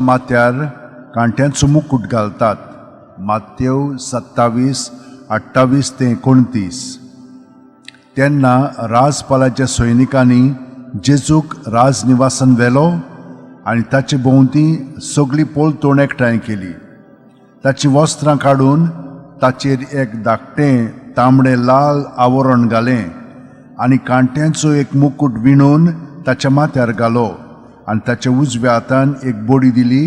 माथ्यार कांट्यांचो मुकूट घालतात. मातेव 27, 28 ते 29. तेन्ना राजपालाच्या सैनिकांनी जेजूक राजनिवासान व्हेलो आनी ताचे भोंवती सगळी पलतोण एकठांय केली. ताचीं वस्त्रां काडून ताचेर एक धाकटें तांबडें लाल आवरण घालें आनी कांट्यांचो एक मुकूट विणून ताच्या माथ्यार घालो आनी ताच्या उजव्या हातान एक बडी दिली.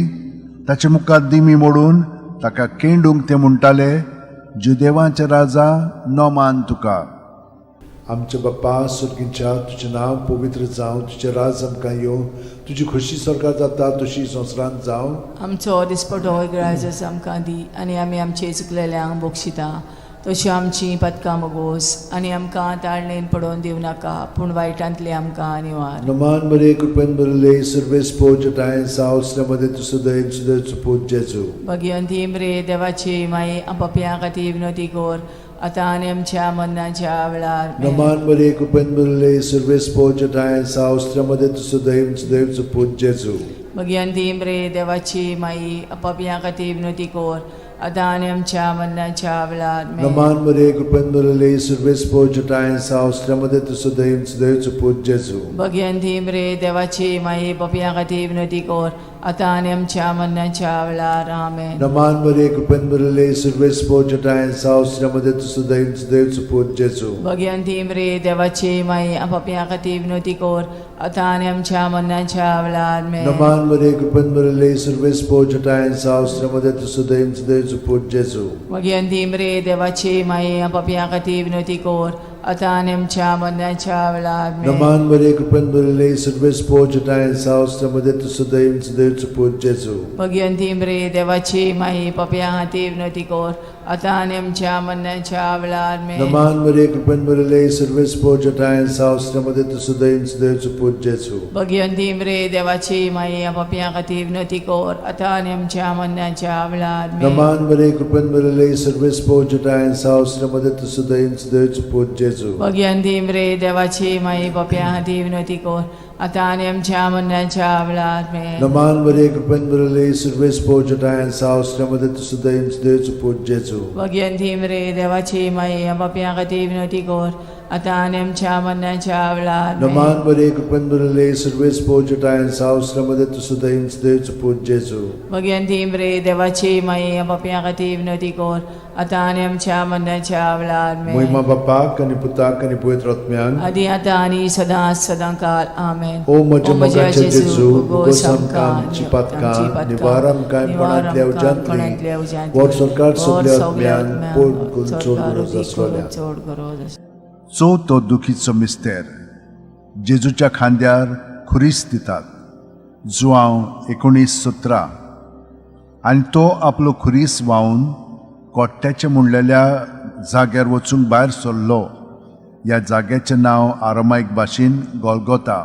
ताचे मुखार दिमी मोडून ताका केंडूंक ते म्हणटाले, "जुदेवांचे राजा, नमान तुका!" आमच्या बाप्पा सुर्गींच्या, तुजें नांव पवित्र जावं. तुजें राज आमकां येवं. तुजी खोशी स्वर्गार जाता तशी संवसारांत जावं. आमचो दिसपटो ग्राजस आमकां दी आनी आमी आमचे चुकलेल्यांक बक्षिता तश्यो आमची पदकां मोगोस आनी आमकां ताळणेन पडोवन दिवं नाका, पूण वायटांतले आमकां निवार. नमान मरिये, कृपेन भरिल्ले, सर्वेस पोजटाय सावसल्यामध्ये तुजो दयेन सुदैचो पूत जेजू. भगिवंती मरिये, देवाची माई, पापयां खातीर विनवती कर, आतां आनी आमच्या मरणाच्या वेळार. नमान मरिये, कृपेन भरिल्ले, सर्वेस पोजटाय सावसल्यामध्ये तुजो दयेन सुदैचो पूत जेजू. भगिवंती मरिये, देवाची माई, पापयां खातीर विनवती कर, आतां आनी आमच्या मरणाच्या वेळार. नमान मरिये, कृपेन भरिल्ले, सर्वेस पोजटाय सावसल्यामध्ये तुजो दयेन सुदैचो पूत जेजू. भगिवंती मरिये, देवाची माई, पापयां खातीर विनवती कर, आतां आनी आमच्या मरणाच्या वेळार. आमेन. नमान मरिये, कृपेन भरिल्ले, सर्वेस पोजटाय सावसल्यामध्ये तुजो दयेन सुदैचो पूत जेजू. भगिवंती मरिये, देवाची माई, पापयां खातीर विनवती कर, आतां आनी आमच्या मरणाच्या वेळार. नमान मरिये, कृपेन भरिल्ले, सर्वेस पोजटाय सावसल्यामध्ये तुजो दयेन सुदैचो पूत जेजू. भगिवंती मरिये, देवाची माई, पापयां खातीर विनवती कर, आतां आनी आमच्या मरणाच्या वेळार. नमान मरिये, कृपेन भरिल्ले, सर्वेस पोजटाय सावसल्यामध्ये तुजो दयेन सुदैचो पूत जेजू. भगिवंती मरिये, देवाची माई, पापयां खातीर विनवती कर, आतां आनी आमच्या मरणाच्या वेळार. नमान मरिये, कृपेन भरिल्ले, सर्वेस पोजटाय सावसल्यामध्ये तुजो दयेन सुदैचो पूत जेजू. भगिवंती मरिये, देवाची माई, पापयां खातीर विनवती कर, आतां आनी आमच्या मरणाच्या वेळार. नमान मरिये, कृपेन भरिल्ले, सर्वेस पोजटाय सावसल्यामध्ये तुजो दयेन सुदैचो पूत जेजू. भगिवंती मरिये, देवाची माई, पापयां खातीर विनवती कर, आतां आनी आमच्या मरणाच्या वेळार. नमान मरिये, कृपेन भरिल्ले, सर्वेस पोजटाय सावसल्यामध्ये तुजो दयेन सुदैचो पूत जेजू. भगिवंती मरिये, देवाची माई, पापयां खातीर विनवती कर, आतां आनी आमच्या मरणाच्या वेळार. नमान मरिये, कृपेन भरिल्ले, सर्वेस पोजटाय सावसल्यामध्ये तुजो दयेन सुदैचो पूत जेजू. भगिवंती मरिये, देवाची माई, पापयां खातीर विनवती कर, आतां आनी आमच्या मरणाच्या वेळार. महिमा बापाक आनी पुताक आनी पवित्र आत्म्याक. आदी आतां आनी सदां सदां काल. आमेन. ओ म्हज्या मोगाच्या जेजू, भोगोस आमकां आमची पातकां, निवार आमकां कोणांतल्या उज्यांतली, व्हर स्वर्गार सगल्या आत्म्यांक, पड करून चड गरज आसलेल्या. चड गरज आसा. चवथो दुखीचो मिस्तेर. जेजूच्या खांद्यार खुरीस दितात. जुआंव 19:17. आनी तो आपलो खुरीस व्हांवन कोट्ट्याचे म्हणलेल्या जाग्यार वचूंक भायर सरलो. ह्या जाग्याचें नांव आरमायक भाशेन गोलगोता.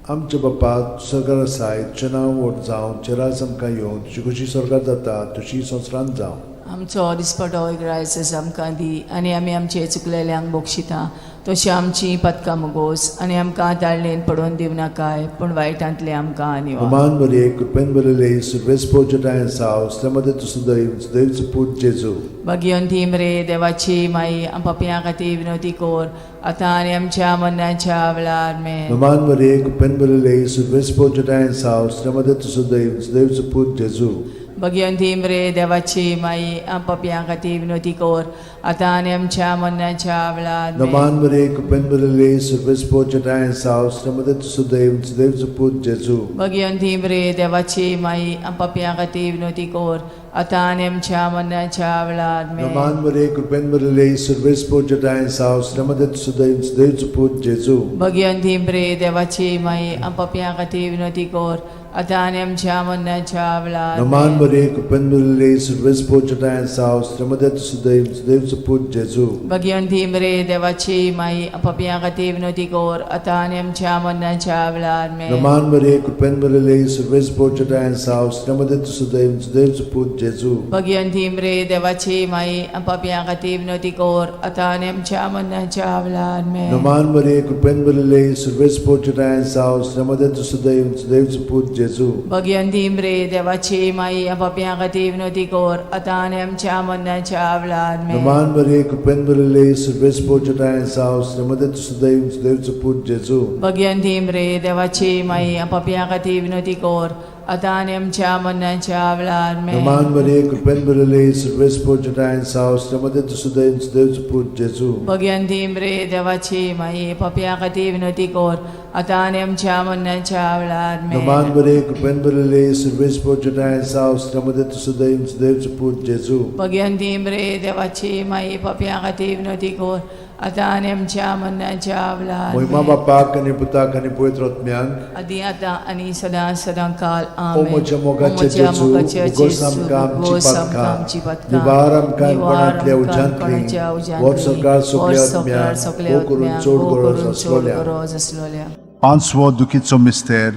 आमच्या बापा स्वर्गार आसाय, तुजें नांव व्हड जावं. तुजें राज आमकां येवं. तुजी खोशी स्वर्गार जाता तशी संवसारांत जावं. आमचो दिसपटो ग्रायस आमकां दी आनी आमी आमचे चुकलेल्यांक बक्षिता तशी आमची पदकां मुगोस आनी आमकां ताळणेन पडोवन दिवं नाकाय, पूण वायटांतले आमकां निवार. नमान मरिये, कृपेन भरिल्ले, सर्वेस पोजटाय साव, तुजो दैव दैवचो पूत जेजू. भगिवंती मरिये, देवाची माई, पापयां खातीर विनवती कर, आतां आनी आमच्या मरणाच्या वेळार. आमेन. नमान मरिये, कृपेन भरिल्ले, सर्वेस पोजटाय साव, तुजो दैव दैवचो पूत जेजू. भगिवंती मरिये, देवाची माई, पापयां खातीर विनवती कर, आतां आनी आमच्या मरणाच्या वेळार. आमेन. नमान मरिये, कृपेन भरिल्ले, सर्वेस पोजटाय साव, तुजो दैव दैवचो पूत जेजू. भगिवंती मरिये, देवाची माई, पापयां खातीर विनवती कर, आतां आनी आमच्या मरणाच्या वेळार. आमेन. नमान मरिये, कृपेन भरिल्ले, सर्वेस पोजटाय साव, तुजो दैव दैवचो पूत जेजू. भगिवंती मरिये, देवाची माई, पापयां खातीर विनवती कर, आतां आनी आमच्या मरणाच्या वेळार. नमान मरिये, कृपेन भरिल्ले, सर्वेस पोजटाय साव, तुजो दैव दैवचो पूत जेजू. भगिवंती मरिये, देवाची माई, पापयां खातीर विनवती कर, आतां आनी आमच्या मरणाच्या वेळार. आमेन. नमान मरिये, कृपेन भरिल्ले, सर्वेस पोजटाय साव, तुजो दैव दैवचो पूत जेजू. भगिवंती मरिये, देवाची माई, पापयां खातीर विनवती कर, आतां आनी आमच्या मरणाच्या वेळार. आमेन. नमान मरिये, कृपेन भरिल्ले, सर्वेस पोजटाय साव, तुजो दैव दैवचो पूत जेजू. जेजू. भगयंती रे देवाची माई, पापयां खातीर विनवती कर आतां आनी आमच्या मरणाच्या वेळार. आमेन. नमान मरिये, कृपेन भरिल्ले, सर्वेस्पोर जटाय साव, श्रीमती सुदैव सुदैवचो पूत जेजू. भगयंती रे देवाची माई, पापयां खातीर विनवती कर आतां आनी आमच्या मरणाच्या वेळार. आमेन. नमान मरिये, कृपेन भरिल्ले, सर्वेस्पोर जटाय साव, श्रीमती सुदैव सुदैवचो पूत जेजू. भगयंती रे देवाची माई, पापयां खातीर विनवती कर आतां आनी आमच्या मरणाच्या वेळार. आमेन. नमान मरिये, कृपेन भरिल्ले, सर्वेस्पोर जटाय साव, श्रीमती सुदैव सुदैवचो पूत जेजू. भगयंती रे देवाची माई, पापयां खातीर विनवती कर आतां आनी आमच्या मरणाच्या वेळार. महिमा आमेन. बापाक आनी पुताक आनी पवित्र आत्म्याक. आदी आतां आनी सदां सदां काल. ओ आमेन. म्हज्या मोगाचे ओ म्हज्या जेजू, मोगाचे भोगोस जेजू, आमकां आमची भोगोस आमकां पातकां, आमची पातकां, निवार आमकां निवार कोणांतल्या आमकां उज्यांतली, कोणाच्या उज्यांतली, व्हर सरकार सगल्या व्हर सरकार आत्म्यांक, सगल्या भोव करून आत्म्यांक, चड भोव गरज करून चड आसलोल्या. गरज आसलोल्या. पांचवो दुखीचो मिस्तेर,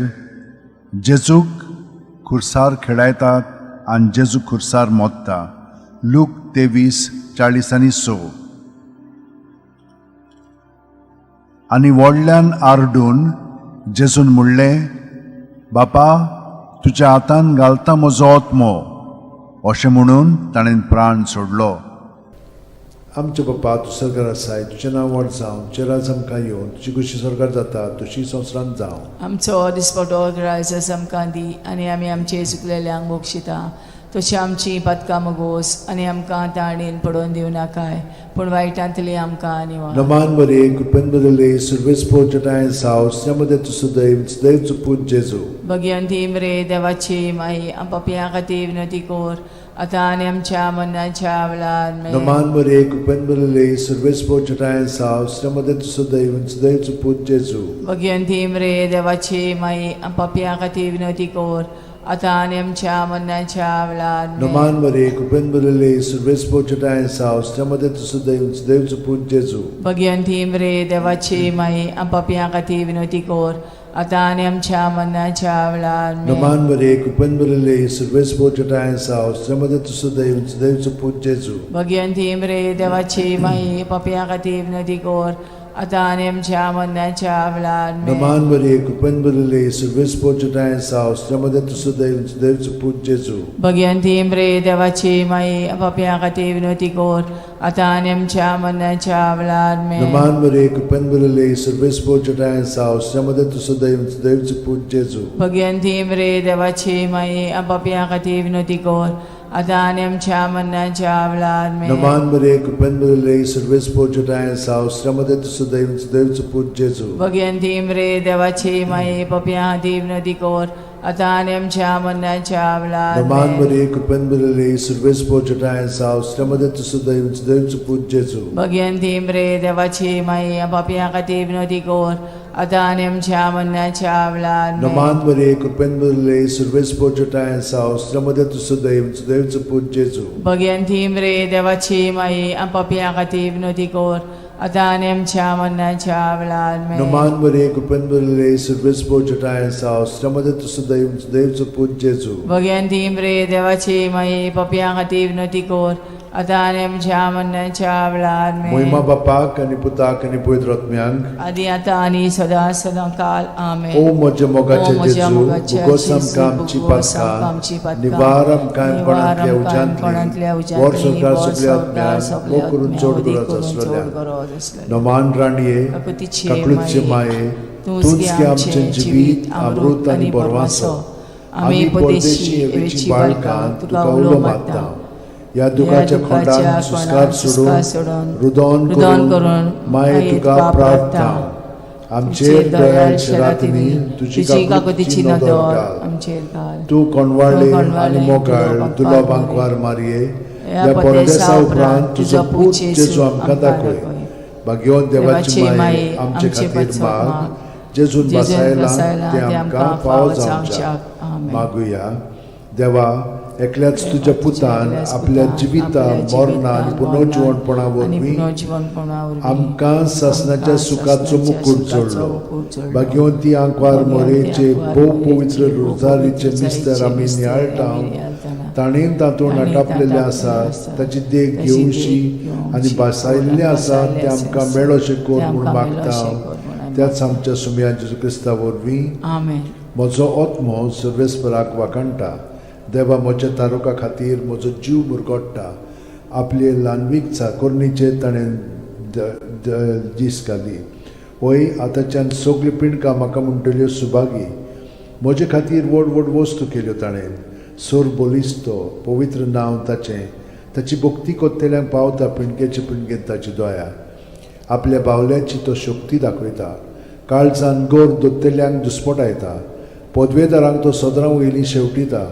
जेजूक खुर्सार खेळायतात आनी जेजू खुर्सार मोत्ता. लूक 23:46. आनी व्हडल्यान आरडून जेजून म्हणलें, बापा, तुज्या हातान घालता म्हजो आत्मो. अशें म्हणून ताणें प्राण सोडलो. आमचे बापा, तूं सरकार आसाय, तुजें नांव व्हड जावं, तुजें राज आमकां येवन, तुजी खुशी सरकार जाता तशी संवसारांत जावं. आमचो दिसपटो ग्रायस आमकां दी आनी आमी आमचे चुकलेल्यांक बक्षिता तशी आमची पातकां मगोस आनी आमकां ताणेन पडोवन दिवं नाकाय, पूण वायटांतली आमकां निवार. नमान मरिये, कृपेन भरिल्ले, सर्वेस्पोर जटाय साव, श्रीमती तूं सुदैव सुदैवचो पूत जेजू. भगयंती रे देवाची माई, पापयां खातीर विनवती कर आतां आनी आमच्या मरणाच्या वेळार. आमेन. नमान मरिये, कृपेन भरिल्ले, सर्वेस्पोर जटाय साव, श्रीमती तूं सुदैव सुदैवचो पूत जेजू. भगयंती रे देवाची माई, पापयां खातीर विनवती कर आतां आनी आमच्या मरणाच्या वेळार. आमेन. नमान मरिये, कृपेन भरिल्ले, सर्वेस्पोर जटाय साव, श्रीमती तूं सुदैव सुदैवचो पूत जेजू. भगयंती रे देवाची माई, पापयां खातीर विनवती कर आतां आनी आमच्या मरणाच्या वेळार. आमेन. नमान मरिये, कृपेन भरिल्ले, सर्वेस्पोर जटाय साव, श्रीमती तूं सुदैव सुदैवचो पूत जेजू. भगयंती रे देवाची माई, पापयां खातीर विनवती कर आतां आनी आमच्या मरणाच्या वेळार. आमेन. नमान मरिये, कृपेन भरिल्ले, सर्वेस्पोर जटाय साव, श्रीमती तूं सुदैव सुदैवचो पूत जेजू. भगयंती रे देवाची माई, पापयां खातीर विनवती कर आतां आनी आमच्या मरणाच्या वेळार. आमेन. नमान मरिये, कृपेन भरिल्ले, सर्वेस्पोर जटाय साव, श्रीमती तूं सुदैव सुदैवचो पूत जेजू. भगयंती रे देवाची माई, पापयां खातीर विनवती कर आतां आनी आमच्या मरणाच्या वेळार. आमेन. नमान मरिये, कृपेन भरिल्ले, सर्वेस्पोर जटाय साव, श्रीमती तूं सुदैव सुदैवचो पूत जेजू. भगयंती रे देवाची माई, पापयां खातीर विनवती कर आतां आनी आमच्या मरणाच्या वेळार. नमान आमेन. मरिये, कृपेन भरिल्ले, सर्वेस्पोर जटाय साव, श्रीमती तूं सुदैव सुदैवचो पूत जेजू. भगयंती रे देवाची माई, पापयां खातीर विनवती कर आतां आनी आमच्या मरणाच्या वेळार. आमेन. नमान मरिये, कृपेन भरिल्ले, सर्वेस्पोर जटाय साव, श्रीमती तूं सुदैव सुदैवचो पूत जेजू. भगयंती रे देवाची माई, पापयां खातीर विनवती कर आतां आनी आमच्या मरणाच्या वेळार. आमेन. नमान मरिये, कृपेन भरिल्ले, सर्वेस्पोर जटाय साव, श्रीमती तूं सुदैव सुदैवचो पूत जेजू. भगयंती रे देवाची माई, पापयां खातीर विनवती कर आतां आनी आमच्या मरणाच्या वेळार. आमेन. महिमा बापाक आनी पुताक आनी पवित्र आत्म्यांक. आदी आतां आनी सदां सदां काल. आमेन. ओ म्हज्या मोगाचे ओ म्हज्या जेजू, मोगाच्या भोगोस जेजू, आमकां आमची भोगोस आमकां आमची पातकां, पातकां, निवार आमकां निवार कोणांतल्या आमकां कोणांतल्या उज्यांतली, उज्यांतली, व्हर सरकार व्हर सगल्या सरकार आत्म्यांक, सगल्या भोव करून आत्म्यांक, चड वदी गरज करून चड आसलेल्या. गरज आसलेल्या. नमान राणये, काकुतीचे काकळूतचे माये, माये, तूंच तूंच गे गे आमचें आमचें जिवीत, अमृत आनी बरवासो. आमी परदेशी एवेची बाळकां तुका उलो मारता. ह्या दुखाच्या खोंडान सुस्कार सोडून, रुदोन रुदोन करून करून माये तुका प्रार्थना. आमचेर दयाळ रातींनी तुजी तुजी काकुतीची काकुतीची नदर नदर घाल. आमचेर घाल. तूं कोणवाळे तूं कोणवाळे आनी मोगाळ तुलो तुलो बांकवार बांकवार मारये, ह्या ह्या परदेसा परदेसा उपरांत उपरांत तुजो पूत जेजू आमकां दाखय. भाग्यवंत देवाची माये, आमचे खातीर माग, जेजून जेजून बसायला बसायला तें आमकां फावो जावच्याक. आमेन. मागुया. देवा, एकल्याच तुज्या पुतान एकल्याच आपल्या पुतान जिविता आपल्या मरणा आनी जिवितान, पुनर्जिवणपणा आनी वरवीं पुनर्जिवणपणा वरवीं आमकां सासणाच्या आमकां सुखाचो सासणाच्या मुकूट सुखाचो जोडलो. मुकूट जोडलो. भाग्यवंती आंकवार भाग्यवंती मोरेचे आंकवार भोव मोरेचे पवित्र भोव रोजारीचे पवित्र मिस्तर आमी रोजारीचे नियाळटा, मिस्तर आमी नियाळटाना, ताणें तातूंत ताणें आटापलेलें तातूंत आसा आसा, ताची देख ताची देख घेवची घेवची आनी भासायल्लें आसा भासायल्लें तें आमकां आसा, मेळोशें तें कर म्हूण आमकां मागता. मेळोशें कर म्हूण आमी त्याच आमच्या सुमया जेजू क्रिस्ता वरवीं. आमेन. म्हजो आत्मो सर्वेस्पराक वाखाणटा. देवा म्हज्या तारुका खातीर म्हजो जीव मुरगोट्टा. आपले ल्हानवीक चाकोरणीचेर ताणें दीस घाली. वय आतांच्यान सगल्यो पिंडकां म्हाका म्हणटल्यो सुभागी. म्हजे खातीर व्हड व्हड वस्तू केल्यो ताणें. सोर बलिस्तो पवित्र नांव ताचें. ताची भक्ती कोत्तेल्यांक पावता पिंडकेचे पिंडकेन ताची दया. आपल्या बावल्याची तो शक्ती दाखयता. काळजान गोर दोत्तेल्यांक दुस्पटायता. पदवेदारांक तो सदरां वयलीं शेवटिता.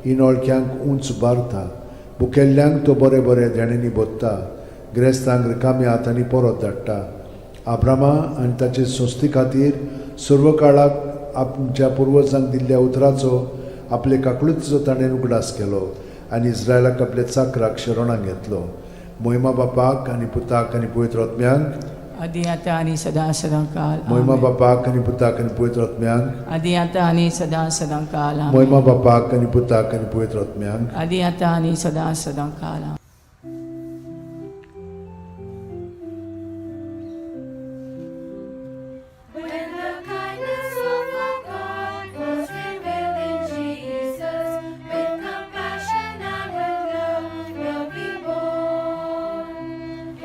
इनोळख्यांक उंच उबारता. भुकेल्ल्यांक तो बरे बरे देण्यांनी भरता. गिरेस्तांक रिकाम्या हातांनी परत धाडटा. आब्रामा आनी ताचे संस्थे खातीर सर्व काळाक आमच्या पुर्वजांक दिल्ल्या उतराचो आपले काकळुतीचो ताणें उगडास केलो आनी इस्रायलाक आपल्या चाकराक शरणाक घेतलो. मोहिमा बापाक आनी पुताक आनी पवित्र आत्म्यांक. आदी आतां आनी सदां सदां काल. मोहिमा आमेन. बापाक आनी पुताक आनी पवित्र आत्म्यांक. आदी आतां आनी सदां सदां काल. आमेन. मोहिमा बापाक आनी पुताक आनी पवित्र आत्म्यांक. आदी आतां आनी सदां सदां काल. आमेन. When the kindness of our God was revealed in Jesus, with compassion and with love were we born.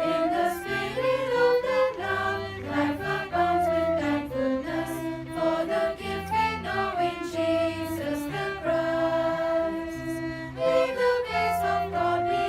In the spirit of that love, life abounds with thankfulness for the gift we know in Jesus the Christ. May the grace of God be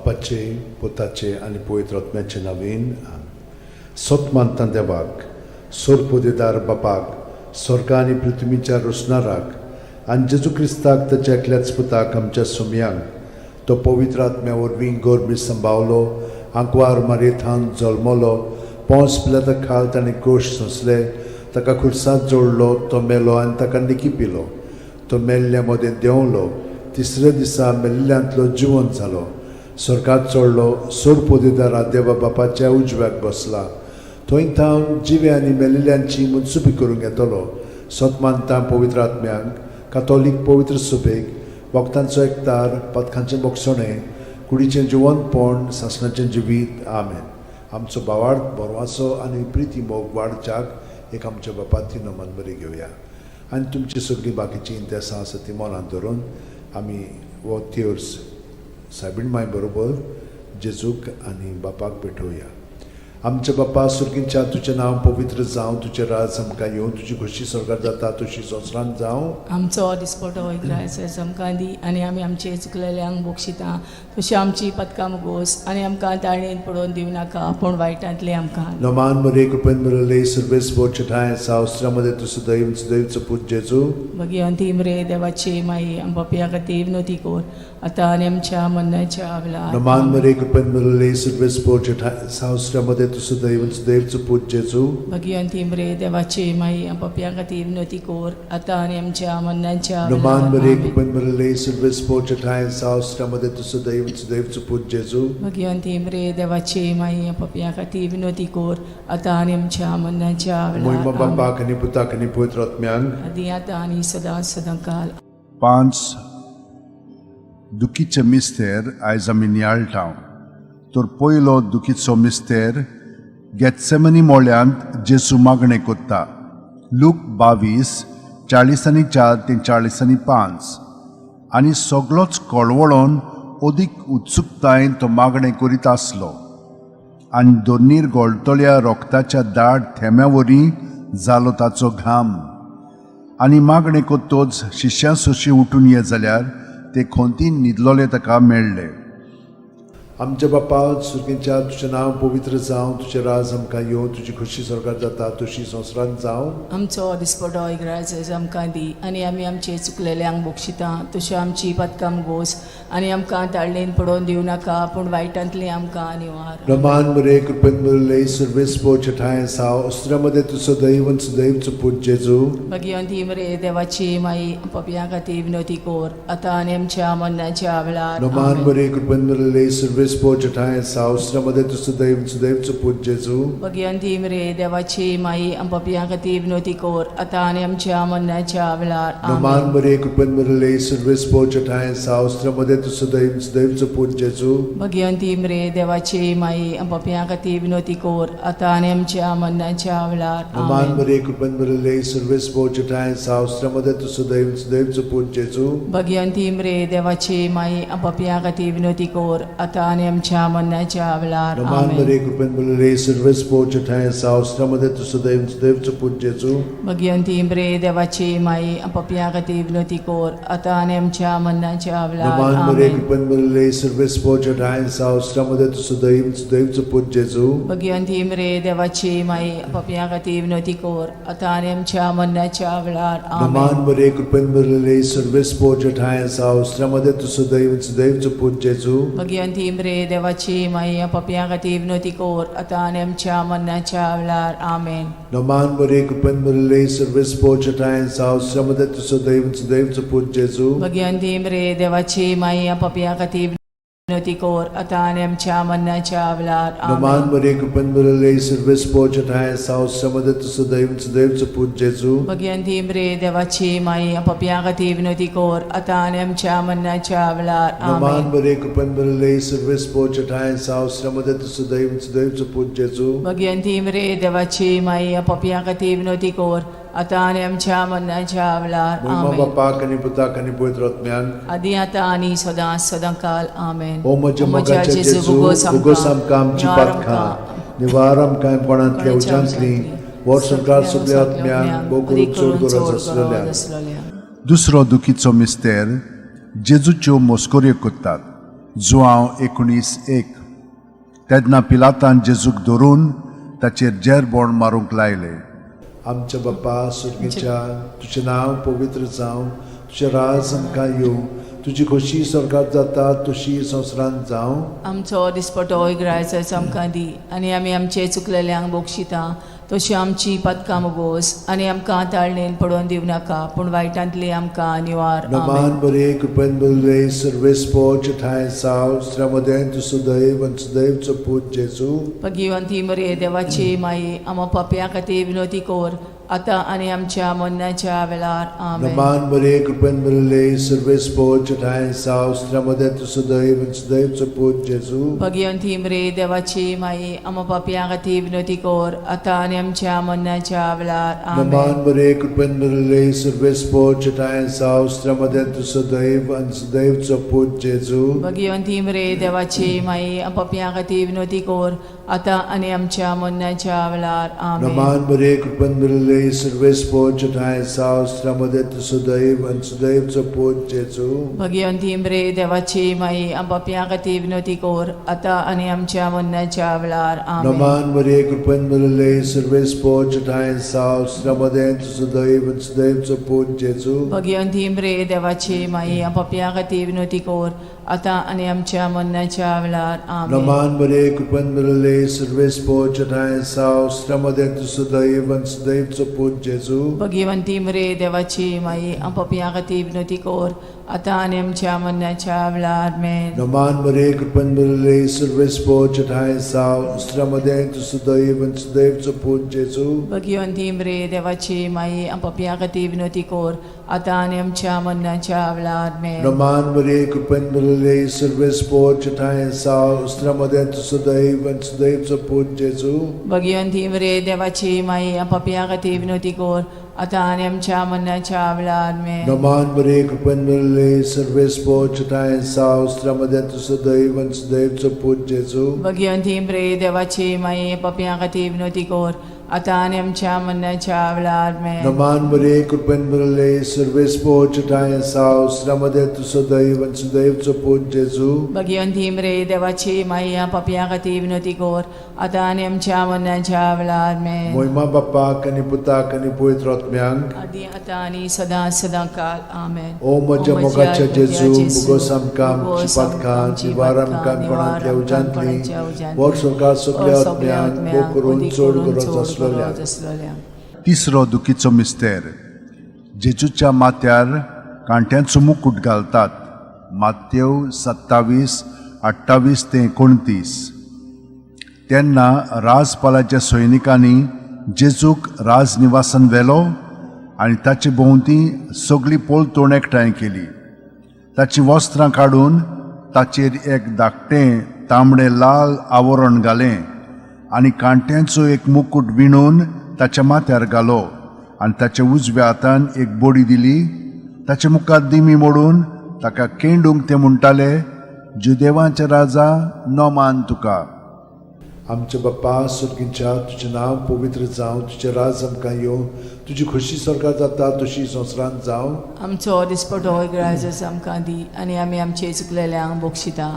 बापाचे, पुताचे आनी पवित्र आत्म्याचे नवीन. सत मानता देवाक, सोरपोदेदार बापाक, स्वर्गा आनी पृथ्वीच्या रोसणाराक, आनी जेजू क्रिस्ताक, ताच्या एकल्याच पुताक, आमच्या सुमयांक, तो पवित्र आत्म्या वरवीं गोरबी संभावलो, आंकवार मारयेथान जल्मलो, पोंस पिलाता खाल ताणें कोश सोंसले, ताका खुर्सात जोडलो, तो मेलो आनी ताका निकी पिलो, तो मेल्ल्या मदें देंवलो, तिसऱ्या दिसा मेल्ल्यांतलो जिवंत जालो, स्वर्गात चडलो, सोरपोदेदारा देवा बापाच्या उजव्याक बसला, थंय थावन जिवे आनी मेल्ल्यांची मुत्सुपी करूंक येतलो. सत मानता पवित्र आत्म्यांक, कातोलीक पवित्र सुबेक, वखदांचो एकतार, पदकांचें बोगसणें, कुडीचें जिवंतपण, सासणाचें जिवीत. आमेन. आमचो भावार्थ, बरवासो आनी प्रिती मोग वाडच्याक एक आमच्या बापाती नमन बरी घेवया आनी तुमची सगळीं बाकीचीं इंतेसां आसा ती मनांत धरून आमी हो तेर्स सायबीण माय बरोबर जेजूक आनी बापाक भेटोवया. आमच्या बापा सुर्गींच्या, तुजें नांव पवित्र जावं, तुजें राज आमकां येवं, तुजी खोशी स्वर्गार जाता तशी संवसारांत जावं. आमचो दिसपटो इग्रायस आमकां दी आनी आमी आमचे चुकलेल्यांक बक्षिता तशी आमची पदकां मुगोस आनी आमकां ताळणेन पडोवन दिवं नाका, पूण वायटांतले आमकां. नमान मरे, कृपेन मिळले, सर्वेस बोचठाय सावस्त्रामध्ये तू सदैव सदैवचो पूत जेजू. भगिवंती मरे देवाची माई, आम पापया खातीर विनवती कर, आतां आनी आमच्या मरणाच्या वेळार. नमान मरे, कृपेन मिळले, सर्वेस बोचठाय सावस्त्रामध्ये तू सदैव सदैवचो पूत जेजू. भगिवंती मरे देवाची माई, आम पापया खातीर विनवती कर, आतां आनी आमच्या मरणाच्या नमान वेळार. मरे, आमेन. कृपेन मिळले, सर्वेस बोचठाय सावस्त्रामध्ये तू सदैव सदैवचो पूत जेजू. भगिवंती मरे देवाची माई, आम पापया खातीर विनवती कर, आतां आनी आमच्या मरणाच्या मोहिमा वेळार. आमेन. बापाक आनी पुताक आनी पवित्र आत्म्यांक. आदी आतां आनी सदां सदां काल. पांच दुखीचे मिस्तेर आयज आमी नियाळटा. तर पयलो दुखीचो मिस्तेर, गेत्सेमनी मोळ्यांत जेसू मागणें कोत्ता. लूक 22:44 ते 45. आनी सगलोच कळवळोन अदीक उत्सुकतायेन तो मागणें करीत आसलो आनी दोनीर गोळटल्या रोगताच्या दाट थेंब्या वरी जालो ताचो घाम. आनी मागणें कोत्तोच शिश्यां सोशी उठून ये जाल्यार ते खोंतीन न्हिदलोले ताका मेळ्ळे. आमच्या बापा सुर्गींच्या, तुजें नांव पवित्र जावं, तुजें राज आमकां येवं, तुजी खोशी स्वर्गार जाता तशी संवसारांत जावं. आमचो दिसपटो इग्राज आमकां दी आनी आमी आमचे चुकलेल्यांक बक्षिता तशी आमची पदकां गोस आनी आमकां ताळणेन पडोवन दिवं नाका, पूण वायटांतली आमकां निवार. रमान मरे, कृपेन मुरले, सर्वेस पोचठाय साव अस्त्रामध्ये तू सदैव सदैवचो पूत जेजू. भगिवंती मरे देवाची माई, पपया खातीर विनवती कोर, आतां आनी आमच्या मरणाच्या वेळार. रमान आमेन. मरे, कृपेन मुरले, सर्वेस पोचठाय साव अस्त्रामध्ये तू सदैव सदैवचो पूत जेजू. भगिवंती मरे देवाची माई, पपया खातीर विनवती कोर, आतां आनी आमच्या मरणाच्या वेळार. रमान आमेन. मरे, कृपेन मुरले, सर्वेस पोचठाय साव अस्त्रामध्ये तू सदैव सदैवचो पूत जेजू. भगिवंती मरे देवाची माई, पपया खातीर विनवती कोर, आतां आनी आमच्या मरणाच्या वेळार. रमान आमेन. मरे, कृपेन मुरले, सर्वेस पोचठाय साव अस्त्रामध्ये तू सदैव सदैवचो पूत जेजू. भगिवंती मरे देवाची माई, पपया खातीर विनवती कोर, आतां आनी आमच्या मरणाच्या वेळार. रमान आमेन. मरे, कृपेन मुरले, सर्वेस पोचठाय साव अस्त्रामध्ये तू सदैव सदैवचो पूत जेजू. भगिवंती मरे देवाची माई, पपया खातीर विनवती कोर, आतां आनी आमच्या मरणाच्या वेळार. रमान मरे, आमेन. कृपेन मुरले, सर्वेस पोचठाय साव अस्त्रामध्ये तू सदैव सदैवचो पूत जेजू. भगिवंती मरे देवाची माई, पपया खातीर विनवती कोर, आतां आनी आमच्या मरणाच्या वेळार. रमान आमेन. मरे, कृपेन मुरले, सर्वेस पोचठाय साव अस्त्रामध्ये तू सदैव सदैवचो पूत जेजू. भगिवंती मरे देवाची माई, पपया खातीर विनवती कोर, आतां आनी आमच्या मरणाच्या वेळार. आमेन. रमान मरे, कृपेन मुरले, सर्वेस पोचठाय साव अस्त्रामध्ये तू सदैव सदैवचो पूत जेजू. भगिवंती मरे देवाची माई, पपया खातीर विनवती कोर, आतां आनी आमच्या मरणाच्या वेळार. रमान आमेन. मरे, कृपेन मुरले, सर्वेस पोचठाय साव अस्त्रामध्ये तू सदैव सदैवचो पूत जेजू. भगिवंती मरे देवाची माई, पपया खातीर विनवती कोर, आतां आनी आमच्या मरणाच्या वेळार. रमान आमेन. मरे, कृपेन मुरले, सर्वेस पोचठाय साव अस्त्रामध्ये तू सदैव सदैवचो पूत जेजू. भगिवंती मरे देवाची माई, पपया खातीर विनवती कोर, आतां आनी आमच्या मरणाच्या वेळार. महिमा आमेन. बापाक आनी पुताक आनी पवित्र आत्म्याक. आदी आतां आनी सदां सदां काल. आमेन. ओ म्हज्या मोगाच्या जेजू, उगोस आमकां आमची पातकां, निवार आमकां कोणांतल्या उज्यांतली, वर संवसार सगल्या आत्म्यांक, भोव करून चड गरज आसलेल्या. दुसरो दुखीचो मिस्तेर, जेजूच्यो मस्कऱ्यो करतात. जुआंव 19:1. तेन्ना पिलातान जेजूक धरून ताचेर जेरबोण मारूंक लायले. आमच्या बाप्पा सुर्गीच्या, तुजें नांव पवित्र जावं, तुजें राज आमकां येवं, तुजी खोशी स्वर्गात जाता तशी संवसारांत जावं. आमचो दिसपटो इगरायचो आमकां दी आनी आमी आमचे चुकलेल्यांक बक्षिता तशी आमची पदकां मोगोस आनी आमकां ताळणेन पडोवन दिवं नाका पूण वायटांतली आमकां निवार. आमेन. नमान बरे कृपेन बरले सर्वेस्पोच ठांय साव श्रमदें तूं सुदैव आनी सुदैवचो पूत जेजू. भगिवंती मरे देवाची माई, आमा पापया खातीर विनोती कर आतां आनी आमच्या मरणाच्या वेळार. आमेन. नमान बरे कृपेन बरले सर्वेस्पोच ठांय साव श्रमदें तूं सुदैव आनी सुदैवचो पूत जेजू. भगिवंती मरे देवाची माई, आमा पापया खातीर विनोती कर आतां आनी आमच्या मरणाच्या वेळार. आमेन. नमान बरे कृपेन बरले सर्वेस्पोच ठांय साव श्रमदें तूं सुदैव आनी सुदैवचो पूत जेजू. भगिवंती मरे देवाची माई, पापया खातीर विनोती कर आतां आनी आमच्या मरणाच्या वेळार. आमेन. नमान बरे कृपेन बरले सर्वेस्पोच ठांय साव श्रमदें तूं सुदैव आनी सुदैवचो पूत जेजू. भगिवंती मरे देवाची माई, पापया खातीर विनोती कर आतां आनी आमच्या मरणाच्या वेळार. आमेन. नमान मरिये कृपेन भरिल्ले सर्वेस्पोच ठांय साव श्रमदें तूं सुदैव आनी सुदैवचो पूत जेजू. भगिवंती मरे देवाची माई, पापया खातीर विनोती कर आतां आनी आमच्या मरणाच्या वेळार. आमेन. नमान मरिये कृपेन भरिल्ले सर्वेस्पोच ठांय साव श्रमदें तूं सुदैव आनी सुदैवचो पूत जेजू. भगिवंती मरे देवाची माई, पापया खातीर विनोती कर आतां आनी आमच्या मरणाच्या वेळार. आमेन. नमान मरिये कृपेन भरिल्ले सर्वेस्पोच ठांय साव श्रमदें तूं सुदैव आनी सुदैवचो पूत जेजू. भगिवंती मरे देवाची माई, पापया खातीर विनोती कर आतां आनी आमच्या मरणाच्या वेळार. आमेन. नमान मरिये कृपेन भरिल्ले सर्वेस्पोच ठांय साव श्रमदें तूं सुदैव आनी सुदैवचो पूत जेजू. भगिवंती मरे देवाची माई, पापया खातीर विनोती कर आतां आनी आमच्या मरणाच्या वेळार. आमेन. नमान मरिये कृपेन भरिल्ले सर्वेस्पोच ठांय साव श्रमदें तूं सुदैव आनी सुदैवचो पूत जेजू. भगिवंती मरे देवाची माई, पापया खातीर विनोती कर आतां आनी आमच्या मरणाच्या वेळार. आमेन. नमान मरिये कृपेन भरिल्ले सर्वेस्पोच ठांय साव श्रमदें तूं सुदैव आनी सुदैवचो पूत जेजू. भगिवंती मरे देवाची माई, पापया खातीर विनोती कर आतां आनी आमच्या मरणाच्या वेळार. आमेन. मोहिमा बाप्पाक आनी पुताक आनी पवित्र आत्म्यांक, आदी आतां आनी सदां सदां काल. आमेन. ओ म्हज्या मोगाच्या जेजू, मुगोस आमकां आमची पातकां निवार आमकां कोणांतल्या उज्यांतली, वर स्वर्गात सगल्या आत्म्यांक भोग करून चड गरज आसलेल्या. तिसरो दुखीचो मिस्तेर. जेजूच्या माथ्यार कांट्यांचो मुकूट घालतात. मात्यव 27:28 ते 29. तेन्ना राजपालाच्या सैनिकांनी जेजूक राजनिवासान व्हेलो आनी ताचे भोंवती सगळी पोलतोण एकठांय केली. ताचीं वस्त्रां काडून ताचेर एक धाकटें तांबडें लाल आवरण घालें आनी कांट्यांचो एक मुकूट विणून ताच्या माथ्यार घालो आनी ताच्या उजव्या हातान एक बडी दिली. ताचे मुखार दिमी मोडून ताका केंडूंक ते म्हणटाले, जुदेवांचे राजा, नमान तुका. आमच्या बाप्पा सुर्गींच्या, तुजें नांव पवित्र जावं, तुजें राज आमकां येवं, तुजी खोशी स्वर्गात जाता तशी संवसारांत जावं. आमचो दिसपटो इगरायजस आमकां दी आनी आमी आमचे चुकलेल्यांक बक्षिता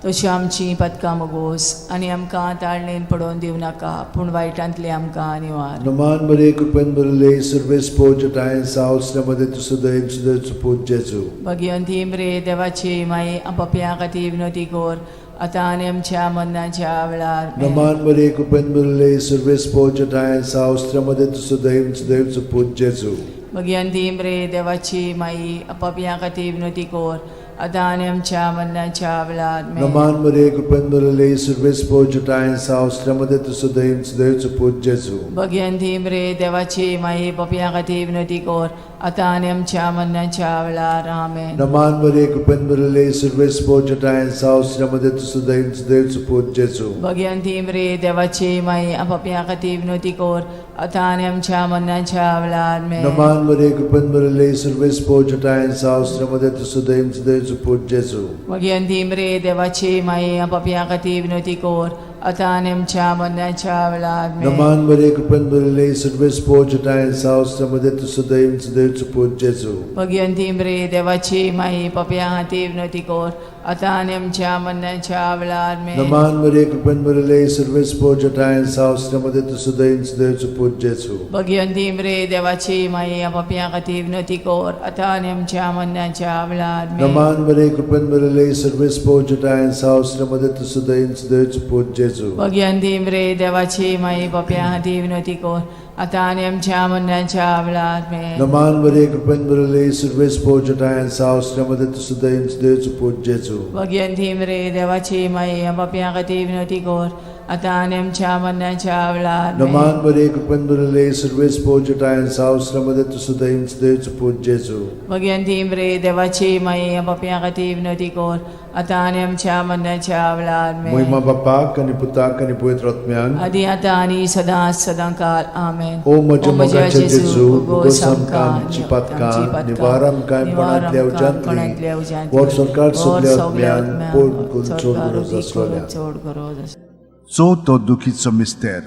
तशी आमची पदकां मोगोस आनी आमकां ताळणेन पडोवन दिवं नाका पूण वायटांतली आमकां निवार. नमान मरिये कृपेन भरिल्ले सर्वेस्पोच ठांय साव श्रमदें तूं सुदैव सुदैवचो पूत जेजू. भगिवंती मरे देवाची माई, पापया खातीर विनोती कर आतां आनी आमच्या मरणाच्या वेळार. आमेन. नमान मरिये कृपेन भरिल्ले सर्वेस्पोच ठांय साव श्रमदें तूं सुदैव सुदैवचो पूत जेजू. भगिवंती मरे देवाची माई, पापया खातीर विनोती कर आतां आनी आमच्या मरणाच्या वेळार. आमेन. नमान मरिये कृपेन भरिल्ले सर्वेस्पोच ठांय साव श्रमदें तूं सुदैव सुदैवचो पूत जेजू. भगिवंती मरे देवाची माई, पापया खातीर विनोती कर आतां आनी आमच्या मरणाच्या वेळार. आमेन. नमान मरिये कृपेन भरिल्ले सर्वेस्पोच ठांय साव श्रमदें तूं सुदैव सुदैवचो पूत जेजू. भगिवंती मरे देवाची माई, पापया खातीर विनोती कर आतां आनी आमच्या मरणाच्या वेळार. आमेन. नमान मरिये कृपेन भरिल्ले सर्वेस्पोच ठांय साव श्रमदें तूं सुदैव सुदैवचो पूत जेजू. भगिवंती मरे देवाची माई, पापया खातीर विनोती कर आतां आनी आमच्या मरणाच्या वेळार. आमेन. नमान मरिये कृपेन भरिल्ले सर्वेस्पोच ठांय साव श्रमदें तूं सुदैव सुदैवचो पूत जेजू. भगिवंती मरे देवाची माई, पापया खातीर विनोती कर आतां आनी आमच्या मरणाच्या वेळार आमेन. नमान मरिये, कृपेन भरिल्ले, सर्वेस्पर जठायन साव, मध्ये तूं सदैव सदैवचो पूत जेजू. भगिवंती मरे देवाची माई, पापयां खातीर विनवती कर आतां आनी आमच्या मरणाच्या वेळार आमेन. नमान मरिये, कृपेन भरिल्ले, सर्वेस्पर जठायन साव, मध्ये तूं सदैव सदैवचो पूत जेजू. भगिवंती मरे देवाची माई, पापयां खातीर विनवती कर आतां आनी आमच्या मरणाच्या वेळार आमेन. नमान मरिये, कृपेन भरिल्ले, सर्वेस्पर जठायन साव, मध्ये तूं सदैव सदैवचो पूत जेजू. भगिवंती मरे देवाची माई, पापयां खातीर विनवती कर आतां आनी आमच्या मरणाच्या वेळार आमेन. नमान मरिये, कृपेन भरिल्ले, सर्वेस्पर जठायन साव, मध्ये तूं सदैव सदैवचो पूत जेजू. भगिवंती मरे देवाची माई, पापयां खातीर विनवती कर आतां आनी आमच्या मरणाच्या वेळार आमेन. मोहिमा बापाक आनी पुताक आनी पवित्र आत्म्याक. आदी आतां आनी सदां सदां काल आमेन. ओ म्हज्या मोगाचे जेजू, भोगोस आमकां आमची पातकां, निवार आमकां कोणांतल्या उज्यांतली, वर सरकार सगल्या आत्म्यान पोट करून चड गरज आसलोल्या. चड गरज आसलोल्या. चवथो दुखीचो मिस्तेर,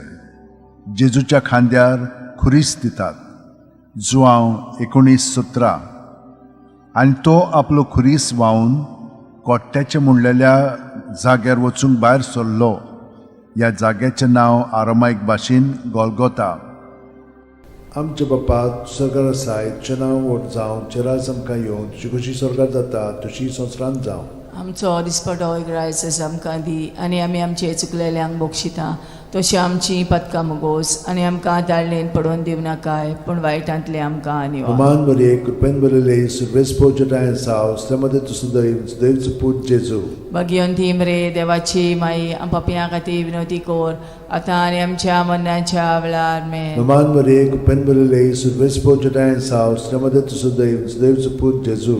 जेजूच्या खांद्यार खुरीस दितात. जुआंव 19:17. आनी तो आपलो खुरीस व्हांवन कोट्ट्याचें म्हणलेल्या जाग्यार वचूंक भायर सरलो. ह्या जाग्याचें नांव आरामायक भाशेन गोलगोता. आमच्या बापा सरकार आसाय, तुजें नांव व्हड जावं, तुजें राज आमकां येवं, तुजी खुशी स्वर्गात जाता तशी संवसारांत जावं. आमचो दिसपटो ग्रायस आमकां दी आनी आमी आमचे चुकलेल्यांक बक्षिता तशी आमची पदकां मुगोस आनी आमकां ताळणेन पडोवन दिवनाकाय, पूण वायटांतले आमकां निवार. नमान मरिये, कृपेन भरिल्ले, सर्वेस्पर जठायन साव, मध्ये तूं सदैव सदैवचो पूत जेजू. भगिवंती मरे देवाची माई, पापयां खातीर विनवती कर आतां आनी आमच्या मरणाच्या वेळार आमेन. नमान मरिये, कृपेन भरिल्ले, सर्वेस्पर जठायन साव, मध्ये तूं सदैव सदैवचो पूत जेजू.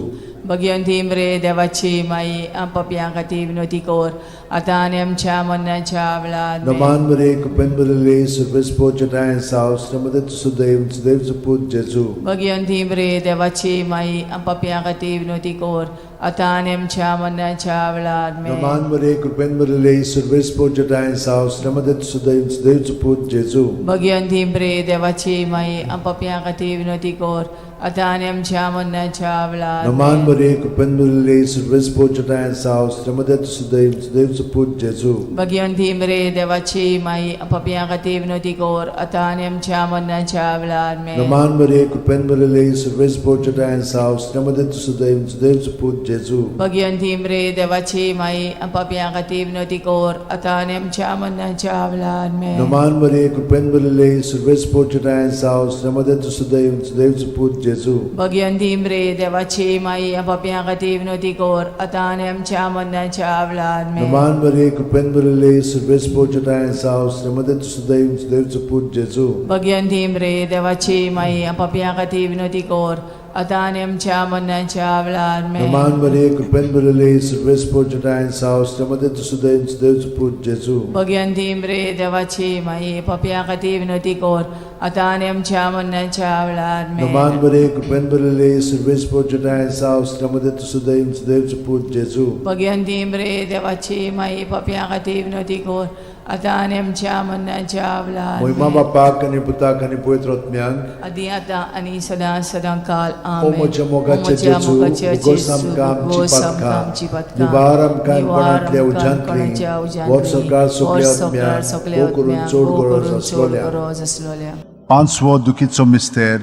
भगिवंती मरे देवाची माई, पापयां खातीर विनवती कर आतां आनी आमच्या मरणाच्या वेळार आमेन. नमान मरिये, कृपेन भरिल्ले, सर्वेस्पर जठायन साव, मध्ये तूं सदैव सदैवचो पूत जेजू. भगिवंती मरे देवाची माई, पापयां खातीर विनवती कर आतां आनी आमच्या मरणाच्या वेळार आमेन. नमान मरिये, कृपेन भरिल्ले, सर्वेस्पर जठायन साव, मध्ये तूं सदैव सदैवचो पूत जेजू. भगिवंती मरे देवाची माई, पापयां खातीर विनवती कर आतां आनी आमच्या मरणाच्या वेळार नमान आमेन. मरिये, कृपेन भरिल्ले, सर्वेस्पर जठायन साव, मध्ये तूं सदैव सदैवचो पूत जेजू. भगिवंती मरे देवाची माई, पापयां खातीर विनवती कर आतां आनी आमच्या मरणाच्या वेळार आमेन. नमान मरिये, कृपेन भरिल्ले, सर्वेस्पर जठायन साव, मध्ये तूं सदैव सदैवचो पूत जेजू. भगिवंती मरे देवाची माई, पापयां खातीर विनवती कर आतां आनी आमच्या मरणाच्या वेळार आमेन. नमान मरिये, कृपेन भरिल्ले, सर्वेस्पर जठायन साव, मध्ये तूं सदैव सदैवचो पूत जेजू. भगिवंती मरे देवाची माई, पापयां खातीर विनवती कर आतां आनी आमच्या मरणाच्या वेळार आमेन. नमान मरिये, कृपेन भरिल्ले, सर्वेस्पर जठायन साव, मध्ये तूं सदैव सदैवचो पूत जेजू. भगिवंती मरे देवाची माई, पापयां खातीर विनवती कर आतां आनी आमच्या मरणाच्या वेळार आमेन. नमान मरिये, कृपेन भरिल्ले, सर्वेस्पर जठायन साव, मध्ये तूं सदैव सदैवचो पूत जेजू. भगिवंती मरे देवाची माई, पापयां खातीर विनवती कर आतां आनी आमच्या मरणाच्या वेळार आमेन. नमान मरिये, कृपेन भरिल्ले, सर्वेस्पर जठायन साव, मध्ये तूं सदैव सदैवचो पूत जेजू. भगिवंती मरे देवाची माई, पापयां खातीर विनवती कर आतां आनी आमच्या मरणाच्या वेळार मोहिमा आमेन. बापाक आनी पुताक आनी पवित्र आत्म्याक. आदी आतां आनी सदां सदां काल ओ आमेन. म्हज्या मोगाचे ओ म्हज्या जेजू, मोगाचे भोगोस जेजू, आमकां आमची भोगोस आमकां पातकां, आमची पातकां, निवार आमकां निवार कोणांतल्या आमकां उज्यांतली, कोणाच्या उज्यांतली, वर सरकार सगल्या वर सरकार आत्म्यांक, सगल्या भोव करून आत्म्यांक, चड भोव गरज करून चड आसलोल्या. गरज आसलोल्या. पांचवो दुखीचो मिस्तेर,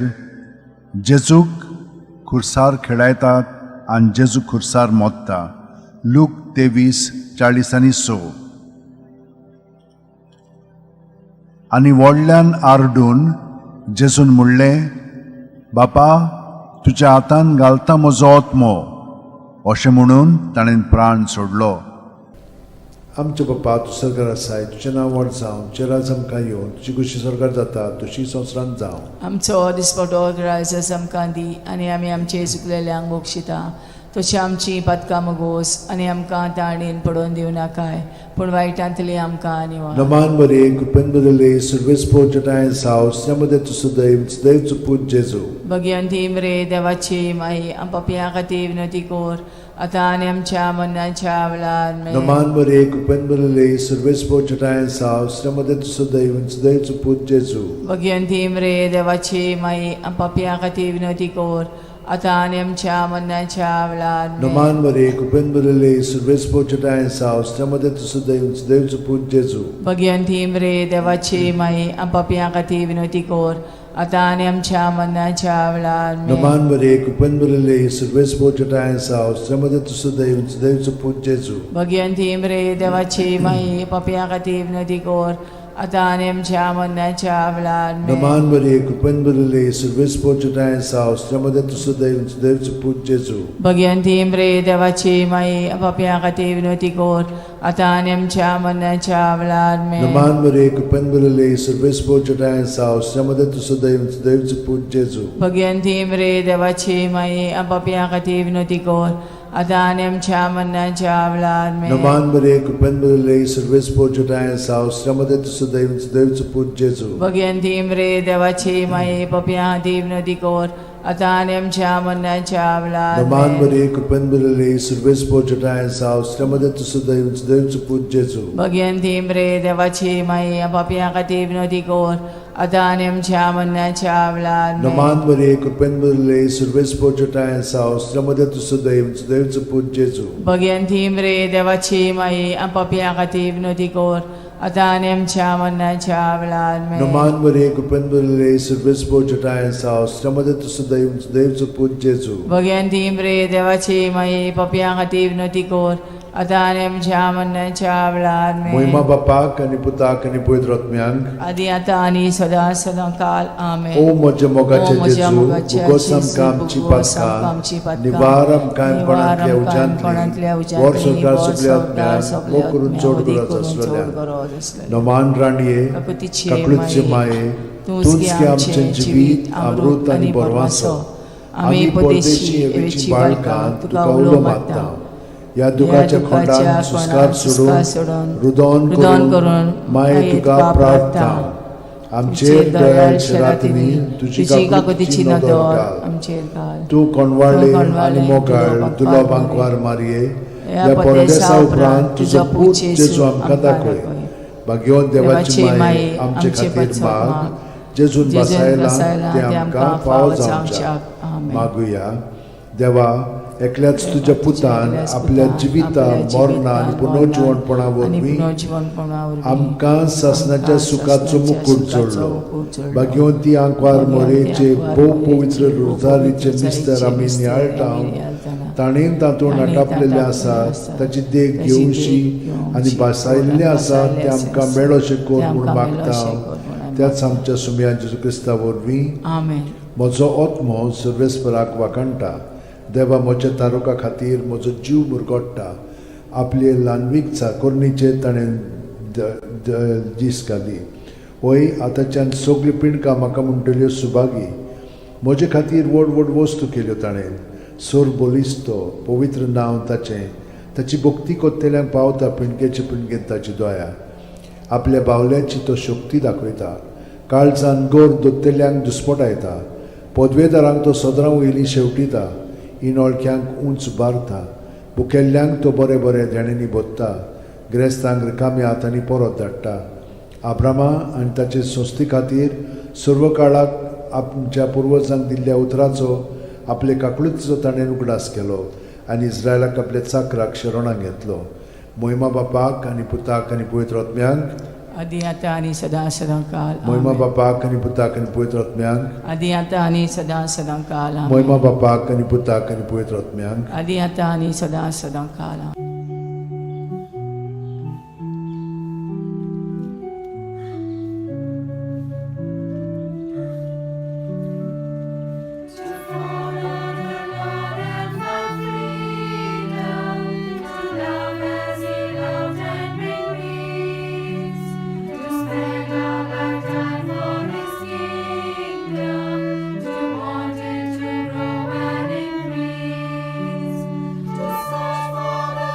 जेजूक खुर्सार खेळायतात आनी जेजू खुर्सार मोत्ता. लूक 23:40-6. आनी व्हडल्यान आरडून जेजून म्हणलें, बापा, तुज्या हातान घालता म्हजो आत्मो. अशें म्हणून ताणें प्राण सोडलो. आमच्या बापा, तूं सरकार आसाय, तुजें नांव व्हड जावं, तुजें राज आमकां येवं, तुजी खुशी स्वर्गार जाता तशी संवसारांत जावं. आमचो दिसपटो ग्रायस आमकां दी आनी आमी आमचे चुकलेल्यांक बक्षिता तशी आमची पातकां मगोस आनी आमकां ताणेन पडोवन दिवनाकाय, पूण वायटांतली आमकां निवार. नमान मरिये, कृपेन भरिल्ले, सर्वेस्पर जठायन साव, मध्ये तूं सदैव सदैवचो पूत जेजू. भगिवंती मरे देवाची माई, पापयां खातीर विनवती कर आतां आनी आमच्या मरणाच्या वेळार आमेन. नमान मरिये, कृपेन भरिल्ले, सर्वेस्पर जठायन साव, मध्ये तूं सदैव सदैवचो पूत जेजू. भगिवंती मरे देवाची माई, पापयां खातीर विनवती कर आतां आनी आमच्या मरणाच्या वेळार आमेन. नमान मरे कृपेन भरिल्ले सुर्वेस पोचटाय साव मध्ये तुझं दैव देवचो पूत जेजू. भगवंती मरे देवाची माई, आमच्या खातीर विनवती कर, आतां आनी आमच्या मरणाच्या वेळार आमेन. नमान मरे कृपेन भरिल्ले सुर्वेस पोचटाय साव मध्ये तुझं दैव देवचो पूत जेजू. भगवंती मरे देवाची माई, पापया खातीर विनवती कर, आतां आनी आमच्या मरणाच्या वेळार आमेन. नमान मरे कृपेन भरिल्ले सुर्वेस पोचटाय साव मध्ये तुझं दैव देवचो पूत जेजू. भगवंती मरे देवाची माई, पापया खातीर विनवती कर, आतां आनी आमच्या मरणाच्या वेळार आमेन. नमान मरे कृपेन भरिल्ले सुर्वेस पोचटाय साव मध्ये तुझं दैव देवचो पूत जेजू. भगवंती मरे देवाची माई, पापया खातीर विनवती कर, आतां आनी आमच्या मरणाच्या वेळार आमेन. नमान मरे कृपेन भरिल्ले सुर्वेस पोचटाय साव मध्ये तुझं दैव देवचो पूत जेजू. भगवंती मरे देवाची माई, पापया खातीर विनवती कर, आतां आनी आमच्या मरणाच्या वेळार नमान आमेन. मरे कृपेन भरिल्ले सुर्वेस पोचटाय साव मध्ये तुझं दैव देवचो पूत जेजू. भगवंती मरे देवाची माई, पापया खातीर विनवती कर, आतां आनी आमच्या मरणाच्या वेळार आमेन. नमान मरे कृपेन भरिल्ले सुर्वेस पोचटाय साव मध्ये तुझं दैव देवचो पूत जेजू. भगवंती मरे देवाची माई, पापया खातीर विनवती कर, आतां आनी आमच्या मरणाच्या वेळार आमेन. नमान मरे कृपेन भरिल्ले सुर्वेस पोचटाय साव मध्ये तुझं दैव देवचो पूत जेजू. भगवंती मरे देवाची माई, पापया खातीर विनवती कर, आतां आनी आमच्या मरणाच्या वेळार आमेन. मोहिमा बापाक आनी पुताक आनी पवित्र आत्म्यांक, आदी आतां आनी सदां सदां काल आमेन. ओ म्हज्या मोगाचे ओ म्हज्या जेजू, मोगाचे भुगोस जेजू, आमकां आमची भुगोस आमकां आमची पातकां, पातकां, निवार आमकां कोणांतल्या निवार आमकां कोणांतल्या उज्यांतली, उज्यांतली, वर संवसार वर सगल्या संवसार आत्म्यांक, सगल्या मोग करून आत्म्यांक, चड वदी गरज करून चड आसलेल्या. गरज आसलेल्या. नमान राणये, काकुतीचे काकळूतचे माये, माये, तूंच तूंच गे गे आमचें आमचें जिवीत, अमृत आनी बरवासो. आमी परदेशी एवेची बाळकां तुका उलो मारता. ह्या दुखाच्या खोंडान सुस्कार सोडून, रुदन रुदन करून करून माये तुका प्रार्थना. आमचेर दयाळ शेरातिनी तुजी तुजी काकुतीची काकुतीची नदर नदर घाल. आमचेर घाल. तूं कोणवाळे तूं आनी कोणवाळे, मोगाळ दुलो दुलो बांकवार बांकवार मारये, ह्या ह्या परदेसा परदेसा उपरांत तुजो पूत जेजू जेजू आमकां दाखय. भाग्यवंत देवाची माये आमचे खातीर माग, जेजून जेजून बसायला बसायला ते आमकां फावो जावच्याक. आमेन. मागुया. देवा, एकल्याच तुज्या पुतान आपल्या जिविता मरणा आनी पुनर्जिवणपणा आनी वरवीं पुनर्जिवणपणा वरवीं आमकां सासणाच्या आमकां सुखाचो सासणाच्या मुकूट सुखाचो जोडलो. मुकूट जोडलो. भाग्यवंती आंकवार भाग्यवंती मोरेचे आंकवार भोव मोरेचे पवित्र भोव रोजारीचे पवित्र मिस्तर आमी मिस्तर नियाळटा, आमी नियाळटाना, ताणें तातूंत ताणें नाटापलेलें तातूंत आसा आसा, ताची देख ताची देख घेवशी घेवची आनी भासायल्लें आसा भासायल्लें तें आमकां आसा, मेळोशें कर तें म्हूण आमकां मागता मेळोशें कर म्हूण आमी त्याच आमच्या सुमया जेजू क्रिस्ता वरवीं. आमेन. म्हजो आत्मो सर्वेस्पराक वाखाणटा, देवा म्हज्या तारुका खातीर म्हजो जीव मुरगोट्टा. आपले ल्हानवीक चाकोरणीचेर ताणें दीस घाली. वय आतांच्यान सगळीं पिंडकां म्हाका म्हणटल्यो सुभागी. म्हजे खातीर व्हड व्हड वस्तू केल्यो ताणें. सोर बलिस्तो पवित्र नांव ताचें. ताची भक्ती कोत्तेल्यांक पावता पिंडकेचे पिंडकेन ताची दया. आपल्या बावल्याची तो शक्ती दाखयता, काळजान गोर दोत्तेल्यांक दुस्पटायता. पदवेदारांक तो सदरां वयली शेवटिता, इनोळख्यांक उंच बारता. भुकेल्ल्यांक तो बरें बरें देण्यांनी भोत्ता, गिरेस्तांक रिकाम्या हातांनी परत धाडटा. आब्रामा आनी ताचे संस्थे खातीर सर्व काळाक आमच्या पुर्वजांक दिल्ल्या उतराचो आपले काकळुतीचो ताणें उगडास केलो आनी इस्रायलाक आपल्या चाकराक शरणाक घेतलो. मोहिमा बापाक आनी पुताक आनी पवित्र आत्म्यांक, आदी आतां आनी सदां सदां काल मोहिमा आमेन. बापाक आनी पुताक आनी पवित्र आत्म्यांक, आदी आतां आनी सदां सदां काल आमेन. मोहिमा बापाक आनी पुताक आनी पवित्र आत्म्यांक, आदी आतां आनी सदां सदां काल आमेन. To follow the Lord and find freedom, to love as He loved and bring peace, to spend our lifetime for His kingdom, to want it to grow and increase, to search for the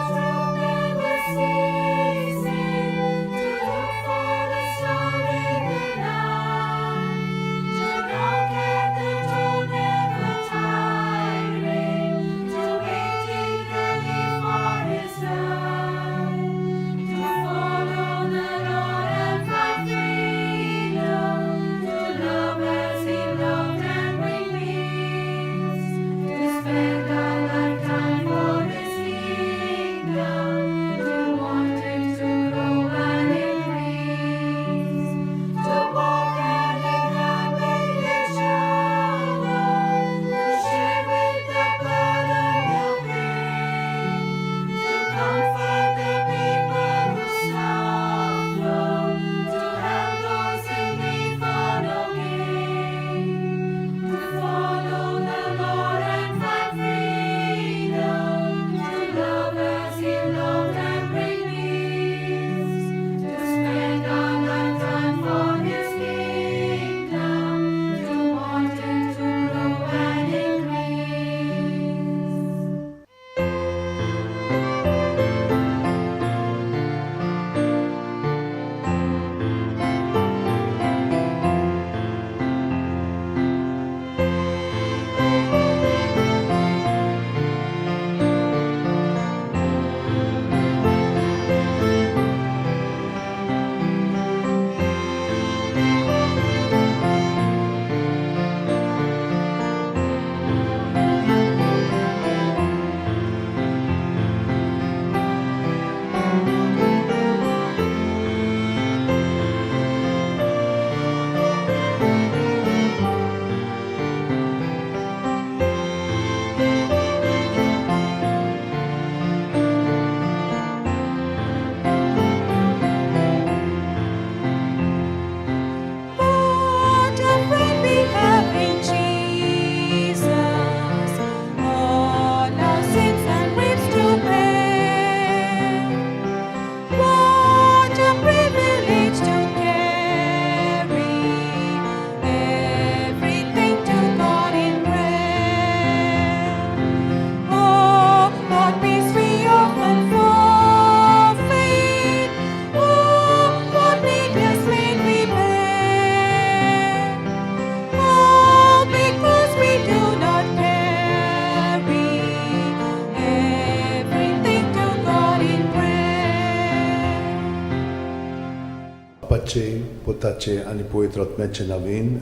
पुताचे आनी पवित्र आत्म्याचे नवीन.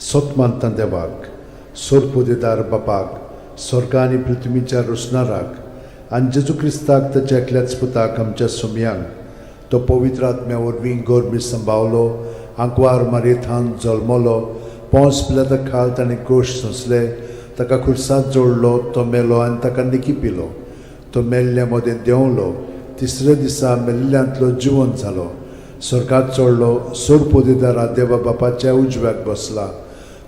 सत मानता देवाक, सोरपोदेदार बापाक, स्वर्गा आनी पृथ्वीच्या रोसणाराक, आनी जेजू क्रिस्ताक ताच्या एकल्याच पुताक, आमच्या सोमयांक, तो पवित्र आत्म्या वरवीं गोरमी संभावलो, आंकवार मारयेथान जल्मलो, पोंस पिलाता खाल ताणें कोश सोंसले, ताका खुर्सात जोडलो, तो मेलो आनी ताका निकी पिलो, तो मेल्ल्या मदें देंवलो, तिसऱ्या दिसा मेल्ल्यांतलो जिवन जालो, स्वर्गात चडलो, सोरपोदेदारा देवा बापाच्या उजव्याक बसला,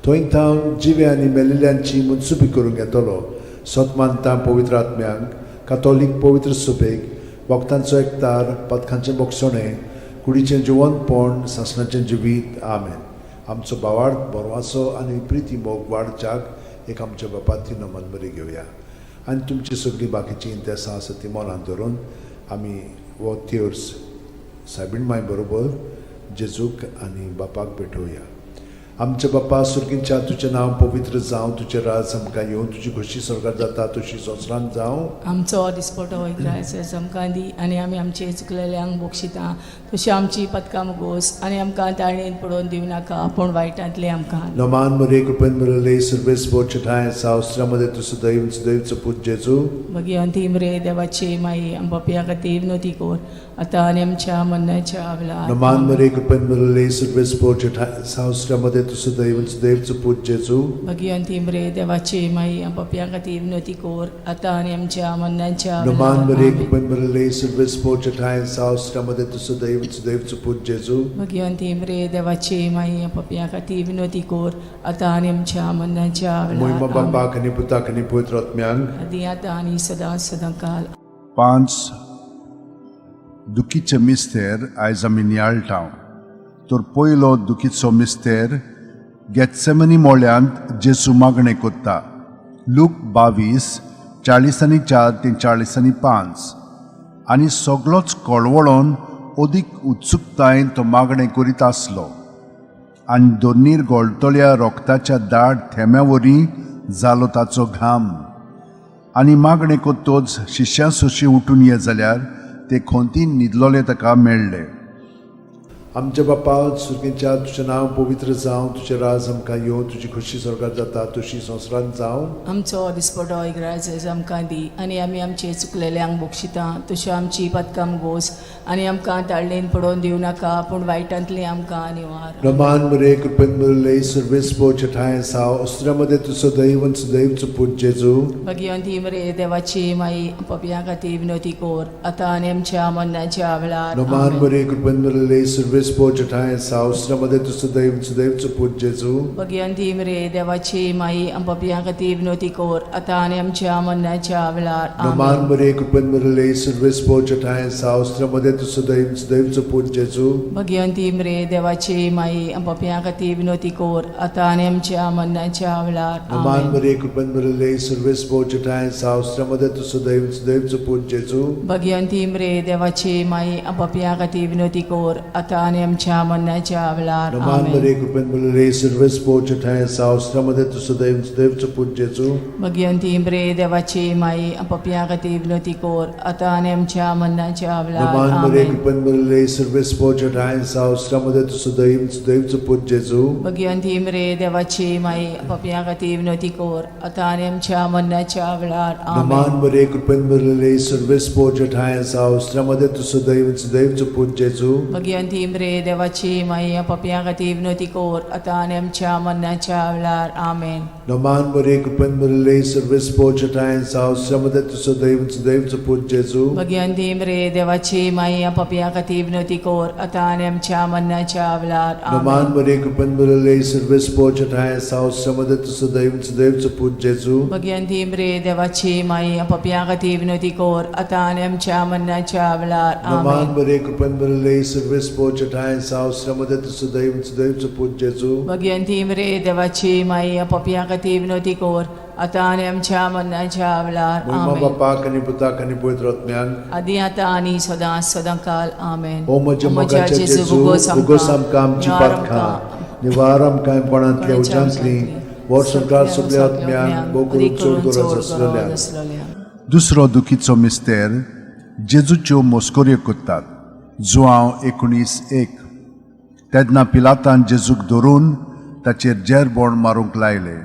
थंय थावन जिवे आनी मेल्ल्यांची मुनसुबी करूंक येतलो. सत मानता पवित्र आत्म्यांक, कातोलीक पवित्र सुबेक, वखदांचो एकतार, पदकांचें बोगसणें, कुडीचें जिवनपण, सासणाचें जिवीत. आमेन. आमचो बावाड बरवासो आनी प्रिती मोग वाडच्याक एक आमच्या बापाती नमन बरी घेवया आनी तुमची सगळीं बाकीचीं इंतेसां आसा ती मनांत धरून आमी हो तेर्स सायबीण माय बरोबर जेजूक आनी बापाक भेटोवया. आमच्या बापा सुर्गींच्या, तुजें नांव पवित्र जावं, तुजें राज आमकां येवं, तुजी खोशी स्वर्गात जाता तशी संवसारांत जावं. आमचो दिसपटो इग्रायस आमकां दी आनी आमी आमचे चुकलेल्यांक बक्षिता तशी आमची पदकां मुगोस आनी आमकां ताळणेन पडोवन दिवं नाका, पूण वायटांतले आमकां. नमान मरे, कृपेन मरले, सर्वेस बोचठाय सावस्त्रामध्ये तूं सदैव सदैवचो पूत जेजू. भगिवंती मरे देवाची माई, आम पापया खातीर विनवती कर, आतां आनी आमच्या मरणाच्या वेळार. नमान मरे, कृपेन मरले, सर्वेस बोचठाय सावस्त्रामध्ये तूं सदैव सदैवचो पूत जेजू. भगिवंती मरे देवाची माई, आम पापया खातीर विनवती कर, आतां आनी आमच्या मरणाच्या नमान वेळार. मरे, आमेन. कृपेन मरले, सर्वेस बोचठाय सावस्त्रामध्ये तूं सदैव सदैवचो पूत जेजू. भगिवंती मरे देवाची माई, आम पापया खातीर विनवती कर, आतां आनी आमच्या मरणाच्या मोहिमा वेळार. आमेन. बापाक आनी पुताक आनी पवित्र आत्म्यांक. आदी आतां आनी सदां सदां काल. पांच दुखीचे मिस्तेर आयज आमी नियाळटा. तर पयलो दुखीचो मिस्तेर, गेत्सेमनी मोळ्यांत जेजू मागणें कोत्ता. लूक 22:44 ते 45. आनी सगळोच कळवळोन अदीक उत्सुकतायेन तो मागणें करीत आसलो आनी दोनीर गोळटल्या रोगताच्या दाट थेंब्या वरी जालो ताचो घाम. आनी मागणें कोत्तोच शिश्यां सोशी उठून ये जाल्यार ते खोंतीन न्हिदलोले ताका मेळ्ळे. आमच्या बापा सुर्गीच्या, तुजें नांव पवित्र जावं, तुजें राज आमकां येवं, तुजी खोशी स्वर्गात जाता तशी संवसारांत जावं. आमचो दिसपटो इग्राज आमकां दी आनी आमी आमचे चुकलेल्यांक बक्षिता तश्यो आमची पदकां गोस आनी आमकां ताळणेन पडोवन दिवं नाका, पूण वायटांतली आमकां निवार. रमान मरे, कृपेन मरले, सर्वेस ठाय साव अस्त्रामध्ये तूं सदैव सदैवचो पूत जेजू. भगिवंती मरे देवाची माई, पपया खातीर विनवती कोर, आतां आनी आमच्या मरणाच्या वेळार. रमान आमेन. मरे, कृपेन मरले, सर्वेस ठाय साव अस्त्रामध्ये तूं सदैव सदैवचो पूत जेजू. भगिवंती मरे देवाची माई, पपया खातीर विनवती कोर, आतां आनी आमच्या मरणाच्या वेळार. रमान आमेन. मरे, कृपेन मरले, सर्वेस ठाय साव अस्त्रामध्ये तूं सदैव सदैवचो पूत जेजू. भगिवंती मरे देवाची माई, पपया खातीर विनवती कोर, आतां आनी आमच्या मरणाच्या वेळार. रमान आमेन. मरे, कृपेन मरले, सर्वेस ठाय साव अस्त्रामध्ये तूं सदैव सदैवचो पूत जेजू. भगिवंती मरे देवाची माई, पपया खातीर विनवती कोर, आतां आनी आमच्या मरणाच्या वेळार. रमान आमेन. मरे, कृपेन मरले, सर्वेस ठाय साव अस्त्रामध्ये तूं सदैव सदैवचो पूत जेजू. भगिवंती मरे देवाची माई, पपया खातीर विनवती कोर, आतां आनी आमच्या मरणाच्या वेळार. रमान मरे, आमेन. कृपेन मरले, सर्वेस ठाय साव अस्त्रामध्ये तूं सदैव सदैवचो पूत जेजू. भगिवंती मरे देवाची माई, पपया खातीर विनवती कोर, आतां आनी आमच्या मरणाच्या वेळार. रमान आमेन. मरे, कृपेन मरले, सर्वेस ठाय साव अस्त्रामध्ये तूं सदैव सदैवचो पूत जेजू. भगिवंती मरे देवाची माई, पपया खातीर विनवती कोर, आतां आनी आमच्या मरणाच्या वेळार. आमेन. रमान मरे, कृपेन मरले, सर्वेस ठाय साव अस्त्रामध्ये तूं सदैव सदैवचो पूत जेजू. भगिवंती मरे देवाची माई, पपया खातीर विनवती कोर, आतां आनी आमच्या मरणाच्या वेळार. रमान आमेन. मरे, कृपेन मरले, सर्वेस ठाय साव अस्त्रामध्ये तूं सदैव सदैवचो पूत जेजू. भगिवंती मरे देवाची माई, पपया खातीर विनवती कोर, आतां आनी आमच्या मरणाच्या वेळार. रमान आमेन. मरे, कृपेन मरले, सर्वेस ठाय साव अस्त्रामध्ये तूं सदैव सदैवचो पूत जेजू. भगिवंती मरे देवाची माई, पपया खातीर विनवती कोर, आतां आनी आमच्या मरणाच्या वेळार. महिमा आमेन. बापाक आनी पुताक आनी पवित्र आत्म्याक. आदी आतां आनी सदां सदां काल. आमेन. ओ म्हज्या मोगाच्या जेजू, उगोस आमकां आमची पातकां, निवार आमकां कोणांतल्या उज्यांतली, वर्सभर सगल्या आत्म्यांक, भोव करून चड गरज आसलेल्या. दुसरो दुखीचो मिस्तेर, जेजूच्यो मस्कऱ्यो करतात. जुआंव 19:1. तेन्ना पिलातान जेजूक धरून ताचेर जेरबोण मारूंक लायले.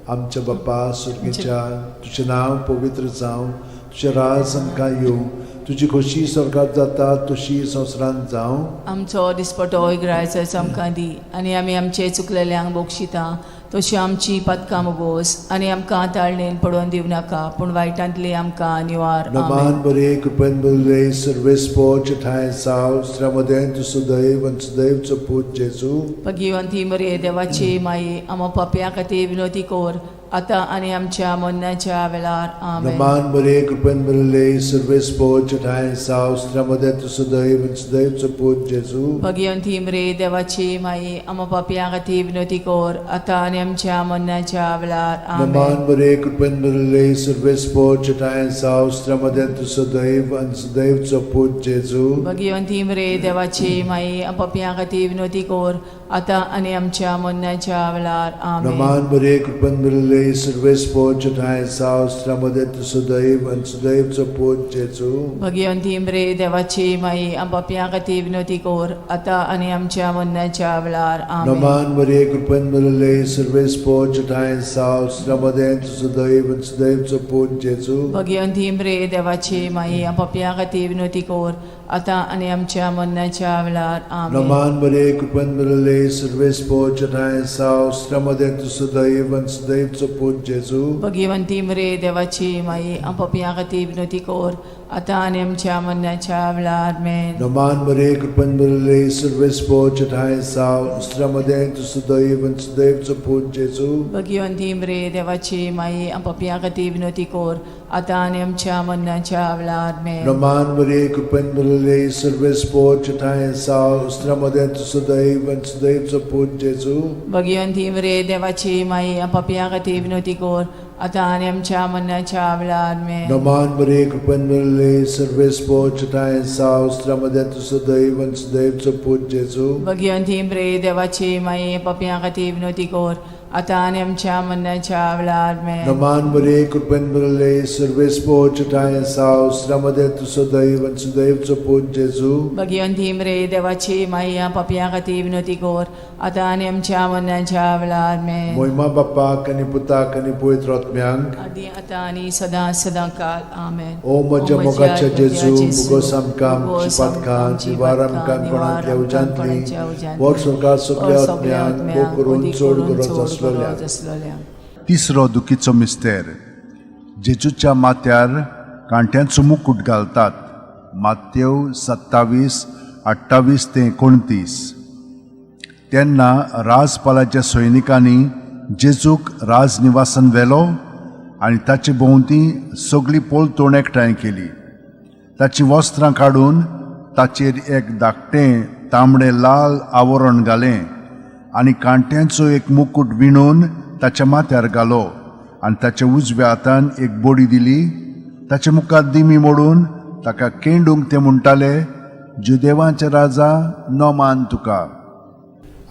आमच्या बापा सुर्गीच्या, तुजें नांव पवित्र जावं, तुजें राज आमकां येवं, तुजी खोशी स्वर्गात जाता तशी संवसारांत जावं. आमचो दिसपटो इगरायचो आमकां दी आनी आमी आमचे चुकलेल्यांक बक्षिता तशी आमची पदकां मोगोस आनी आमकां ताळणेन पडोवन दिवं नाका पूण वायटांतली आमकां निवार. आमेन. नमान बरे, कृपेन बरले, सर्वेस्पोच ठांय साव श्रमदें तूं सुदैव आनी सुदैवचो पूत जेजू. भगिवंती मरे देवाची माई, आमा पापया खातीर विनोती कोर आतां आनी आमच्या मरणाच्या वेळार. आमेन. नमान बरे, कृपेन बरले, सर्वेस्पोच ठांय साव श्रमदें तूं सुदैव आनी सुदैवचो पूत जेजू. भगिवंती मरे देवाची माई, आमा पापया खातीर विनोती कोर आतां आनी आमच्या मरणाच्या वेळार. आमेन. नमान बरे, कृपेन बरले, सर्वेस्पोच ठांय साव श्रमदें तूं सुदैव आनी सुदैवचो पूत जेजू. भगिवंती मरे देवाची माई, पापया खातीर विनोती कोर आतां आनी आमच्या मरणाच्या वेळार. आमेन. नमान बरे, कृपेन बरले, सर्वेस्पोच ठांय साव श्रमदें तूं सुदैव आनी सुदैवचो पूत जेजू. भगिवंती मरे देवाची माई, पापया खातीर विनोती कोर आतां आनी आमच्या मरणाच्या वेळार. आमेन. नमान मरिये, कृपेन भरिल्ले, सर्वेस्पोच ठांय साव श्रमदें तूं सुदैव आनी सुदैवचो पूत जेजू. भगिवंती मरे देवाची माई, पापया खातीर विनोती कोर आतां आनी आमच्या मरणाच्या वेळार. आमेन. नमान मरिये, कृपेन भरिल्ले, सर्वेस्पोच ठांय साव श्रमदें तूं सुदैव आनी सुदैवचो पूत जेजू. भगिवंती मरे देवाची माई, पापया खातीर विनोती कोर आतां आनी आमच्या मरणाच्या वेळार. आमेन. नमान मरिये, कृपेन भरिल्ले, सर्वेस्पोच ठांय साव श्रमदें तूं सुदैव आनी सुदैवचो पूत जेजू. भगिवंती मरे देवाची माई, पापया खातीर विनोती कोर आतां आनी आमच्या मरणाच्या वेळार. आमेन. नमान मरिये, कृपेन भरिल्ले, सर्वेस्पोच ठांय साव श्रमदें तूं सुदैव आनी सुदैवचो पूत जेजू. भगिवंती मरे देवाची माई, पापया खातीर विनोती कोर आतां आनी आमच्या मरणाच्या वेळार. आमेन. नमान मरिये, कृपेन भरिल्ले, सर्वेस्पोच ठांय साव श्रमदें तूं सुदैव आनी सुदैवचो पूत जेजू. भगिवंती मरे देवाची माई, पापया खातीर विनोती कोर आतां आनी आमच्या मरणाच्या वेळार. आमेन. नमान मरिये, कृपेन भरिल्ले, सर्वेस्पोच ठांय साव श्रमदें तूं सुदैव आनी सुदैवचो पूत जेजू. भगिवंती मरे देवाची माई, पापया खातीर विनोती कोर आतां आनी आमच्या मरणाच्या वेळार. आमेन. मोहिमा बाप्पाक आनी पुताक आनी पवित्र आत्म्यांक. आदी आतां आनी सदां सदां काल. आमेन. ओ म्हज्या मोगाच्या जेजू, मुगोस आमकां आमची पातकां, निवार आमकां कोणांतल्या उज्यांतली, वर सरकार सगल्या आत्म्यांक, भोव करून चड गरज आसलेल्या. तिसरो दुखीचो मिस्तेर. जेजूच्या माथ्यार कांट्यांचो मुकूट घालतात. मात्यव 27 28 ते 29. तेन्ना राजपालाच्या सैनिकांनी जेजूक राजनिवासान व्हेलो आनी ताचे भोंवती सगळी पोलतोण एकठांय केली. ताचीं वस्त्रां काडून ताचेर एक धाकटें तांबडें लाल आवरण घालें आनी कांट्यांचो एक मुकूट विणून ताच्या माथ्यार घालो आनी ताच्या उजव्या हातान एक बडी दिली. ताच्या मुखार दिमी मोडून ताका केंडूंक ते म्हणटाले, जुदेवांचे राजा, नमान तुका.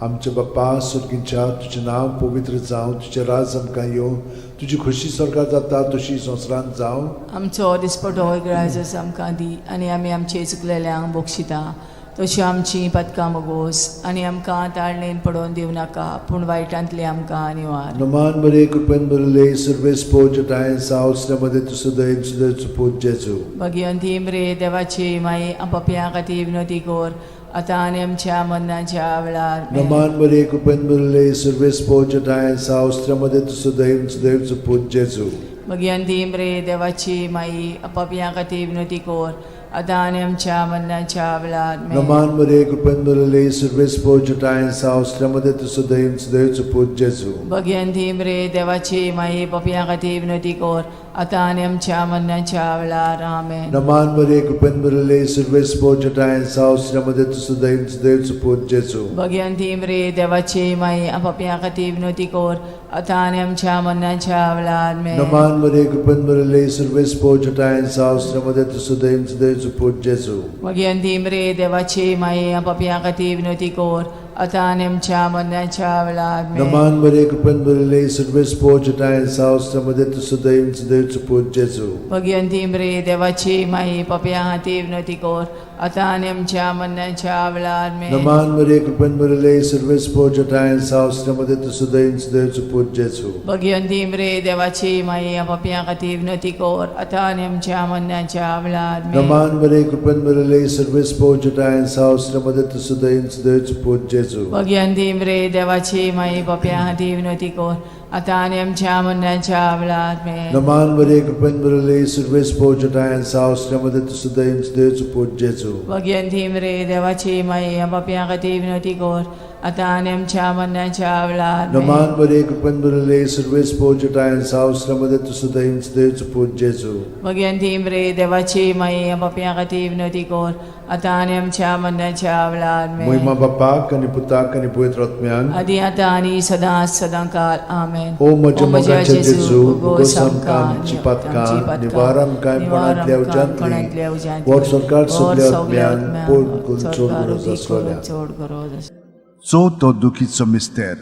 आमच्या बाप्पा सुर्गींच्या, तुजें नांव पवित्र जावं, तुजें राज आमकां येवं, तुजी खोशी स्वर्गात जाता तशी संवसारांत जावं. आमचो दिसपटो इगरायजस आमकां दी आनी आमी आमचे चुकलेल्यांक बक्षिता तशी आमची पदकां मोगोस आनी आमकां ताळणेन पडोवन दिवं नाका पूण वायटांतली आमकां निवार. नमान मरिये, कृपेन भरिल्ले, सर्वेस्पोच ठांय साव श्रमदें तूं सुदैव सुदैवचो पूत जेजू. भगिवंती मरे देवाची माई, पापया खातीर विनोती कोर आतां आनी आमच्या मरणाच्या वेळार. आमेन. नमान मरिये, कृपेन भरिल्ले, सर्वेस्पोच ठांय साव श्रमदें तूं सुदैव सुदैवचो पूत जेजू. भगिवंती मरे देवाची माई, पापया खातीर विनोती कोर आतां आनी आमच्या मरणाच्या वेळार. आमेन. नमान मरिये, कृपेन भरिल्ले, सर्वेस्पोच ठांय साव श्रमदें तूं सुदैव सुदैवचो पूत जेजू. भगिवंती मरे देवाची माई, पापया खातीर विनोती कोर आतां आनी आमच्या मरणाच्या वेळार. आमेन. नमान मरिये, कृपेन भरिल्ले, सर्वेस्पोच ठांय साव श्रमदें तूं सुदैव सुदैवचो पूत जेजू. भगिवंती मरे देवाची माई, पापया खातीर विनोती कोर आतां आनी आमच्या मरणाच्या वेळार. आमेन. नमान मरिये, कृपेन भरिल्ले, सर्वेस्पोच ठांय साव श्रमदें तूं सुदैव सुदैवचो पूत जेजू. भगिवंती मरे देवाची माई, पापया खातीर विनोती कोर आतां आनी आमच्या मरणाच्या वेळार आमेन. नमान मरे कृपेन भरिल्ले सर्वेस पोजटाय सावस मध्ये तूं सदैव सदैवचो पूत जेजू. भगिवंती मरे देवाची माई पापया खातीर विनवती कर आतां आनी आमच्या मरणाच्या वेळार आमेन. नमान मरे कृपेन भरिल्ले सर्वेस पोजटाय सावस मध्ये तूं सदैव सदैवचो पूत जेजू. भगिवंती मरे देवाची माई पापया खातीर विनवती कर आतां आनी आमच्या मरणाच्या वेळार आमेन. नमान मरे कृपेन भरिल्ले सर्वेस पोजटाय सावस मध्ये तूं सदैव सदैवचो पूत जेजू. भगिवंती मरे देवाची माई पापया खातीर विनवती कर आतां आनी आमच्या मरणाच्या वेळार आमेन. नमान मरे कृपेन भरिल्ले सर्वेस पोजटाय सावस मध्ये तूं सदैव सदैवचो पूत जेजू. भगिवंती मरे देवाची माई पापया खातीर विनवती कर आतां आनी आमच्या मरणाच्या वेळार आमेन. नमान मरे कृपेन भरिल्ले सर्वेस पोजटाय सावस मध्ये तूं सदैव सदैवचो पूत जेजू. भगिवंती मरे देवाची माई पापया खातीर विनवती कर आतां आनी आमच्या मरणाच्या वेळार आमेन. मोहिमा बापाक आनी पुताक आनी पवित्र आत्म्यान. आदी आतां आनी सदां सदां काल आमेन. ओ म्हज्या मोगाच्या जेजू, उगोस आमकां आमची पातकां, निवार आमकां कोणांतल्या उज्यांतली, वर सरकार सगल्या आत्म्यान, पोट करून चड गरज आसलोल्या. चड गरज आसलोल्या. चवथो दुखीचो मिस्तेर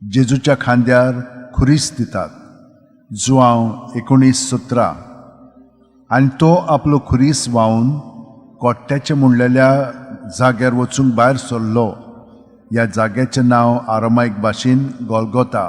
जेजूच्या खांद्यार खुरीस दितात. जुआंव 19:17. आनी तो आपलो खुरीस व्हांवन कोट्ट्याचें म्हणलेल्या जाग्यार वचूंक भायर सरलो. ह्या जाग्याचें नांव आरामायक भाशेन गोलगोता.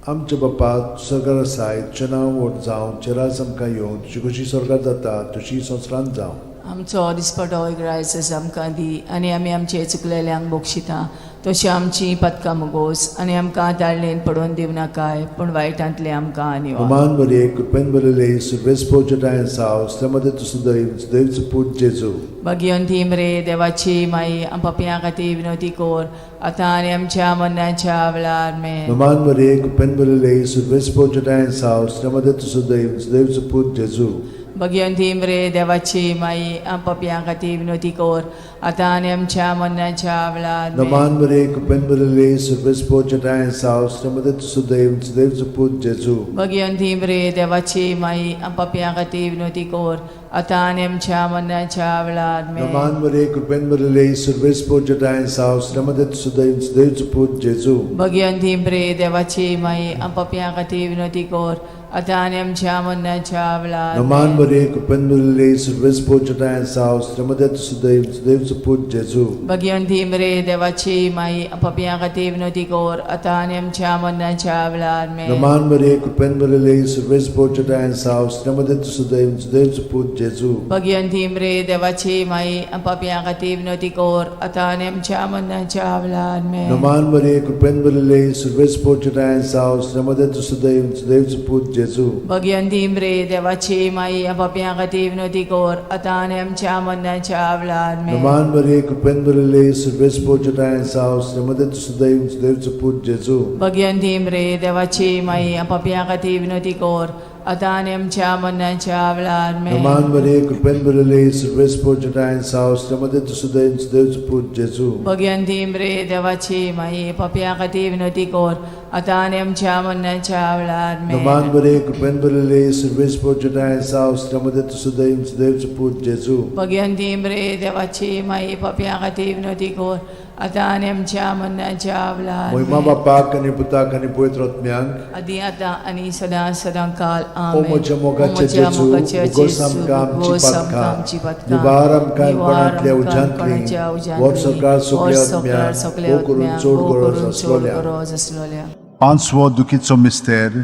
आमच्या बापा सरकार आसाय, तुजें नांव व्हड जावं, तुजें राज आमकां येवं, तुजी कशी सरकार जाता तशी संवसारांत जावं. आमचो दिसपटो ग्रायस आमकां दी आनी आमी आमचे चुकलेल्यांक बक्षिता तशी आमची पदकां मुगोस आनी आमकां ताळणेन पडोवन दिवनाकाय पूण वायटांतले आमकां निवार. नमान मरे कृपेन भरिल्ले सर्वेस पोजटाय सावस मध्ये तूं सदैव सदैवचो पूत जेजू. भगिवंती मरे देवाची माई पापयां खातीर विनवती कर आतां आनी आमच्या मरणाच्या वेळार आमेन. नमान मरे कृपेन भरिल्ले सर्वेस पोजटाय सावस मध्ये तूं सदैव सदैवचो पूत जेजू. भगिवंती मरे देवाची माई पापयां खातीर विनवती कर आतां आनी आमच्या मरणाच्या वेळार आमेन. नमान मरे कृपेन भरिल्ले सर्वेस पोजटाय सावस मध्ये तूं सदैव सदैवचो पूत जेजू. भगिवंती मरे देवाची माई पापयां खातीर विनवती कर आतां आनी आमच्या मरणाच्या वेळार आमेन. नमान मरे कृपेन भरिल्ले सर्वेस पोजटाय सावस मध्ये तूं सदैव सदैवचो पूत जेजू. भगिवंती मरे देवाची माई पापयां खातीर विनवती कर आतां आनी आमच्या मरणाच्या वेळार नमान आमेन. मरे कृपेन भरिल्ले सर्वेस पोजटाय सावस मध्ये तूं सदैव सदैवचो पूत जेजू. भगिवंती मरे देवाची माई पापयां खातीर विनवती कर आतां आनी आमच्या मरणाच्या वेळार आमेन. नमान मरे कृपेन भरिल्ले सर्वेस पोजटाय सावस मध्ये तूं सदैव सदैवचो पूत जेजू. भगिवंती मरे देवाची माई पापयां खातीर विनवती कर आतां आनी आमच्या मरणाच्या वेळार आमेन. नमान मरे कृपेन भरिल्ले सर्वेस पोजटाय सावस मध्ये तूं सदैव सदैवचो पूत जेजू. भगिवंती मरे देवाची माई पापयां खातीर विनवती कर आतां आनी आमच्या मरणाच्या वेळार आमेन. नमान मरे कृपेन भरिल्ले सर्वेस पोजटाय सावस मध्ये तूं सदैव सदैवचो पूत जेजू. भगिवंती मरे देवाची माई पापयां खातीर विनवती कर आतां आनी आमच्या मरणाच्या वेळार आमेन. नमान मरे कृपेन भरिल्ले सर्वेस पोजटाय सावस मध्ये तूं सदैव सदैवचो पूत जेजू. भगिवंती मरे देवाची माई पापयां खातीर विनवती कर आतां आनी आमच्या मरणाच्या वेळार आमेन. नमान मरे कृपेन भरिल्ले सर्वेस पोजटाय सावस मध्ये तूं सदैव सदैवचो पूत जेजू. भगिवंती मरे देवाची माई पापयां खातीर विनवती कर आतां आनी आमच्या मरणाच्या वेळार मोहिमा आमेन. बापाक आनी पुताक आनी पवित्र आत्म्याक. आदी आतां आनी सदां सदां काल ओ आमेन. म्हज्या मोगाचे ओ म्हज्या जेजू, मोगाचे उगोस जेजू, आमकां आमची उगोस आमकां पातकां, आमची पातकां, निवार आमकां निवार कोणांतल्या आमकां उज्यांतली, कोणाच्या उज्यांतली, वर सरकार सगल्या वर सरकार आत्म्याक, सगल्या भोव करून आत्म्याक, चड भोव गरज करून चड आसलोल्या. गरज आसलोल्या. पांचवो दुखीचो मिस्तेर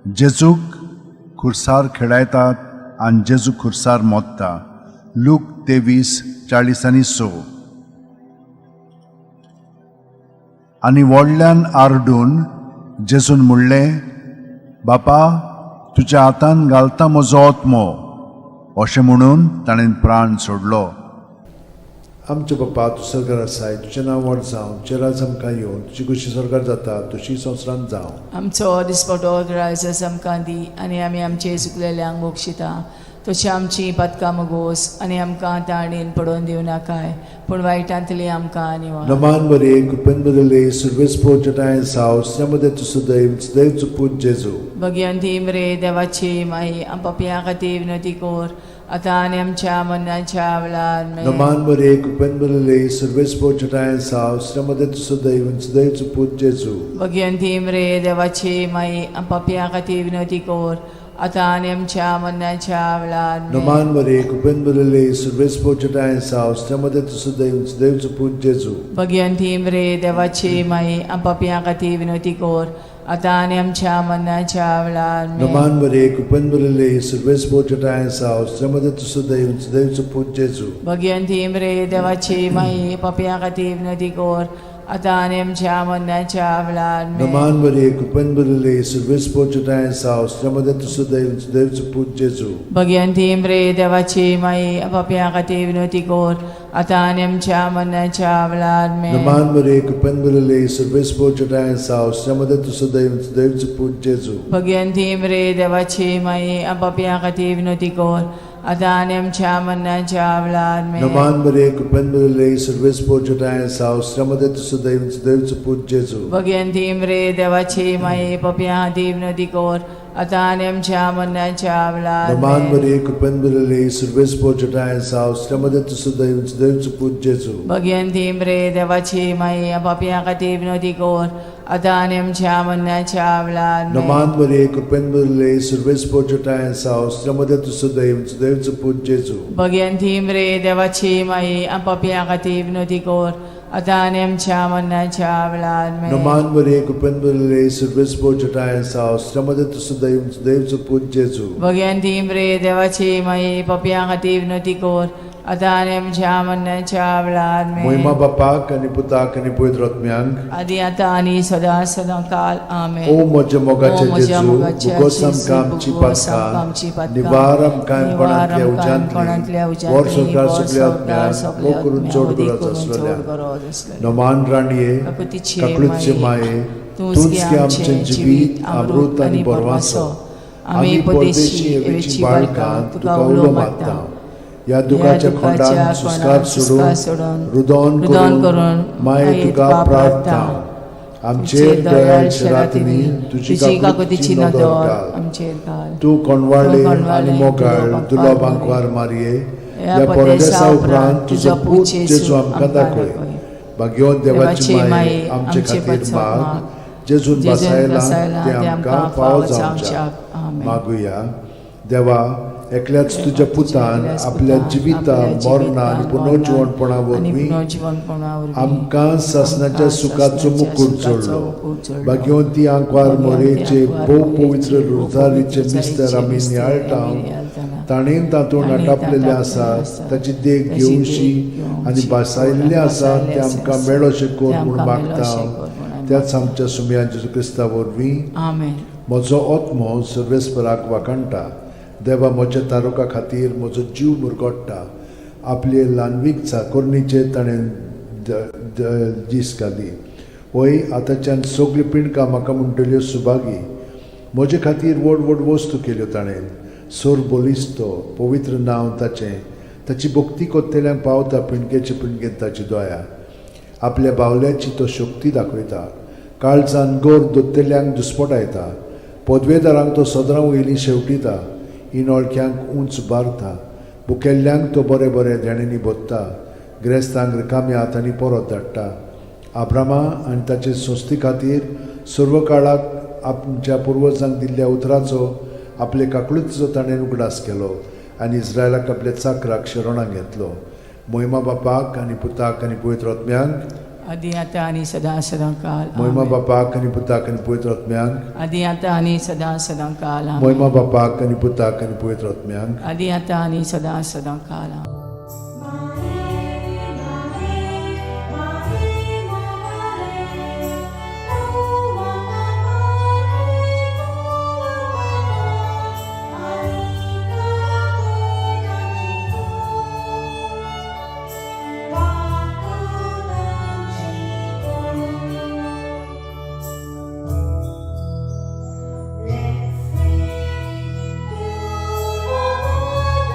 जेजूक खुर्सार खेळायतात आनी जेजू खुर्सार मोत्ता. लूक 23:46. आनी व्हडल्यान आरडून जेजून म्हणलें, बापा तुज्या हातान घालता म्हजो आत्मो. अशें म्हणून ताणें प्राण सोडलो. आमच्या बापा तूं सरकार आसाय, तुजें नांव व्हड जावं, तुजें राज आमकां येवं, तुजी कशी सरकार जाता तशी संवसारांत जावं. आमचो दिसपटो ग्रायस आमकां दी आनी आमी आमचे चुकलेल्यांक बक्षिता तशी आमची पातकां मगोस आनी आमकां ताणेन पडोवन दिवं नाकाय पूण वायटांतली आमकां निवार. नमान बरे कृपेन बरले सर्वेस्पर जटाय साव श्रमदे तू सदैव सदैव पूत जेजू. भगवंती मरे देवाची माई आम पापयां खातीर विनवती कर आतां आनी आमच्या मरणाच्या वेळार आमेन. नमान बरे कृपेन बरले सर्वेस्पर जटाय साव श्रमदे तू सदैव सदैव पूत जेजू. भगवंती मरे देवाची माई आम पापयां खातीर विनवती कर आतां आनी आमच्या मरणाच्या वेळार आमेन. नमान बरे कृपेन बरले सर्वेस्पर जटाय साव श्रमदे तू सदैव सदैव पूत जेजू. भगवंती मरे देवाची माई आम पापयां खातीर विनवती कर आतां आनी आमच्या मरणाच्या वेळार आमेन. नमान बरे कृपेन बरले सर्वेस्पर जटाय साव श्रमदे तू सदैव सदैव पूत जेजू. भगवंती मरे देवाची माई पापयां खातीर विनवती कर आतां आनी आमच्या मरणाच्या वेळार आमेन. नमान बरे कृपेन बरले सर्वेस्पर जटाय साव श्रमदे तू सदैव सदैव पूत जेजू. भगवंती मरे देवाची माई पापयां खातीर विनवती कर आतां आनी आमच्या मरणाच्या वेळार आमेन. नमान बरे कृपेन बरले सर्वेस्पर जटाय साव श्रमदे तू सदैव सदैव पूत जेजू. भगवंती मरे देवाची माई पापयां खातीर विनवती कर आतां आनी आमच्या मरणाच्या वेळार आमेन. नमान बरे कृपेन बरले सर्वेस्पर जटाय साव श्रमदे तू सदैव सदैव पूत जेजू. भगवंती मरे देवाची माई पापयां खातीर विनवती कर आतां आनी आमच्या मरणाच्या वेळार नमान आमेन. बरे कृपेन बरले सर्वेस्पर जटाय साव श्रमदे तू सदैव सदैव पूत जेजू. भगवंती मरे देवाची माई पापयां खातीर विनवती कर आतां आनी आमच्या मरणाच्या वेळार आमेन. नमान बरे कृपेन बरले सर्वेस्पर जटाय साव श्रमदे तू सदैव सदैव पूत जेजू. भगवंती मरे देवाची माई पापयां खातीर विनवती कर आतां आनी आमच्या मरणाच्या वेळार आमेन. नमान बरे कृपेन बरले सर्वेस्पर जटाय साव श्रमदे तू सदैव सदैव पूत जेजू. भगवंती मरे देवाची माई पापयां खातीर विनवती कर आतां आनी आमच्या मरणाच्या वेळार आमेन. मोहिमा बापाक आनी पुताक आनी पवित्र आत्म्यांक आदी आतां आनी सदां सदां काल आमेन. ओ म्हज्या मोगाचे ओ म्हज्या जेजू मोगाचे भुगोस जेजू, आमकां आमची भुगोस आमकां आमची पातकां पातकां, निवार आमकां निवार कोणांतल्या आमकां कोणांतल्या उज्यांतली उज्यांतली, वर संवसार वर सगल्या संवसार आत्म्यांक सगल्या मोग करून आत्म्यांक, चड मोग गरज करून आसलेल्या चड गरज आसलेल्या. नमान राणये काकुतीचे काकळूतचे माये तूंच तूंच की आमचें जिवीत अमृत आनी बरवासो. आमी परदेशी एवेची बाळकां तुका उलो मारता ह्या दुखाच्या खोंडान सुस्कार सोडून रुदोन करून माये तुका प्रार्थना आमचेर दयाळ रातींनी तुजी काकुतीची नदर घाल. आमचेर घाल. तूं कोणवाळे आनी मोगाळ दुलो बांकवार मारये ह्या परदेसा उपरांत तुजो पूत जेजू आमकां दाखय. भाग्यवंत देवाची माये आमचे खातीर माग जेजून बसायला ते आमकां फावो जावच्याक. आमेन. मागुया. देवा एकल्याच तुज्या पुतान आपल्या जिविता मरणा आनी पुनर्जिवणपणा वरवीं आमकां सासणाच्या सुखाचो मुकूट जोडलो. भाग्यवंती आंकवार मोरेचे भोव पवित्र रोजारीचे मिस्तर आमी नियाळटा ताणेन तातूंत आटापलेले आसा ताची देख घेवशी आनी भासायल्लें आसा तें आमकां मेळोशें कर म्हूण मागता त्याच आमच्या सुमया जेजू क्रिस्ता वरवीं. आमेन. म्हजो आत्मो सर्वेस्पराक वाखाणटा. देवा म्हज्या तारुका खातीर म्हजो जीव मुरगोडटा. आपले ल्हानवीक चाकोरणीचेर ताणें दीस घाली. वय आतांच्यान सगळीं पिंडकां म्हाका म्हणटल्यो सुभागी. म्हजे खातीर व्हड व्हड वस्तू केल्यो ताणें. सोर बलिस्तो पवित्र नांव ताचें. ताची भक्ती कोत्तेल्यांक पावता पिंडकेचे पिंडकेन ताची दया. आपल्या बावल्याची तो शक्ती दाखयता. काळजान गोर दोत्तेल्यांक दुस्पटायता. पदवेदारांक तो सदरां वयलीं शेवटिता. इनोळख्यांक उंच बारता. भुकेल्ल्यांक तो बरें बरें देण्यांनी भोत्ता. ग्रेस्तांक रिकाम्या हातांनी परत धाडटा. आब्रामा आनी ताचे संस्थे खातीर सर्व काळाक आमच्या पुर्वजांक दिल्ल्या उतराचो आपले काकळुतीचो ताणें उगडास केलो आनी इस्रायलाक आपल्या चाकराक शरणाक घेतलो. मोहिमा बापाक आनी पुताक आनी पवित्र आत्म्यांक आदी आतां आनी सदां सदां काल मोहिमा आमेन. बापाक आनी पुताक आनी पवित्र आत्म्यांक आदी आतां आनी सदां सदां काल आमेन. मोहिमा बापाक आनी पुताक आनी पवित्र आत्म्यांक आदी आतां आनी सदां सदां काल आमेन. Let's sing to the Lord.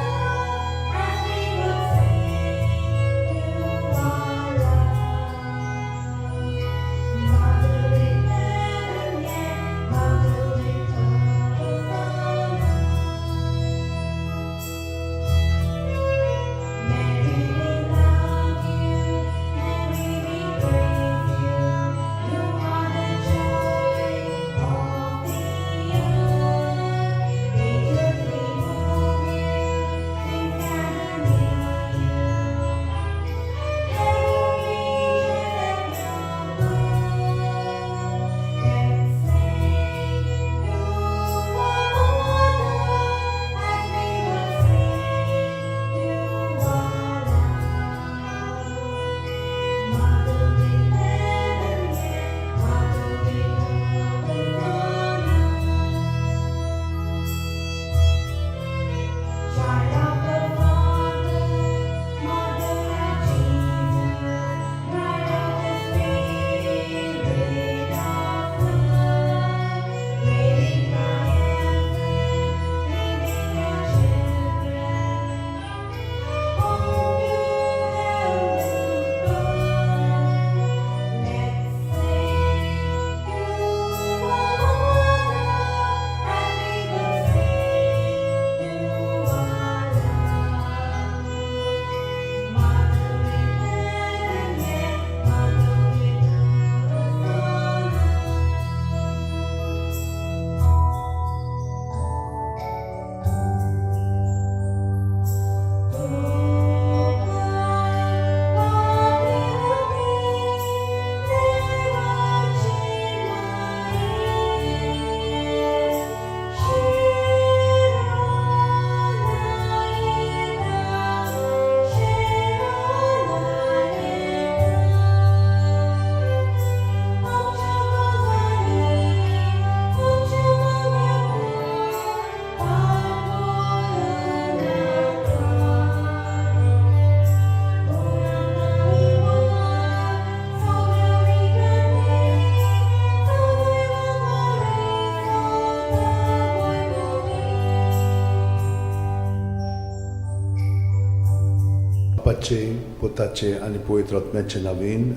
बापाचे, पुताचे आनी पवित्र आत्म्याचे नांवान आमेन.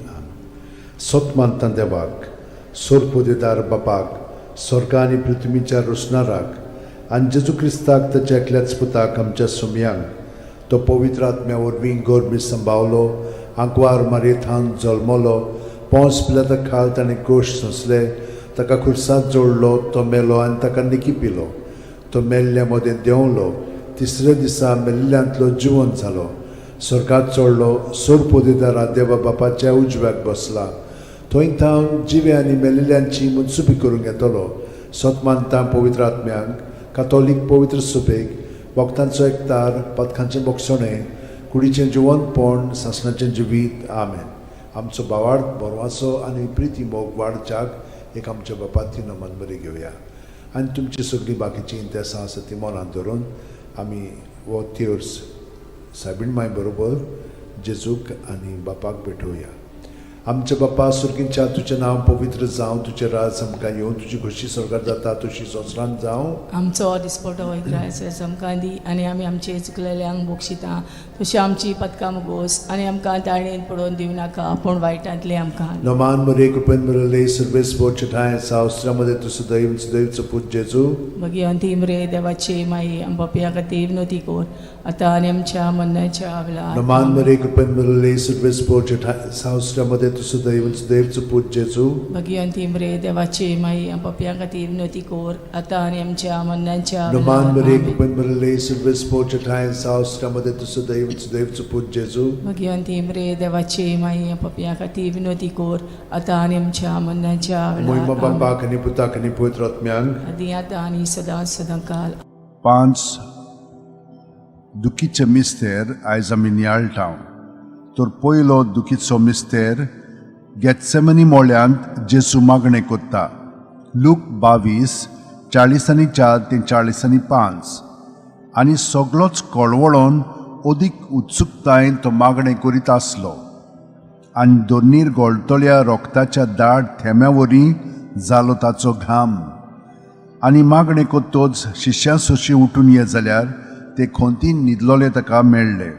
सत मानता देवाक, सोरपोदेदार बापाक, स्वर्गा आनी पृथ्वीच्या रोसणाराक, आनी जेजू क्रिस्ताक, ताच्या एकल्याच पुताक, आमच्या सुमयांक, तो पवित्र आत्म्या वरवीं गर्भी संभावलो, आंकवार मारयेथावन जल्मलो, पोंस पिलाता खाल ताणें कोश सोंसले, ताका खुर्सात जोडलो, तो मेलो आनी ताका निकी पिलो, तो मेल्ल्या मदें देंवलो, तिसऱ्या दिसा मेल्ल्यांतलो जिवंत जालो, स्वर्गात चडलो, सोरपोदेदारा देवा बापाच्या उजव्याक बसला, थंय थावन जिवे आनी मेल्ल्यांची मनसुबी करूंक येतलो. सत मानता पवित्र आत्म्यांक, कातोलीक पवित्र सुबेक, भक्तांचो एकतार, पथकांचें बोगसणें, कुडीचें जिवंतपण, सासणाचें जिवीत. आमेन. आमचो भावार्थ, बरवासो आनी प्रिती मोग वाडच्याक एक आमच्या बापाती नमन बरी घेवया आनी तुमची सगळीं बाकीचीं इंतेसां आसा ती मनांत धरून आमी हो तेर्स सायबीण माय बरोबर जेजूक आनी बापाक भेटोवया. आमच्या बापा सुर्गींच्या, तुजें नांव पवित्र जावं, तुजें राज आमकां येवं, तुजी खोशी स्वर्गार जाता तशी संवसारांत जावं. आमचो दिसपटो ग्रास आमकां दी आनी आमी आमचे चुकलेल्यांक बक्षिता तशी आमची पदकां मुगोस आनी आमकां ताळेन पडोवन दिवं नाका पूण वायटांतलें आमकां. नमान मरे, कृपेन मिळले, सर्वेस ठांय सावस्त्रामध्ये तूं सदैव सदैवचो पूत जेजू. भगिवंती मरे देवाची माई, आमच्या खातीर विनवती कर आतां आनी आमच्या मरणाच्या वेळार. नमान मरे, कृपेन मिळले, सर्वेस ठांय सावस्त्रामध्ये तूं सदैव सदैवचो पूत जेजू. भगिवंती मरे देवाची माई, आमच्या खातीर विनवती कर आतां आनी आमच्या मरणाच्या नमान वेळार. मरे, आमेन. कृपेन मिळले, सर्वेस ठांय सावस्त्रामध्ये तूं सदैव सदैवचो पूत जेजू. भगिवंती मरे देवाची माई, आमच्या खातीर विनवती कर आतां आनी आमच्या मरणाच्या मोहिमा वेळार. आमेन. बापाक आनी पुताक आनी पवित्र आत्म्यांक. आदी आतां आनी सदां सदां काल. पांच दुखीचे मिस्तेर आयज आमी नियाळटा. तर पयलो दुखीचो मिस्तेर, गेत्सेमनी मोळ्यांत जेजू मागणें कोत्ता. लूक 22, 44 ते 45. आनी सगळोच कळवळोन अदीक उत्सुकतायेन तो मागणें करीत आसलो आनी दोनीर गोळतल्या रोगताच्या दाट थेंब्या वरी जालो ताचो घाम. आनी मागणें कोत्तोच शिश्यां सोशी उठून ये जाल्यार ते खोंतीन न्हिदलोले ताका मेळ्ळे.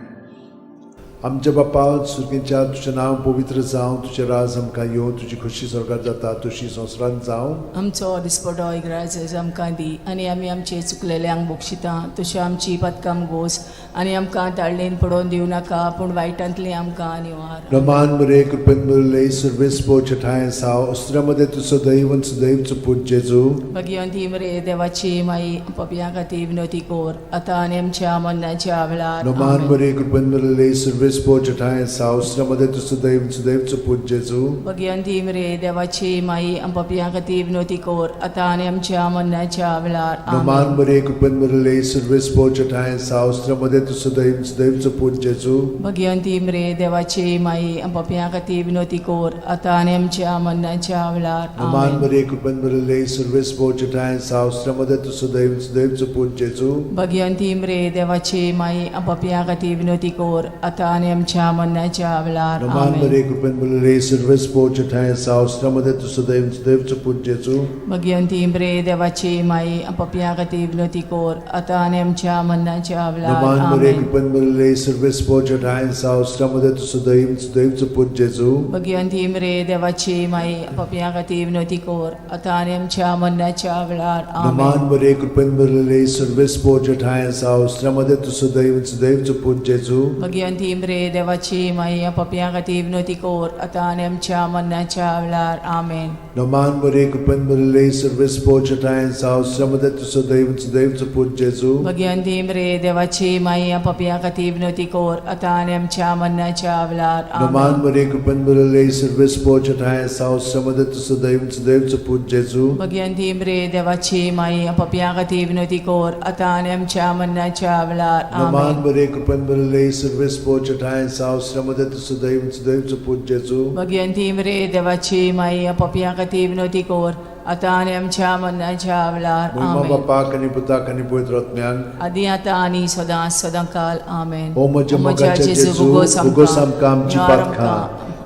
आमच्या बापा सुर्गीच्या, तुजें नांव पवित्र जावं, तुजें राज आमकां येवं, तुजी खोशी स्वर्गार जाता तशी संवसारांत जावं. आमचो दिसपटो इग्राज आमकां दी आनी आमी आमचे चुकलेल्यांक बक्षिता तशी आमची पदकां गोस आनी आमकां ताळणेन पडोवन दिवं नाका पूण वायटांतली आमकां निवार. रमान मरे, कृपेन मिळले, सर्वेस ठांय साव अस्त्रामध्ये तूं सदैव सदैवचो पूत जेजू. भगिवंती मरे देवाची माई, पपया खातीर विनवती कर आतां आनी आमच्या मरणाच्या वेळार. रमान आमेन. मरे, कृपेन मिळले, सर्वेस ठांय साव अस्त्रामध्ये तूं सदैव सदैवचो पूत जेजू. भगिवंती मरे देवाची माई, पपया खातीर विनवती कर आतां आनी आमच्या मरणाच्या वेळार. रमान आमेन. मरे, कृपेन मिळले, सर्वेस ठांय साव अस्त्रामध्ये तूं सदैव सदैवचो पूत जेजू. भगिवंती मरे देवाची माई, पपया खातीर विनवती कर आतां आनी आमच्या मरणाच्या वेळार. रमान आमेन. मरे, कृपेन मिळले, सर्वेस ठांय साव अस्त्रामध्ये तूं सदैव सदैवचो पूत जेजू. भगिवंती मरे देवाची माई, पपया खातीर विनवती कर आतां आनी आमच्या मरणाच्या वेळार. रमान आमेन. मरे, कृपेन मिळले, सर्वेस ठांय साव अस्त्रामध्ये तूं सदैव सदैवचो पूत जेजू. भगिवंती मरे देवाची माई, पपया खातीर विनवती कर आतां आनी आमच्या मरणाच्या वेळार. रमान मरे, आमेन. कृपेन मिळले, सर्वेस ठांय साव अस्त्रामध्ये तूं सदैव सदैवचो पूत जेजू. भगिवंती मरे देवाची माई, पपया खातीर विनवती कर आतां आनी आमच्या मरणाच्या वेळार. रमान आमेन. मरे, कृपेन मिळले, सर्वेस ठांय साव अस्त्रामध्ये तूं सदैव सदैवचो पूत जेजू. भगिवंती मरे देवाची माई, पपया खातीर विनवती कर आतां आनी आमच्या मरणाच्या वेळार. आमेन. रमान मरे, कृपेन मिळले, सर्वेस ठांय साव अस्त्रामध्ये तूं सदैव सदैवचो पूत जेजू. भगिवंती मरे देवाची माई, पपया खातीर विनवती कर आतां आनी आमच्या मरणाच्या वेळार. रमान आमेन. मरे, कृपेन मिळले, सर्वेस ठांय साव अस्त्रामध्ये तूं सदैव सदैवचो पूत जेजू. भगिवंती मरे देवाची माई, पपया खातीर विनवती कर आतां आनी आमच्या मरणाच्या वेळार. रमान आमेन. मरे, कृपेन मिळले, सर्वेस ठांय साव अस्त्रामध्ये तूं सदैव सदैवचो पूत जेजू. भगिवंती मरे देवाची माई, पपया खातीर विनवती कर आतां आनी आमच्या मरणाच्या वेळार. मोहिमा आमेन. बापाक आनी पुताक आनी पवित्र आत्म्याक. आदी आतां आनी सदां सदां काल. आमेन. ओ म्हज्या मोगाच्या जेजू, भोगोस आमकां आमची पातकां,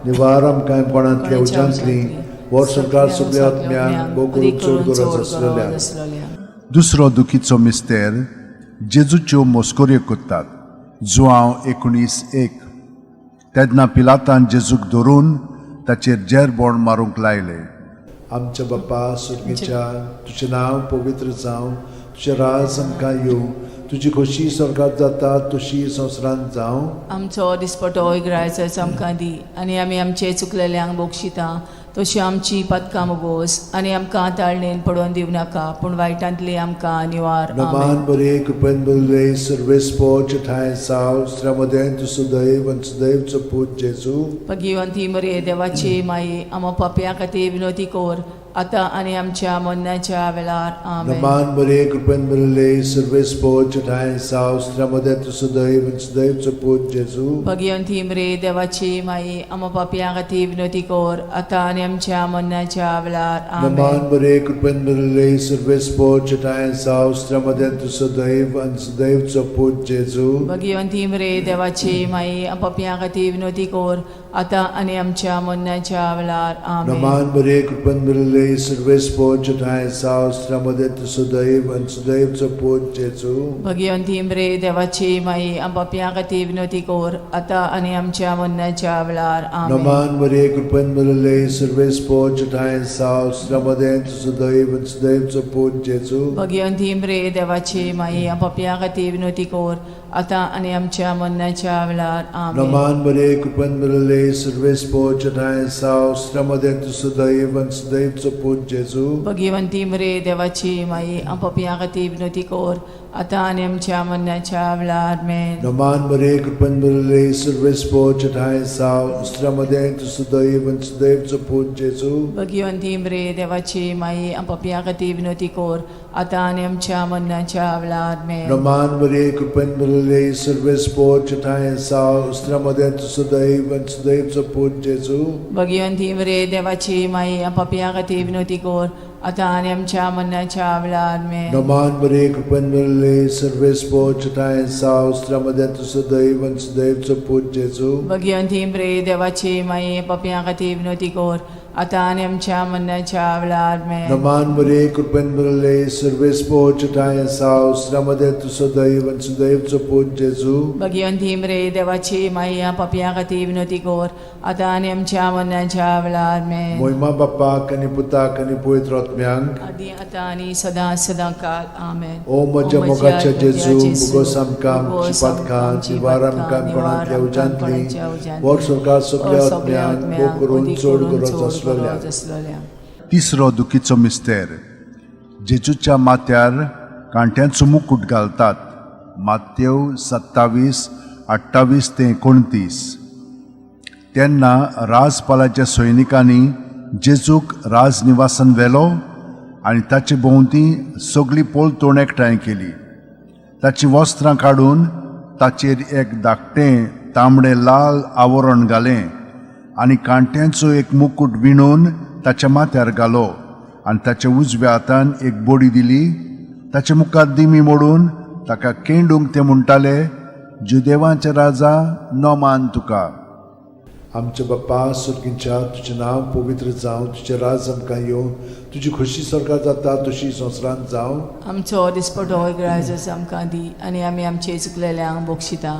निवार आमकां कोणांतल्या उज्यांतली, वर्सभर सगल्या आत्म्यांक, भोव करून चड गरज आसलेल्या. दुसरो दुखीचो मिस्तेर, जेजूच्यो मस्कऱ्यो करतात. जुआंव 19:1. तेन्ना पिलातान जेजूक धरून ताचेर जेरबोण मारूंक लायलें. आमच्या बापा सुर्गीच्या, तुजें नांव पवित्र जावं, तुजें राज आमकां येवं, तुजी खोशी स्वर्गात जाता तशी संवसारांत जावं. आमचो दिसपटो इगरायचो आमकां दी आनी आमी आमचे चुकलेल्यांक बक्षिता तशी आमची पदकां मोगोस आनी आमकां ताळणेन पडोवन दिवं नाका पूण वायटांतली आमकां निवार. आमेन. नमान बरे कृपेन बरले सर्वेस्पोच ठांय साव स्त्र्यामदें तूं सुदैव आनी सुदैवचो पूत जेजू. भगिवंती मरे देवाची माई, आमा पापया खातीर विनोती कोर आतां आनी आमच्या मरणाच्या वेळार. आमेन. नमान बरे कृपेन बरले सर्वेस्पोच ठांय साव स्त्र्यामदें तूं सुदैव आनी सुदैवचो पूत जेजू. भगिवंती मरे देवाची माई, आमा पापया खातीर विनोती कोर आतां आनी आमच्या मरणाच्या वेळार. आमेन. नमान बरे कृपेन बरले सर्वेस्पोच ठांय साव स्त्र्यामदें तूं सुदैव आनी सुदैवचो पूत जेजू. भगिवंती मरे देवाची माई, पापया खातीर विनोती कोर आतां आनी आमच्या मरणाच्या वेळार. आमेन. नमान बरे कृपेन बरले सर्वेस्पोच ठांय साव स्त्र्यामदें तूं सुदैव आनी सुदैवचो पूत जेजू. भगिवंती मरे देवाची माई, पापया खातीर विनोती कोर आतां आनी आमच्या मरणाच्या वेळार. आमेन. नमान बरे कृपेन बरले सर्वेस्पोच ठांय साव स्त्र्यामदें तूं सुदैव आनी सुदैवचो पूत जेजू. भगिवंती मरे देवाची माई, पापया खातीर विनोती कोर आतां आनी आमच्या मरणाच्या वेळार. आमेन. नमान बरे कृपेन बरले सर्वेस्पोच ठांय साव स्त्र्यामदें तूं सुदैव आनी सुदैवचो पूत जेजू. भगिवंती मरे देवाची माई, पापया खातीर विनोती कोर आतां आनी आमच्या मरणाच्या वेळार. आमेन. नमान बरे कृपेन बरले सर्वेस्पोच ठांय साव स्त्र्यामदें तूं सुदैव आनी सुदैवचो पूत जेजू. भगिवंती मरे देवाची माई, पापया खातीर विनोती कोर आतां आनी आमच्या मरणाच्या वेळार. आमेन. नमान बरे कृपेन बरले सर्वेस्पोच ठांय साव स्त्र्यामदें तूं सुदैव आनी सुदैवचो पूत जेजू. भगिवंती मरे देवाची माई, पापया खातीर विनोती कोर आतां आनी आमच्या मरणाच्या वेळार. आमेन. नमान बरे कृपेन बरले सर्वेस्पोच ठांय साव स्त्र्यामदें तूं सुदैव आनी सुदैवचो पूत जेजू. भगिवंती मरे देवाची माई, पापया खातीर विनोती कोर आतां आनी आमच्या मरणाच्या वेळार. आमेन. नमान बरे कृपेन बरले सर्वेस्पोच ठांय साव स्त्र्यामदें तूं सुदैव आनी सुदैवचो पूत जेजू. भगिवंती मरे देवाची माई, पापया खातीर विनोती कोर आतां आनी आमच्या मरणाच्या वेळार. आमेन. मोहिमा बाप्पाक आनी पुताक आनी पवित्र आत्म्यांक, आदी आतां आनी सदां सदां काल. आमेन. ओ म्हज्या मोगाच्या जेजू, मुगोस आमकां आमची पातकां निवार आमकां कोणांतल्या उज्यांतली, वर स्वर्गात सगल्या आत्म्यांक मोग करून चड गरज आसलेल्या. आसलेल्या. तिसरो दुखीचो मिस्तेर. जेजूच्या माथ्यार कांट्यांचो मुकूट घालतात. मातेव 27:28 ते 29. तेन्ना राजपालाच्या सैनिकांनी जेजूक राजनिवासान व्हेलो आनी ताचे भोंवती सगळी पलतोण एकठांय केली. ताचीं वस्त्रां काडून ताचेर एक धाकटें तांबडें लाल आवरण घालें आनी कांट्यांचो एक मुकूट विणून ताच्या माथ्यार घालो आनी ताच्या उजव्या हातान एक बडी दिली. ताचे मुखार दिमी मोडून ताका केंडूंक ते म्हणटाले, जुदेवांचे राजा, नमान तुका. आमच्या बाप्पा सुर्गींच्या, तुजें नांव पवित्र जावं, तुजें राज आमकां येवं, तुजी खोशी स्वर्गात जाता तशी संवसारांत जावं. आमचो दिसपटो इगरायचो आमकां दी आनी आमी आमचे चुकलेल्यांक बक्षिता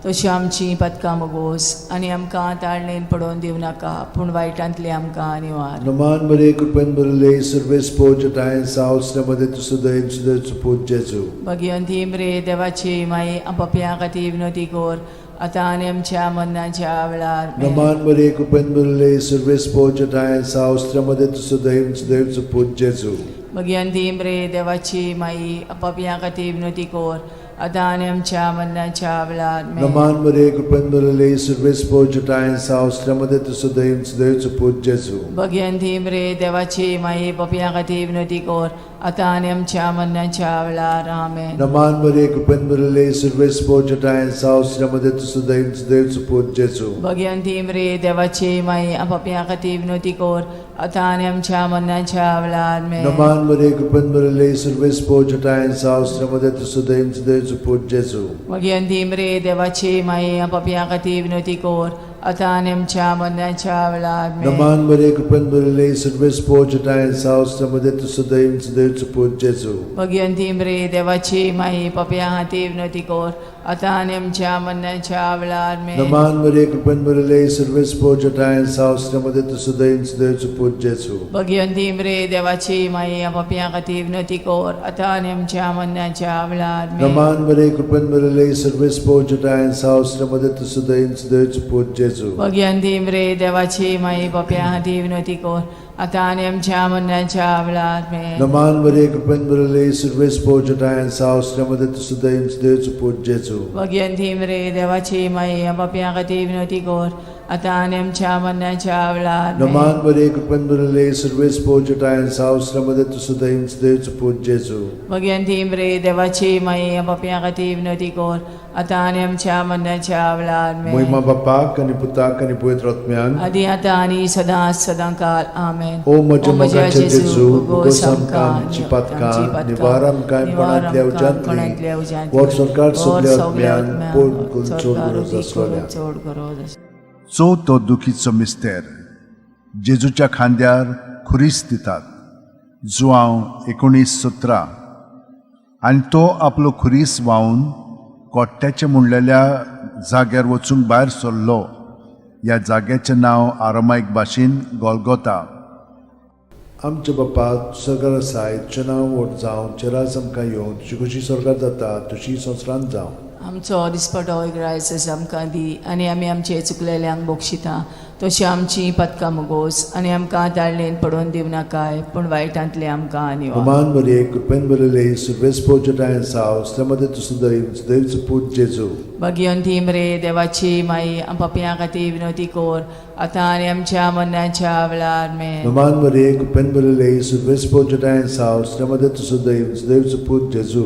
तशी आमची पदकां मोगोस आनी आमकां ताळणेन पडोवन दिवं नाका पूण वायटांतली आमकां निवार. नमान बरे कृपेन बरले सर्वेस्पोच ठांय साव स्त्र्यामदें तूं सुदैव सुदैवचो पूत जेजू. भगिवंती मरे देवाची माई, पापया खातीर विनोती कोर आतां आनी आमच्या मरणाच्या वेळार. आमेन. नमान बरे कृपेन बरले सर्वेस्पोच ठांय साव स्त्र्यामदें तूं सुदैव सुदैवचो पूत जेजू. भगिवंती मरे देवाची माई, पापया खातीर विनोती कोर आतां आनी आमच्या मरणाच्या वेळार. आमेन. नमान बरे कृपेन बरले सर्वेस्पोच ठांय साव स्त्र्यामदें तूं सुदैव सुदैवचो पूत जेजू. भगिवंती मरे देवाची माई, पापया खातीर विनोती कोर आतां आनी आमच्या मरणाच्या वेळार. आमेन. नमान बरे कृपेन बरले सर्वेस्पोच ठांय साव स्त्र्यामदें तूं सुदैव सुदैवचो पूत जेजू. भगिवंती मरे देवाची माई, पापया खातीर विनोती कोर आतां आनी आमच्या मरणाच्या वेळार. आमेन. नमान बरे कृपेन बरले सर्वेस्पोच ठांय साव स्त्र्यामदें तूं सुदैव सुदैवचो पूत जेजू. भगिवंती मरे देवाची माई, पापया खातीर विनोती कोर आतां आनी आमच्या मरणाच्या वेळार. आमेन. नमान बरे कृपेन बरले सर्वेस्पोच ठांय साव स्त्र्यामदें तूं सुदैव सुदैवचो पूत जेजू. भगिवंती मरे देवाची माई, पापया खातीर विनोती कोर आतां आनी आमच्या मरणाच्या वेळार आमेन. नमान मरिये, कृपेन भरिल्ले, सर्वेस्पर जटायन साव, मध्ये तूं सदैव देवचो पूत जेजू. भगिवंती मरे देवाची माई, पापयां खातीर विनवती कर आतां आनी आमच्या मरणाच्या वेळार आमेन. नमान मरिये, कृपेन भरिल्ले, सर्वेस्पर जटायन साव, मध्ये तूं सदैव देवचो पूत जेजू. भगिवंती मरे देवाची माई, पापयां खातीर विनवती कर आतां आनी आमच्या मरणाच्या वेळार आमेन. नमान मरिये, कृपेन भरिल्ले, सर्वेस्पर जटायन साव, मध्ये तूं सदैव देवचो पूत जेजू. भगिवंती मरे देवाची माई, पापयां खातीर विनवती कर आतां आनी आमच्या मरणाच्या वेळार आमेन. नमान मरिये, कृपेन भरिल्ले, सर्वेस्पर जटायन साव, मध्ये तूं सदैव देवचो पूत जेजू. भगिवंती मरे देवाची माई, पापयां खातीर विनवती कर आतां आनी आमच्या मरणाच्या वेळार आमेन. महिमा बापाक आनी पुताक आनी पवित्र आत्म्याक. आदी आतां आनी सदां सदां काल आमेन. ओ म्हज्या मोगाचे जेजू, भोगोस आमकां आमची पातकां, निवार आमकां कोणांतल्या उज्यांतली, व्हड सरकार सगल्या आत्म्यान पोड करून चड गरज आसलोल्या. चड गरज आसलोल्या. चवथो दुखीचो मिस्तेर, जेजूच्या खांद्यार खुरीस दितात. जुआंव 19:17. आनी तो आपलो खुरीस व्हांवन कोट्ट्याचें म्हणलेल्या जाग्यार वचूंक भायर सरलो. ह्या जाग्याचें नांव आरामायक भाशेन गोलगोता. आमच्या बापा सरकार आसाय, तुजें नांव व्हड जावं, तुजें राज आमकां येवं, तुजी खोशी सरकार जाता तुजी संवसारांत जावं. आमचो दिसपटो एक आमकां दी आनी आमी आमचे चुकलेल्यांक बक्षिता तशी आमची पदकां मुगोस आनी आमकां ताळणेन पडोवन दिवं नाकाय, पूण वायटांतले आमकां निवार. नमान मरिये, कृपेन भरिल्ले, सर्वेस्पर जटायन साव, मध्ये तूं सदैव देवचो पूत जेजू. भगिवंती मरे देवाची माई, पापयां खातीर विनवती कर आतां आनी आमच्या मरणाच्या वेळार आमेन. नमान मरिये, कृपेन भरिल्ले, सर्वेस्पर जटायन साव, मध्ये तूं सदैव देवचो पूत जेजू.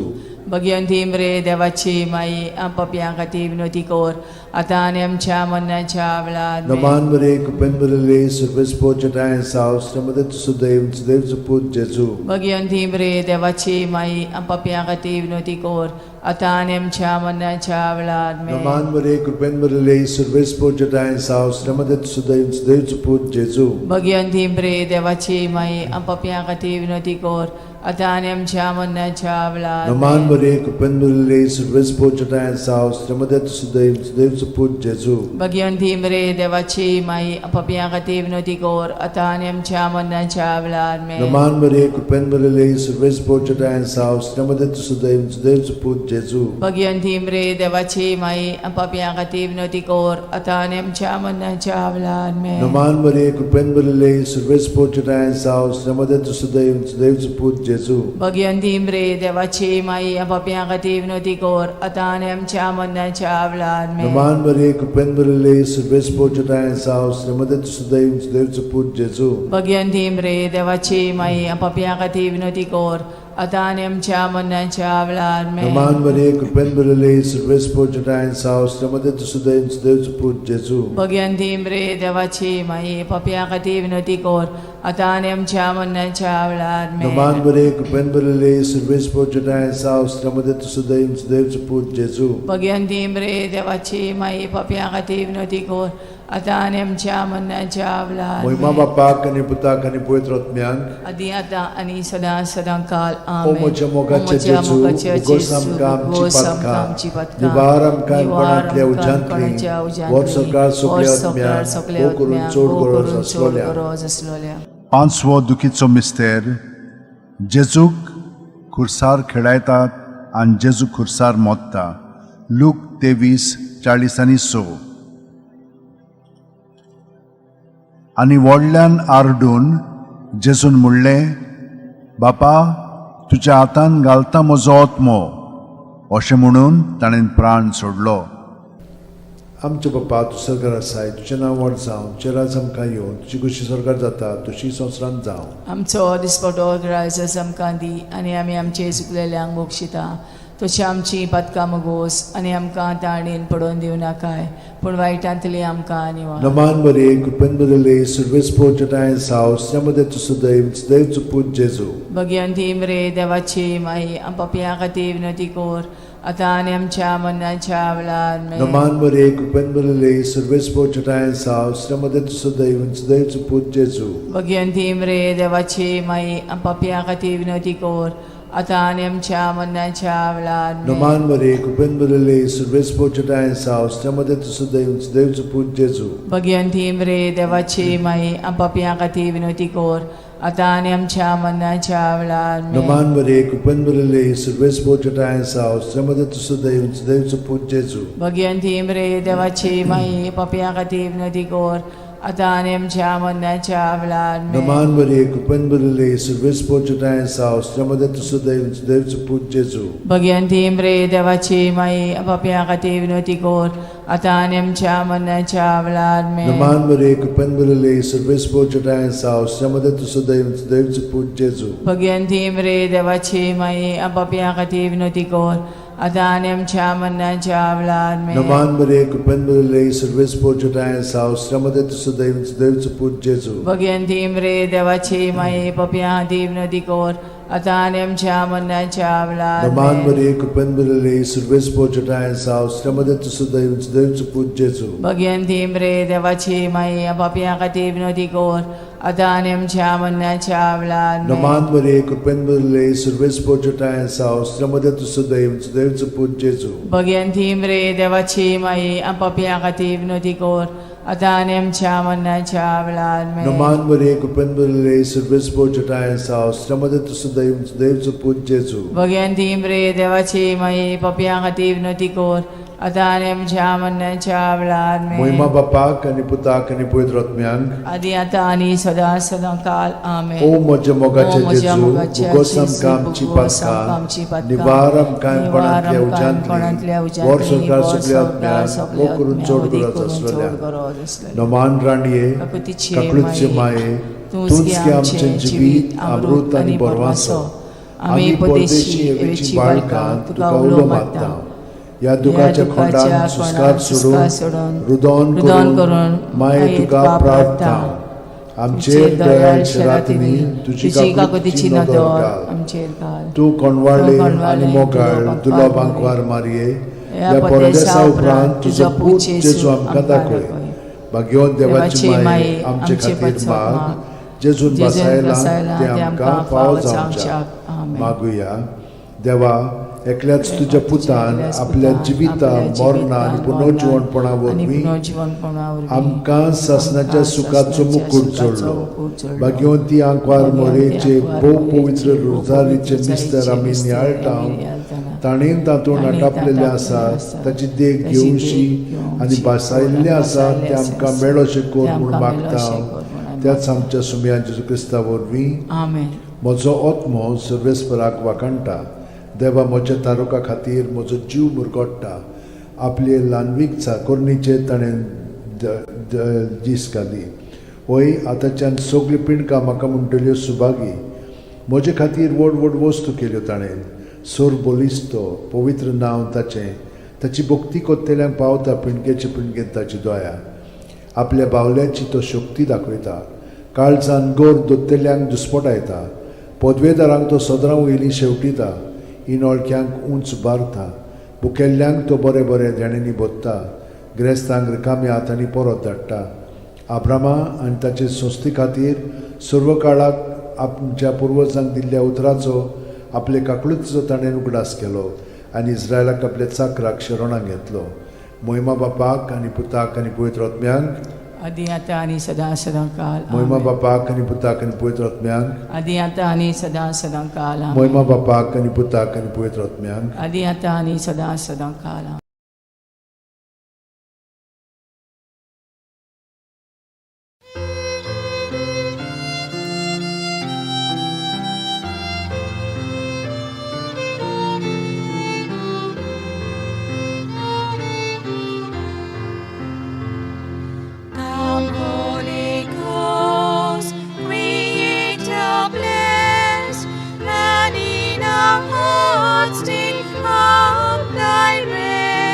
भगिवंती मरे देवाची माई, पापयां खातीर विनवती कर आतां आनी आमच्या मरणाच्या वेळार आमेन. नमान मरिये, कृपेन भरिल्ले, सर्वेस्पर जटायन साव, मध्ये तूं सदैव देवचो पूत जेजू. भगिवंती मरे देवाची माई, पापयां खातीर विनवती कर आतां आनी आमच्या मरणाच्या वेळार आमेन. नमान मरिये, कृपेन भरिल्ले, सर्वेस्पर जटायन साव, मध्ये तूं सदैव देवचो पूत जेजू. भगिवंती मरे देवाची माई, पापयां खातीर विनवती कर आतां आनी आमच्या मरणाच्या वेळार नमान आमेन. मरिये, कृपेन भरिल्ले, सर्वेस्पर जटायन साव, मध्ये तूं सदैव देवचो पूत जेजू. भगिवंती मरे देवाची माई, पापयां खातीर विनवती कर आतां आनी आमच्या मरणाच्या वेळार आमेन. नमान मरिये, कृपेन भरिल्ले, सर्वेस्पर जटायन साव, मध्ये तूं सदैव देवचो पूत जेजू. भगिवंती मरे देवाची माई, पापयां खातीर विनवती कर आतां आनी आमच्या मरणाच्या वेळार आमेन. नमान मरिये, कृपेन भरिल्ले, सर्वेस्पर जटायन साव, मध्ये तूं सदैव देवचो पूत जेजू. भगिवंती मरे देवाची माई, पापयां खातीर विनवती कर आतां आनी आमच्या मरणाच्या वेळार आमेन. नमान मरिये, कृपेन भरिल्ले, सर्वेस्पर जटायन साव, मध्ये तूं सदैव देवचो पूत जेजू. भगिवंती मरे देवाची माई, पापयां खातीर विनवती कर आतां आनी आमच्या मरणाच्या वेळार आमेन. नमान मरिये, कृपेन भरिल्ले, सर्वेस्पर जटायन साव, मध्ये तूं सदैव देवचो पूत जेजू. भगिवंती मरे देवाची माई, पापयां खातीर विनवती कर आतां आनी आमच्या मरणाच्या वेळार आमेन. नमान मरिये, कृपेन भरिल्ले, सर्वेस्पर जटायन साव, मध्ये तूं सदैव देवचो पूत जेजू. भगिवंती मरे देवाची माई, पापयां खातीर विनवती कर आतां आनी आमच्या मरणाच्या वेळार महिमा आमेन. बापाक आनी पुताक आनी पवित्र आत्म्याक. आदी आतां आनी सदां सदां काल ओ आमेन. म्हज्या मोगाचे ओ म्हज्या जेजू, मोगाचे भोगोस जेजू, आमकां आमची भोगोस आमकां पातकां, आमची पातकां, निवार आमकां निवार कोणांतल्या आमकां उज्यांतली, कोणाच्या उज्यांतली, व्हड सरकार सगल्या व्हड सरकार आत्म्याक, सगल्या भोव करून आत्म्याक, चड भोव गरज करून चड आसलोल्या. गरज आसलोल्या. पांचवो दुखीचो मिस्तेर, जेजूक खुर्सार खेळायतात आनी जेजू खुर्सार मोत्ता. लूक 23:40 आनी 6. आनी व्हडल्यान आरडून जेजून म्हणलें, बापा, तुज्या हातान घालता म्हजो आत्मो. अशें म्हणून ताणें प्राण सोडलो. आमच्या बापा, तूं सरकार आसाय, तुजें नांव व्हड जावं, तुजें राज आमकां येवं, तुजी खोशी सरकार जाता तुजी संवसारांत जावं. आमचो दिसपटो ग्रायस आमकां दी आनी आमी आमचे चुकलेल्यांक बक्षिता तशी आमची पातकां मगोस आनी आमकां ताणेन पडोवन दिवं नाकाय, पूण वायटांतली आमकां निवार. नमान मरिये, कृपेन भरिल्ले, सर्वेस्पर जटायन साव, मध्ये तूं सदैव देवचो पूत जेजू. भगिवंती मरे देवाची माई, पापयां खातीर विनवती कर आतां आनी आमच्या मरणाच्या वेळार आमेन. नमान मरिये, कृपेन भरिल्ले, सर्वेस्पर जटायन साव, मध्ये तूं सदैव देवचो पूत जेजू. भगिवंती मरे देवाची माई, पापयां खातीर विनवती कर आतां आनी आमच्या मरणाच्या वेळार आमेन. नमान मरे कृपेन भरिल्ले सर्वेस्पर तुजोठांय आसा स्त्रियां मदें तूं सुदैव देवचो पूत जेजू. भगिवंती मरे देवाची माई, पापयां खातीर विनवती कर, आतां आनी आमच्या मरणाच्या वेळार आमेन. नमान मरे कृपेन भरिल्ले सर्वेस्पर तुजोठांय आसा स्त्रियां मदें तूं सुदैव देवचो पूत जेजू. भगिवंती मरे देवाची माई, पापयां खातीर विनवती कर, आतां आनी आमच्या मरणाच्या वेळार आमेन. नमान मरे कृपेन भरिल्ले सर्वेस्पर तुजोठांय आसा स्त्रियां मदें तूं सुदैव देवचो पूत जेजू. भगिवंती मरे देवाची माई, पापयां खातीर विनवती कर, आतां आनी आमच्या मरणाच्या वेळार आमेन. नमान मरे कृपेन भरिल्ले सर्वेस्पर तुजोठांय आसा स्त्रियां मदें तूं सुदैव देवचो पूत जेजू. भगिवंती मरे देवाची माई, पापयां खातीर विनवती कर, आतां आनी आमच्या मरणाच्या वेळार आमेन. नमान मरे कृपेन भरिल्ले सर्वेस्पर तुजोठांय आसा स्त्रियां मदें तूं सुदैव देवचो पूत जेजू. भगिवंती मरे देवाची माई, पापयां खातीर विनवती कर, आतां आनी आमच्या मरणाच्या वेळार नमान आमेन. मरे कृपेन भरिल्ले सर्वेस्पर तुजोठांय आसा स्त्रियां मदें तूं सुदैव देवचो पूत जेजू. भगिवंती मरे देवाची माई, पापयां खातीर विनवती कर, आतां आनी आमच्या मरणाच्या वेळार आमेन. नमान मरे कृपेन भरिल्ले सर्वेस्पर तुजोठांय आसा स्त्रियां मदें तूं सुदैव देवचो पूत जेजू. भगिवंती मरे देवाची माई, पापयां खातीर विनवती कर, आतां आनी आमच्या मरणाच्या वेळार आमेन. नमान मरे कृपेन भरिल्ले सर्वेस्पर तुजोठांय आसा स्त्रियां मदें तूं सुदैव देवचो पूत जेजू. भगिवंती मरे देवाची माई, पापयां खातीर विनवती कर, आतां आनी आमच्या मरणाच्या वेळार आमेन. मोहिमा बापाक आनी पुताक आनी पवित्र आत्म्यांक, आदी आतां आनी सदां सदां काल आमेन. ओ म्हज्या मोगाचे ओ म्हज्या जेजू, मोगाचे भुगोस जेजू, आमकां आमची भुगोस आमकां आमची पातकां, पातकां, निवार आमकां निवार कोणांतल्या आमकां उज्यांतली, कोणांतल्या वर उज्यांतली, संवसार वर सगल्या संवसार आत्म्यांक, सगल्या वो करून आत्म्यांक, चड वदी गरज करून चड आसलेल्या. गरज आसलेल्या. नमान राणये, काकुतीचे काकळूतचे माये, माये, तूंच तूंच गे गे आमचें आमचें जिवीत, अमृत आनी बरवासो. आमी परदेशी एवेची बाळकां तुका उलो मारता. ह्या दुखाच्या खोंडान सुस्कार सोडून, रुदोन रुदोन करून करून माये तुका प्रार्थना. आमचेर दयाळ शेरातिनी तुजी तुजी काकुतीची काकुतीची नदर नदर घाल. आमचेर घाल. तूं कोणवाळे तूं कोणवाळे आनी मोगाळ दुलो दुलो बांकवार बांकवार मारये, ह्या ह्या परदेसा परदेसा उपरांत तुजो पूत जेजू आमकां दाखय. भाग्यवंत देवाची माये, आमचे खातीर माग, जेजून जेजून बसायला बसायला ते आमकां फावो जावच्याक. आमेन. मागुया. देवा, एकल्याच तुज्या पुतान आपल्या जिविता मरणा आनी पुनर्जिवणपणा आनी वरवीं पुनर्जिवणपणा वरवीं आमकां सासणाच्या आमकां सुखाचो सासणाच्या मुकूट सुखाचो जोडलो. मुकूट जोडलो. भाग्यवंती आंकवार मोरेचे भाग्यवंती भोव आंकवार पवित्र मोरेचे भोव रोजारीचे पवित्र मिस्तर आमी रोजारीचे नियाळटा, मिस्तर आमी नियाळटाना, ताणें तातूंत ताणें आटापलेलें तातूंत आसा, आसा, ताची देख ताची देख घेवशी घेवची आनी भासायल्लें आसा भासायल्लें तें आमकां आसा, मेळोशें कर तें म्हूण आमकां मागता. मेळोशें कर म्हूण आमी त्याच आमच्या सुमया जेजू क्रिस्ता वरवीं. आमेन. म्हजो आत्मो सर्वेस्पराक वाखाणटा, देवा म्हज्या तारुका खातीर म्हजो जीव मुरगोट्टा. आपले ल्हानवीक चाकोरणीचेर ताणें दीस घाली. वय आतांच्यान सगळ्यो पिंडकां म्हाका म्हणटल्यो सुभागी. म्हजे खातीर व्हड व्हड वस्तू केल्यो ताणें. सोर बलिस्तो पवित्र नांव ताचें, ताची भक्ती कोत्तेल्यांक पावता पिंडकेचे पिंडकेन ताची दया. आपल्या बावल्यांची तो शक्ती दाखयता, काळजान गोर दोत्तेल्यांक दुस्पटायता. पदवेदारांक तो सदरां वयलीं शेवटिता, इनोळक्यांक उंच बारता. भुकेल्ल्यांक तो बरें बरें देण्यांनी भोत्ता, ग्रेस्तांक रिकाम्या हातांनी परत धाडटा. आब्रामा आनी ताचे संस्थे खातीर सर्व काळाक आमच्या पुर्वजांक दिल्ल्या उतराचो आपले काकळुतीचो ताणें उगडास केलो आनी इस्रायलाक आपल्या चाकराक शरणाक घेतलो. मोहिमा बापाक आनी पुताक आनी पवित्र आत्म्यांक, आदी आतां आनी सदां सदां काल मोहिमा आमेन. बापाक आनी पुताक आनी पवित्र आत्म्यांक, आदी आतां आनी सदां सदां काल आमेन. मोहिमा बापाक आनी पुताक आनी पवित्र आत्म्यांक, आदी आतां आनी सदां सदां काल आमेन. Come, Holy Ghost, Creator bless, and in our hearts take up thy rest.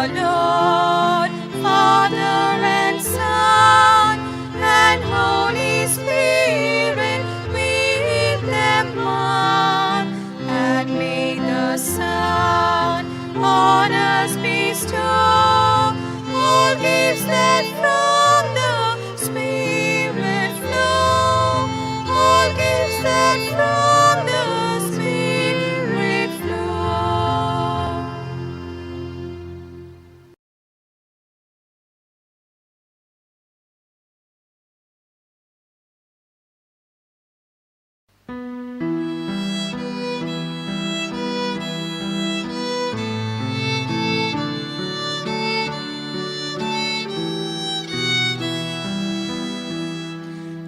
Lord, Father and Son, and Holy Spirit, with them one, and may the Son on us bestow all gifts that from the Spirit flow, all gifts that from the Spirit flow.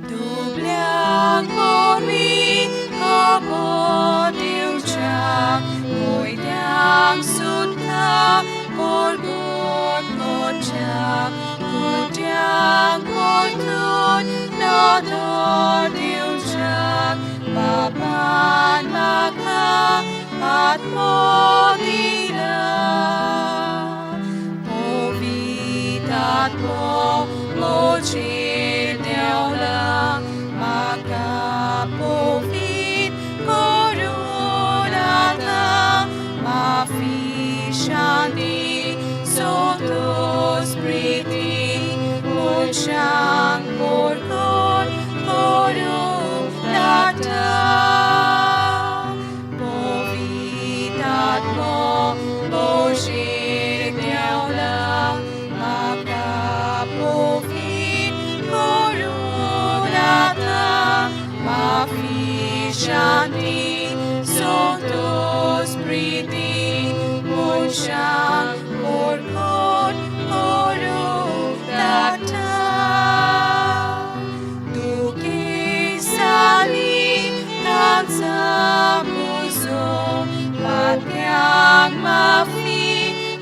दुबळ्यांक वरवीं खबर दिवच्याक कोयत्यांक सुद्दां परगट करच्याक कुड्ड्यांक परतून नदर दिवच्याक बाबान म्हाका आत्मो दिला. पवित्र आत्मो म्हजेर देंवला, म्हाका पवित्र करून आतां माफी, शांती, संतोष, प्रिती मनशांक परगट करूंक धाडटा. पवित्र आत्मो म्हजेर देंवला, म्हाका पवित्र करून आतां माफी, शांती, संतोष, प्रिती मनशांक परगट करूंक धाडटा. दुखेस्तांनी तांचां पुजोवन, पाप्यांक माफी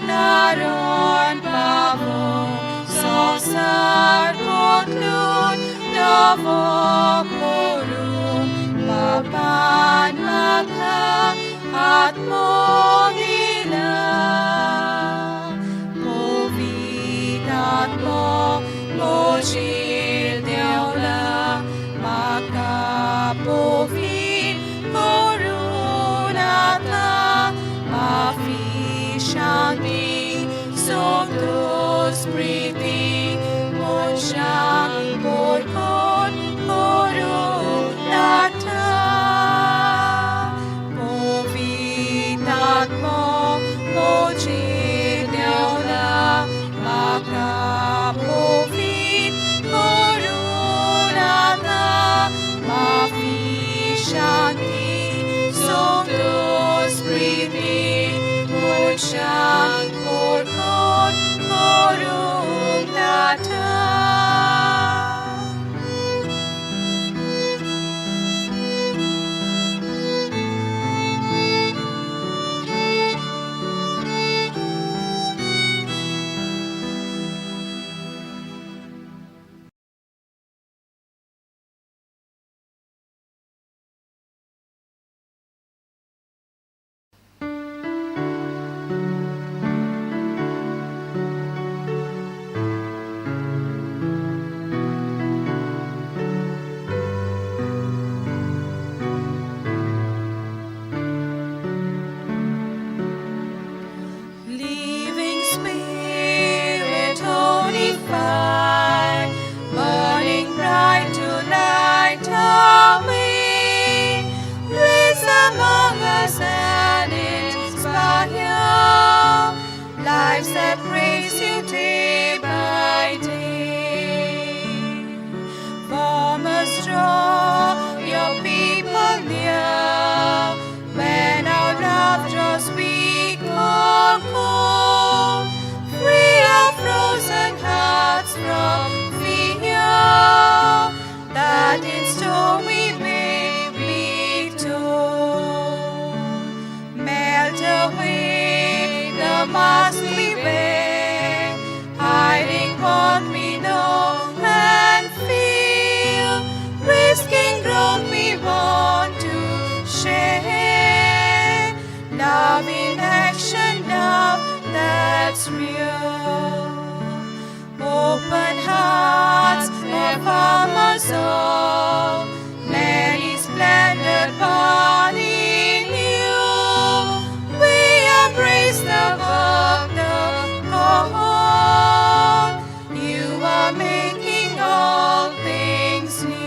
तारण पावोवन, संवसार बदलून नवो करूंक बाबान म्हाका आत्मो दिला. पवित्र आत्मो म्हजेर देंवला, म्हाका पवित्र करून आतां माफी, शांती, संतोष, प्रिती मनशांक परगट करूंक धाडटा. पवित्र आत्मो म्हजेर देंवला, म्हाका पवित्र करून आतां माफी, शांती, संतोष, प्रिती मनशांक परगट करूंक धाडटा. Living Spirit, holy fire, burning bright to light our way. Bless among us and inspire lives that praise you day by day. Form us, draw your people near, when our love draws weak or cold. Free our frozen hearts from fear, that in storm we may be told. Melt away the mask we wear, hiding what we know and feel, risking growth we want to share. Love in action, love that's real. life of my soul, many splendid body new. We embrace the book, the call. You are making all things new.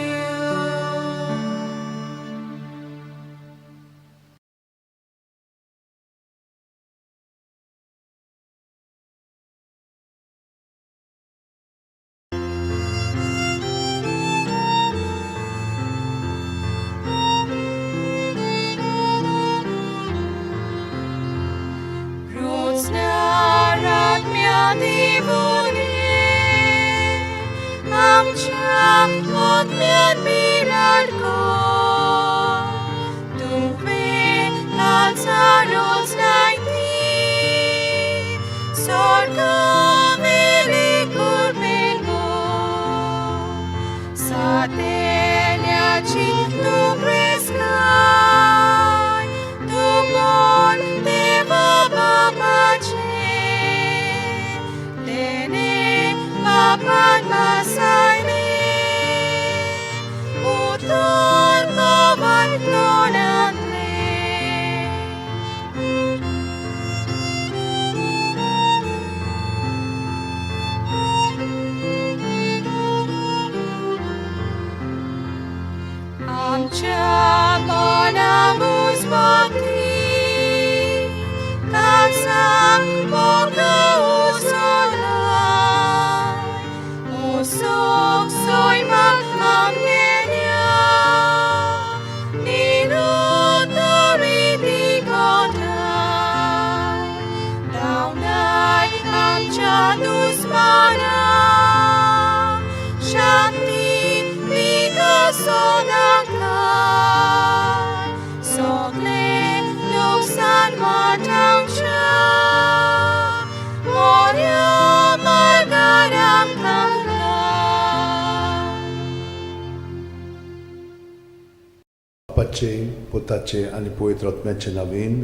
बापाचे पुताचे आनी पवित्र आत्म्याचे नवीन.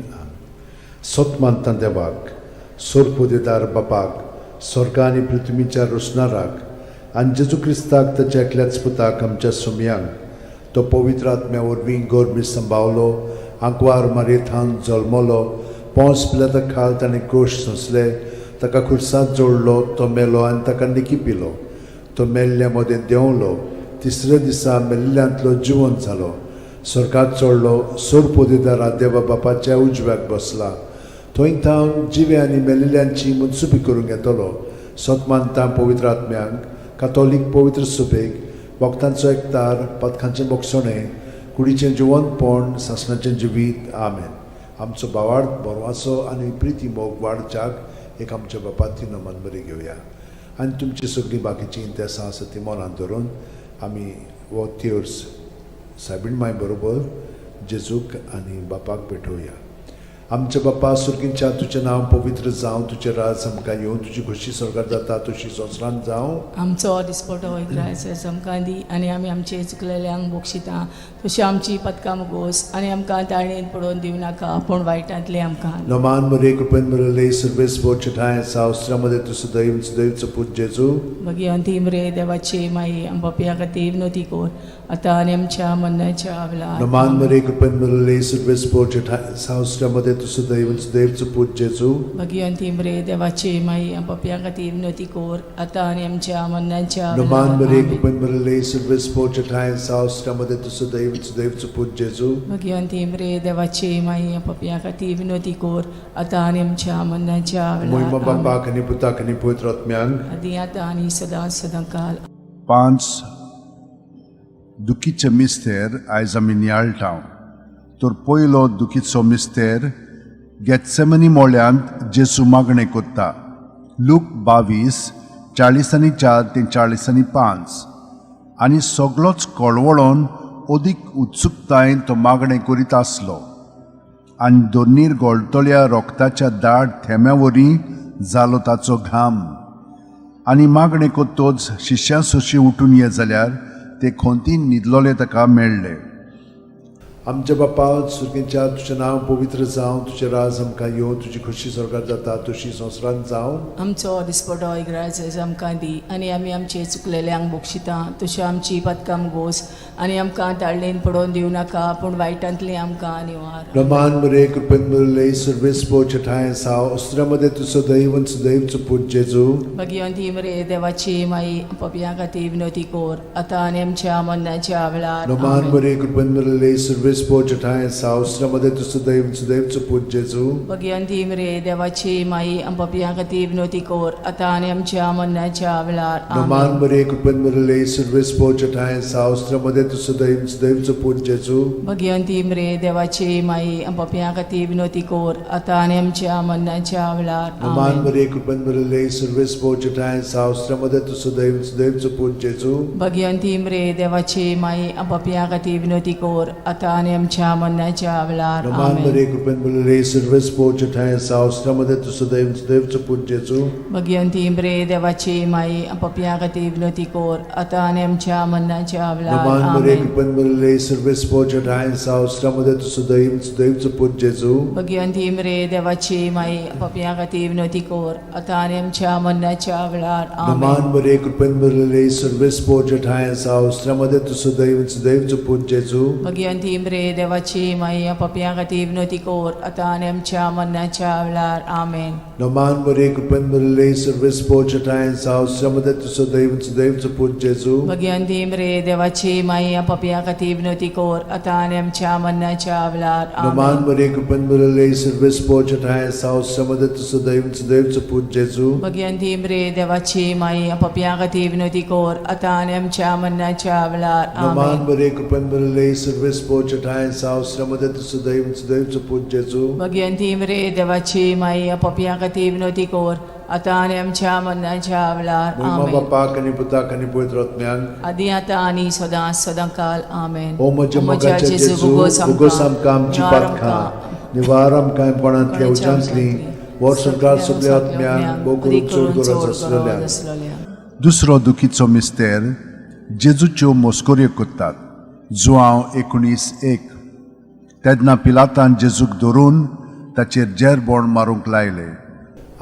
सत मानता देवाक, सोरपुदेदार बापाक, स्वर्गा आनी पृथ्वीच्या रोसणाराक आनी जेजू क्रिस्ताक ताच्या एकल्याच पुताक आमच्या सुमयांक, तो पवित्र आत्म्या वरवीं गोरमी संभावलो, आंकवार मारयेथान जल्मलो, पोंस पिलाता खाल ताणें क्रोश सोंसले, ताका खुर्सात जोडलो, तो मेलो आनी ताका निकी पिलो, तो मेल्ल्या मदें देंवलो, तिसऱ्या दिसा मेल्ल्यांतलो जिवंत जालो, स्वर्गात चडलो, सोरपोदेदारा देवा बापाच्या उजव्याक बसला, थंय थावन जिवे आनी मेल्ल्यांची मनसुबी करूंक येतलो. सत मानता पवित्र आत्म्यांक, कातोलीक पवित्र सुबेक, भक्तांचो एकतार, पथकांचें बोगसणें, कुडीचें जिवंतपण, सासणाचें जिवीत. आमेन. आमचो भावार्थ बरवाचो आनी प्रिती मोग वाडच्याक एक आमच्या बापाती नमन बरी घेवया आनी तुमची सगळीं बाकीचीं इंतेसां आसा ती मनांत धरून आमी हो तेर्स सायबीण माय बरोबर जेजूक आनी बापाक भेटोवया. आमच्या बापा सुर्गींच्या, तुजें नांव पवित्र जावं, तुजें राज आमकां येवं, तुजी खोशी स्वर्गार जाता तशी संवसारांत जावं. आमचो दिसपटो ग्रायस आमकां दी आनी आमी आमचे चुकलेल्यांक बक्षिता तशी आमची पदकां मुगोस आनी आमकां ताळणेन पडोवन दिवं नाका पूण वायटांतलें आमकां. नमान मरे कृपेन मरले सर्वेस बोचठाय सावस्त्रामध्ये तूं सदैव सदैवचो पूत जेजू. भगिवंती मरे देवाची माई, आम पापया खातीर विनवती कर आतां आनी आमच्या मरणाच्या वेळार. नमान मरे कृपेन मरले सर्वेस बोचठाय सावस्त्रामध्ये तूं सदैव सदैवचो पूत जेजू. भगिवंती मरे देवाची माई, आम पापया खातीर विनवती कर आतां आनी आमच्या मरणाच्या नमान वेळार. मरे आमेन. कृपेन मरले सर्वेस बोचठाय सावस्त्रामध्ये तूं सदैव सदैवचो पूत जेजू. भगिवंती मरे देवाची माई, आम पापया खातीर विनवती कर आतां आनी आमच्या मरणाच्या मोहिमा वेळार. आमेन. बापाक आनी पुताक आनी पवित्र आत्म्यांक. आदी आतां आनी सदां सदां काल. 5 दुखीचे मिस्तेर आयज आमी नियाळटा. तर पयलो दुखीचो मिस्तेर गेत्सेमनी मोळ्यांत जेसू मागणें कोत्ता. लूक 22:44 ते 45. आनी सगलोच कळवळोन अदीक उत्सुकतायेन तो मागणें करीत आसलो आनी दोनीर गोळटल्या रोगताच्या दाट थेंब्या वरी जालो ताचो घाम. आनी मागणें कोत्तोच शिश्यां सोशी उठून ये जाल्यार ते खोंतीन न्हिदलोले ताका मेळ्ळे. आमच्या बापा सुर्गेच्या तुजें नांव पवित्र जावं, तुजें राज आमकां येवं, तुजी खोशी स्वर्गात जाता तशी संवसारांत जावं. आमचो दिसपटो इगराज आमकां दी आनी आमी आमचे चुकलेल्यांक बक्षिता तश्यो आमची पदकां गोस आनी आमकां ताळणेन पडोवन दिवं नाका पूण वायटांतली आमकां निवार. रमान मरे कृपेन मुरले सर्वेस पोचठाय साव अस्त्रामध्ये तूं सदैव आनी सदैव पूत जेजू. भगिवंती मरे देवाची माई, पपया खातीर विनोती कोर आतां आनी आमच्या मरणाच्या वेळार. रमान आमेन. मरे कृपेन मुरले सर्वेस पोचठाय साव अस्त्रामध्ये तूं सदैव आनी सदैव पूत जेजू. भगिवंती मरे देवाची माई, पपया खातीर विनोती कोर आतां आनी आमच्या मरणाच्या वेळार. रमान आमेन. मरे कृपेन मुरले सर्वेस पोचठाय साव अस्त्रामध्ये तूं सदैव आनी सदैव पूत जेजू. भगिवंती मरे देवाची माई, पपया खातीर विनोती कोर आतां आनी आमच्या मरणाच्या वेळार. रमान आमेन. मरे कृपेन मुरले सर्वेस पोचठाय साव अस्त्रामध्ये तूं सदैव आनी सदैव पूत जेजू. भगिवंती मरे देवाची माई, पपया खातीर विनोती कोर आतां आनी आमच्या मरणाच्या वेळार. रमान आमेन. मरे कृपेन मुरले सर्वेस पोचठाय साव अस्त्रामध्ये तूं सदैव आनी सदैव पूत जेजू. भगिवंती मरे देवाची माई, पपया खातीर विनोती कोर आतां आनी आमच्या मरणाच्या वेळार. रमान मरे आमेन. कृपेन मुरले सर्वेस पोचठाय साव अस्त्रामध्ये तूं सदैव आनी सदैव पूत जेजू. भगिवंती मरे देवाची माई, पपया खातीर विनोती कोर आतां आनी आमच्या मरणाच्या वेळार. आमेन. रमान मरे कृपेन मुरले सर्वेस पोचठाय साव अस्त्रामध्ये तूं सदैव आनी सदैव पूत जेजू. भगिवंती मरे देवाची माई, पपया खातीर विनोती कोर आतां आनी आमच्या मरणाच्या वेळार. आमेन. रमान मरे कृपेन मुरले सर्वेस पोचठाय साव अस्त्रामध्ये तूं सदैव आनी सदैव पूत जेजू. भगिवंती मरे देवाची माई, पपया खातीर विनोती कोर आतां आनी आमच्या मरणाच्या वेळार. रमान आमेन. मरे कृपेन मुरले सर्वेस पोचठाय साव अस्त्रामध्ये तूं सदैव आनी सदैव पूत जेजू. भगिवंती मरे देवाची माई, पपया खातीर विनोती कोर आतां आनी आमच्या मरणाच्या वेळार. रमान आमेन. मरे कृपेन मुरले सर्वेस पोचठाय साव अस्त्रामध्ये तूं सदैव आनी सदैव पूत जेजू. भगिवंती मरे देवाची माई, पपया खातीर विनोती कोर आतां आनी आमच्या मरणाच्या वेळार. महिमा आमेन. बापाक आनी पुताक आनी पवित्र आत्म्याक. आदी आतां आनी सदां सदां काल. आमेन. ओ म्हज्या मोगाच्या जेजू, उगोस आमकां आमची पातकां, निवार आमकां कोणांतल्या उज्यांतली, वर संवसार सगल्या आत्म्यांक, भोव करून चड गरज आसलेल्या. दुसरो दुखीचो मिस्तेर, जेजूच्यो मस्कऱ्यो करतात. जुआंव 19:1. तेन्ना पिलातान जेजूक धरून ताचेर जेरबोण मारूंक लायले.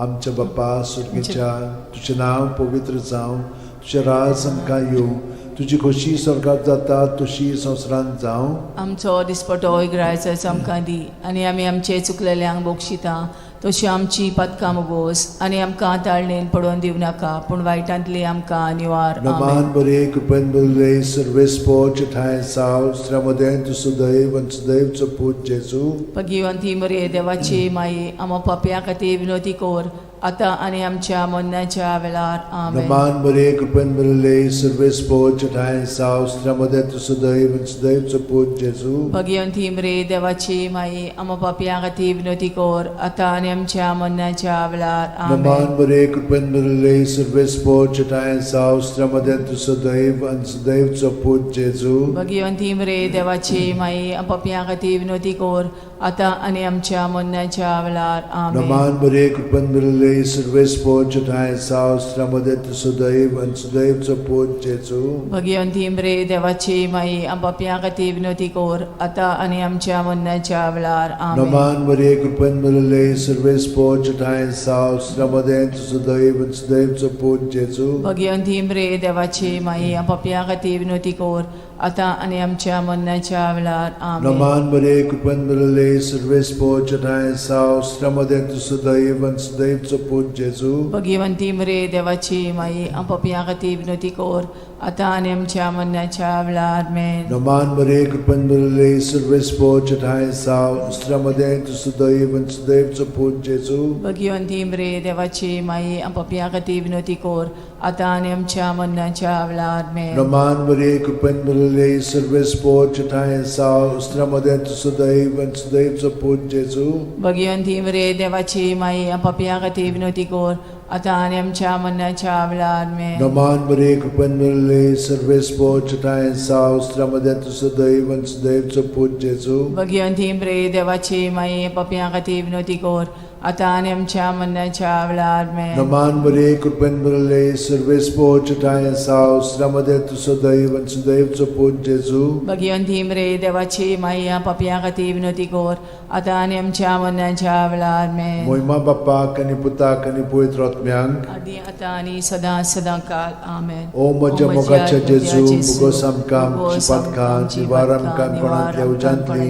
आमच्या बापा सुर्गेच्या, तुजें नांव पवित्र जावं, तुजें राज आमकां येवं, तुजी खोशी स्वर्गात जाता तशी संवसारांत जावं. आमचो दिसपटो इगरायचो आमकां दी आनी आमी आमचे चुकलेल्यांक बक्षिता तशी आमची पदकां मुगोस आनी आमकां ताळणेन पडोवन दिवं नाका पूण वायटांतली आमकां निवार. नमान आमेन. बरे कृपेन बरे सर्वेस पोच ठाय साव श्रमदें तूं सदैव आनी सदैवचो पूत जेजू. भगिवंती मरे देवाची माई, आमा पापया खातीर विनोती कोर आतां आनी आमच्या मरणाच्या वेळार. आमेन. नमान बरे कृपेन बरे सर्वेस पोच ठाय साव श्रमदें तूं सदैव आनी सदैवचो पूत जेजू. भगिवंती मरे देवाची माई, आमा पापया खातीर विनोती कोर आतां आनी आमच्या मरणाच्या वेळार. आमेन. नमान बरे कृपेन बरे सर्वेस पोच ठाय साव श्रमदें तूं सदैव आनी सदैवचो पूत जेजू. भगिवंती मरे देवाची माई, पापया खातीर विनोती कोर आतां आनी आमच्या मरणाच्या वेळार. आमेन. नमान बरे कृपेन बरे सर्वेस पोच ठाय साव श्रमदें तूं सदैव आनी सदैवचो पूत जेजू. भगिवंती मरे देवाची माई, पापया खातीर विनोती कोर आतां आनी आमच्या मरणाच्या वेळार. आमेन. नमान मरे कृपेन बरे सर्वेस पोच ठाय साव श्रमदें तूं सदैव आनी सदैवचो पूत जेजू. भगिवंती मरे देवाची माई, पापया खातीर विनोती कोर आतां आनी आमच्या मरणाच्या वेळार. आमेन. नमान मरे कृपेन बरे सर्वेस पोच ठाय साव श्रमदें तूं सदैव आनी सदैवचो पूत जेजू. भगिवंती मरे देवाची माई, पापया खातीर विनोती कोर आतां आनी आमच्या मरणाच्या वेळार. मेन. नमान मरे कृपेन बरे सर्वेस पोच ठाय साव श्रमदें तूं सदैव आनी सदैवचो पूत जेजू. भगिवंती मरे देवाची माई, पापया खातीर विनोती कोर आतां आनी आमच्या मरणाच्या वेळार. मेन. नमान मरे कृपेन बरे सर्वेस पोच ठाय साव श्रमदें तूं सदैव आनी सदैवचो पूत जेजू. भगिवंती मरे देवाची माई, पापया खातीर विनोती कोर आतां आनी आमच्या मरणाच्या वेळार आमेन. नमान मरिये, कृपेन भरिल्ले, सर्वेस्पर चटायेन साव, स्त्र्यामध्ये तूं सदैव आनी सदैवचो पूत जेजू. भगिवंती मरिये, देवाची माई, पापयां खातीर विनवती कर, आतां आनी आमच्या मरणाच्या वेळार आमेन. नमान मरिये, कृपेन भरिल्ले, सर्वेस्पर चटायेन साव, स्त्र्यामध्ये तूं सदैव आनी सदैवचो पूत जेजू. भगिवंती मरिये, देवाची माई, पापयां खातीर विनवती कर, आतां आनी आमच्या मरणाच्या वेळार आमेन. मोहिमा बाप्पाक आनी पुताक आनी पवित्र आत्म्यांक. आदी आतां आनी सदां सदां काल आमेन. ओ म्हज्या मोगाच्या जेजू, मुगोस आमकां आमची पातकां निवार आमकां कोणांतल्या उज्यांतली,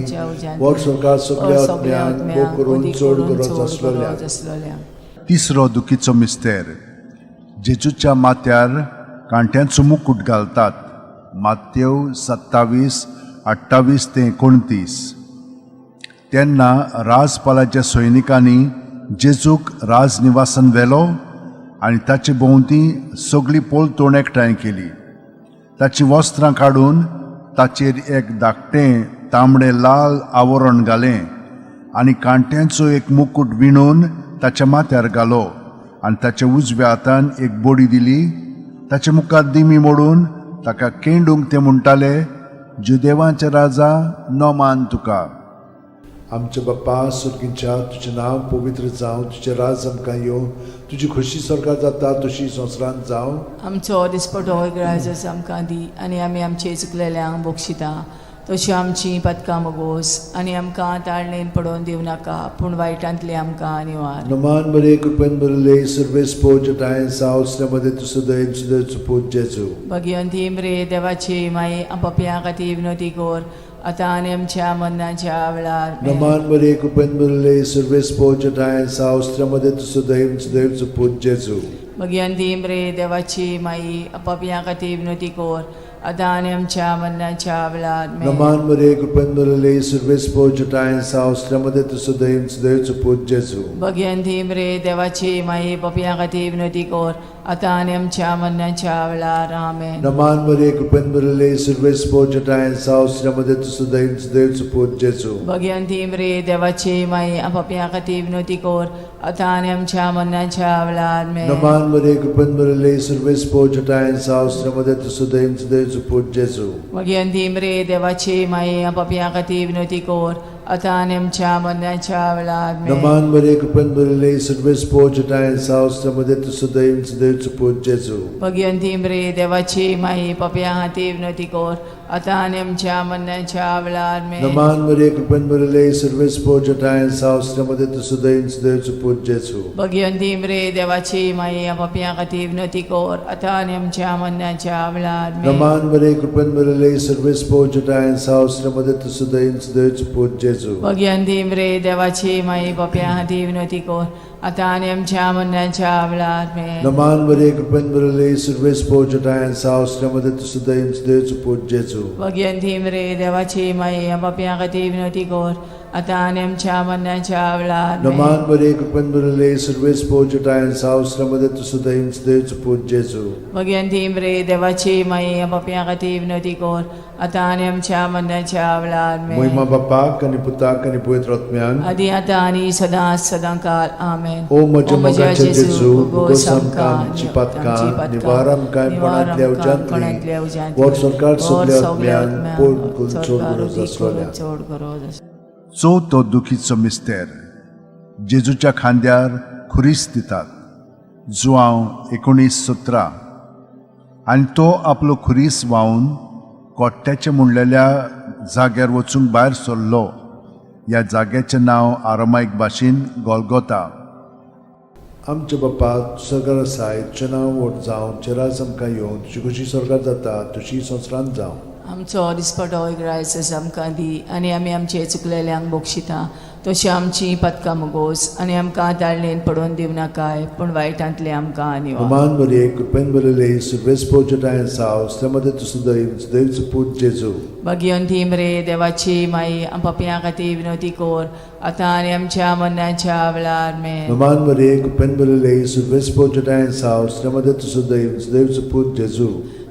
वर सरकार सगल्या आत्म्यांक भोग करून चड गरज आसलेल्या. आसलोल्या. तिसरो दुखीचो मिस्तेर, जेजूच्या माथ्यार कांट्यांचो मुकूट घालतात. मातेव 27 28 ते 29. तेन्ना राजपालाच्या सैनिकांनी जेजूक राजनिवासान व्हेलो आनी ताचे भोंवती सगळी पोलतोण एकठांय केली. ताचीं वस्त्रां काडून ताचेर एक धाकटें तांबडें लाल आवरण घालें आनी कांट्यांचो एक मुकूट विणून ताच्या माथ्यार घालो आनी ताच्या उजव्या हातान एक बोडी दिली. ताचे मुखार दिमी मोडून ताका केंडूंक ते म्हणटाले, जुदेवांचे राजा, नमान तुका. आमच्या बाप्पा सुर्गींच्या, तुजें नांव पवित्र जावं, तुजें राज आमकां येवं, तुजी खोशी सरकार जाता तशी संवसारांत जावं. आमचो दिसपटो ग्राजस आमकां दी आनी आमी आमचे चुकलेल्यांक बक्षिता, तशी आमची पदकां मगोस आनी आमकां ताळणेन पडोवन दिवं नाका, पूण वायटांतली आमकां निवार. नमान मरिये, कृपेन भरिल्ले, सर्वेस्पर चटायेन साव, स्त्र्यामध्ये तूं सदैव सदैवचो पूत जेजू. भगिवंती मरिये, देवाची माई, पापयां खातीर विनवती कर, आतां आनी आमच्या मरणाच्या वेळार आमेन. नमान मरिये, कृपेन भरिल्ले, सर्वेस्पर चटायेन साव, स्त्र्यामध्ये तूं सदैव सदैवचो पूत जेजू. भगिवंती मरिये, देवाची माई, पापयां खातीर विनवती कर, आतां आनी आमच्या मरणाच्या वेळार आमेन. नमान मरिये, कृपेन भरिल्ले, सर्वेस्पर चटायेन साव, स्त्र्यामध्ये तूं सदैव सदैवचो पूत जेजू. भगिवंती मरिये, देवाची माई, पापयां खातीर विनवती कर, आतां आनी आमच्या मरणाच्या वेळार आमेन. नमान मरिये, कृपेन भरिल्ले, सर्वेस्पर चटायेन साव, स्त्र्यामध्ये तूं सदैव सदैवचो पूत जेजू. भगिवंती मरिये, देवाची माई, पापयां खातीर विनवती कर, आतां आनी आमच्या मरणाच्या वेळार आमेन. नमान मरिये, कृपेन भरिल्ले, सर्वेस्पर चटायेन साव, स्त्र्यामध्ये तूं सदैव सदैवचो पूत जेजू. भगिवंती मरिये, देवाची माई, पापयां खातीर विनवती कर, आतां आनी आमच्या मरणाच्या वेळार आमेन. नमान मरिये, कृपेन भरिल्ले, सर्वेस्पर चटायेन साव, स्त्र्यामध्ये तूं सदैव सदैवचो पूत जेजू. भगिवंती मरिये, देवाची माई, पापयां खातीर विनवती कर, आतां आनी आमच्या मरणाच्या वेळार आमेन. नमान मरिये, कृपेन भरिल्ले, सर्वेस्पर चटायेन साव, स्त्र्यामध्ये तूं सदैव सदैवचो पूत जेजू. भगिवंती मरिये, देवाची माई, पापयां खातीर विनवती कर, आतां आनी आमच्या मरणाच्या वेळार आमेन. नमान मरिये, कृपेन भरिल्ले, सर्वेस्पर चटायेन साव, स्त्र्यामध्ये तूं सदैव सदैवचो पूत जेजू. भगिवंती मरिये, देवाची माई, पापयां खातीर विनवती कर, आतां आनी आमच्या मरणाच्या वेळार आमेन. नमान मरिये, कृपेन भरिल्ले, सर्वेस्पर चटायेन साव, स्त्र्यामध्ये तूं सदैव सदैवचो पूत जेजू. भगिवंती मरिये, देवाची माई, पापयां खातीर विनवती कर, आतां आनी आमच्या मरणाच्या वेळार आमेन. नमान मरिये, कृपेन भरिल्ले, सर्वेस्पर चटायेन साव, स्त्र्यामध्ये तूं सदैव सदैवचो पूत जेजू. भगिवंती मरिये, देवाची माई, पापयां खातीर विनवती कर, आतां आनी आमच्या मरणाच्या वेळार आमेन. मोहिमा बाप्पाक आनी पुताक आनी पवित्र आत्म्यान. आदी आतां आनी सदां सदां काल आमेन. ओ म्हज्या मोगाच्या जेजू, मुगोस आमकां आमची पातकां निवार आमकां कोणांतल्या उज्यांतली, वर सरकार सगल्या आत्म्यान पोट करून चड गरज आसलेल्या. चड गरज आसलेल्या. चवथो दुखीचो मिस्तेर, जेजूच्या खांद्यार खुरीस दितात. जुआंव 19:17. आनी तो आपलो खुरीस व्हांवन कोट्ट्याचे म्हणलेल्या जाग्यार वचूंक भायर सरलो. ह्या जाग्याचें नांव आरामायक भाशेन गोलगोता. आमच्या बाप्पा सरकार आसाय, तुजें नांव व्हड जावं, तुजें राज आमकां येवं, तुजी खोशी सरकार जाता तशी संवसारांत जावं. आमचो दिसपटो ग्रायस आमकां दी आनी आमी आमचे चुकलेल्यांक बक्षिता, तशी आमची पदकां मुगोस आनी आमकां ताळणेन पडोवन दिवं नाकाय, पूण वायटांतले आमकां निवार. नमान मरिये, कृपेन भरिल्ले, सर्वेस्पर चटायेन साव, स्त्र्यामध्ये तूं सदैव सदैवचो पूत जेजू. भगिवंती मरिये, देवाची माई, पापयां खातीर विनवती कर, आतां आनी आमच्या मरणाच्या वेळार आमेन. नमान मरिये, कृपेन भरिल्ले, सर्वेस्पर चटायेन साव, स्त्र्यामध्ये तूं सदैव सदैवचो पूत जेजू.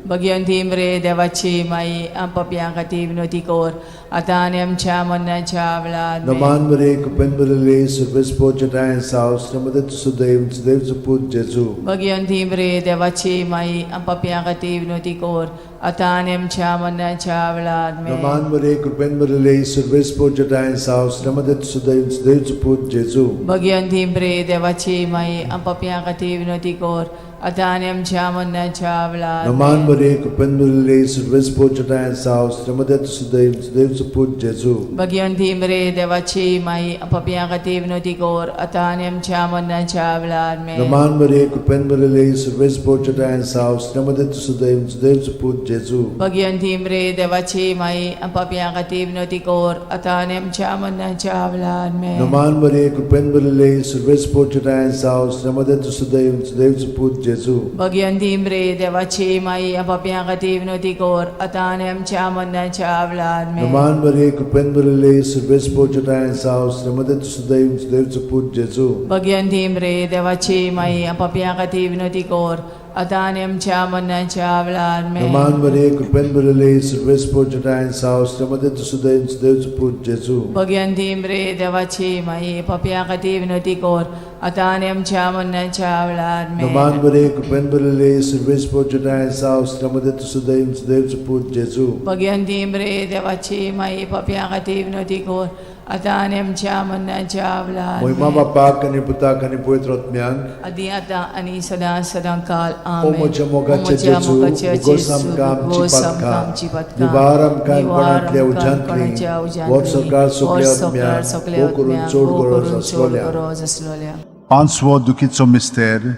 भगवंती मरे देवाची माई आम पापयां खातीर विनवती कर आतां आनी आमच्या मरणाच्या वेळार आमेन. नमान मरे कृपेन भरिल्ले सर्वेस्पर जेठांय साव श्रीमदत सुदैव सुदैवचो पूत जेजू. भगवंती मरे देवाची माई आम पापयां खातीर विनवती कर आतां आनी आमच्या मरणाच्या वेळार आमेन. नमान मरे कृपेन भरिल्ले सर्वेस्पर जेठांय साव श्रीमदत सुदैव सुदैवचो पूत जेजू. भगवंती मरे देवाची माई आम पापयां खातीर विनवती कर आतां आनी आमच्या मरणाच्या वेळार नमान आमेन. मरे कृपेन भरिल्ले सर्वेस्पर जेठांय साव श्रीमदत सुदैव सुदैवचो पूत जेजू. भगवंती मरे देवाची माई आम पापयां खातीर विनवती कर आतां आनी आमच्या मरणाच्या वेळार आमेन. नमान मरे कृपेन भरिल्ले सर्वेस्पर जेठांय साव श्रीमदत सुदैव सुदैवचो पूत जेजू. भगवंती मरे देवाची माई आम पापयां खातीर विनवती कर आतां आनी आमच्या मरणाच्या वेळार आमेन. नमान मरे कृपेन भरिल्ले सर्वेस्पर जेठांय साव श्रीमदत सुदैव सुदैवचो पूत जेजू. भगवंती मरे देवाची माई आम पापयां खातीर विनवती कर आतां आनी आमच्या मरणाच्या वेळार आमेन. नमान मरे कृपेन भरिल्ले सर्वेस्पर जेठांय साव श्रीमदत सुदैव सुदैवचो पूत जेजू. भगवंती मरे देवाची माई आम पापयां खातीर विनवती कर आतां आनी आमच्या मरणाच्या वेळार आमेन. नमान मरे कृपेन भरिल्ले सर्वेस्पर जेठांय साव श्रीमदत सुदैव सुदैवचो पूत जेजू. भगवंती मरे देवाची माई पापयां खातीर विनवती कर आतां आनी आमच्या मरणाच्या वेळार आमेन. नमान मरे कृपेन भरिल्ले सर्वेस्पर जेठांय साव श्रीमदत सुदैव सुदैवचो पूत जेजू. भगवंती मरे देवाची माई पापयां खातीर विनवती कर आतां आनी आमच्या मरणाच्या वेळार मोहिमा आमेन. बापाक आनी पुताक आनी पवित्र आत्म्याक. आदी आतां आनी सदां सदां काल ओ आमेन. म्हज्या मोगाचे ओ म्हज्या जेजू, मोगाच्या उगोस जेजू, आमकां आमची उगोस आमकां पातकां, आमची पातकां, निवार आमकां निवार कोणांतल्या आमकां उज्यांतली, कोणाच्या उज्यांतली, व्हड सरकार व्हड सगल्या सरकार आत्म्यांक, सगल्या भोव करून आत्म्यांक, चड भोव गरज करून चड आसलोल्या. गरज आसलोल्या. पांचवो दुखीचो मिस्तेर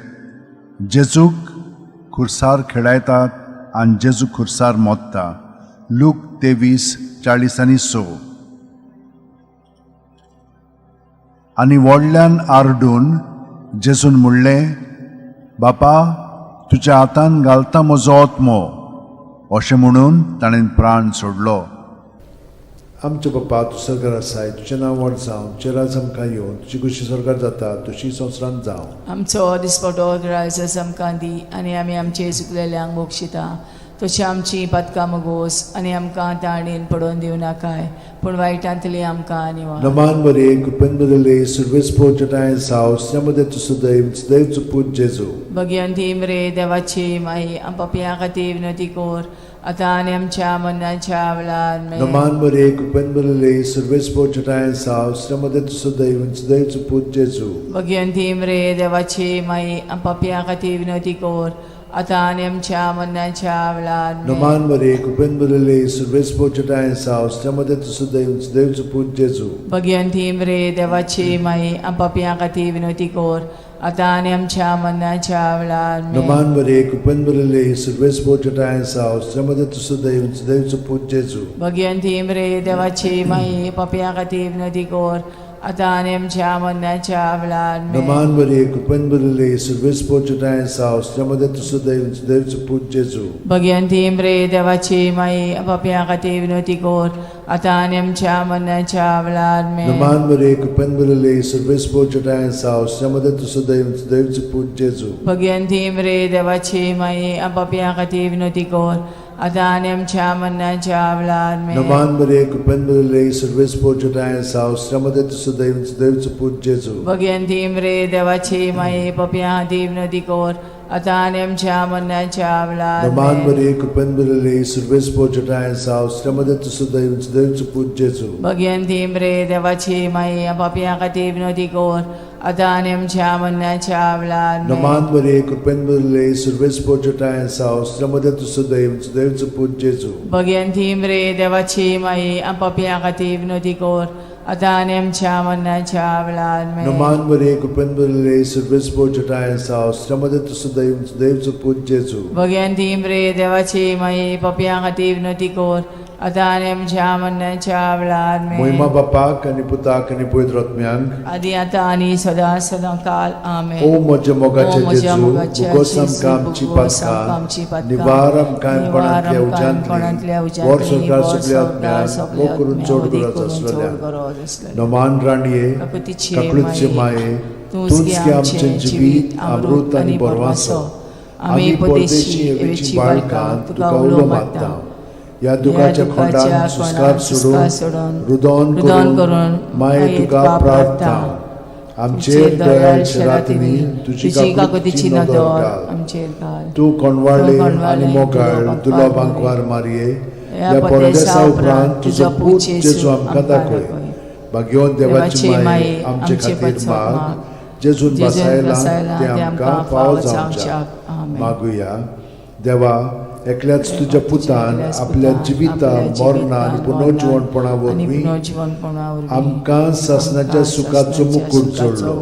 जेजूक खुर्सार खेळायतात आनी जेजू खुर्सार मोत्ता. लूक 23:46. आनी व्हडल्यान आरडून जेजून म्हणलें, बापा तुज्या हातान घालता म्हजो आत्मो. अशें म्हणून ताणें प्राण सोडलो. आमच्या बापा तूं सरकार आसाय, तुजें नांव व्हड जावं, तुजें राज आमकां येवन, तुजी खुशी सरकार जाता तशी संवसारांत जावं. आमचो दिसपटो ग्रायस आमकां दी आनी आमी आमचे चुकलेल्यांक बक्षिता तशी आमची पातकां मगोस आनी आमकां ताणेन पडोवन दिवं नाकाय पूण वायटांतली आमकां निवार. नमान मरे कृपेन भरिल्ले सर्वेस्पर जेठांय साव श्रीमदत सुदैव सुदैवचो पूत जेजू. भगवंती मरे देवाची माई आम पापयां खातीर विनवती कर आतां आनी आमच्या मरणाच्या वेळार आमेन. नमान मरे कृपेन भरिल्ले सर्वेस्पर जेठांय साव श्रीमदत सुदैव सुदैवचो पूत जेजू. भगवंती मरे देवाची माई आम पापयां खातीर विनवती कर आतां आनी आमच्या मरणाच्या वेळार आमेन. नमान मरे कृपेन भरिल्ले सर्वेस्पर जेठांय साव श्रीमदत सुदैव सुदैवचो पूत जेजू. भगवंती मरे देवाची माई आम पापयां खातीर विनवती कर आतां आनी आमच्या मरणाच्या वेळार आमेन. नमान मरे कृपेन भरिल्ले सर्वेस्पर जेठांय साव श्रीमदत सुदैव सुदैवचो पूत जेजू. भगवंती मरे देवाची माई पापयां खातीर विनवती कर आतां आनी आमच्या मरणाच्या वेळार आमेन. नमान मरे कृपेन भरिल्ले सर्वेस्पर जेठांय साव श्रीमदत सुदैव सुदैवचो पूत जेजू. भगवंती मरे देवाची माई पापयां खातीर विनवती कर आतां आनी आमच्या मरणाच्या वेळार आमेन. नमान मरे कृपेन भरिल्ले सर्वेस्पर जेठांय साव श्रीमदत सुदैव सुदैवचो पूत जेजू. भगवंती मरे देवाची माई पापयां खातीर विनवती कर आतां आनी आमच्या मरणाच्या वेळार आमेन. नमान मरे कृपेन भरिल्ले सर्वेस्पर जेठांय साव श्रीमदत सुदैव सुदैवचो पूत जेजू. भगवंती मरे देवाची माई पापयां खातीर विनवती कर आतां आनी आमच्या मरणाच्या वेळार नमान आमेन. मरे कृपेन भरिल्ले सर्वेस्पर जेठांय साव श्रीमदत सुदैव सुदैवचो पूत जेजू. भगवंती मरे देवाची माई पापयां खातीर विनवती कर आतां आनी आमच्या मरणाच्या वेळार आमेन. नमान मरे कृपेन भरिल्ले सर्वेस्पर जेठांय साव श्रीमदत सुदैव सुदैवचो पूत जेजू. भगवंती मरे देवाची माई पापयां खातीर विनवती कर आतां आनी आमच्या मरणाच्या वेळार आमेन. नमान मरे कृपेन भरिल्ले सर्वेस्पर जेठांय साव श्रीमदत सुदैव सुदैवचो पूत जेजू. भगवंती मरे देवाची माई पापयां खातीर विनवती कर आतां आनी आमच्या मरणाच्या वेळार आमेन. मोहिमा बापाक आनी पुताक आनी पवित्र आत्म्यांक. आदी आतां आनी सदां सदां काल आमेन. ओ म्हज्या ओ मोगाचे म्हज्या जेजू, मोगाच्या उगोस जेजू, आमकां आमची उगोस आमकां आमची पातकां, पातकां, निवार आमकां निवार कोणांतल्या आमकां कोणांतल्या उज्यांतली, उज्यांतली, व्हड सरकार व्हड सगल्या सरकार आत्म्यांक, सगल्या भोव करून आत्म्यांक, चड वदी गरज करून चड आसलेल्या. गरज आसलेल्या. नमान राणये, काकुतीचे काकळूतचे माये, माये, तूंच तूंच गे गे आमचें आमचें जिवीत, जिवीत, अमृत अमृत आनी आनी बरवासो. बरवासो. आमी परदेशी एवेची बाळकां तुका उलो मारता. ह्या दुखाच्या खोंडान सुस्कार सोडून रुदोन करून माये तुका प्रार्थना. आमचेर दयाळ शेरातिनी तुजी काकुतीची नदर घाल. आमचेर घाल. तूं कोणवाळे आनी मोगाळ दुलो बांकवार मारये, ह्या परदेसा उपरांत तुजो पूत जेजू आमकां दाखय. भाग्यवंत देवाची माये आमचे खातीर माग, जेजून बसायला तें आमकां फावो जावच्याक. मागुया. देवा, एकल्याच तुज्या पुतान आपल्या जिविता मरणा आनी पुनर्जिवणपणा वरवीं आमकां सासणाच्या सुखाचो मुकूट जोडलो.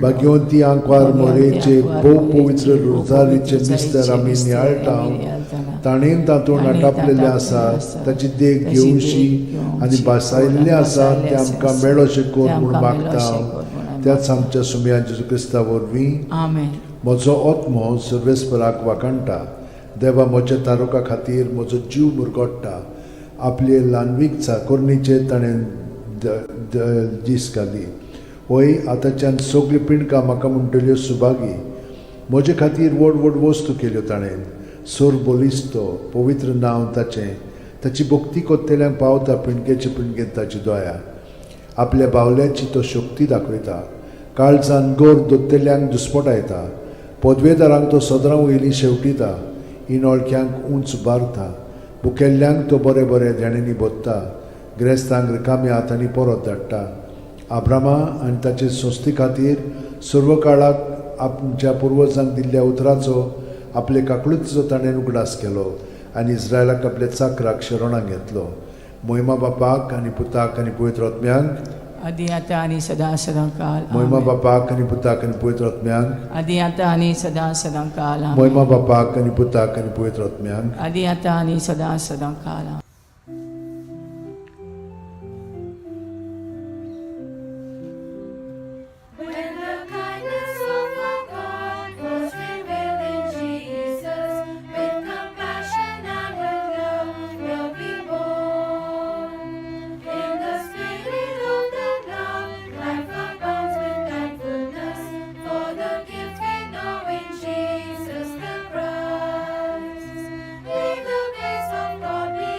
भाग्यवंती आंकवार मोरेचे भोव पवित्र रोजारीचे मिस्तर आमी नियाळटा, ताणें तातूंत आटापलेलें आसा ताची देख घेवशी आनी भासायल्लें आसा तें आमकां मेळोशें कर म्हूण मागता त्याच आमच्या सुमया जेजू क्रिस्ता वरवीं. आमेन. म्हजो आत्मो सर्वेस्पराक वाखाणटा. देवा म्हज्या तारुका खातीर म्हजो जीव मुरगोट्टा. आपले ल्हानवीक चाकोरणीचेर ताणें दीस घाली. वय आतांच्यान सगळीं पिंडकां म्हाका म्हणटल्यो सुभागी. म्हजे खातीर व्हड व्हड वस्तू केल्यो ताणें. सोर बलिस्तो पवित्र नांव ताचें. ताची भक्ती कोत्तेल्यांक पावता पिंडकेचे पिंडकेंत ताची दया. आपल्या बावल्याची तो शक्ती दाखयता. काळजान गोर दोत्तेल्यांक दुस्पटायता. पदवेदारांक तो सदरां वयली शेवटिता. इनोळख्यांक उंच उबारता. भुकेल्ल्यांक तो बरें बरें देण्यांनी भोत्ता. ग्रेस्तांक रिकाम्या हातांनी परत धाडटा. आब्रामा आनी ताचे संस्थे खातीर सर्व काळाक आमच्या पुर्वजांक दिल्ल्या उतराचो आपले काकळुतीचो ताणें उगडास केलो आनी इस्रायलाक आपल्या चाकराक शरणाक घेतलो. मोहिमा बापाक आनी पुताक आनी पवित्र आत्म्यांक. आदी आतां आनी सदां सदां काल. मोहिमा बापाक आनी पुताक आनी पवित्र आत्म्यांक. आदी आतां आनी सदां सदां काल. मोहिमा बापाक आनी पुताक आनी पवित्र आत्म्यांक. आदी आतां आनी सदां सदां काल. When the kindness of our God was revealed in Jesus, with compassion and with love will be born. In the spirit of that love, life abounds with thankfulness for the gift we know in Jesus the Christ. May the grace of God be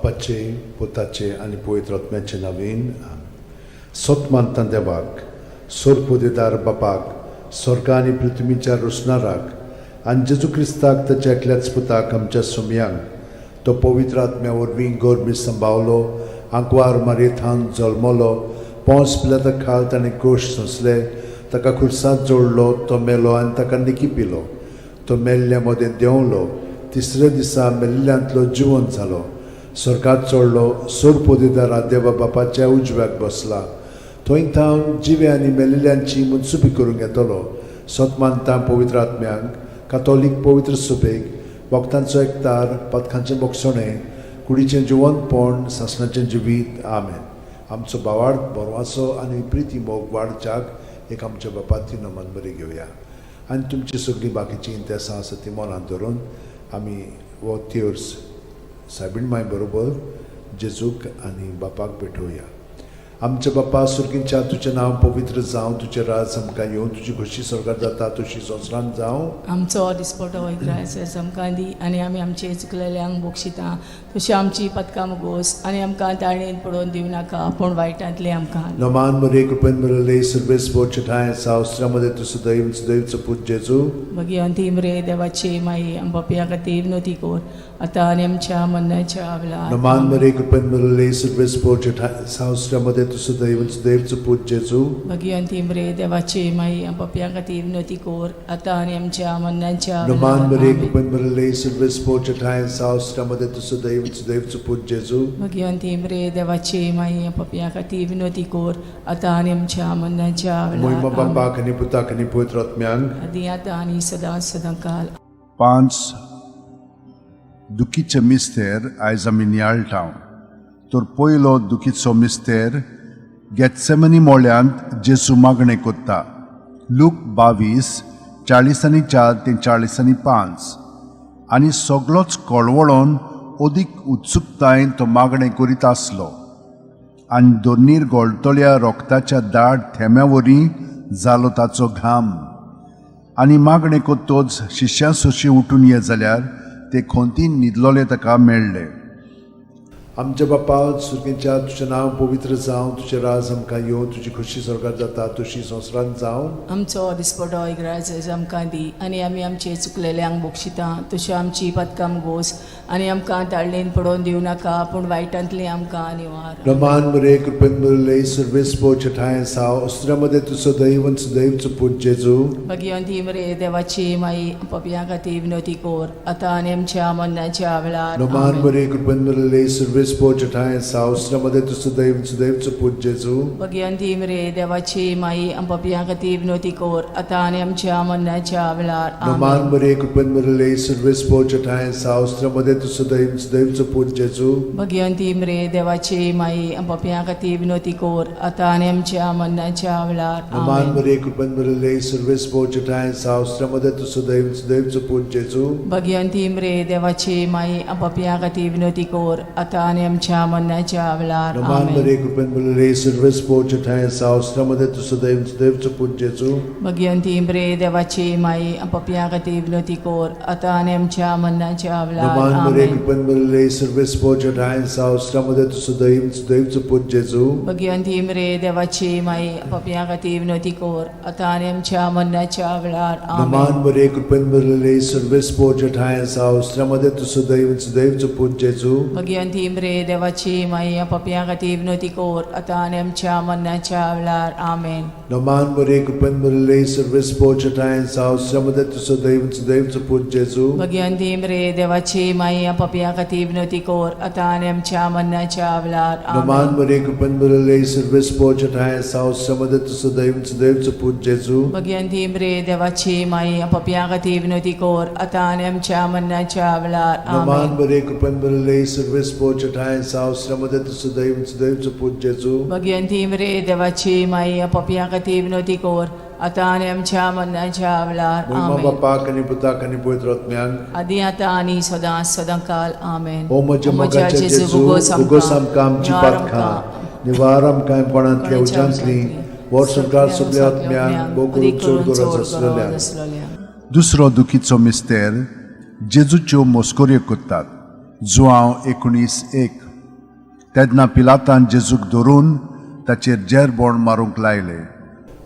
बापाचे, पुताचे आनी पवित्र आत्म्याचे नांवान आमेन. सत मानता देवाक, सोरपोदेदार बापाक, स्वर्ग आनी पृथ्वीच्या रोसणाराक, आनी जेजू क्रिस्ताक, ताच्या एकल्याच पुताक, आमच्या सोमयांक, तो पवित्र आत्म्या वरवीं गर्भी संभावलो, आंकवार मारयेथावन जल्मलो, पोंस पिलाता खाल ताणें कोश सोंसले, ताका खुर्सात जोडलो, तो मेलो आनी ताका निकी पिलो, तो मेल्ल्या मदें देंवलो, तिसऱ्या दिसा मेल्ल्यांतलो जिवंत जालो, स्वर्गात चडलो, सोरपोदेदारा देवा बापाच्या उजव्याक बसला, थंय थावन जिवे आनी मेल्ल्यांची मनसुबी करूंक येतलो. सत मानता पवित्र आत्म्यांक, कातोलीक पवित्र सुबेक, भक्तांचो एकतार, पथकांचें बोगसणें, कुडीचें जिवंतपण, सासणाचें जिवीत. आमेन. आमचो भावार्थ, बरवासो आनी प्रिती मोग वाडच्याक एक आमच्या बापाती नमन बरी घेवया आनी तुमची सगळीं बाकीचीं इंतेसां आसा ती मनांत धरून आमी हो तेर्स सायबीण माय बरोबर जेजूक आनी बापाक भेटोवया. आमच्या बापा सुर्गींच्या, तुजें नांव पवित्र जावं, तुजें राज आमकां येवं, तुजी खोशी स्वर्गार जाता तशी संवसारांत जावं. आमचो दिसपटो इग्रायस आमकां दी आनी आमी आमचे चुकलेल्यांक बक्षिता तशी आमची पदकां मुगोस आनी आमकां ताळणेन पडोवन दिवं नाका, पूण वायटांतलें आमकां. नमान मरे, कृपेन भरले, सर्वेस्पर ठांय सावस्त्रामध्ये तूं सदैव सदैवचो पूत जेजू. भगिवंती मरे देवाची माई, आमच्या खातीर विनवती कर, आतां आनी आमच्या मरणाच्या वेळार. नमान मरे, कृपेन भरले, सर्वेस्पर ठांय सावस्त्रामध्ये तूं सदैव सदैवचो पूत जेजू. भगिवंती मरे देवाची माई, आमच्या खातीर विनवती कर, आतां आनी आमच्या मरणाच्या नमान वेळार. मरे, आमेन. कृपेन भरले, सर्वेस्पर ठांय सावस्त्रामध्ये तूं सदैव सदैवचो पूत जेजू. भगिवंती मरे देवाची माई, आमच्या खातीर विनवती कर, आतां आनी आमच्या मरणाच्या मोहिमा वेळार. आमेन. बापाक आनी पुताक आनी पवित्र आत्म्यांक. आदी आतां आनी सदां सदां काल. पांच दुखीचे मिस्तेर आयज आमी नियाळटा. तर पयलो दुखीचो मिस्तेर, गेत्सेमनी मोळ्यांत जेजू मागणें कोत्ता. लूक 22:44 ते 45. आनी सगलोच कळवळोन अदीक उत्सुकतायेन तो मागणें करीत आसलो आनी दोनीर गोळटल्या रोगताच्या दाट थेंब्या वरी जालो ताचो घाम. आनी मागणें कोत्तोच शिश्यां सोशी उठून ये जाल्यार ते खोंतीन न्हिदलोले ताका मेळ्ळे. आमच्या बापा सुर्गेच्या, तुजें नांव पवित्र जावं, तुजें राज आमकां येवं, तुजी खोशी स्वर्गार जाता तशी संवसारांत जावं. आमचो दिसपटो इग्राज आमकां दी आनी आमी आमचे चुकलेल्यांक बक्षिता तश्यो आमची पदकां गोस आनी आमकां ताळणेन पडोवन दिवं नाका, पूण वायटांतली आमकां निवार. रमान मरे, कृपेन भरले, सर्वेस्पर ठांय साव अस्त्र्यामध्ये तूं सदैव सदैवचो पूत जेजू. भगिवंती मरे देवाची माई, पपयां खातीर विनवती कर, आतां आनी आमच्या मरणाच्या वेळार. रमान आमेन. मरे, कृपेन भरले, सर्वेस्पर ठांय साव अस्त्र्यामध्ये तूं सदैव सदैवचो पूत जेजू. भगिवंती मरे देवाची माई, पपयां खातीर विनवती कर, आतां आनी आमच्या मरणाच्या वेळार. रमान आमेन. मरे, कृपेन भरले, सर्वेस्पर ठांय साव अस्त्र्यामध्ये तूं सदैव सदैवचो पूत जेजू. भगिवंती मरे देवाची माई, पपयां खातीर विनवती कर, आतां आनी आमच्या मरणाच्या वेळार. रमान आमेन. मरे, कृपेन भरले, सर्वेस्पर ठांय साव अस्त्र्यामध्ये तूं सदैव सदैवचो पूत जेजू. भगिवंती मरे देवाची माई, पपयां खातीर विनवती कर, आतां आनी आमच्या मरणाच्या वेळार. रमान आमेन. मरे, कृपेन भरले, सर्वेस्पर ठांय साव अस्त्र्यामध्ये तूं सदैव सदैवचो पूत जेजू. भगिवंती मरे देवाची माई, पपयां खातीर विनवती कर, आतां आनी आमच्या मरणाच्या वेळार. रमान मरे, आमेन. कृपेन भरले, सर्वेस्पर ठांय साव अस्त्र्यामध्ये तूं सदैव सदैवचो पूत जेजू. भगिवंती मरे देवाची माई, पपयां खातीर विनवती कर, आतां आनी आमच्या मरणाच्या वेळार. रमान आमेन. मरे, कृपेन भरले, सर्वेस्पर ठांय साव अस्त्र्यामध्ये तूं सदैव सदैवचो पूत जेजू. भगिवंती मरे देवाची माई, पपयां खातीर विनवती कर, आतां आनी आमच्या मरणाच्या वेळार. आमेन. रमान मरे, कृपेन भरले, सर्वेस्पर ठांय साव अस्त्र्यामध्ये तूं सदैव सदैवचो पूत जेजू. भगिवंती मरे देवाची माई, पपयां खातीर विनवती कर, आतां आनी आमच्या मरणाच्या वेळार. रमान आमेन. मरे, कृपेन भरले, सर्वेस्पर ठांय साव अस्त्र्यामध्ये तूं सदैव सदैवचो पूत जेजू. भगिवंती मरे देवाची माई, पपयां खातीर विनवती कर, आतां आनी आमच्या मरणाच्या वेळार. रमान आमेन. मरे, कृपेन भरले, सर्वेस्पर ठांय साव अस्त्र्यामध्ये तूं सदैव सदैवचो पूत जेजू. भगिवंती मरे देवाची माई, पपयां खातीर विनवती कर, आतां आनी आमच्या मरणाच्या वेळार. मोहिमा आमेन. बापाक आनी पुताक आनी पवित्र आत्म्याक. आदी आतां आनी सदां सदां काल. आमेन. ओ म्हज्या मोगाच्या जेजू, उगोस आमकां आमची पातकां, निवार आमकां कोणांतल्या उज्यांतली, वर्स संवसार सगल्या आत्म्यांक, भोव करून चड गरज आसलेल्या. दुसरो दुखीचो मिस्तेर, जेजूच्यो मस्कऱ्यो करतात. जुआंव 19:1. तेन्ना पिलातान जेजूक धरून ताचेर जेरबोण मारूंक लायले.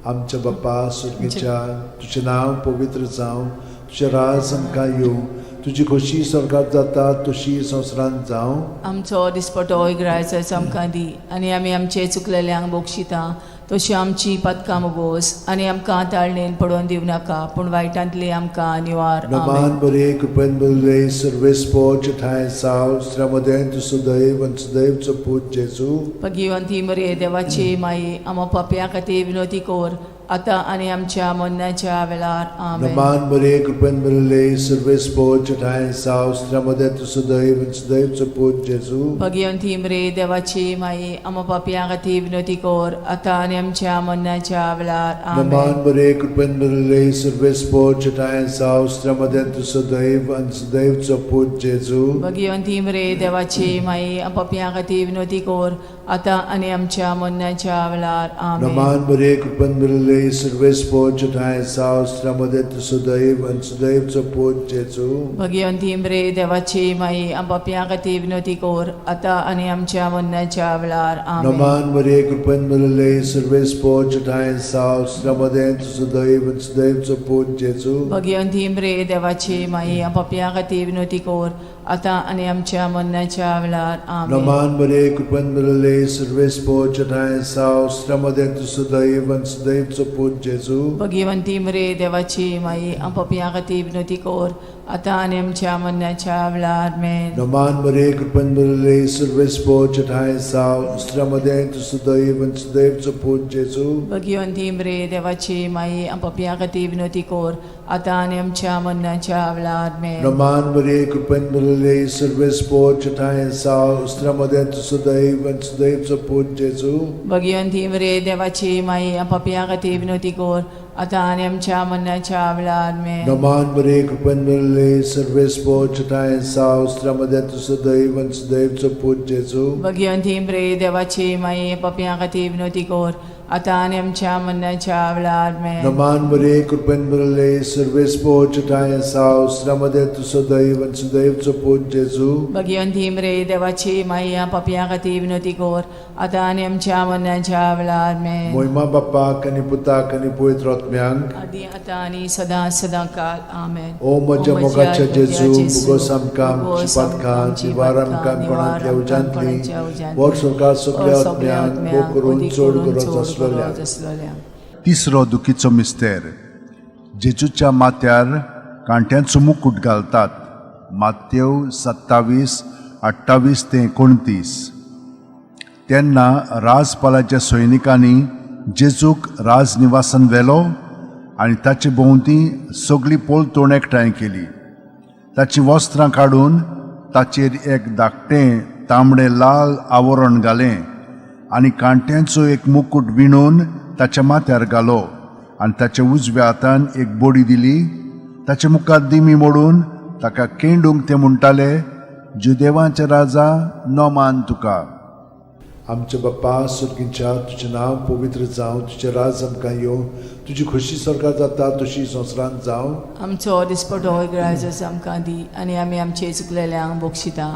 आमच्या बापा सुर्गीच्या, तुजें नांव पवित्र जावं, तुजें राज आमकां येवं, तुजी खोशी स्वर्गात जाता तशी संवसारांत जावं. आमचो दिसपटो इगरायचो आमकां दी आनी आमी आमचे चुकलेल्यांक बक्षिता तशी आमची पदकां मोगोस आनी आमकां ताळणेन पडोवन दिवं नाका पूण वायटांतली आमकां निवार. आमेन. नमान बरे कृपेन बरले सर्वेस्पोच ठांय साव स्त्र्यामदें तूं सुदैव आनी सुदैवचो पूत जेजू. भगिवंती मरे देवाची माई, आमा पापया खातीर विनोती कोर आतां आनी आमच्या मरणाच्या वेळार. आमेन. नमान बरे कृपेन बरले सर्वेस्पोच ठांय साव स्त्र्यामदें तूं सुदैव आनी सुदैवचो पूत जेजू. भगिवंती मरे देवाची माई, आमा पापया खातीर विनोती कोर आतां आनी आमच्या मरणाच्या वेळार. आमेन. नमान बरे कृपेन बरले सर्वेस्पोच ठांय साव स्त्र्यामदें तूं सुदैव आनी सुदैवचो पूत जेजू. भगिवंती मरे देवाची माई, पापया खातीर विनोती कोर आतां आनी आमच्या मरणाच्या वेळार. आमेन. नमान बरे कृपेन बरले सर्वेस्पोच ठांय साव स्त्र्यामदें तूं सुदैव आनी सुदैवचो पूत जेजू. भगिवंती मरे देवाची माई, पापया खातीर विनोती कोर आतां आनी आमच्या मरणाच्या वेळार. आमेन. नमान मरे कृपेन भरले सर्वेस्पोच ठांय साव स्त्र्यामदें तूं सुदैव आनी सुदैवचो पूत जेजू. भगिवंती मरे देवाची माई, पापया खातीर विनोती कोर आतां आनी आमच्या मरणाच्या वेळार. आमेन. नमान मरे कृपेन भरले सर्वेस्पोच ठांय साव स्त्र्यामदें तूं सुदैव आनी सुदैवचो पूत जेजू. भगिवंती मरे देवाची माई, पापया खातीर विनोती कोर आतां आनी आमच्या मरणाच्या वेळार. आमेन. नमान मरे कृपेन भरले सर्वेस्पोच ठांय साव स्त्र्यामदें तूं सुदैव आनी सुदैवचो पूत जेजू. भगिवंती मरे देवाची माई, पापया खातीर विनोती कोर आतां आनी आमच्या मरणाच्या वेळार. आमेन. नमान मरे कृपेन भरले सर्वेस्पोच ठांय साव स्त्र्यामदें तूं सुदैव आनी सुदैवचो पूत जेजू. भगिवंती मरे देवाची माई, पापया खातीर विनोती कोर आतां आनी आमच्या मरणाच्या वेळार. आमेन. नमान मरे कृपेन भरले सर्वेस्पोच ठांय साव स्त्र्यामदें तूं सुदैव आनी सुदैवचो पूत जेजू. भगिवंती मरे देवाची माई, पापया खातीर विनोती कोर आतां आनी आमच्या मरणाच्या वेळार. आमेन. नमान मरे कृपेन भरले सर्वेस्पोच ठांय साव स्त्र्यामदें तूं सुदैव आनी सुदैवचो पूत जेजू. भगिवंती मरे देवाची माई, पापया खातीर विनोती कोर आतां आनी आमच्या मरणाच्या वेळार. आमेन. मोहिमा बाप्पाक आनी पुताक आनी पवित्र आत्म्यांक, आदी आतां आनी सदां सदां काल. आमेन. ओ म्हज्या मोगाच्या जेजू, मुगोस आमकां आमची पातकां निवार आमकां कोणांतल्या उज्यांतली, वर स्वर्गात सगल्या आत्म्यांक भोग करून चड गरज आसलेल्या. तिसरो दुखीचो मिस्तेर. जेजूच्या माथ्यार कांट्यांचो मुकूट घालतात. मातेव 27:28 ते 29. तेन्ना राजपालाच्या सैनिकांनी जेजूक राजनिवासान व्हेलो आनी ताचे भोंवती सगळी पोलतोण एकठांय केली. ताचीं वस्त्रां काडून ताचेर एक धाकटें तांबडें लाल आवरण घालें आनी कांट्यांचो एक मुकूट विणून ताच्या माथ्यार घालो आनी ताच्या उजव्या हातान एक बोडी दिली. ताचे मुखार दिमी मोडून ताका केंडूंक ते म्हणटाले, जुदेवांचे राजा, नमान तुका. आमच्या बाप्पा सुर्गींच्या, तुजें नांव पवित्र जावं, तुजें राज आमकां येवं, तुजी खोशी स्वर्गात जाता तशी संवसारांत जावं. आमचो दिसपटो इगरायचो आमकां दी आनी आमी आमचे चुकलेल्यांक बक्षिता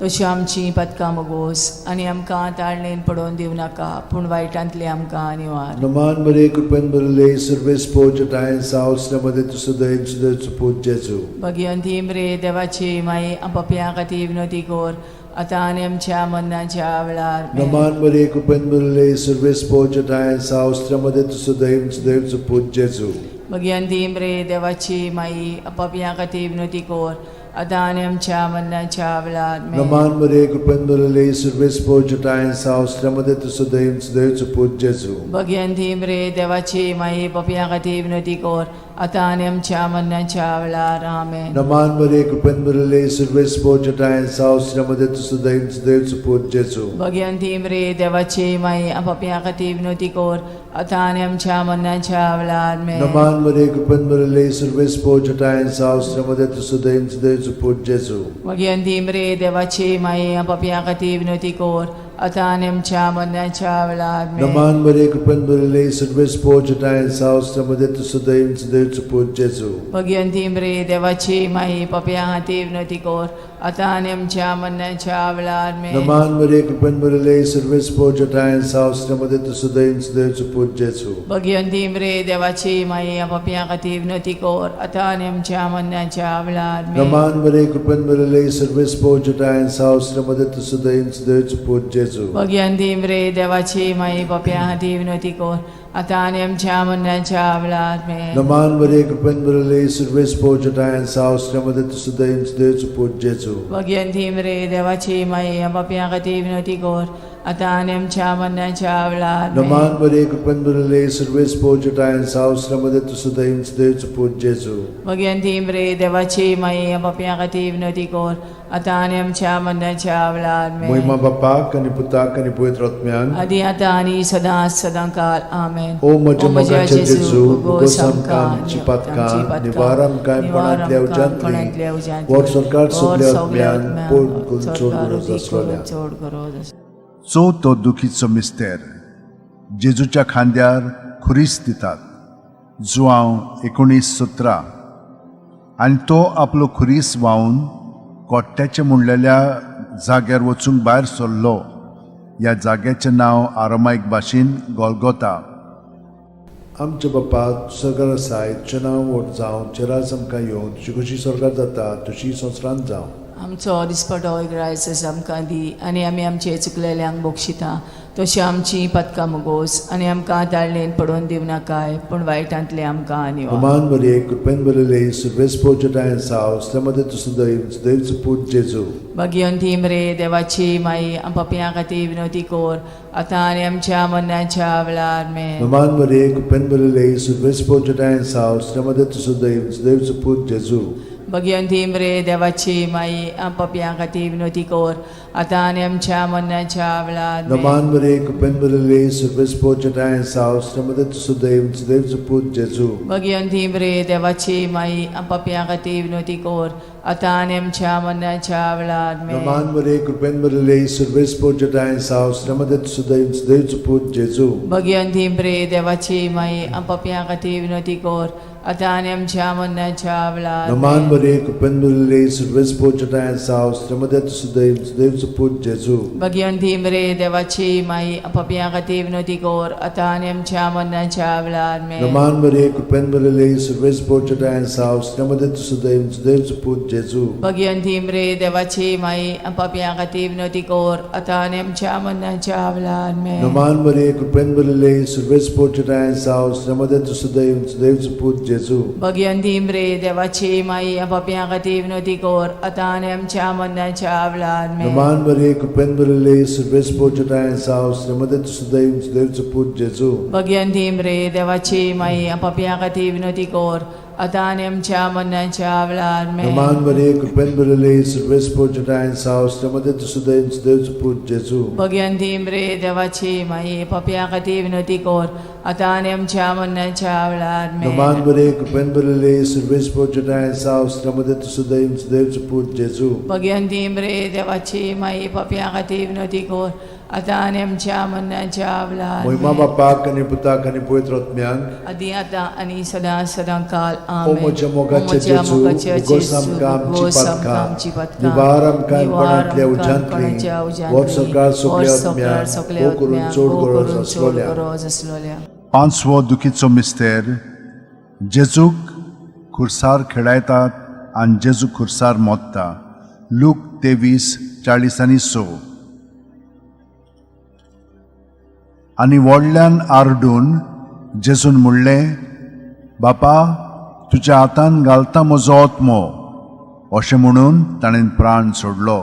तशी आमची पदकां मोगोस आनी आमकां ताळणेन पडोवन दिवं नाका पूण वायटांतली आमकां निवार. नमान मरे कृपेन भरले सर्वेस्पोच ठांय साव स्त्र्यामदें तूं सुदैव सुदैवचो पूत जेजू. भगिवंती मरे देवाची माई, पापया खातीर विनोती कोर आतां आनी आमच्या मरणाच्या वेळार. आमेन. नमान मरे कृपेन भरले सर्वेस्पोच ठांय साव स्त्र्यामदें तूं सुदैव सुदैवचो पूत जेजू. भगिवंती मरे देवाची माई, पापया खातीर विनोती कोर आतां आनी आमच्या मरणाच्या वेळार. आमेन. नमान मरे कृपेन भरले सर्वेस्पोच ठांय साव स्त्र्यामदें तूं सुदैव सुदैवचो पूत जेजू. भगिवंती मरे देवाची माई, पापया खातीर विनोती कोर आतां आनी आमच्या मरणाच्या वेळार. आमेन. नमान मरे कृपेन भरले सर्वेस्पोच ठांय साव स्त्र्यामदें तूं सुदैव सुदैवचो पूत जेजू. भगिवंती मरे देवाची माई, पापया खातीर विनोती कोर आतां आनी आमच्या मरणाच्या वेळार. आमेन. नमान मरे कृपेन भरले सर्वेस्पोच ठांय साव स्त्र्यामदें तूं सुदैव सुदैवचो पूत जेजू. भगिवंती मरे देवाची माई, पापया खातीर विनोती कोर आतां आनी आमच्या मरणाच्या वेळार आमेन. नमान मरे कृपेन भरिल्ले सर्वेस्पोर जटायेन सावस्त्र मध्ये तूं सदैव सदैवचो पूत जेजू. भगिवंती मरे देवाची माई पापया खातीर विनवती कर आतां आनी आमच्या मरणाच्या वेळार आमेन. नमान मरे कृपेन भरिल्ले सर्वेस्पोर जटायेन सावस्त्र मध्ये तूं सदैव सदैवचो पूत जेजू. भगिवंती मरे देवाची माई पापया खातीर विनवती कर आतां आनी आमच्या मरणाच्या वेळार आमेन. नमान मरे कृपेन भरिल्ले सर्वेस्पोर जटायेन सावस्त्र मध्ये तूं सदैव सदैवचो पूत जेजू. भगिवंती मरे देवाची माई पापया खातीर विनवती कर आतां आनी आमच्या मरणाच्या वेळार आमेन. नमान मरे कृपेन भरिल्ले सर्वेस्पोर जटायेन सावस्त्र मध्ये तूं सदैव सदैवचो पूत जेजू. भगिवंती मरे देवाची माई पापया खातीर विनवती कर आतां आनी आमच्या मरणाच्या वेळार आमेन. नमान मरे कृपेन भरिल्ले सर्वेस्पोर जटायेन सावस्त्र मध्ये तूं सदैव सदैवचो पूत जेजू. भगिवंती मरे देवाची माई पापया खातीर विनवती कर आतां आनी आमच्या मरणाच्या वेळार आमेन. महिमा बापाक आनी पुताक आनी पवित्र आत्म्याक. आदी आतां आनी सदां सदां काल आमेन. ओ म्हज्या मोगाच्या जेजू, उगोस आमकां आमची पातकां, निवार आमकां कोणांतल्या उज्यांतली, वर सरकार सगल्या आत्म्यांक पोट करून चड गरज आसलोल्या. चड गरज आसलोल्या. चवथो दुखीचो मिस्तेर जेजूच्या खांद्यार खुरीस दितात. जुआंव 19:17. आनी तो आपलो खुरीस व्हांवन कोट्ट्याचें म्हणलेल्या जाग्यार वचूंक भायर सरलो. ह्या जाग्याचें नांव आरामायक भाशेन गोलगोता. आमच्या बापा सरकार आसाय, तुजें नांव व्हड जावं, तुजें राज आमकां येवं, तुजी खोशी सरकार जाता तशी संवसारांत जावं. आमचो दिसपटो ग्रायस आमकां दी आनी आमी आमचे चुकलेल्यांक बक्षिता तशी आमची पदकां मुगोस आनी आमकां ताळणेन पडोवन दिवनाकाय पूण वायटांतले आमकां निवार. नमान मरे कृपेन भरिल्ले सर्वेस्पोर जटायेन साव मध्ये तूं सदैव सदैवचो पूत जेजू. भगिवंती मरे देवाची माई पापयां खातीर विनवती कर आतां आनी आमच्या मरणाच्या वेळार आमेन. नमान मरे कृपेन भरिल्ले सर्वेस्पोर जटायेन साव मध्ये तूं सदैव सदैवचो पूत जेजू. भगिवंती मरे देवाची माई पापयां खातीर विनवती कर आतां आनी आमच्या मरणाच्या वेळार आमेन. नमान मरे कृपेन भरिल्ले सर्वेस्पोर जटायेन साव मध्ये तूं सदैव सदैवचो पूत जेजू. भगिवंती मरे देवाची माई पापयां खातीर विनवती कर आतां आनी आमच्या मरणाच्या वेळार आमेन. नमान मरे कृपेन भरिल्ले सर्वेस्पोर जटायेन साव मध्ये तूं सदैव सदैवचो पूत जेजू. भगिवंती मरे देवाची माई पापयां खातीर विनवती कर आतां आनी आमच्या मरणाच्या वेळार नमान आमेन. मरे कृपेन भरिल्ले सर्वेस्पोर जटायेन साव मध्ये तूं सदैव सदैवचो पूत जेजू. भगिवंती मरे देवाची माई पापयां खातीर विनवती कर आतां आनी आमच्या मरणाच्या वेळार आमेन. नमान मरे कृपेन भरिल्ले सर्वेस्पोर जटायेन साव मध्ये तूं सदैव सदैवचो पूत जेजू. भगिवंती मरे देवाची माई पापयां खातीर विनवती कर आतां आनी आमच्या मरणाच्या वेळार आमेन. नमान मरे कृपेन भरिल्ले सर्वेस्पोर जटायेन साव मध्ये तूं सदैव सदैवचो पूत जेजू. भगिवंती मरे देवाची माई पापयां खातीर विनवती कर आतां आनी आमच्या मरणाच्या वेळार आमेन. नमान मरे कृपेन भरिल्ले सर्वेस्पोर जटायेन साव मध्ये तूं सदैव सदैवचो पूत जेजू. भगिवंती मरे देवाची माई पापयां खातीर विनवती कर आतां आनी आमच्या मरणाच्या वेळार आमेन. नमान मरे कृपेन भरिल्ले सर्वेस्पोर जटायेन साव मध्ये तूं सदैव सदैवचो पूत जेजू. भगिवंती मरे देवाची माई पापयां खातीर विनवती कर आतां आनी आमच्या मरणाच्या वेळार आमेन. नमान मरे कृपेन भरिल्ले सर्वेस्पोर जटायेन साव मध्ये तूं सदैव सदैवचो पूत जेजू. भगिवंती मरे देवाची माई पापयां खातीर विनवती कर आतां आनी आमच्या मरणाच्या वेळार महिमा आमेन. बापाक आनी पुताक आनी पवित्र आत्म्याक. आदी आतां आनी सदां सदां काल ओ आमेन. म्हज्या ओ मोगाच्या म्हज्या जेजू, मोगाच्या उगोस जेजू, आमकां आमची उगोस आमकां पातकां, आमची पातकां, निवार आमकां निवार कोणांतल्या आमकां उज्यांतली, कोणाच्या उज्यांतली, वर सरकार सगल्या वर सरकार आत्म्यांक, सगल्या भोव करून आत्म्यांक, चड भोव गरज करून चड आसलोल्या. गरज आसलोल्या. पांचवो दुखीचो मिस्तेर जेजूक खुर्सार खेळायतात आनी जेजू खुर्सार मोत्ता. लूक 23:46. आनी व्हडल्यान आरडून जेजून म्हणलें, बापा तुज्या हातान घालता म्हजो आत्मो. अशें म्हणून ताणें प्राण सोडलो.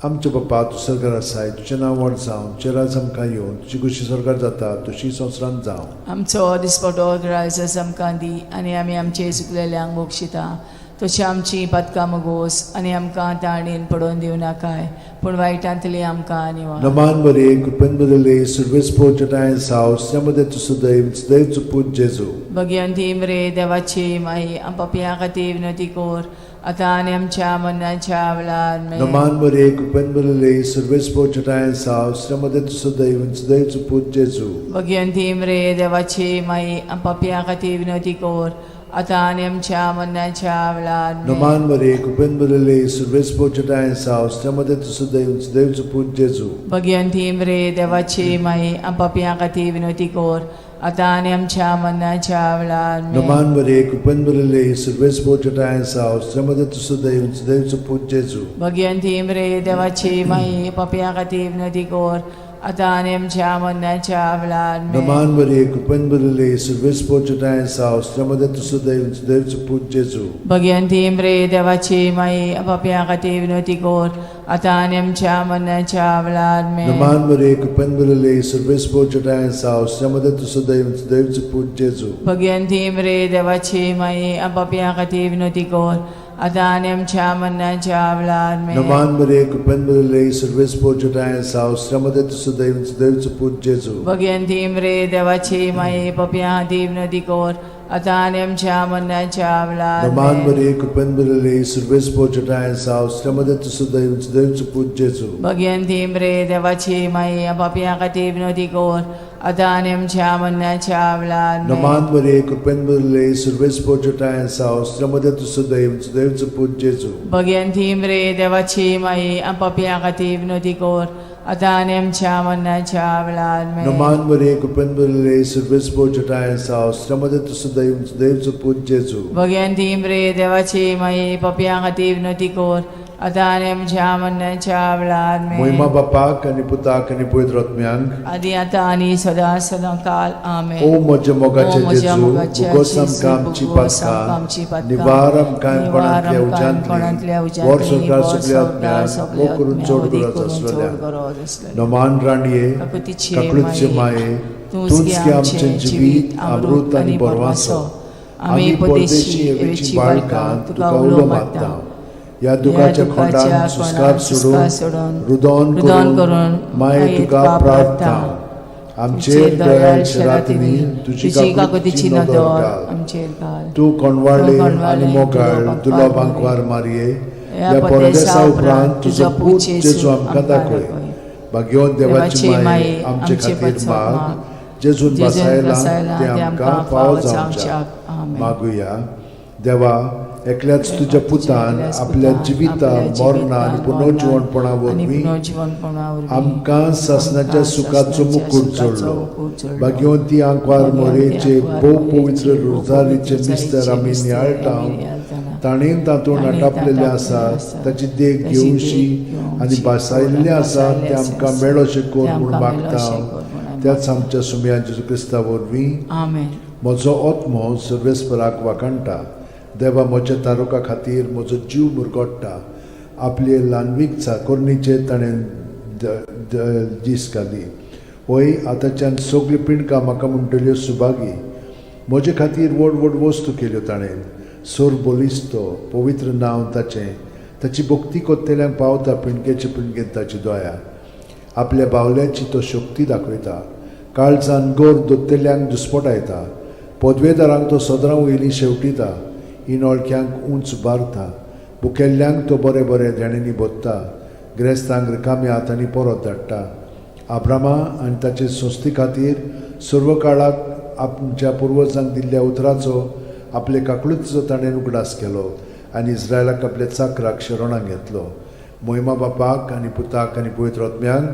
आमच्या बापा तूं सरकार आसाय, तुजें नांव व्हड जावं, तुजें राज आमकां येवं, तुजी खोशी सरकार जाता तशी संवसारांत जावं. आमचो दिसपटो ग्रायस आमकां दी आनी आमी आमचे चुकलेल्यांक बक्षिता तशी आमची पातकां मगोस आनी आमकां ताणेन पडोवन दिवं नाकाय पूण वायटांतली आमकां निवार. नमान बरे कृपेन बरले सुरवेस्पो चटाय साव श्रमदे तू सदैव सदैव पूत जेजू. भगवंती मरे देवाची माई आम पापयां खातीर विनवती कर आतां आनी आमच्या मरणाच्या वेळार आमेन. नमान बरे कृपेन बरले सुरवेस्पो चटाय साव श्रमदे तू सदैव सदैव पूत जेजू. भगवंती मरे देवाची माई आम पापयां खातीर विनवती कर आतां आनी आमच्या मरणाच्या वेळार आमेन. नमान बरे कृपेन बरले सुरवेस्पो चटाय साव श्रमदे तू सदैव सदैव पूत जेजू. भगवंती मरे देवाची माई आम पापयां खातीर विनवती कर आतां आनी आमच्या मरणाच्या वेळार आमेन. नमान बरे कृपेन बरले सुरवेस्पो चटाय साव श्रमदे तू सदैव सदैव पूत जेजू. भगवंती मरे देवाची माई पापयां खातीर विनवती कर आतां आनी आमच्या मरणाच्या वेळार आमेन. नमान बरे कृपेन बरले सुरवेस्पो चटाय साव श्रमदे तू सदैव सदैव पूत जेजू. भगवंती मरे देवाची माई पापयां खातीर विनवती कर आतां आनी आमच्या मरणाच्या वेळार आमेन. नमान बरे कृपेन बरले सुरवेस्पो चटाय साव श्रमदे तू सदैव सदैव पूत जेजू. भगवंती मरे देवाची माई पापयां खातीर विनवती कर आतां आनी आमच्या मरणाच्या वेळार आमेन. नमान बरे कृपेन बरले सुरवेस्पो चटाय साव श्रमदे तू सदैव सदैव पूत जेजू. भगवंती मरे देवाची माई पापयां खातीर विनवती कर आतां आनी आमच्या मरणाच्या वेळार नमान आमेन. बरे कृपेन बरले सुरवेस्पो चटाय साव श्रमदे तू सदैव सदैव पूत जेजू. भगवंती मरे देवाची माई पापयां खातीर विनवती कर आतां आनी आमच्या मरणाच्या वेळार आमेन. नमान बरे कृपेन बरले सुरवेस्पो चटाय साव श्रमदे तू सदैव सदैव पूत जेजू. भगवंती मरे देवाची माई पापयां खातीर विनवती कर आतां आनी आमच्या मरणाच्या वेळार आमेन. नमान बरे कृपेन बरले सुरवेस्पो चटाय साव श्रमदे तू सदैव सदैव पूत जेजू. भगवंती मरे देवाची माई पापयां खातीर विनवती कर आतां आनी आमच्या मरणाच्या वेळार आमेन. मोहिमा बापाक आनी पुताक आनी पवित्र आत्म्यांक आदी आतां आनी सदां सदां काल आमेन. ओ म्हज्या मोगाचे ओ म्हज्या जेजू मोगाचे भुगोस जेजू, आमकां आमची भुगोस आमकां आमची पातकां पातकां, निवार आमकां निवार कोणांतल्या आमकां उज्यांतली कोणांतल्या वर उज्यांतली, संवसार वर सगल्या संवसार आत्म्यांक सगल्या वो करून आत्म्यांक, चड वदी गरज करून चड आसलेल्या गरज आसलेल्या. नमान राणये काकुतीचे काकुळचे माये तूंच तूंच गे आमचें जिवीत अमृत आनी बरवासो. आमी परदेशी हेवेची बाळकां तुका उलो मारता ह्या दुखाच्या खोंडान सुस्कार सोडून रुदोन करून माये तुका प्रार्थना आमचेर दयाळ शरातींनी तुजी काकुतीची नदर घाल. आमचेर घाल. तूं कोणवाळे आनी मोगाळ तुलो बांकवार मारये ह्या परदेसा उपरांत तुजो पूत जेजू आमकां दाखय. भाग्यवंत देवाची माये आमचे खातीर माग जेजून बसायला ते आमकां फावो जावच्या. आमेन. मागुया. देवा एकल्याच तुज्या पुतान आपल्या जिविता मरणा आनी पुनर्जिवणपणा आनी वरवीं पुनर्जिवणपणा वरवीं आमकां सासणाच्या सुखाचो मुकूट जोडलो. जोडलो. भाग्यवंती आंकवार मोरेचे भोव पवित्र रोजारीचे मिस्तर आमी नियाळटा ताणें तातूंत आटापलेलें आसा ताची देख घेवशी आनी भासायल्लें आसा तें आमकां मेळोशें कर म्हूण मागता त्याच आमच्या सुमया जेजू क्रिस्ता वरवीं. आमेन. म्हजो आत्मो सर्वेस्पराक वाखाणटा. देवा म्हज्या तारुका खातीर म्हजो जीव मुरगोडटा. आपले ल्हानवीक चाकोरणीचेर ताणें दीस घाली. वय आतांच्यान सगल्यो पिंडकां म्हाका म्हणटल्यो सुभागी. म्हजे खातीर व्हड व्हड वस्तू केल्यो ताणें. सोर बलिस्तो पवित्र नांव ताचें. ताची भक्ती कोत्तेल्यांक पावता पिंडकेचे पिंडकेन ताची दया. आपल्या बावल्याची तो शक्ती दाखयता. काळजान गोर दोत्तेल्यांक दुस्पटायता. पदवेदारांक तो सदरां वयलीं शेवटिता. इनोळख्यांक उंच बारता. भुकेल्ल्यांक तो बरें बरें देण्यांनी भोत्ता. ग्रेस्तांक रिकाम्या हातांनी परत धाडटा. आब्रामा आनी ताचे संस्थे खातीर सर्व काळाक आमच्या पुर्वजांक दिल्ल्या उतराचो आपले काकळुतीचो ताणें उगडास केलो आनी इस्रायलाक आपल्या चाकराक शरणाक घेतलो. मोहिमा बापाक आनी पुताक आनी पवित्र आत्म्यांक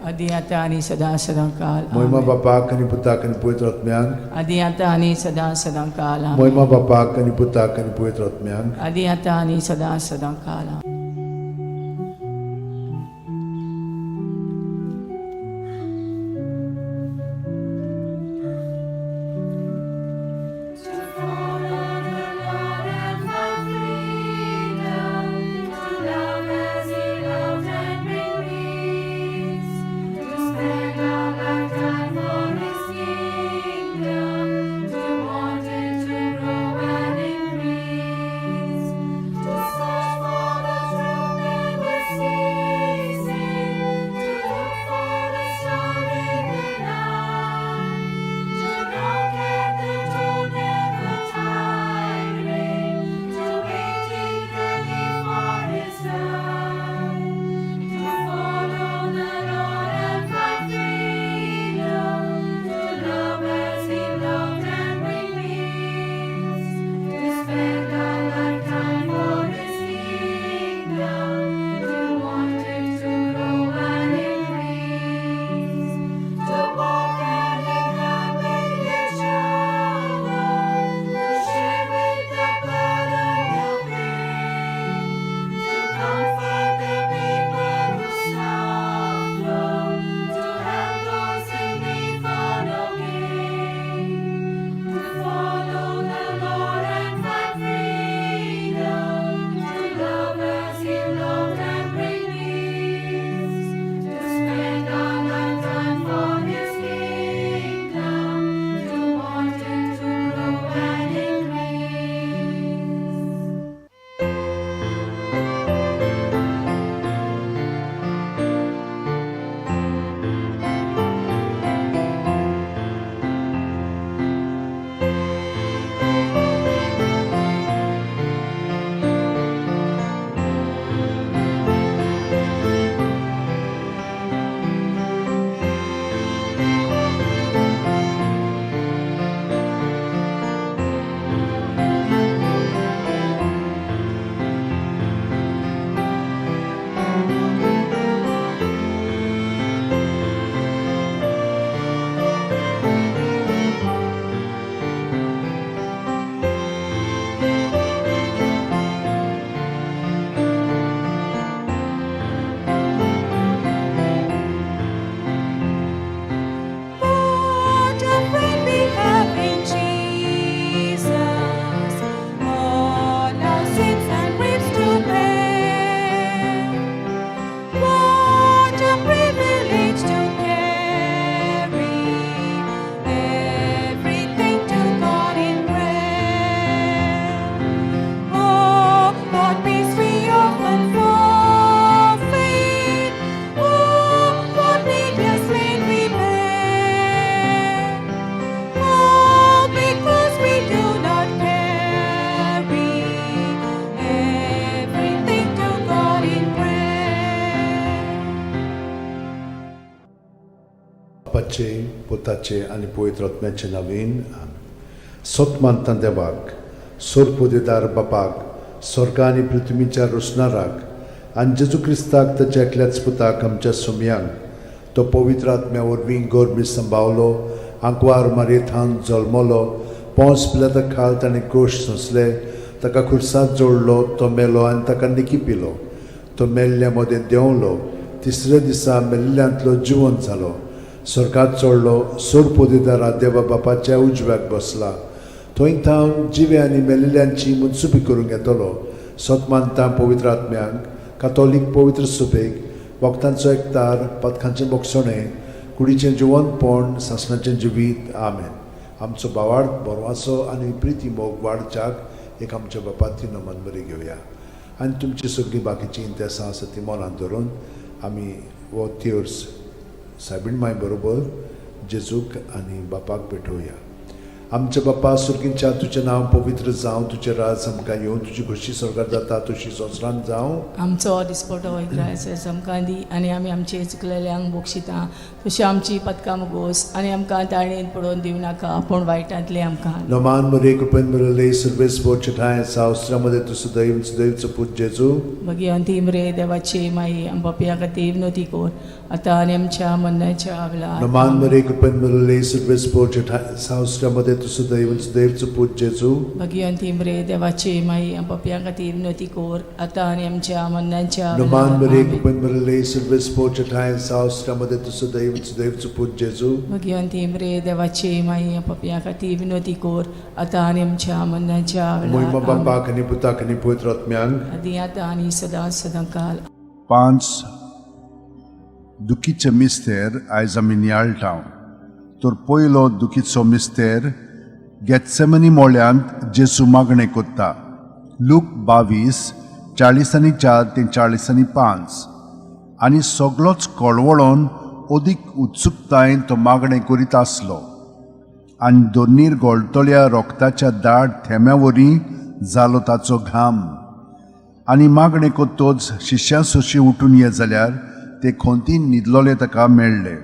आदी आतां आनी सदां सदां काल मोहिमा आमेन. बापाक आनी पुताक आनी पवित्र आत्म्यांक आदी आतां आनी सदां सदां काल आमेन. मोहिमा बापाक आनी पुताक आनी पवित्र आत्म्यांक आदी आतां आनी सदां सदां काल आमेन. To follow the Lord and find freedom, to love as He loved and bring peace, to spend our lifetime for His kingdom, to want it to grow and increase. बापाचे, पुताचे आनी पवित्र आत्म्याचे नवीन. सत मानता देवाक, सोरपोदेदार बापाक, स्वर्ग आनी पृथ्वीच्या रोसणाराक, आनी जेजू क्रिस्ताक, ताच्या एकल्याच पुताक, आमच्या सुमयांक, तो पवित्र आत्म्या वरवीं गर्भी संभावलो, आंकवार मारयेथावन जल्मलो, पोंस पिलाता खाल ताणें कोश सोंसले, ताका खुर्सात जोडलो, तो मेलो आनी ताका निकी पिलो, तो मेल्ल्या मदें देंवलो, तिसऱ्या दिसा मेल्ल्यांतलो जिवंत जालो, स्वर्गात चडलो, सोरपोदेदारा देवा बापाच्या उजव्याक बसला, थंय थावन जिवे आनी मेल्ल्यांची मनसुबी करूंक येतलो. सत मानता पवित्र आत्म्यांक, कातोलीक पवित्र सुबेक, वखदांचो एकतार, पथकांचें बोगसणें, कुडीचें जिवनपण, सासणाचें जिवीत. आमेन. आमचो भावार्थ, बरवासो आनी प्रिती मोग वाडच्याक एक आमच्या बापाती नमन बरी घेवया आनी तुमची सगळीं बाकीचीं इंतेसां आसा ती मनांत धरून आमी हो तिर्स सायबीण माय बरोबर जेजूक आनी बापाक भेटोवया. आमच्या बापा सुर्गींच्या, तुजें नांव पवित्र जावं, तुजें राज आमकां येवं, तुजी खोशी स्वर्गार जाता तशी संवसारांत जावं. आमचो दिसपटो इग्रायस आमकां दी आनी आमी आमचे चुकलेल्यांक बक्षिता तशी आमची पदकां मुगोस आनी आमकां ताळेन पडोवन दिवं नाका, पूण वायटांतलें आमकां. नमान मरे, कृपेन भरले, सर्वेस्पर ठांय सावस्त्रामध्ये तूं सदैव सदैवचो पूत जेजू. भगिवंती मरे देवाची माई, आम पापया खातीर विनवती कर, आतां आनी आमच्या मरणाच्या वेळार. नमान मरे, कृपेन भरले, सर्वेस्पर ठांय सावस्त्रामध्ये तूं सदैव सदैवचो पूत जेजू. भगिवंती मरे देवाची माई, आम पापया खातीर विनवती कर, आतां आनी आमच्या मरणाच्या नमान वेळार. मरे, आमेन. कृपेन भरले, सर्वेस्पर ठांय सावस्त्रामध्ये तूं सदैव सदैवचो पूत जेजू. भगिवंती मरे देवाची माई, आम पापया खातीर विनवती कर, आतां आनी आमच्या मरणाच्या मोहिमा वेळार. आमेन. बापाक आनी पुताक आनी पवित्र आत्म्यांक. आदी आतां आनी सदां सदां काल. पांच दुखीचे मिस्तेर आयज आमी नियाळटा. तर पयलो दुखीचो मिस्तेर, गेत्सेमनी मोळ्यांत जेसू मागणें कोत्ता, लूक 22:44 ते 45. आनी सगलोच कळवळोन अदीक उत्सुकतायेन तो मागणें करीत आसलो आनी दोनीर गोळटल्या रोगताच्या दाट थेंब्या वरी जालो ताचो घाम. आनी मागणें कोत्तोच शिश्यां सोशी उठून ये जाल्यार ते खोंतीन न्हिदलोले ताका मेळ्ळे.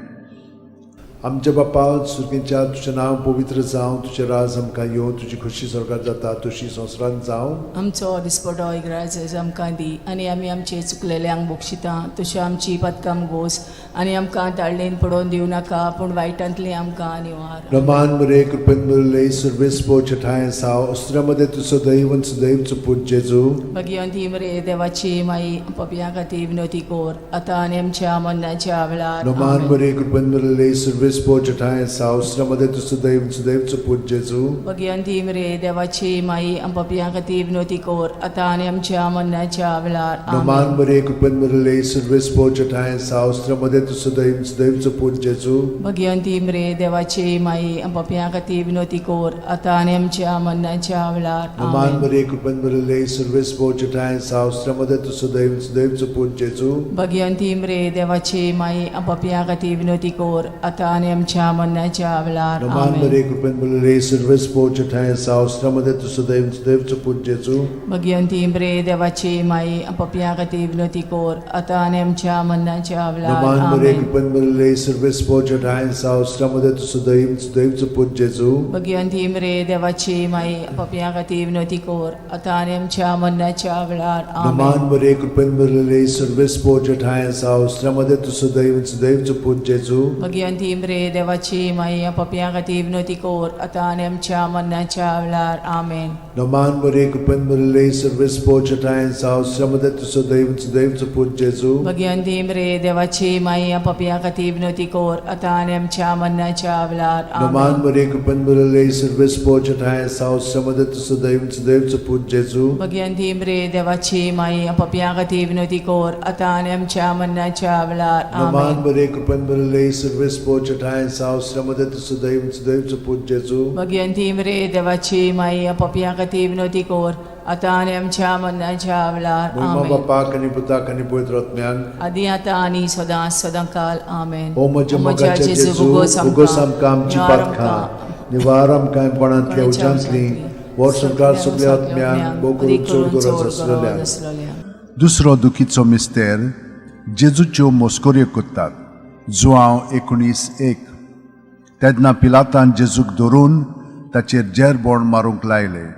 आमच्या बापा सुर्गींच्या, तुजें नांव पवित्र जावं, तुजें राज आमकां येवं, तुजी खोशी स्वर्गार जाता तशी संवसारांत जावं. आमचो दिसपटो इग्राज आमकां दी आनी आमी आमचे चुकलेल्यांक बक्षिता तशी आमची पदकां गोस आनी आमकां ताळणेन पडोवन दिवं नाका, पूण वायटांतली आमकां निवार. रमान मरे, कृपेन भरले, सर्वेस्पर ठांय साव अस्त्रामध्ये तूं सदैव सदैवचो पूत जेजू. भगिवंती मरे देवाची माई, पपया खातीर विनवती कर, आतां आनी आमच्या मरणाच्या वेळार. रमान आमेन. मरे, कृपेन भरले, सर्वेस्पर ठांय साव अस्त्रामध्ये तूं सदैव सदैवचो पूत जेजू. भगिवंती मरे देवाची माई, पपया खातीर विनवती कर, आतां आनी आमच्या मरणाच्या वेळार. रमान आमेन. मरे, कृपेन भरले, सर्वेस्पर ठांय साव अस्त्रामध्ये तूं सदैव सदैवचो पूत जेजू. भगिवंती मरे देवाची माई, पपया खातीर विनवती कर, आतां आनी आमच्या मरणाच्या वेळार. रमान आमेन. मरे, कृपेन भरले, सर्वेस्पर ठांय साव अस्त्रामध्ये तूं सदैव सदैवचो पूत जेजू. भगिवंती मरे देवाची माई, पपया खातीर विनवती कर, आतां आनी आमच्या मरणाच्या वेळार. रमान आमेन. मरे, कृपेन भरले, सर्वेस्पर ठांय साव अस्त्रामध्ये तूं सदैव सदैवचो पूत जेजू. भगिवंती मरे देवाची माई, पपया खातीर विनवती कर, आतां आनी आमच्या मरणाच्या वेळार. रमान मरे, आमेन. कृपेन भरले, सर्वेस्पर ठांय साव अस्त्रामध्ये तूं सदैव सदैवचो पूत जेजू. भगिवंती मरे देवाची माई, पपया खातीर विनवती कर, आतां आनी आमच्या मरणाच्या वेळार. रमान आमेन. मरे, कृपेन भरले, सर्वेस्पर ठांय साव अस्त्रामध्ये तूं सदैव सदैवचो पूत जेजू. भगिवंती मरे देवाची माई, पपया खातीर विनवती कर, आतां आनी आमच्या मरणाच्या वेळार. आमेन. रमान मरे, कृपेन भरले, सर्वेस्पर ठांय साव अस्त्रामध्ये तूं सदैव सदैवचो पूत जेजू. भगिवंती मरे देवाची माई, पपया खातीर विनवती कर, आतां आनी आमच्या मरणाच्या वेळार. रमान आमेन. मरे, कृपेन भरले, सर्वेस्पर ठांय साव अस्त्रामध्ये तूं सदैव सदैवचो पूत जेजू. भगिवंती मरे देवाची माई, पपया खातीर विनवती कर, आतां आनी आमच्या मरणाच्या वेळार. रमान आमेन. मरे, कृपेन भरले, सर्वेस्पर ठांय साव अस्त्रामध्ये तूं सदैव सदैवचो पूत जेजू. भगिवंती मरे देवाची माई, पपया खातीर विनवती कर, आतां आनी आमच्या मरणाच्या वेळार. मोहिमा आमेन. बापाक आनी पुताक आनी पवित्र आत्म्याक. आदी आतां आनी सदां सदां काल. आमेन. ओ म्हज्या मोगाच्या जेजू, उगोस आमकां आमची पातकां, निवार आमकां कोणांतल्या उज्यांतली, वर्सभर सगल्या आत्म्यांक, भोव करून चड गरज आसलेल्या. दुसरो दुखीचो मिस्तेर, जेजूच्यो मस्कऱ्यो करतात, जुआंव 19:1. तेन्ना पिलातान जेजूक धरून ताचेर जेरबोण मारूंक लायलें.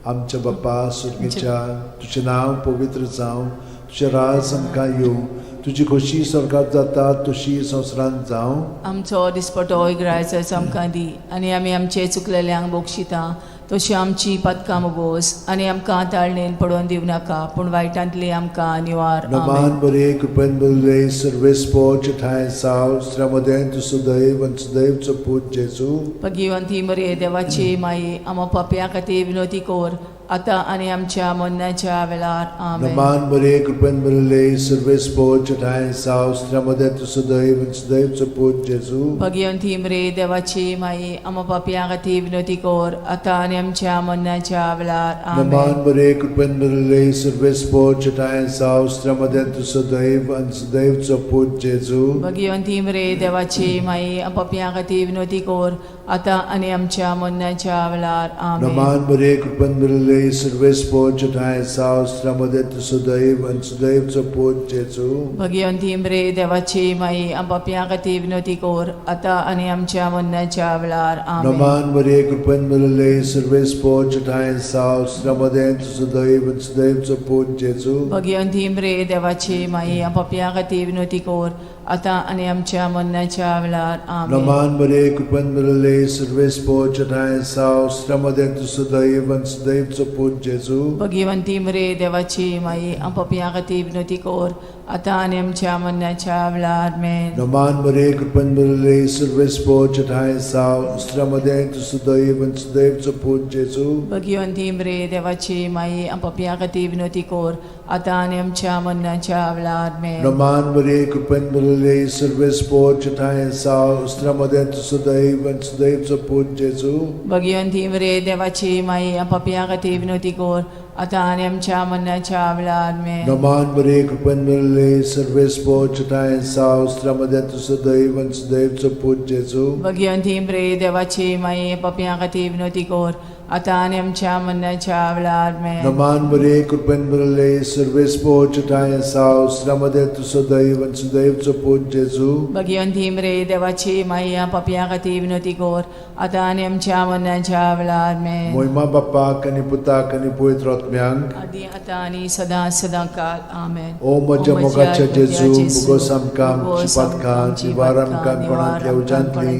आमच्या बापा सुर्गीच्या, तुजें नांव पवित्र जावं, तुजें राज आमकां येवं, तुजी खोशी स्वर्गात जाता तशी संवसारांत जावं. आमचो दिसपटो इगरायचो आमकां दी आनी आमी आमचे चुकलेल्यांक बक्षिता तशी आमची पदकां मोगोस आनी आमकां ताळणेन पडोवन दिवं नाका पूण वायटांतली आमकां निवार. आमेन. नमान बरे कृपेन बरले सर्वेस्पोच ठांय साव श्रमदें तूं सुदैव आनी सुदैवचो पूत जेजू. भगिवंती मरे देवाची माई, आमा पापया खातीर विनोती कोर आतां आनी आमच्या मरणाच्या वेळार. आमेन. नमान बरे कृपेन बरले सर्वेस्पोच ठांय साव श्रमदें तूं सुदैव आनी सुदैवचो पूत जेजू. भगिवंती मरे देवाची माई, आमा पापया खातीर विनोती कोर आतां आनी आमच्या मरणाच्या वेळार. आमेन. नमान बरे कृपेन बरले सर्वेस्पोच ठांय साव श्रमदें तूं सुदैव आनी सुदैवचो पूत जेजू. भगिवंती मरे देवाची माई, पापया खातीर विनोती कोर आतां आनी आमच्या मरणाच्या वेळार. आमेन. नमान बरे कृपेन बरले सर्वेस्पोच ठांय साव श्रमदें तूं सुदैव आनी सुदैवचो पूत जेजू. भगिवंती मरे देवाची माई, पापया खातीर विनोती कोर आतां आनी आमच्या मरणाच्या वेळार. आमेन. नमान बरे कृपेन बरले सर्वेस्पोच ठांय साव श्रमदें तूं सुदैव आनी सुदैवचो पूत जेजू. भगिवंती मरे देवाची माई, पापया खातीर विनोती कोर आतां आनी आमच्या मरणाच्या वेळार. आमेन. नमान बरे कृपेन बरले सर्वेस्पोच ठांय साव श्रमदें तूं सुदैव आनी सुदैवचो पूत जेजू. भगिवंती मरे देवाची माई, पापया खातीर विनोती कोर आतां आनी आमच्या मरणाच्या वेळार. आमेन. नमान बरे कृपेन बरले सर्वेस्पोच ठांय साव श्रमदें तूं सुदैव आनी सुदैवचो पूत जेजू. भगिवंती मरे देवाची माई, पापया खातीर विनोती कोर आतां आनी आमच्या मरणाच्या वेळार. आमेन. नमान बरे कृपेन बरले सर्वेस्पोच ठांय साव श्रमदें तूं सुदैव आनी सुदैवचो पूत जेजू. भगिवंती मरे देवाची माई, पापया खातीर विनोती कोर आतां आनी आमच्या मरणाच्या वेळार. आमेन. नमान बरे कृपेन बरले सर्वेस्पोच ठांय साव श्रमदें तूं सुदैव आनी सुदैवचो पूत जेजू. भगिवंती मरे देवाची माई, पापया खातीर विनोती कोर आतां आनी आमच्या मरणाच्या वेळार. आमेन. नमान बरे कृपेन बरले सर्वेस्पोच ठांय साव श्रमदें तूं सुदैव आनी सुदैवचो पूत जेजू. भगिवंती मरे देवाची माई, पापया खातीर विनोती कोर आतां आनी आमच्या मरणाच्या वेळार. आमेन. मोहिमा बाप्पाक आनी पुताक आनी पवित्र आत्म्यांक, आदी आतां आनी सदां सदां काल. आमेन. ओ म्हज्या मोगाच्या जेजू, मुगोस आमकां आमची पातकां निवार आमकां कोणांतल्या उज्यांतली,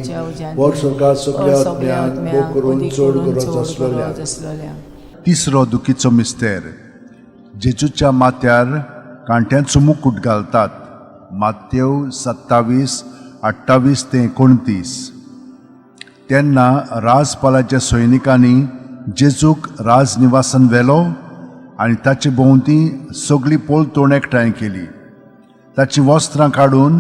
वर स्वर्गा सगल्या आत्म्यांक, भोग करून चड गरज आसलेल्या. तिसरो दुखीचो मिस्तेर. जेजूच्या माथ्यार कांट्यांचो मुकूट घालतात. मातेव 27:28 ते 29. तेन्ना राजपालाच्या सैनिकांनी जेजूक राजनिवासान व्हेलो आनी ताचे भोंवती सगळी पोलतोण एकठांय केली. ताचीं वस्त्रां काडून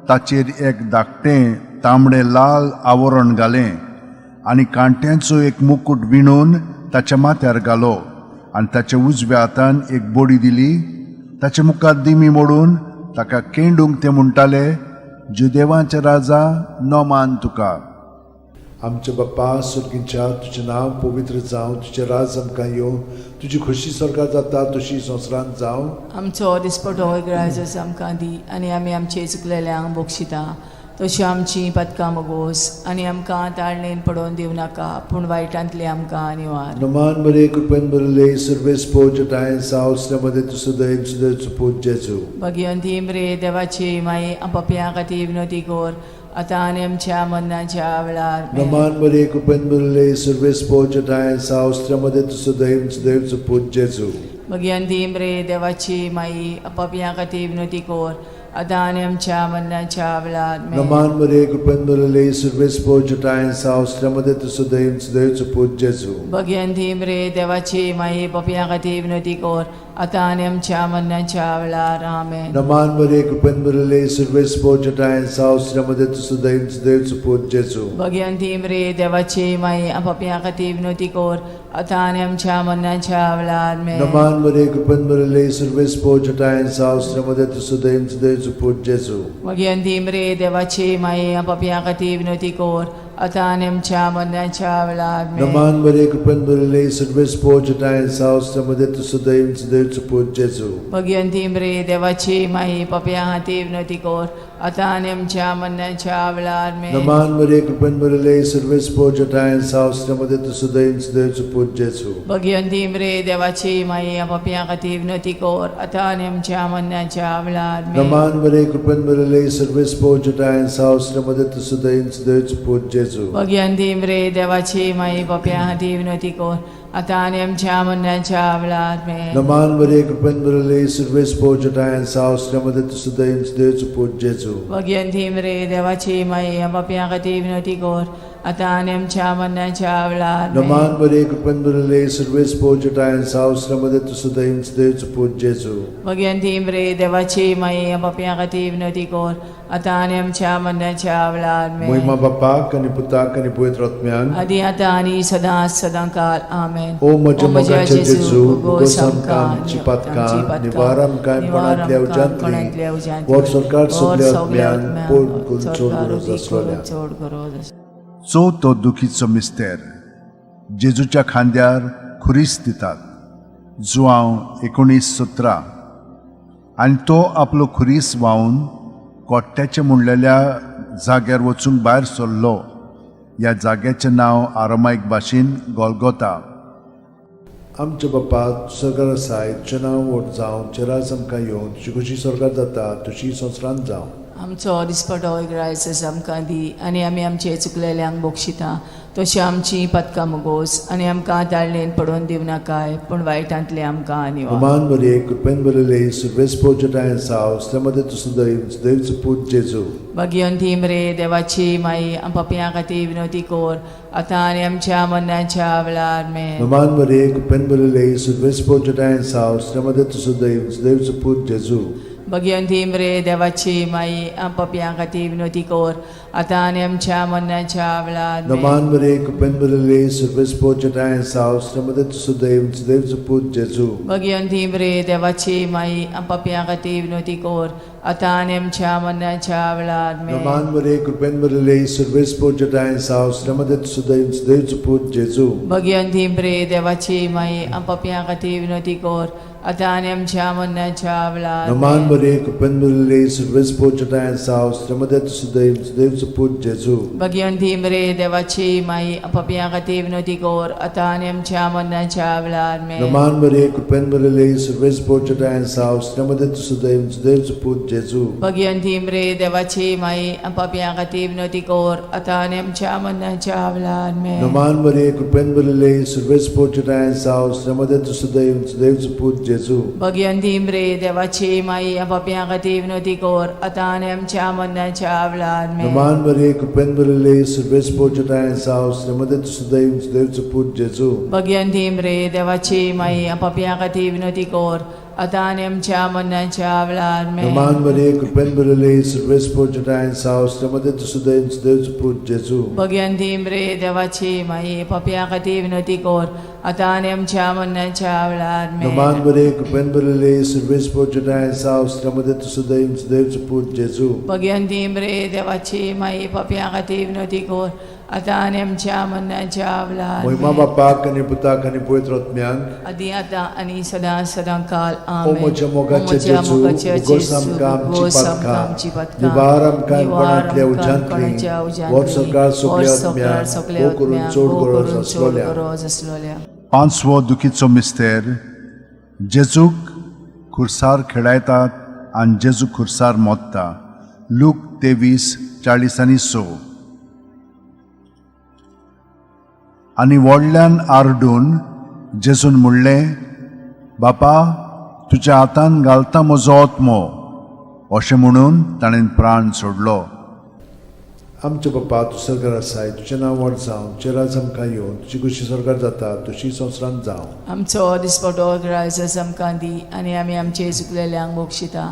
ताचेर एक धाकटें तांबडें लाल आवरण घालें आनी कांट्यांचो एक मुकूट विणून ताच्या माथ्यार घालो आनी ताच्या उजव्या हातान एक बडी दिली. ताचे मुखार दिमी मोडून ताका केंडूंक ते म्हणटाले, जुदेवांचे राजा, नमान तुका. आमच्या बाप्पा सुर्गींच्या, तुजें नांव पवित्र जावं, तुजें राज आमकां येवं, तुजी खोशी स्वर्गात जाता तशी संवसारांत जावं. आमचो दिसपटो इगरायचो आमकां दी आनी आमी आमचे चुकलेल्यांक बक्षिता तशी आमची पदकां मोगोस आनी आमकां ताळणेन पडोवन दिवं नाका पूण वायटांतली आमकां निवार. नमान बरे कृपेन बरले सर्वेस्पोच ठांय साव श्रमदें तूं सुदैव सुदैवचो पूत जेजू. भगिवंती मरे देवाची माई, पापया खातीर विनोती कोर आतां आनी आमच्या मरणाच्या वेळार. आमेन. नमान बरे कृपेन बरले सर्वेस्पोच ठांय साव श्रमदें तूं सुदैव सुदैवचो पूत जेजू. भगिवंती मरे देवाची माई, पापया खातीर विनोती कोर आतां आनी आमच्या मरणाच्या वेळार. आमेन. नमान बरे कृपेन बरले सर्वेस्पोच ठांय साव श्रमदें तूं सुदैव सुदैवचो पूत जेजू. भगिवंती मरे देवाची माई, पापया खातीर विनोती कोर आतां आनी आमच्या मरणाच्या वेळार. आमेन. नमान बरे कृपेन बरले सर्वेस्पोच ठांय साव श्रमदें तूं सुदैव सुदैवचो पूत जेजू. भगिवंती मरे देवाची माई, पापया खातीर विनोती कोर आतां आनी आमच्या मरणाच्या वेळार. आमेन. नमान बरे कृपेन बरले सर्वेस्पोच ठांय साव श्रमदें तूं सुदैव सुदैवचो पूत जेजू. भगिवंती मरे देवाची माई, पापया खातीर विनोती कोर आतां आनी आमच्या मरणाच्या वेळार. आमेन. नमान बरे कृपेन बरले सर्वेस्पोच ठांय साव श्रमदें तूं सुदैव सुदैवचो पूत जेजू. भगिवंती मरे देवाची माई, पापया खातीर विनोती कोर आतां आनी आमच्या मरणाच्या वेळार आमेन. नमान मरिये, कृपेन भरिल्ले, सर्वेस्पर जटायन साव, मध्ये तूं सदैव देवचो पूत जेजू. भगिवंती मरे देवाची माई, पापयां खातीर विनवती कर आतां आनी आमच्या मरणाच्या वेळार आमेन. नमान मरिये, कृपेन भरिल्ले, सर्वेस्पर जटायन साव, मध्ये तूं सदैव देवचो पूत जेजू. भगिवंती मरे देवाची माई, पापयां खातीर विनवती कर आतां आनी आमच्या मरणाच्या वेळार आमेन. नमान मरिये, कृपेन भरिल्ले, सर्वेस्पर जटायन साव, मध्ये तूं सदैव देवचो पूत जेजू. भगिवंती मरे देवाची माई, पापयां खातीर विनवती कर आतां आनी आमच्या मरणाच्या वेळार आमेन. नमान मरिये, कृपेन भरिल्ले, सर्वेस्पर जटायन साव, मध्ये तूं सदैव देवचो पूत जेजू. भगिवंती मरे देवाची माई, पापयां खातीर विनवती कर आतां आनी आमच्या मरणाच्या वेळार आमेन. महिमा बापाक आनी पुताक आनी पवित्र आत्म्याक. आदी आतां आनी सदां सदां काल आमेन. ओ म्हज्या मोगाचे जेजू, उगोस आमकां आमची पातकां, निवार आमकां कोणांतल्या उज्यांतली, व्हड सरकार सगल्या आत्म्यांक पोड करून चड गरज आसलोल्या. चड गरज आसलोल्या. चवथो दुखीचो मिस्तेर, जेजूच्या खांद्यार खुरीस दितात. जुआंव 19:17. आनी तो आपलो खुरीस व्हांवन कोट्ट्याचें म्हणलेल्या जाग्यार वचूंक भायर सरलो. ह्या जाग्याचें नांव आरामायक भाशेन गोलगोता. आमच्या बापा सरकार आसाय, तुजें नांव व्हड जावं, तुजें राज आमकां येवं, तुजी खुशी सरकार जाता तशी संवसारांत जावं. आमचो दिसपटो ग्रायस आमकां दी आनी आमी आमचे चुकलेल्यांक बक्षिता तशी आमची पदकां मुगोस आनी आमकां ताळणेन पडोवन दिवनाकाय, पूण वायटांतले आमकां निवार. नमान मरिये, कृपेन भरिल्ले, सर्वेस्पर जटायन साव, मध्ये तूं सदैव देवचो पूत जेजू. भगिवंती मरे देवाची माई, पापयां खातीर विनवती कर आतां आनी आमच्या मरणाच्या वेळार आमेन. नमान मरिये, कृपेन भरिल्ले, सर्वेस्पर जटायन साव, मध्ये तूं सदैव देवचो पूत जेजू. भगिवंती मरे देवाची माई, पापयां खातीर विनवती कर आतां आनी आमच्या मरणाच्या वेळार आमेन. नमान मरिये, कृपेन भरिल्ले, सर्वेस्पर जटायन साव, मध्ये तूं सदैव देवचो पूत जेजू. भगिवंती मरे देवाची माई, पापयां खातीर विनवती कर आतां आनी आमच्या मरणाच्या वेळार आमेन. नमान मरिये, कृपेन भरिल्ले, सर्वेस्पर जटायन साव, मध्ये तूं सदैव देवचो पूत जेजू. भगिवंती मरे देवाची माई, पापयां खातीर विनवती कर आतां आनी आमच्या मरणाच्या वेळार नमान आमेन. मरिये, कृपेन भरिल्ले, सर्वेस्पर जटायन साव, मध्ये तूं सदैव देवचो पूत जेजू. भगिवंती मरे देवाची माई, पापयां खातीर विनवती कर आतां आनी आमच्या मरणाच्या वेळार आमेन. नमान मरिये, कृपेन भरिल्ले, सर्वेस्पर जटायन साव, मध्ये तूं सदैव देवचो पूत जेजू. भगिवंती मरे देवाची माई, पापयां खातीर विनवती कर आतां आनी आमच्या मरणाच्या वेळार आमेन. नमान मरिये, कृपेन भरिल्ले, सर्वेस्पर जटायन साव, मध्ये तूं सदैव देवचो पूत जेजू. भगिवंती मरे देवाची माई, पापयां खातीर विनवती कर आतां आनी आमच्या मरणाच्या वेळार आमेन. नमान मरिये, कृपेन भरिल्ले, सर्वेस्पर जटायन साव, मध्ये तूं सदैव देवचो पूत जेजू. भगिवंती मरे देवाची माई, पापयां खातीर विनवती कर आतां आनी आमच्या मरणाच्या वेळार आमेन. नमान मरिये, कृपेन भरिल्ले, सर्वेस्पर जटायन साव, मध्ये तूं सदैव देवचो पूत जेजू. भगिवंती मरे देवाची माई, पापयां खातीर विनवती कर आतां आनी आमच्या मरणाच्या वेळार आमेन. नमान मरिये, कृपेन भरिल्ले, सर्वेस्पर जटायन साव, मध्ये तूं सदैव देवचो पूत जेजू. भगिवंती मरे देवाची माई, पापयां खातीर विनवती कर आतां आनी आमच्या मरणाच्या वेळार महिमा आमेन. बापाक आनी पुताक आनी पवित्र आत्म्याक. आदी आतां आनी सदां सदां काल ओ आमेन. म्हज्या मोगाचे ओ म्हज्या जेजू, मोगाचे उगोस जेजू, आमकां आमची उगोस आमकां पातकां, आमची पातकां, निवार आमकां निवार कोणांतल्या आमकां उज्यांतली, कोणाच्या उज्यांतली, व्हड सरकार सगल्या व्हड सरकार आत्म्यांक, सगल्या भोव करून आत्म्यांक, चड भोव गरज करून चड आसलोल्या. गरज आसलोल्या. पांचवो दुखीचो मिस्तेर, जेजूक खुर्सार खेळायतात आनी जेजू खुर्सार मोत्ता. लूक 23:40 आनी 6. आनी व्हडल्यान आरडून जेजून म्हणलें, बापा, तुज्या हातान घालता म्हजो आत्मो. अशें म्हणून ताणें प्राण सोडलो. आमच्या बापा, तूं सरकार आसाय, तुजें नांव व्हड जावं, तुजें राज आमकां येवं, तुजी खुशी सरकार जाता तशी संवसारांत जावं. आमचो दिसपटो ग्रायस आमकां दी आनी आमी आमचे चुकलेल्यांक बक्षिता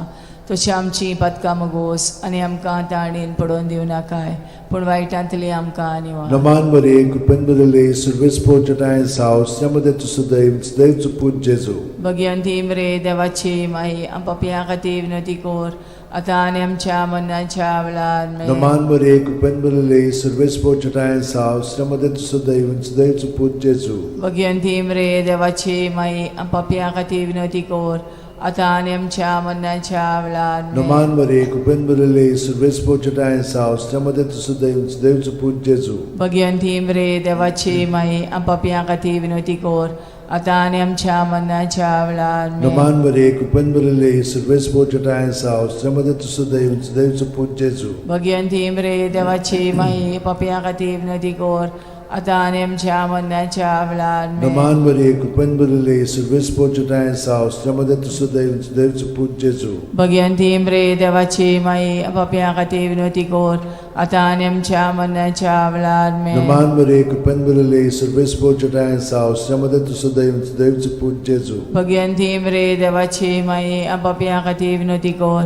तशी आमची पातकां मगोस आनी आमकां ताणेन पडोवन दिवनाकाय, पूण वायटांतली आमकां निवार. नमान मरिये, कृपेन भरिल्ले, सर्वेस्पर जटायन साव, मध्ये तूं सदैव देवचो पूत जेजू. भगिवंती मरे देवाची माई, पापयां खातीर विनवती कर आतां आनी आमच्या मरणाच्या वेळार आमेन. नमान मरिये, कृपेन भरिल्ले, सर्वेस्पर जटायन साव, मध्ये तूं सदैव देवचो पूत जेजू. भगिवंती मरे देवाची माई, पापयां खातीर विनवती कर आतां आनी आमच्या मरणाच्या वेळार आमेन. नमान मरे कृपेन भरिल्ले सर्वेस्पर जटाय सावस त्यामध्ये तुझं दैव देवचो पूत जेजू. भगवंती मरे देवाची माई, पापयां खातीर विनवती कर, आतां आनी आमच्या मरणाच्या वेळार आमेन. नमान मरे कृपेन भरिल्ले सर्वेस्पर जटाय सावस त्यामध्ये तुझं दैव देवचो पूत जेजू. भगवंती मरे देवाची माई, पापयां खातीर विनवती कर, आतां आनी आमच्या मरणाच्या वेळार आमेन. नमान मरे कृपेन भरिल्ले सर्वेस्पर जटाय सावस त्यामध्ये तुझं दैव देवचो पूत जेजू. भगवंती मरे देवाची माई, पापयां खातीर विनवती कर, आतां आनी आमच्या मरणाच्या वेळार आमेन. नमान मरे कृपेन भरिल्ले सर्वेस्पर जटाय सावस त्यामध्ये तुझं दैव देवचो पूत जेजू. भगवंती मरे देवाची माई, पापयां खातीर विनवती कर,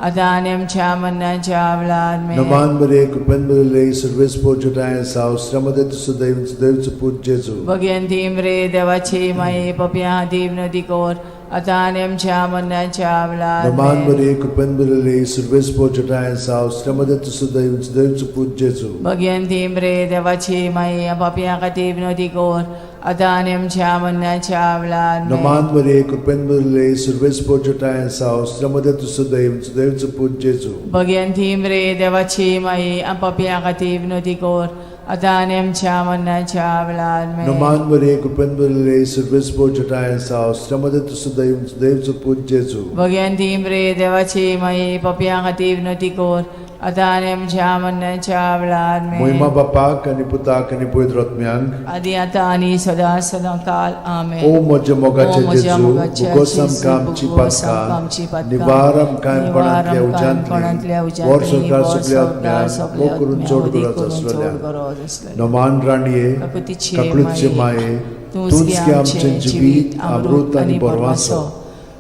आतां आनी आमच्या मरणाच्या वेळार आमेन. नमान मरे कृपेन भरिल्ले सर्वेस्पर जटाय सावस त्यामध्ये तुझं दैव देवचो पूत जेजू. भगवंती मरे देवाची माई, पापयां खातीर विनवती कर, आतां आनी आमच्या मरणाच्या वेळार नमान आमेन. मरे कृपेन भरिल्ले सर्वेस्पर जटाय सावस त्यामध्ये तुझं दैव देवचो पूत जेजू. भगवंती मरे देवाची माई, पापयां खातीर विनवती कर, आतां आनी आमच्या मरणाच्या वेळार आमेन. नमान मरे कृपेन भरिल्ले सर्वेस्पर जटाय सावस त्यामध्ये तुझं दैव देवचो पूत जेजू. भगवंती मरे देवाची माई, पापयां खातीर विनवती कर, आतां आनी आमच्या मरणाच्या वेळार आमेन. नमान मरे कृपेन भरिल्ले सर्वेस्पर जटाय सावस त्यामध्ये तुझं दैव देवचो पूत जेजू. भगवंती मरे देवाची माई, पापयां खातीर विनवती कर, आतां आनी आमच्या मरणाच्या वेळार आमेन. मोहिमा बापाक आनी पुताक आनी पवित्र आत्म्यांक, आदी आतां आनी सदां सदां काल आमेन. ओ म्हज्या मोगाचे ओ म्हज्या जेजू, मोगाच्या भुगोस जेजू, आमकां आमची भुगोस आमकां आमची पातकां, पातकां, निवार आमकां निवार कोणांतल्या आमकां कोणांतल्या उज्यांतली, उज्यांतली, वर सरकार वर सगल्या संवसार आत्म्यांक, सगल्या मोग करून आत्म्यांक, चड वदीक गरज करून चड आसलेल्या. गरज आसलेल्या. नमान राणये, काकुतीचे काकळूतचे माये, माये, तूंच तूंच गे गे आमचें आमचें जिवीत, अमृत आनी बरवासो.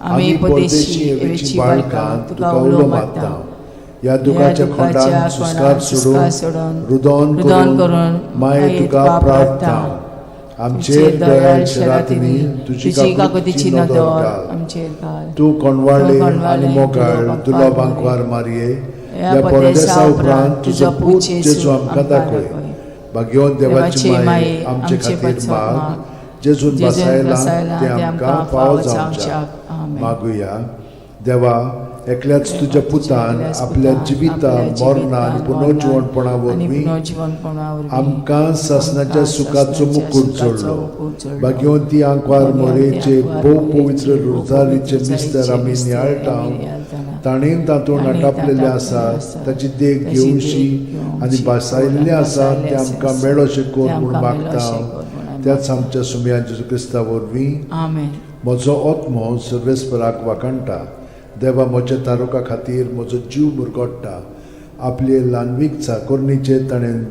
आमी परदेशी एवेची बाळकां तुका उलो मारता. ह्या दुखाच्या खोंडान सुस्कार सोडून, रुदोन रुदोन करून करून माये तुका प्रार्थना. आमचेर दयाळ शरातींनी तुजी तुजी काकुतीची काकुतीची नदर नदर घाल. आमचेर घाल. तूं कोणवाळे तूं कोणवाळे आनी मोगाळ तुलो तुलो बांकवार बांकवार मारये, ह्या ह्या परदेसा परदेसा उपरांत उपरांत तुजो तुजो पूत पूत जेजू जेजू आमकां आमकां दाखय. दाखय. भाग्यवंत देवाची देवाची माये, माये, आमचे आमचे खातीर पासत माग, माग, जेजून जेजून बसायला बसायला तें आमकां फावो जावच्याक. आमेन. मागुया. देवा, एकल्याच तुज्या पुतान एकल्याच आपल्या पुतान जिविता आपल्या मरणा आनी जिवितान, पुनर्जिवणपणा मरणान आनी वरवीं पुनर्जिवणपणा वरवीं आमकां सासणाच्या आमकां सुखाचो सासणाच्या मुकूट सुखाचो जोडलो. मुकूट जोडलो. भाग्यवंती आंकवार भाग्यवंती मोरेचे आंकवार भोव मोरेचे पवित्र भोव रोजारीचे पवित्र मिस्तर आमी मिस्तर नियाळटा, आमी नियाळटाना, ताणें तातूंत ताणें आटापलेलें तातूंत आसा आसा, ताची देख ताची घेवशी देख घेवची आनी भासायल्लें आसा भासायल्लें तें आमकां आसा, मेळोशें कर तें म्हूण आमकां मागता मेळोशें कर म्हूण आमी त्याच आमच्या सुमया जेजू क्रिस्ता वरवीं. आमेन. म्हजो आत्मो सर्वेस्पराक वाखाणटा, देवा म्हज्या तारुका खातीर म्हजो जीव मुरगोडटा. आपले ल्हानवीक चाकोरणीचेर ताणें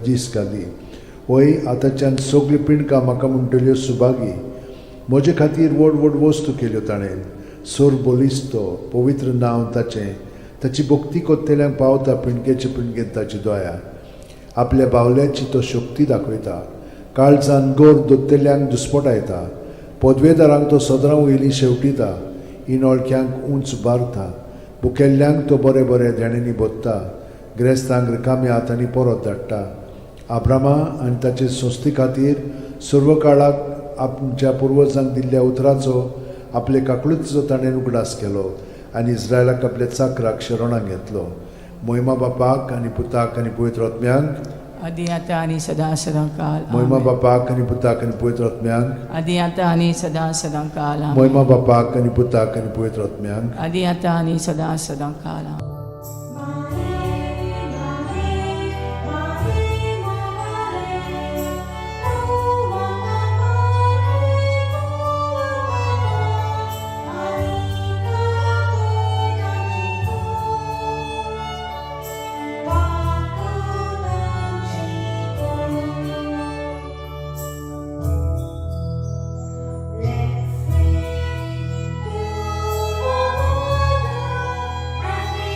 दीस घाली. वय आतांच्यान सगळीं पिंडकां म्हाका म्हणटल्यो सुभागी. म्हजे खातीर व्हड व्हड वस्तू केल्यो ताणें. सोर बलिस्तो पवित्र नांव ताचें. ताची भक्ती कोत्तेल्यांक पावता पिंडकेचे पिंडकेन ताची दया. आपल्या बावल्याची तो शक्ती दाखयता. काळजान गोर दोत्तेल्यांक दुस्पटायता. पदवेदारांक तो सदरां वयली शेवटिता. इनोळख्यांक उंच बारता. भुकेल्ल्यांक तो बरें बरें देण्यांनी भोत्ता. ग्रेस्तांक रिकाम्या हातांनी परत धाडटा. आब्रामा आनी ताचे संस्थे खातीर सर्व काळाक आमच्या पुर्वजांक दिल्ल्या उतराचो आपले काकळुतीचो ताणें उगडास केलो आनी इस्रायलाक आपल्या चाकराक शरणाक घेतलो. मोहिमा बापाक आनी पुताक आनी पवित्र आत्म्यांक, आदी आतां आनी सदां सदां काल मोहिमा आमेन. बापाक आनी पुताक आनी पवित्र आत्म्यांक, आदी आतां आनी सदां सदां काल आमेन. मोहिमा बापाक आनी पुताक आनी पवित्र आत्म्यांक. आदी आतां आनी सदां सदां काल आमेन. Let's sing to the Lord as we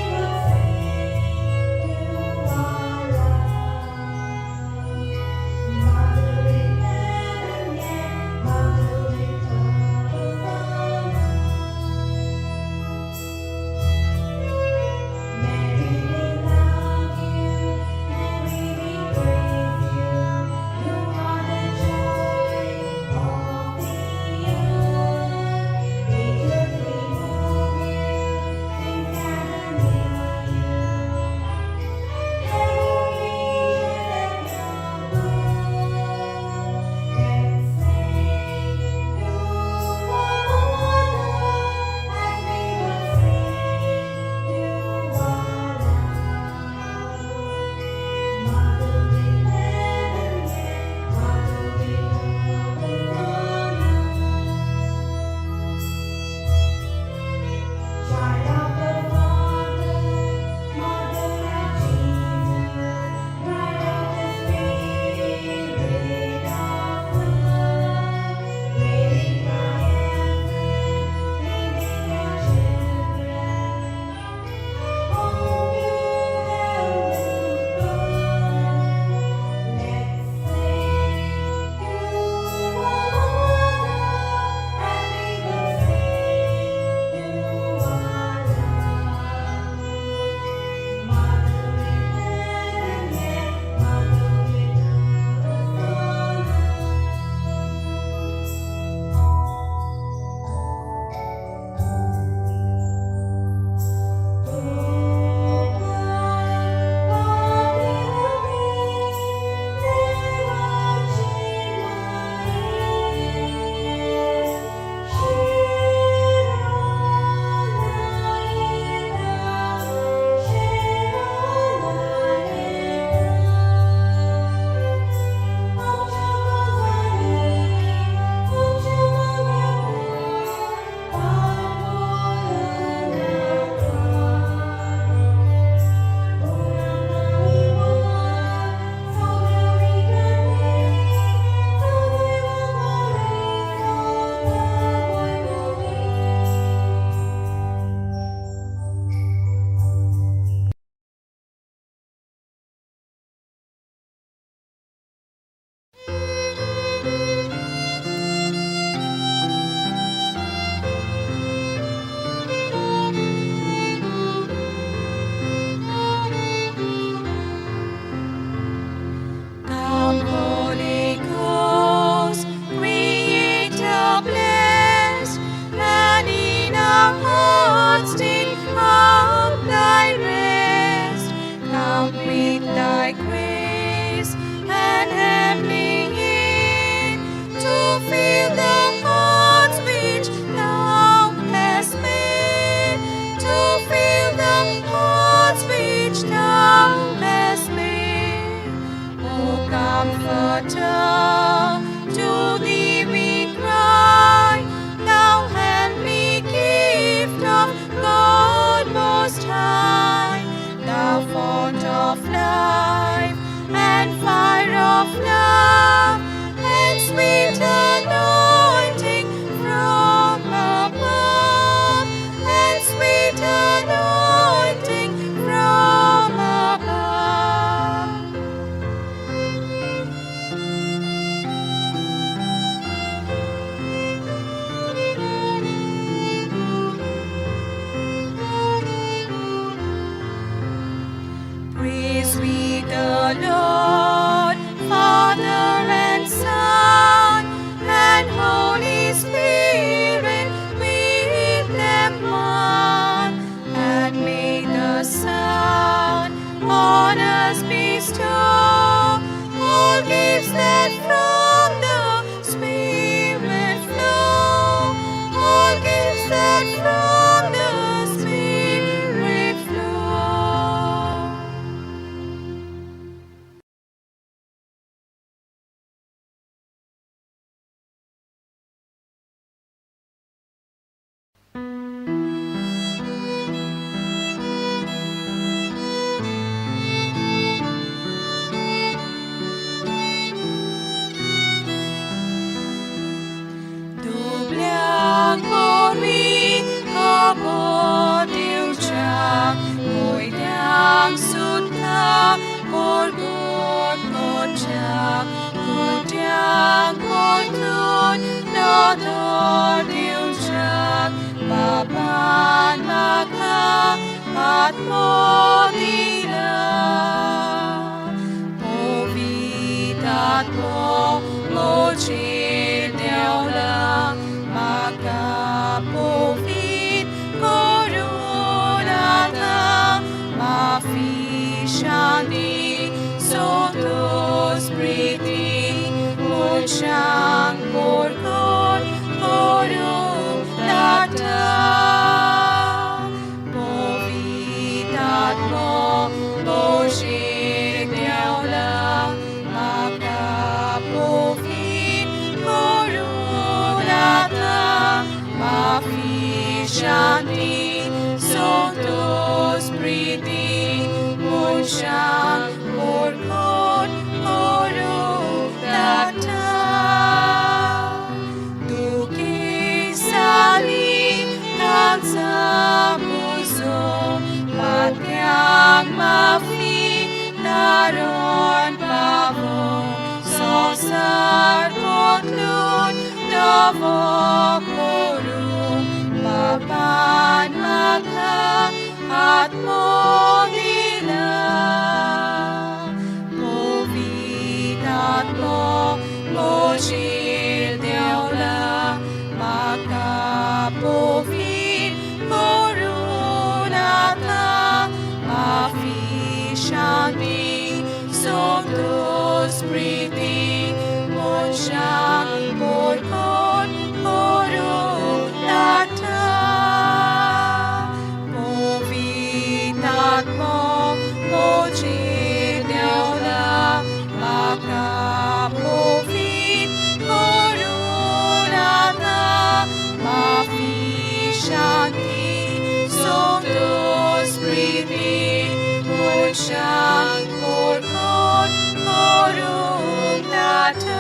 Comforter, to thee we cry, thou heavenly gift of God Most High, thou font of life and fire of love, and sweet anointing from above, and sweet anointing from above. Praise we the Lord, Father and Son, and Holy Spirit, with them one. And may the Son on us bestow all gifts that from the Spirit flow, all gifts that from the Spirit flow. दुबळ्यांक वरवीं खबर दिवच्याक कोयत्यांक सुद्दां परगट करच्याक कुड्ड्यांक परतून नदर दिवच्याक बाबान म्हाका आत्मो दिला. पवित्र आत्मो म्हजेर देंवला, म्हाका पवित्र करून आतां माफी, शांती, संतोष, प्रिती मनशांक परगट करूंक लागता. पवित्र आत्मो म्हजेर देंवला, म्हाका पवित्र करून आतां माफी, शांती, संतोष, प्रिती मनशांक परगट करूंक लागता. दुखेसाली तांचा पुजो, पात्यांक माफी तारण पावो, संवसार बदलून नवो करूं, बापान म्हाका आत्मो दिला. पवित्र आत्मो म्हजेर देंवला, म्हाका पवित्र करून आतां माफी, शांती, संतोष, प्रिती मनशांक परगट करूंक लागता. पवित्र आत्मो म्हजेर देंवला, म्हाका पवित्र करून आतां माफी, शांती, संतोष, प्रिती मनशांक परगट करूंक लागता.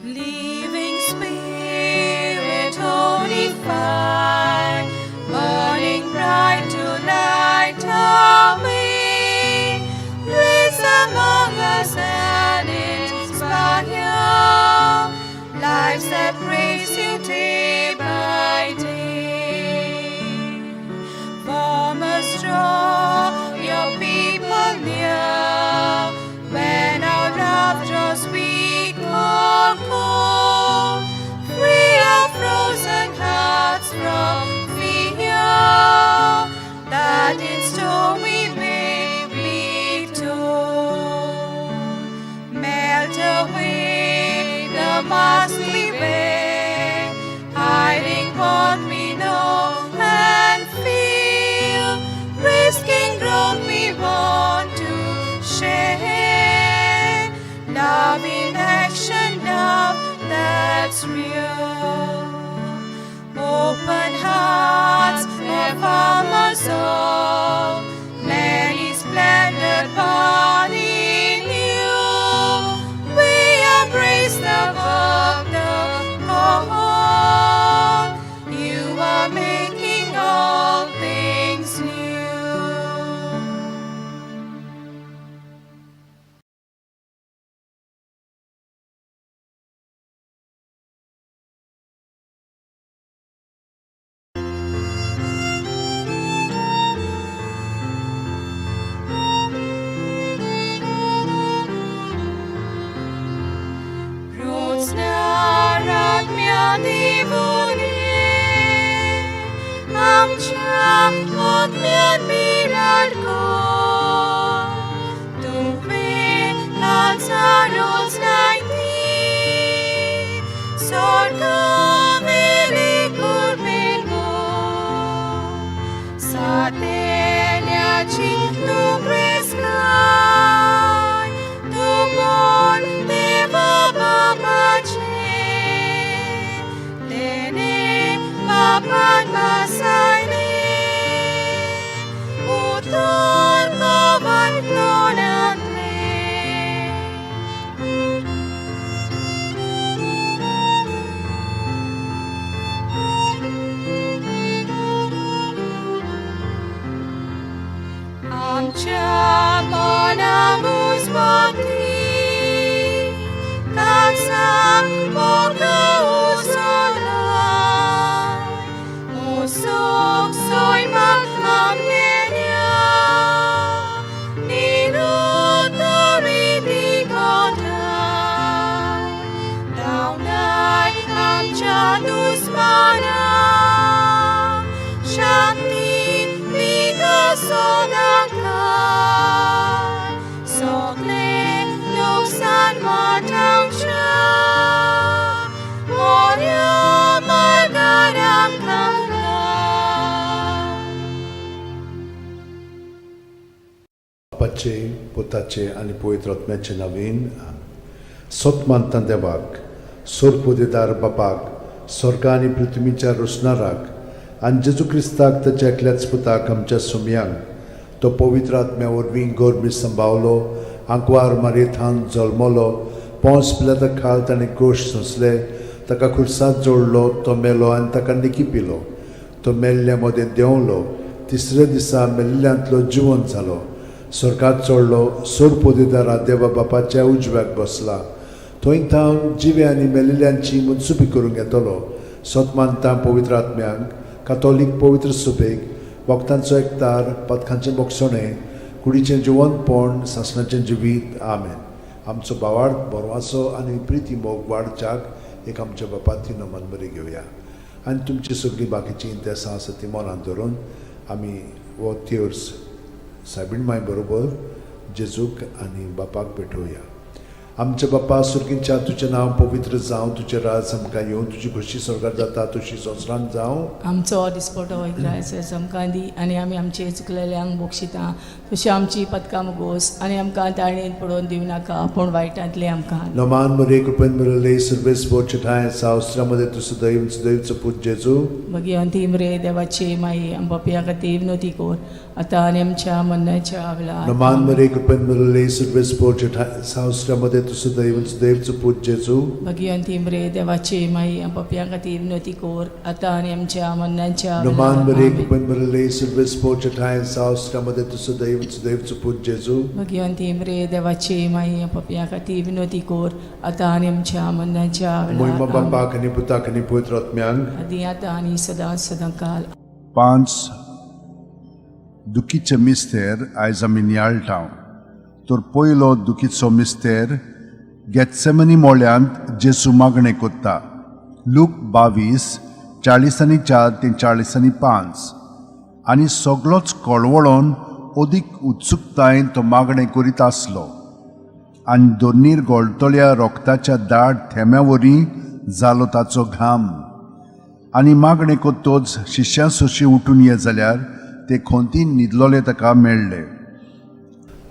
Living Spirit, holy fire, burning bright to light our way. Bless among us and inspire lives that praise you day. from us all, many splendid body new. We embrace the book of call. You are making all things new. Amcha manamus mati, kansang moka usolay, usok soy magmamgenya, nilutori di kotay, daunay amcha nusmana, shanti Sodakay, sokle luksan matang siya, morya margaram kangkang. बापाचे पुताचे आनी पवित्र आत्म्याचे नवीन सत मानता देवाक सोरपोदेदार बापाक स्वर्गा आनी पृथ्वीच्या रोसणाराक आनी जेजू क्रिस्ताक ताच्या एकल्याच पुताक आमच्या सुमयांक तो पवित्र आत्म्या वरवीं गोरमी संभावलो आंकवार मारयेथान जल्मलो पोंस पिलाता खाल ताणें गोश सोंसले ताका खुर्सात जोडलो तो मेलो आनी ताका निकी पिलो तो मेल्ल्या मदें देंवलो तिसऱ्या दिसा मेल्ल्यांतलो जिवंत जालो स्वर्गात चडलो सोरपोदेदारा देवा बापाच्या उजव्याक बसला थंय थावन जिवे आनी मेल्ल्यांची मुत्सुपी करूंक येतलो सत मानता पवित्र आत्म्यांक कातोलीक पवित्र सुबेक वखदांचो एकतार पदकांचें बोगसणें कुडीचें जिवंतपण सासणाचें जिवीत आमेन. आमचो बावाड बरवाचो आनी प्रिती मोग वाडच्याक एक आमच्या बापाती नमन बरी घेवया आनी तुमची सगळीं बाकीचीं इंतेसां आसा ती मनांत धरून आमी हो तेर्स सायबीण माय बरोबर जेजूक आनी बापाक भेटोवया. आमच्या बापा सुर्गींच्या तुजें नांव पवित्र जावं, तुजें राज आमकां येवं, तुजी खोशी स्वर्गार जाता तशी संवसारांत जावं. आमचो दिसपटो इग्रायस आमकां दी आनी आमी आमचे चुकलेल्यांक बक्षिता तशी आमची पदकां मुगोस आनी आमकां ताळणेन पडोवन दिवं नाका पूण वायटांतलें आमकां. नमान मरे कृपेन मिळले सर्वेस बोचठाय सावस्त्रामध्ये तूं सदैव सदैवचो पूत जेजू. मागीर अंतीम रे देवाची माई आम पापया खातीर विनवती कर आतां आनी आमच्या मरणाच्या वेळार. नमान मरे कृपेन मिळले सर्वेस बोचठाय सावस्त्रामध्ये तूं सदैव सदैवचो पूत जेजू. मागीर अंतीम रे देवाची माई आम पापया खातीर विनवती कर आतां आनी आमच्या मरणाच्या नमान वेळार. मरे कृपेन मिळले सर्वेस बोचठाय सावस्त्रामध्ये तूं सदैव सदैवचो पूत जेजू. मागीर अंतीम रे देवाची माई आम पापया खातीर विनवती कर आतां आनी आमच्या मरणाच्या मोहिमा वेळार. बापाक आनी पुताक आनी पवित्र आत्म्यांक आदी आतां आनी सदां सदां काल. 5 दुखीचे मिस्तेर आयज आमी नियाळटा. तर पयलो दुखीचो मिस्तेर गेत्सेमनी मोळ्यांत जेसू मागणें कोत्ता. लूक 22:44 ते 45. आनी सगलोच कळवळोन अदीक उत्सुकतायेन तो मागणें करीत आसलो आनी दोनीर गोळटल्या रोगताच्या दाट थेंब्या वरी जालो ताचो घाम. आनी मागणें कोत्तोच शिश्यां सोशी उठून ये जाल्यार ते खोंतीन न्हिदलोले ताका मेळ्ळे.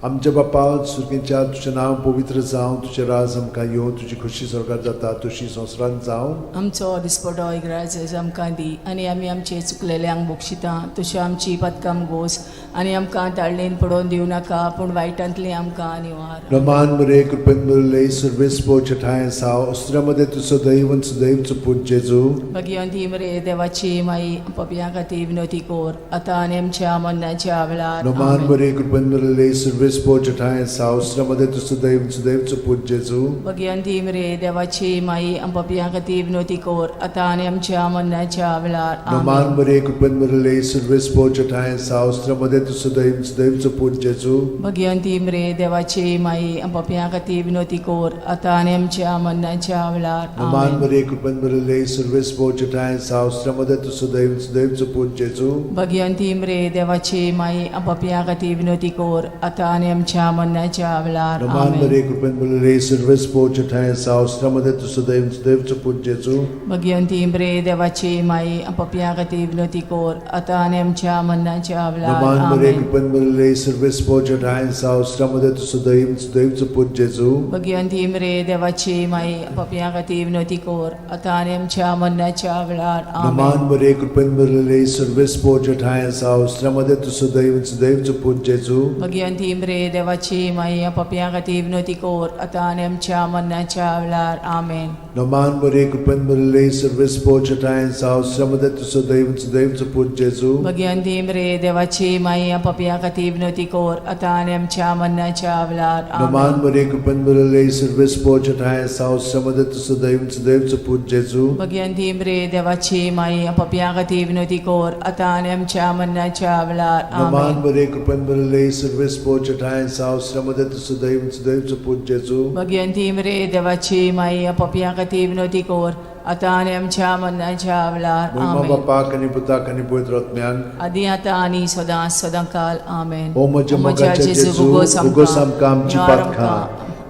आमच्या बापा सुर्गेच्या तुजें नांव पवित्र जावं, तुजें राज आमकां येवं, तुजी खोशी स्वर्गात जाता तशी संवसारांत जावं. आमचो दिसपटो इग्राज आमकां दी आनी आमी आमचे चुकलेल्यांक बक्षिता तश्यो आमची पदकां गोस आनी आमकां ताळणेन पडोवन दिवं नाका पूण वायटांतली आमकां निवार. रमान मरे कृपेन मुरले सर्वेस ठांय साव अस्त्रामध्ये तूं सदैव आनी सदैव पूत जेजू. भगिवंती मरे देवाची माई, पपयां खातीर विनोती कोर आतां आनी आमच्या मरणाच्या वेळार. रमान आमेन. मरे कृपेन मुरले सर्वेस ठांय साव अस्त्रामध्ये तूं सदैव आनी सदैव पूत जेजू. भगिवंती मरे देवाची माई, पपयां खातीर विनोती कोर आतां आनी आमच्या मरणाच्या वेळार. रमान आमेन. मरे कृपेन मुरले सर्वेस ठांय साव अस्त्रामध्ये तूं सदैव आनी सदैव पूत जेजू. भगिवंती मरे देवाची माई, पपयां खातीर विनोती कोर आतां आनी आमच्या मरणाच्या वेळार. रमान आमेन. मरे कृपेन मुरले सर्वेस ठांय साव अस्त्रामध्ये तूं सदैव आनी सदैव पूत जेजू. भगिवंती मरे देवाची माई, पपयां खातीर विनोती कोर आतां आनी आमच्या मरणाच्या वेळार. रमान आमेन. मरे कृपेन मुरले सर्वेस ठांय साव अस्त्रामध्ये तूं सदैव आनी सदैव पूत जेजू. भगिवंती मरे देवाची माई, पपयां खातीर विनोती कोर आतां आनी आमच्या मरणाच्या वेळार. रमान मरे आमेन. कृपेन मुरले सर्वेस ठांय साव अस्त्रामध्ये तूं सदैव आनी सदैव पूत जेजू. भगिवंती मरे देवाची माई, पपयां खातीर विनोती कोर आतां आनी आमच्या मरणाच्या वेळार. रमान आमेन. मरे कृपेन मुरले सर्वेस ठांय साव अस्त्रामध्ये तूं सदैव आनी सदैव पूत जेजू. भगिवंती मरे देवाची माई, पपयां खातीर विनोती कोर आतां आनी आमच्या मरणाच्या वेळार. आमेन. रमान मरे कृपेन मुरले सर्वेस ठांय साव अस्त्रामध्ये तूं सदैव आनी सदैव पूत जेजू. भगिवंती मरे देवाची माई, पपयां खातीर विनोती कोर आतां आनी आमच्या मरणाच्या वेळार. रमान आमेन. मरे कृपेन मुरले सर्वेस ठांय साव अस्त्रामध्ये तूं सदैव आनी सदैव पूत जेजू. भगिवंती मरे देवाची माई, पपयां खातीर विनोती कोर आतां आनी आमच्या मरणाच्या वेळार. रमान आमेन. मरे कृपेन मुरले सर्वेस ठांय साव अस्त्रामध्ये तूं सदैव आनी सदैव पूत जेजू. भगिवंती मरे देवाची माई, पपयां खातीर विनोती कोर आतां आनी आमच्या मरणाच्या वेळार. महिमा आमेन. बापाक आनी पुताक आनी पवित्र आत्म्याक. आदी आतां आनी सदां सदां काल. आमेन. ओ म्हज्या मोगाच्या जेजू, उगोस आमकां आमची पातकां,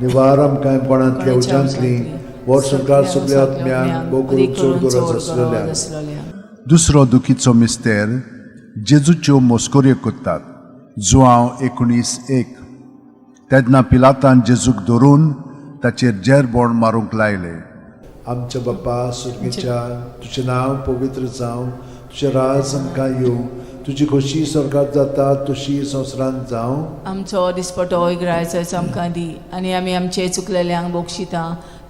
निवार आमकां कोणांतल्या उज्यांतली, वर्स संवसार सगल्या आत्म्यांक, भोव करून चड गरज आसलेल्या. दुसरो दुखीचो मिस्तेर, जेजूच्यो मस्कऱ्यो करतात. जुआंव 19:1. तेन्ना पिलातान जेजूक धरून ताचेर जेरबोण मारूंक लायले. आमच्या बापा सुर्गेच्या, तुजें नांव पवित्र जावं, तुजें राज आमकां येवं, तुजी खोशी स्वर्गात जाता तशी संवसारांत जावं. आमचो दिसपटो इग्रायचो आमकां दी आनी आमी आमचे चुकलेल्यांक बक्षिता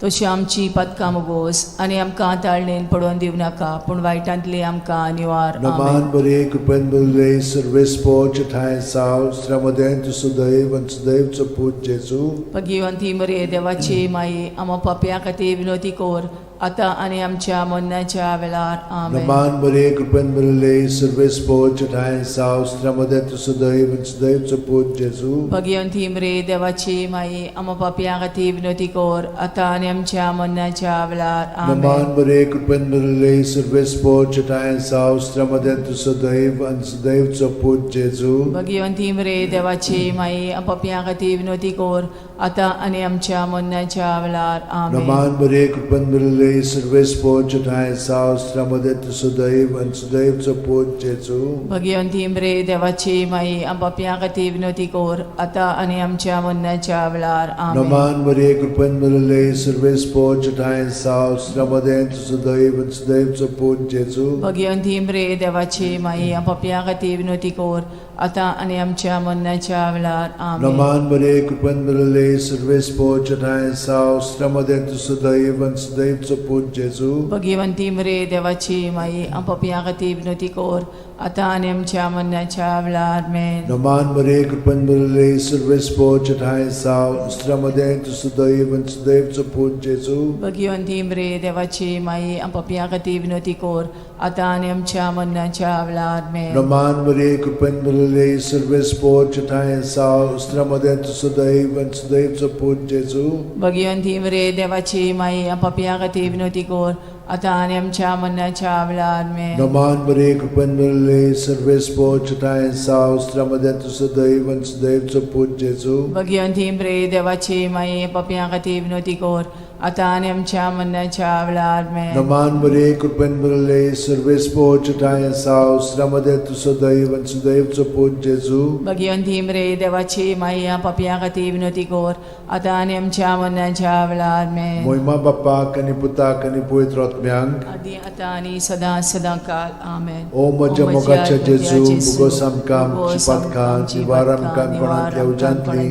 तशी आमची पदकां मोगोस आनी आमकां ताळणेन पडोवन दिवं नाका पूण वायटांतली आमकां निवार. नमान आमेन. बरे कृपेन बरले सर्वेस पोच ठांय साव श्रमदें तूं सदैव आनी सदैवचो पूत जेजू. भगिवंती मरे देवाची माई, आमा पापयां खातीर विनोती कोर आतां आनी आमच्या मरणाच्या वेळार. आमेन. नमान बरे कृपेन बरले सर्वेस पोच ठांय साव श्रमदें तूं सदैव आनी सदैवचो पूत जेजू. भगिवंती मरे देवाची माई, आमा पापयां खातीर विनोती कोर आतां आनी आमच्या मरणाच्या वेळार. नमान आमेन. बरे कृपेन बरले सर्वेस पोच ठांय साव श्रमदें तूं सदैव आनी सदैवचो पूत जेजू. भगिवंती मरे देवाची माई, पापयां खातीर विनोती कोर आतां आनी आमच्या मरणाच्या वेळार. आमेन. नमान बरे कृपेन बरले सर्वेस पोच ठांय साव श्रमदें तूं सदैव आनी सदैवचो पूत जेजू. भगिवंती मरे देवाची माई, पापयां खातीर विनोती कोर आतां आनी आमच्या मरणाच्या वेळार. आमेन. नमान मरे कृपेन बरले सर्वेस पोच ठांय साव श्रमदें तूं सदैव आनी सदैवचो पूत जेजू. भगिवंती मरे देवाची माई, पापयां खातीर विनोती कोर आतां आनी आमच्या मरणाच्या वेळार. आमेन. नमान मरे कृपेन बरले सर्वेस पोच ठांय साव श्रमदें तूं सदैव आनी सदैवचो पूत जेजू. भगिवंती मरे देवाची माई, पापयां खातीर विनोती कोर आतां आनी आमच्या मरणाच्या वेळार. आमेन. नमान मरे कृपेन बरले सर्वेस पोच ठांय साव श्रमदें तूं सदैव आनी सदैवचो पूत जेजू. भगिवंती मरे देवाची माई, पापयां खातीर विनोती कोर आतां आनी आमच्या मरणाच्या वेळार. आमेन. नमान मरे कृपेन बरले सर्वेस पोच ठांय साव श्रमदें तूं सदैव आनी सदैवचो पूत जेजू. भगिवंती मरे देवाची माई, पापयां खातीर विनोती कोर आतां आनी आमच्या मरणाच्या वेळार. आमेन. नमान मरे कृपेन बरले सर्वेस पोच ठांय साव श्रमदें तूं सदैव आनी सदैवचो पूत जेजू. भगिवंती मरे देवाची माई, पापयां खातीर विनोती कोर आतां आनी आमच्या मरणाच्या वेळार आमेन. नमान मरे कृपेन भरले सर्वेस्पो चटाय आसा उस्रामध्ये तूं सदैव आनी सुदैवचो पूत जेजू. भगिवंती मरे देवाची माई, पापयां खातीर विनवती कर, आतां आनी आमच्या मरणाच्या वेळार आमेन. मोहिमा बाप्पाक आनी पुताक आनी पवित्र आत्म्यांक. आदी आतां आनी सदां सदां काल. आमेन. ओ म्हज्या मोगाच्या जेजू, मुगोस आमकां आमची पातकां, निवार आमकां कोणांतल्या उज्यांतली,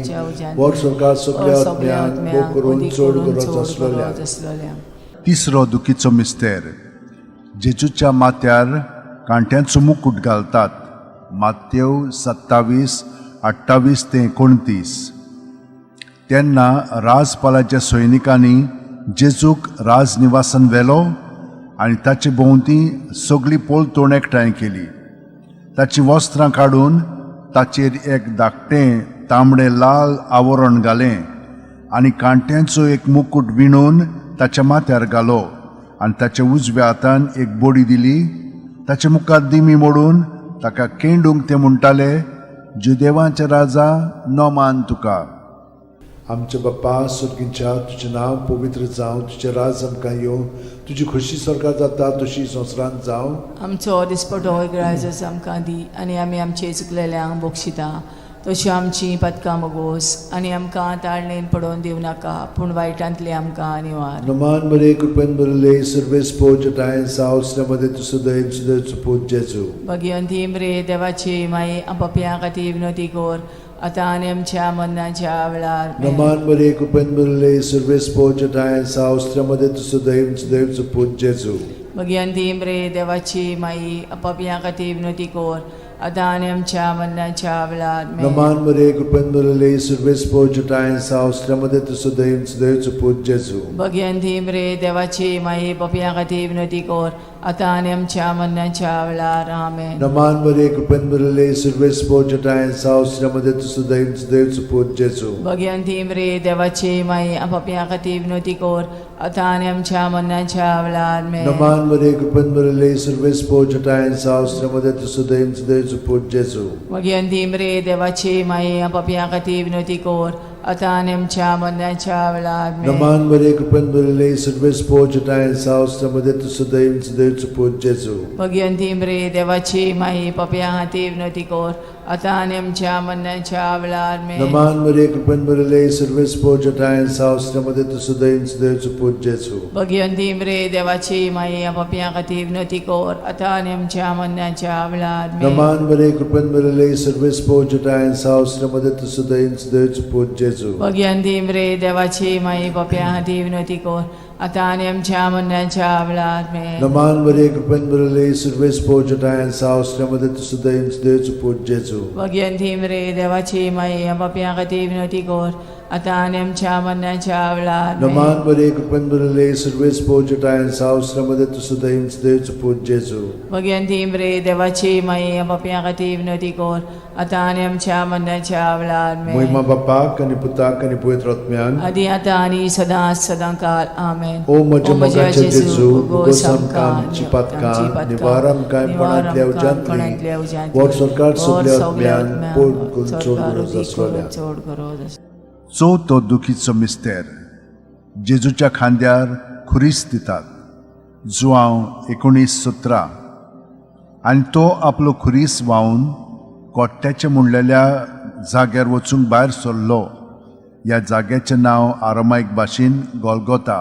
वर सरकार सगल्या आत्म्यांक, भोग करून चड गरज आसलेल्या. आसलेल्या. तिसरो दुखीचो मिस्तेर, जेजूच्या माथ्यार कांट्यांचो मुकूट घालतात. मातेव 27 28 ते 29. तेन्ना राजपालाच्या सैनिकांनी जेजूक राजनिवासान व्हेलो आनी ताचे भोंवती सगळी पोलतोण एकठांय केली. ताचीं वस्त्रां काडून ताचेर एक धाकटें तांबडें लाल आवरण घालें आनी कांट्यांचो एक मुकूट विणून ताच्या माथ्यार घालो आनी ताच्या उजव्या हातान एक बोडी दिली. ताचे मुखार दिमी मोडून ताका केंडूंक ते म्हणटाले, जुदेवांचे राजा, नोमान तुका. आमच्या बाप्पा सुर्गींच्या, तुजें नांव पवित्र जावं, तुजें राज आमकां येवं, तुजी खोशी सरकार जाता तशी संवसारांत जावं. आमचो दिसपटो ग्रायजस आमकां दी आनी आमी आमचे चुकलेल्यांक बक्षिता, तशी आमची पदकां मगोस आनी आमकां ताळणेन पडोवन दिवं नाका, पूण वायटांतली आमकां निवार. नमान मरे कृपेन भरले सर्वेस्पो चटाय सावसऱ्यामध्ये तूं सदैव सुदैवचो पूत जेजू. भगिवंती मरे देवाची माई, पापयां खातीर विनवती कर, आतां आनी आमच्या मरणाच्या वेळार. आमेन. नमान मरे कृपेन भरले सर्वेस्पो चटाय सावसऱ्यामध्ये तूं सदैव सुदैवचो पूत जेजू. भगिवंती मरे देवाची माई, पापयां खातीर विनवती कर, आतां आनी आमच्या मरणाच्या वेळार. आमेन. नमान मरे कृपेन भरले सर्वेस्पो चटाय सावसऱ्यामध्ये तूं सदैव सुदैवचो पूत जेजू. भगिवंती मरे देवाची माई, पापयां खातीर विनवती कर, आतां आनी आमच्या मरणाच्या वेळार. आमेन. नमान मरे कृपेन भरले सर्वेस्पो चटाय सावसऱ्यामध्ये तूं सदैव सुदैवचो पूत जेजू. भगिवंती मरे देवाची माई, पापयां खातीर विनवती कर, आतां आनी आमच्या मरणाच्या वेळार. आमेन. नमान मरे कृपेन भरले सर्वेस्पो चटाय सावसऱ्यामध्ये तूं सदैव सुदैवचो पूत जेजू. भगिवंती मरे देवाची माई, पापयां खातीर विनवती कर, आतां आनी आमच्या मरणाच्या वेळार. आमेन. नमान मरे कृपेन भरले सर्वेस्पो चटाय सावसऱ्यामध्ये तूं सदैव सुदैवचो पूत जेजू. भगिवंती मरे देवाची माई, पापयां खातीर विनवती कर, आतां आनी आमच्या मरणाच्या वेळार. आमेन. नमान मरे कृपेन भरले सर्वेस्पो चटाय सावसऱ्यामध्ये तूं सदैव सुदैवचो पूत जेजू. भगिवंती मरे देवाची माई, पापयां खातीर विनवती कर, आतां आनी आमच्या मरणाच्या वेळार. आमेन. नमान मरे कृपेन भरले सर्वेस्पो चटाय सावसऱ्यामध्ये तूं सदैव सुदैवचो पूत जेजू. भगिवंती मरे देवाची माई, पापयां खातीर विनवती कर, आतां आनी आमच्या मरणाच्या वेळार. आमेन. नमान मरे कृपेन भरले सर्वेस्पो चटाय सावसऱ्यामध्ये तूं सदैव सुदैवचो पूत जेजू. भगिवंती मरे देवाची माई, पापयां खातीर विनवती कर, आतां आनी आमच्या मरणाच्या वेळार. आमेन. नमान मरे कृपेन भरले सर्वेस्पो चटाय सावसऱ्यामध्ये तूं सदैव सुदैवचो पूत जेजू. भगिवंती मरे देवाची माई, पापयां खातीर विनवती कर, आतां आनी आमच्या मरणाच्या वेळार. आमेन. मोहिमा बाप्पाक आनी पुताक आनी पवित्र आत्म्यान. आदी आतां आनी सदां सदां काल. आमेन. ओ म्हज्या मोगाच्या जेजू, मुगोस आमकां आमची पातकां, निवार आमकां कोणांतल्या उज्यांतली, वर सरकार सगल्या आत्म्यान, पोट करून चड गरज आसलेल्या. चड गरज आसलेल्या. चवथो दुखीचो मिस्तेर, जेजूच्या खांद्यार खुरीस दितात. जुआंव 19:17. आनी तो आपलो खुरीस व्हांवन कोट्ट्याच्या म्हणलेल्या जाग्यार वचूंक भायर सरलो. ह्या जाग्याचें नांव आरामायक भाशेन गोलगोता.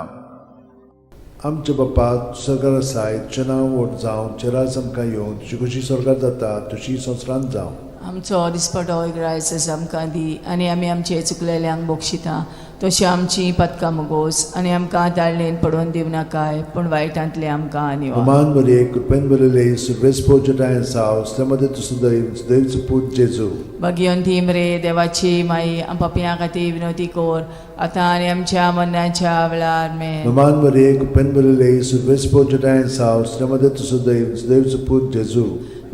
आमच्या बाप्पा सरकार आसाय, तुजें नांव व्हड जावं, तुजें राज आमकां येवं, तुजी खोशी सरकार जाता तशी संवसारांत जावं. आमचो दिसपटो ग्रायसस आमकां दी आनी आमी आमचे चुकलेल्यांक बक्षिता, तशी आमची पदकां मुगोस आनी आमकां ताळणेन पडोवन दिवं नाकाय, पूण वायटांतले आमकां निवार. नमान मरे कृपेन भरले सर्वेस्पो चटाय सावसऱ्यामध्ये तूं सदैव सुदैवचो पूत जेजू. भगिवंती मरे देवाची माई, पापयां खातीर विनवती कर, आतां आनी आमच्या मरणाच्या वेळार. आमेन. नमान मरे कृपेन भरले सर्वेस्पो चटाय सावसऱ्यामध्ये तूं सदैव सुदैवचो पूत जेजू.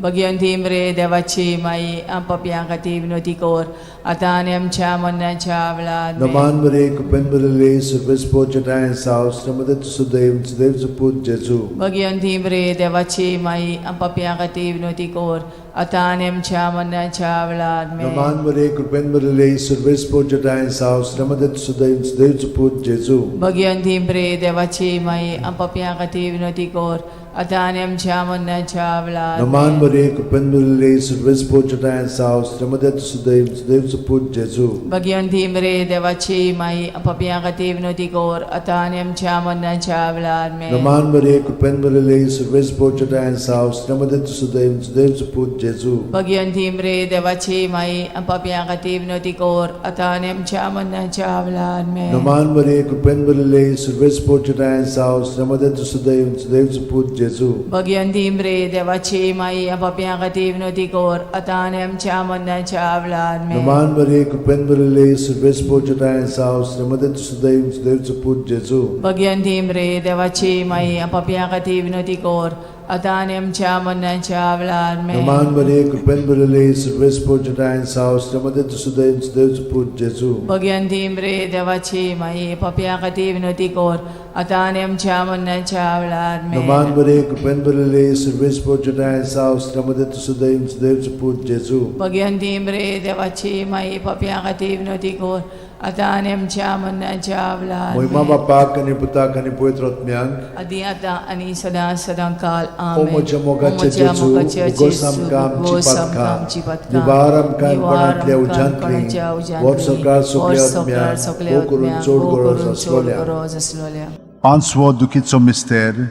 भगवंती मरे देवाची माई आम पापयां खातीर विनवती कर आतां आनी आमच्या मरणाच्या वेळार आमेन. नमान मरे कृपेन भरिल्ले सर्वेस्पर जेठांय साव श्रीमदत सुदैव सुदैवचो पूत जेजू. भगवंती मरे देवाची माई आम पापयां खातीर विनवती कर आतां आनी आमच्या मरणाच्या वेळार आमेन. नमान मरे कृपेन भरिल्ले सर्वेस्पर जेठांय साव श्रीमदत सुदैव सुदैवचो पूत जेजू. भगवंती मरे देवाची माई आम पापयां खातीर विनवती कर आतां आनी आमच्या मरणाच्या वेळार नमान आमेन. मरे कृपेन भरिल्ले सर्वेस्पर जेठांय साव श्रीमदत सुदैव सुदैवचो पूत जेजू. भगवंती मरे देवाची माई आम पापयां खातीर विनवती कर आतां आनी आमच्या मरणाच्या वेळार आमेन. नमान मरे कृपेन भरिल्ले सर्वेस्पर जेठांय साव श्रीमदत सुदैव सुदैवचो पूत जेजू. भगवंती मरे देवाची माई आम पापयां खातीर विनवती कर आतां आनी आमच्या मरणाच्या वेळार आमेन. नमान मरे कृपेन भरिल्ले सर्वेस्पर जेठांय साव श्रीमदत सुदैव सुदैवचो पूत जेजू. भगवंती मरे देवाची माई आम पापयां खातीर विनवती कर आतां आनी आमच्या मरणाच्या वेळार आमेन. नमान मरे कृपेन भरिल्ले सर्वेस्पर जेठांय साव श्रीमदत सुदैव सुदैवचो पूत जेजू. भगवंती मरे देवाची माई आम पापयां खातीर विनवती कर आतां आनी आमच्या मरणाच्या वेळार आमेन. नमान मरे कृपेन भरिल्ले सर्वेस्पर जेठांय साव श्रीमदत सुदैव सुदैवचो पूत जेजू. भगवंती मरे देवाची माई पापयां खातीर विनवती कर आतां आनी आमच्या मरणाच्या वेळार आमेन. नमान मरे कृपेन भरिल्ले सर्वेस्पर जेठांय साव श्रीमदत सुदैव सुदैवचो पूत जेजू. भगवंती मरे देवाची माई पापयां खातीर विनवती कर आतां आनी आमच्या मरणाच्या वेळार मोहिमा आमेन. बापाक आनी पुताक आनी पवित्र आत्म्याक. आदी आतां आनी सदां सदां काल ओ आमेन. म्हज्या मोगाचे ओ म्हज्या जेजू, मोगाचे उगोस जेजू, आमकां आमची उगोस आमकां पातकां, आमची पातकां, निवार आमकां निवार कोणांतल्या आमकां उज्यांतली, कोणाच्या उज्यांतली, व्हड सरकार व्हड सगल्या संवसार आत्म्या, सगल्या भोव करून आत्म्या, चड भोव गरज करून चड आसलोल्या. गरज आसलोल्या. पांचवो दुखीचो मिस्तेर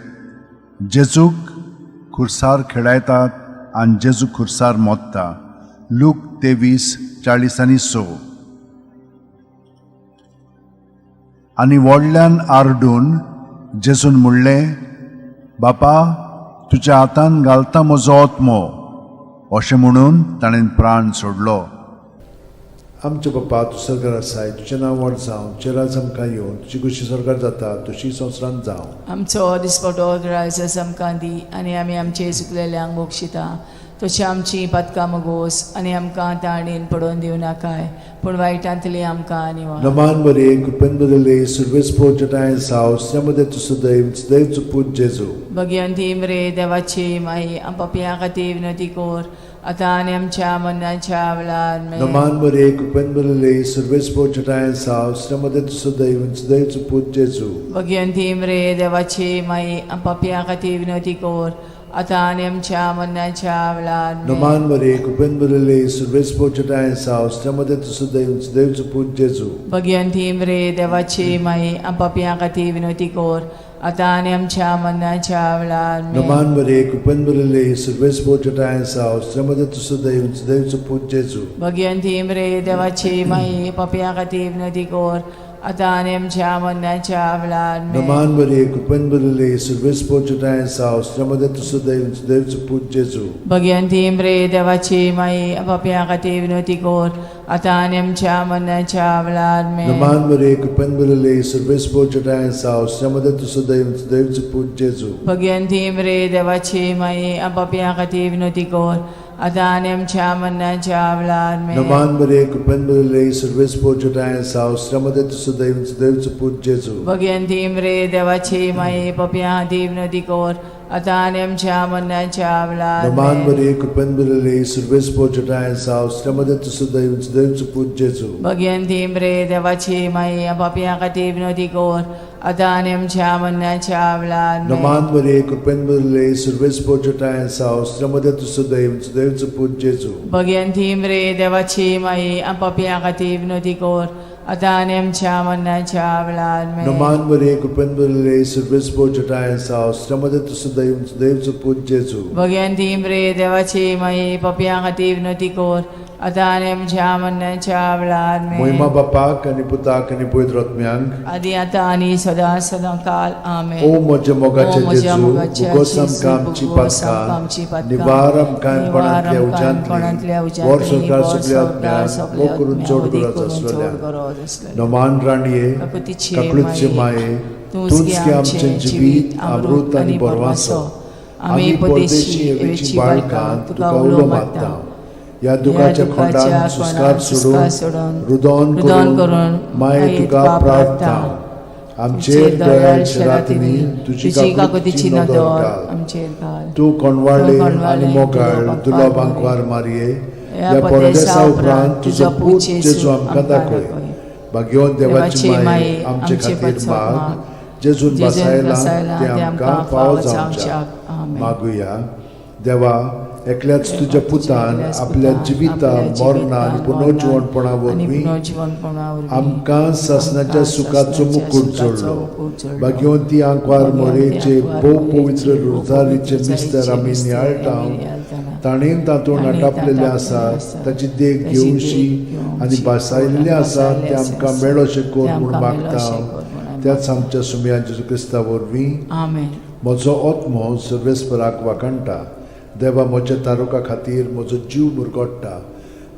जेजूक खुर्सार खेळायतात आनी जेजू खुर्सार मोत्ता. लूक 23:46. आनी व्हडल्यान आरडून जेजून म्हणलें, बापा तुज्या हातान घालता म्हजो आत्मो. अशें म्हणून ताणें प्राण सोडलो. आमच्या बापा तूं सरकार आसाय, तुजें नांव व्हड जावं, तुजें राज आमकां येवन, तुजी खुशी सरकार जाता तशी संवसारांत जावं. आमचो दिसपटो ग्रायस आमकां दी आनी आमी आमचे चुकलेल्यांक बक्षिता तशी आमची पातकां मगोस आनी आमकां ताणेन पडोवन दिवं नाकाय पूण वायटांतली आमकां निवार. नमान मरे कृपेन भरिल्ले सर्वेस्पर जेठांय साव श्रीमदत सुदैव सुदैवचो पूत जेजू. भगवंती मरे देवाची माई आम पापयां खातीर विनवती कर आतां आनी आमच्या मरणाच्या वेळार आमेन. नमान मरे कृपेन भरिल्ले सर्वेस्पर जेठांय साव श्रीमदत सुदैव सुदैवचो पूत जेजू. भगवंती मरे देवाची माई आम पापयां खातीर विनवती कर आतां आनी आमच्या मरणाच्या वेळार आमेन. नमान मरे कृपेन भरिल्ले सर्वेस्पर जेठांय साव श्रीमदत सुदैव सुदैवचो पूत जेजू. भगवंती मरे देवाची माई आम पापयां खातीर विनवती कर आतां आनी आमच्या मरणाच्या वेळार आमेन. नमान मरे कृपेन भरिल्ले सर्वेस्पर जेठांय साव श्रीमदत सुदैव सुदैवचो पूत जेजू. भगवंती मरे देवाची माई पापयां खातीर विनवती कर आतां आनी आमच्या मरणाच्या वेळार आमेन. नमान मरे कृपेन भरिल्ले सर्वेस्पर जेठांय साव श्रीमदत सुदैव सुदैवचो पूत जेजू. भगवंती मरे देवाची माई पापयां खातीर विनवती कर आतां आनी आमच्या मरणाच्या वेळार आमेन. नमान मरे कृपेन भरिल्ले सर्वेस्पर जेठांय साव श्रीमदत सुदैव सुदैवचो पूत जेजू. भगवंती मरे देवाची माई पापयां खातीर विनवती कर आतां आनी आमच्या मरणाच्या वेळार आमेन. नमान मरे कृपेन भरिल्ले सर्वेस्पर जेठांय साव श्रीमदत सुदैव सुदैवचो पूत जेजू. भगवंती मरे देवाची माई पापयां खातीर विनवती कर आतां आनी आमच्या मरणाच्या वेळार नमान आमेन. मरे कृपेन भरिल्ले सर्वेस्पर जेठांय साव श्रीमदत सुदैव सुदैवचो पूत जेजू. भगवंती मरे देवाची माई पापयां खातीर विनवती कर आतां आनी आमच्या मरणाच्या वेळार आमेन. नमान मरे कृपेन भरिल्ले सर्वेस्पर जेठांय साव श्रीमदत सुदैव सुदैवचो पूत जेजू. भगवंती मरे देवाची माई पापयां खातीर विनवती कर आतां आनी आमच्या मरणाच्या वेळार आमेन. नमान मरे कृपेन भरिल्ले सर्वेस्पर जेठांय साव श्रीमदत सुदैव सुदैवचो पूत जेजू. भगवंती मरे देवाची माई पापयां खातीर विनवती कर आतां आनी आमच्या मरणाच्या वेळार आमेन. मोहिमा बापाक आनी पुताक आनी पवित्र आत्म्यांक. आदी आतां आनी सदां सदां काल आमेन. ओ म्हज्या मोगाचे ओ म्हज्या जेजू, मोगाचे उगोस जेजू, आमकां आमची उगोस आमकां आमची पातकां, पातकां, निवार आमकां निवार कोणांतल्या आमकां कोणांतल्या उज्यांतली, व्हड उज्यांतली, संवसार व्हड सगल्या संवसार आत्म्यांक, सगल्या भोव करून आत्म्यांक, चड वदीक गरज करून चड आसलेल्या. गरज आसलेल्या. नमान राणये, काकुतीचे काकळूतचे माये, माये, तूंच तूंच गे गे आमचें जिवीत, अमृत आनी बरवासो. आमी परदेशी एवेची बाळकां तुका उलो मारता. ह्या दुखाच्या खोंडान सुस्कार सोडून रुदोन करून माये तुका प्रार्थना. आमचेर दयाळ शेरातिनी तुजी काकुतीची नदर घाल. आमचेर घाल. तूं कोणवाळे आनी मोगाळ दुलो बांकवार मारये, ह्या परदेसा उपरांत तुजो पूत जेजू आमकां दाखय. भाग्यवंत देवाची माये आमचे खातीर माग, जेजून बसायला ते आमकां फावो जावच्याक. मागुया. देवा, एकल्याच तुज्या पुतान आपल्या जिविता मरणा आनी पुनर्जिवणपणा वरवीं आमकां सासणाच्या सुखाचो मुकूट जोडलो. भाग्यवंती आंकवार मोरेचे भोव पवित्र रोजारीचे मिस्तर आमी नियाळटा, ताणें तातूंत आटापलेलें आसा ताची देख घेवशी आनी भासायल्लें आसा तें आमकां मेळोशें कर म्हूण मागता, त्याच आमच्या सुमया जेजू क्रिस्ता वरवीं. आमेन. म्हजो आत्मो सर्वेस्पराक वाखाणटा, देवा म्हज्या तारुका खातीर म्हजो जीव मुरगोट्टा.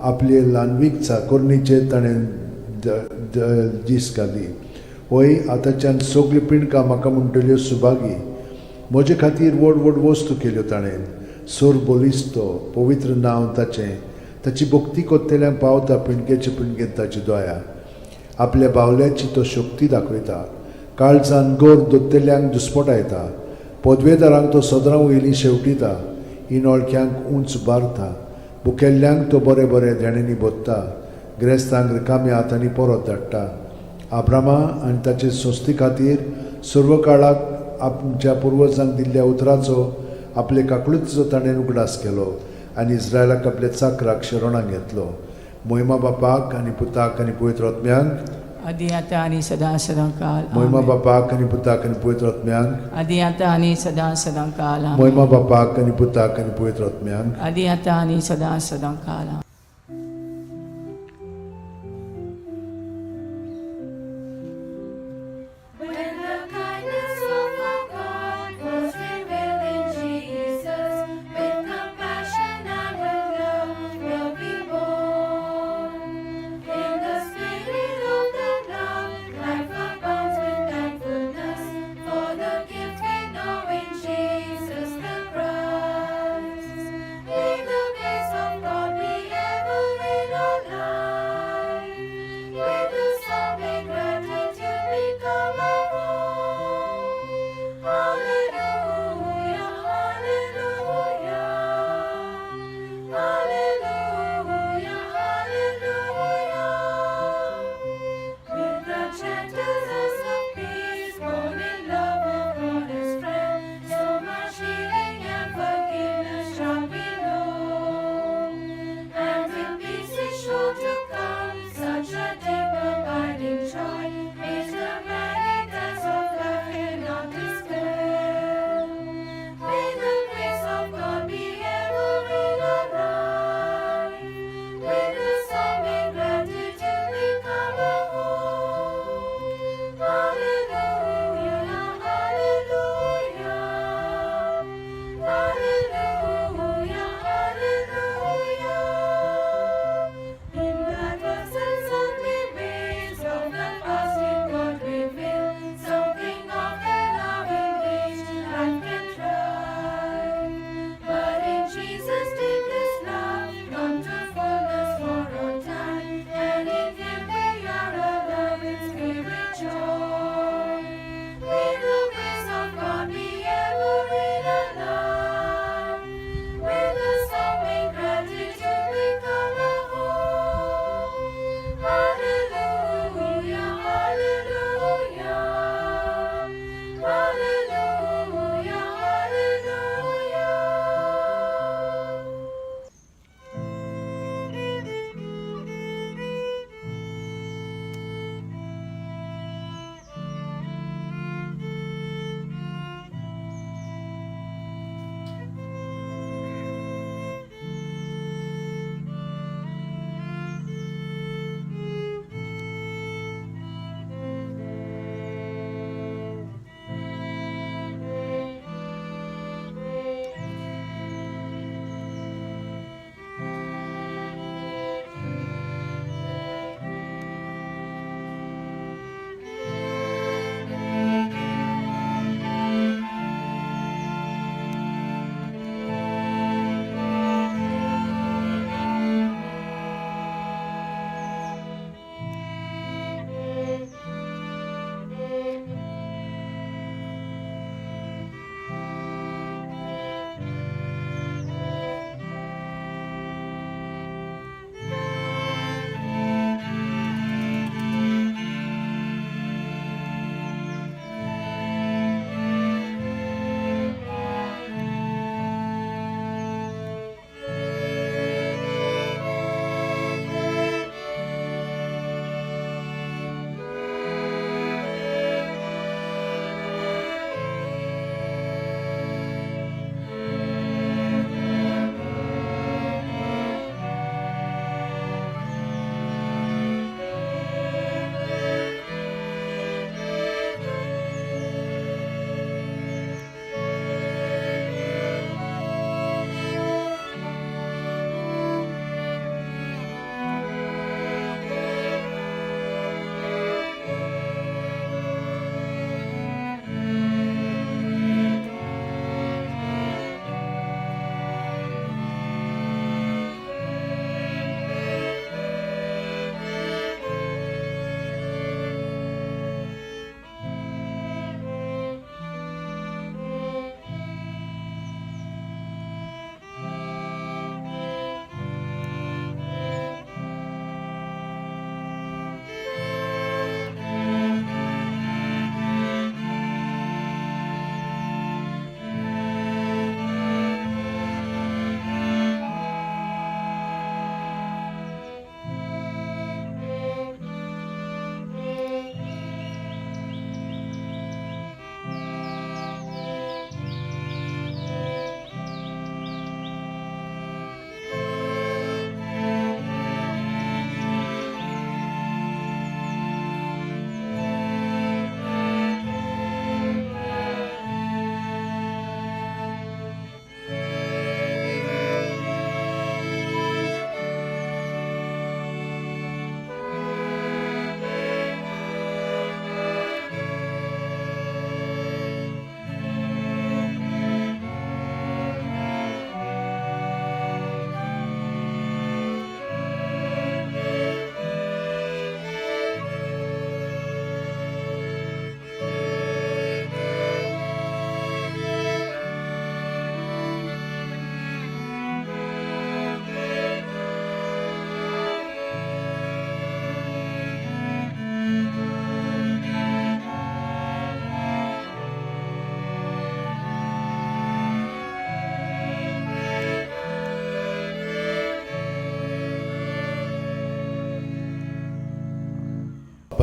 आपले ल्हानवीक चाकोरणीचेर ताणें दीस घाली. वय आतांच्यान सगळीं पिंडकां म्हाका म्हणटल्यो सुभागी. म्हजे खातीर व्हड व्हड वस्तू केल्यो ताणें. सोर बलिस्तो पवित्र नांव ताचें. ताची भक्ती कोत्तेल्यांक पावता पिंडकेचे पिंडकेंत ताची दया. आपल्या बावल्याची तो शक्ती दाखयता, काळजान गोर दोत्तेल्यांक दुस्पटायता. पदवेदारांक तो सदरां वयली शेवटिता, इनोळख्यांक उंच बारता. बुकेल्ल्यांक तो बरें बरें देण्यांनी भोत्ता, ग्रेस्तांक रिकाम्या हातांनी परत धाडटा. आब्रामा आनी ताचे संस्थे खातीर सर्व काळाक आमच्या पुर्वजांक दिल्ल्या उतराचो आपले काकळुतीचो ताणें उगडास केलो आनी इस्रायलाक आपल्या चाकराक शरणाक घेतलो. मोहिमा बापाक आनी पुताक आनी पवित्र आत्म्यांक, आदी आतां आनी सदां सदां काल. मोहिमा बापाक आनी पुताक आनी पवित्र आत्म्यांक, आदी आतां आनी सदां सदां काल. मोहिमा बापाक आनी पुताक आनी पवित्र आत्म्यांक, आदी आतां आनी सदां सदां काल. When the kindness of our God was revealed in Jesus, with compassion and with love will be born. In the spirit of that love, life abounds with thankfulness for the gift we know in Jesus the Christ. May the grace of God be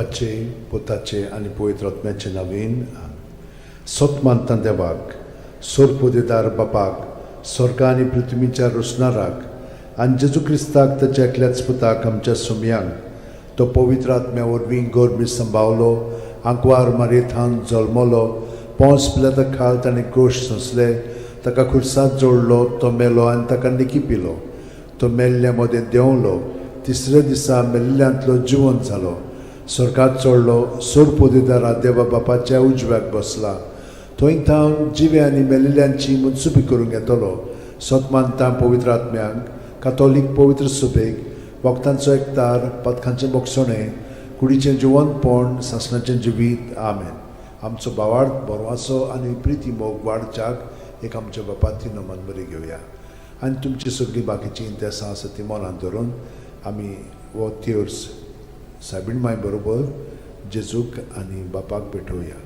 बापाचे, पुताचे आनी पवित्र आत्म्याचे नवीन. सत मानता देवाक, सोरपोदेदार बापाक, स्वर्ग आनी पृथ्वीच्या रोसणाराक, आनी जेजू क्रिस्ताक, ताच्या एकल्याच पुताक, आमच्या सुमयांक, तो पवित्र आत्म्या वरवीं गर्भी संभावलो, आंकवार मारयेथावन जल्मलो, पोंस पिलाता खाल ताणें कोश सोंसले, ताका खुर्सात जोडलो, तो मेलो आनी ताका निकी पिलो, तो मेल्ल्या मदें देंवलो, तिसऱ्या दिसा मेल्ल्यांतलो जिवंत जालो, स्वर्गात चडलो, सोरपोदेदारा देवा बापाच्या उजव्याक बसला, थंय थावन जिवे आनी मेल्ल्यांची मनसुबी करूंक येतलो. सत मानता पवित्र आत्म्यांक, कातोलीक पवित्र सुबेक, वखदांचो एकतार, पथकांचें बोगसणें, कुडीचें जिवंतपण, सासणाचें जिवीत. आमेन. आमचो भावार्थ, बरवासो आनी प्रिती मोग वाडच्याक एक आमच्या बापाती नमन बरी घेवया आनी तुमची सगळीं बाकीचीं इंतेसां आसा ती मनांत धरून आमी हो तेर्स सायबीण माय बरोबर जेजूक आनी बापाक भेटोवया.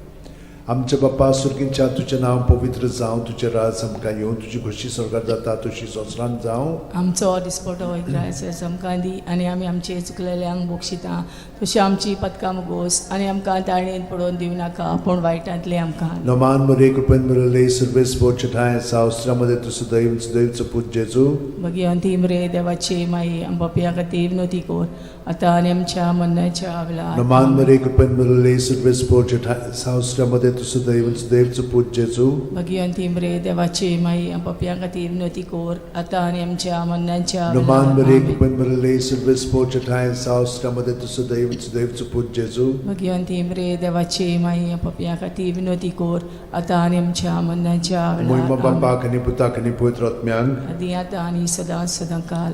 आमच्या बापा सुर्गींच्या, तुजें नांव पवित्र जावं, तुजें राज आमकां येवं, तुजी खोशी स्वर्गात जाता तशी संवसारांत जावं. आमचो दिसपटो इग्रायस आमकां दी आनी आमी आमचे चुकलेल्यांक बक्षिता तशी आमची पदकां मुगोस आनी आमकां ताळणेन पडोवन दिवं नाका, पूण वायटांतलें आमकां. नमान मरे, कृपेन मिळले, सर्वेस ठाय सावस्त्रामध्ये तूं सदैव सदैवचो पूत जेजू. भगिवंती मरे देवाची माई, आमच्या खातीर विनवती कर, आतां आनी आमच्या मरणाच्या वेळार. नमान मरे, कृपेन मिळले, सर्वेस ठाय सावस्त्रामध्ये तूं सदैव सदैवचो पूत जेजू. भगिवंती मरे देवाची माई, आमच्या खातीर विनवती कर, आतां आनी आमच्या मरणाच्या नमान वेळार. मरे, आमेन. कृपेन मिळले, सर्वेस ठाय सावस्त्रामध्ये तूं सदैव सदैवचो पूत जेजू. भगिवंती मरे देवाची माई, आमच्या खातीर विनवती कर, आतां आनी आमच्या मरणाच्या मोहिमा वेळार. आमेन. बापाक आनी पुताक आनी पवित्र आत्म्यांक. आदी आतां आनी सदां सदां काल.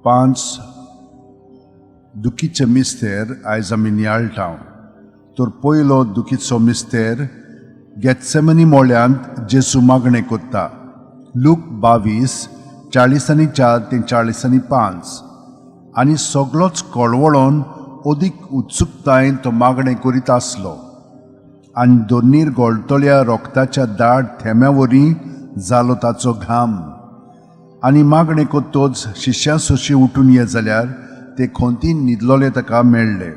पांच दुखीचे मिस्तेर आयज आमी नियाळटा. तर पयलो दुखीचो मिस्तेर, गेत्सेमनी मोळ्यांत जेसू मागणें कोत्ता. लूक 22, 44 ते 45. आनी सगलोच कळवळोन अदीक उत्सुकतायेन तो मागणें करीत आसलो आनी दोनीर गोळटल्या रोगताच्या दाट थेंब्या वरी जालो ताचो घाम. आनी मागणें कोत्तोच शिश्यां सोशी उठून ये जाल्यार ते खोंतीन न्हिदलोले ताका मेळ्ळे.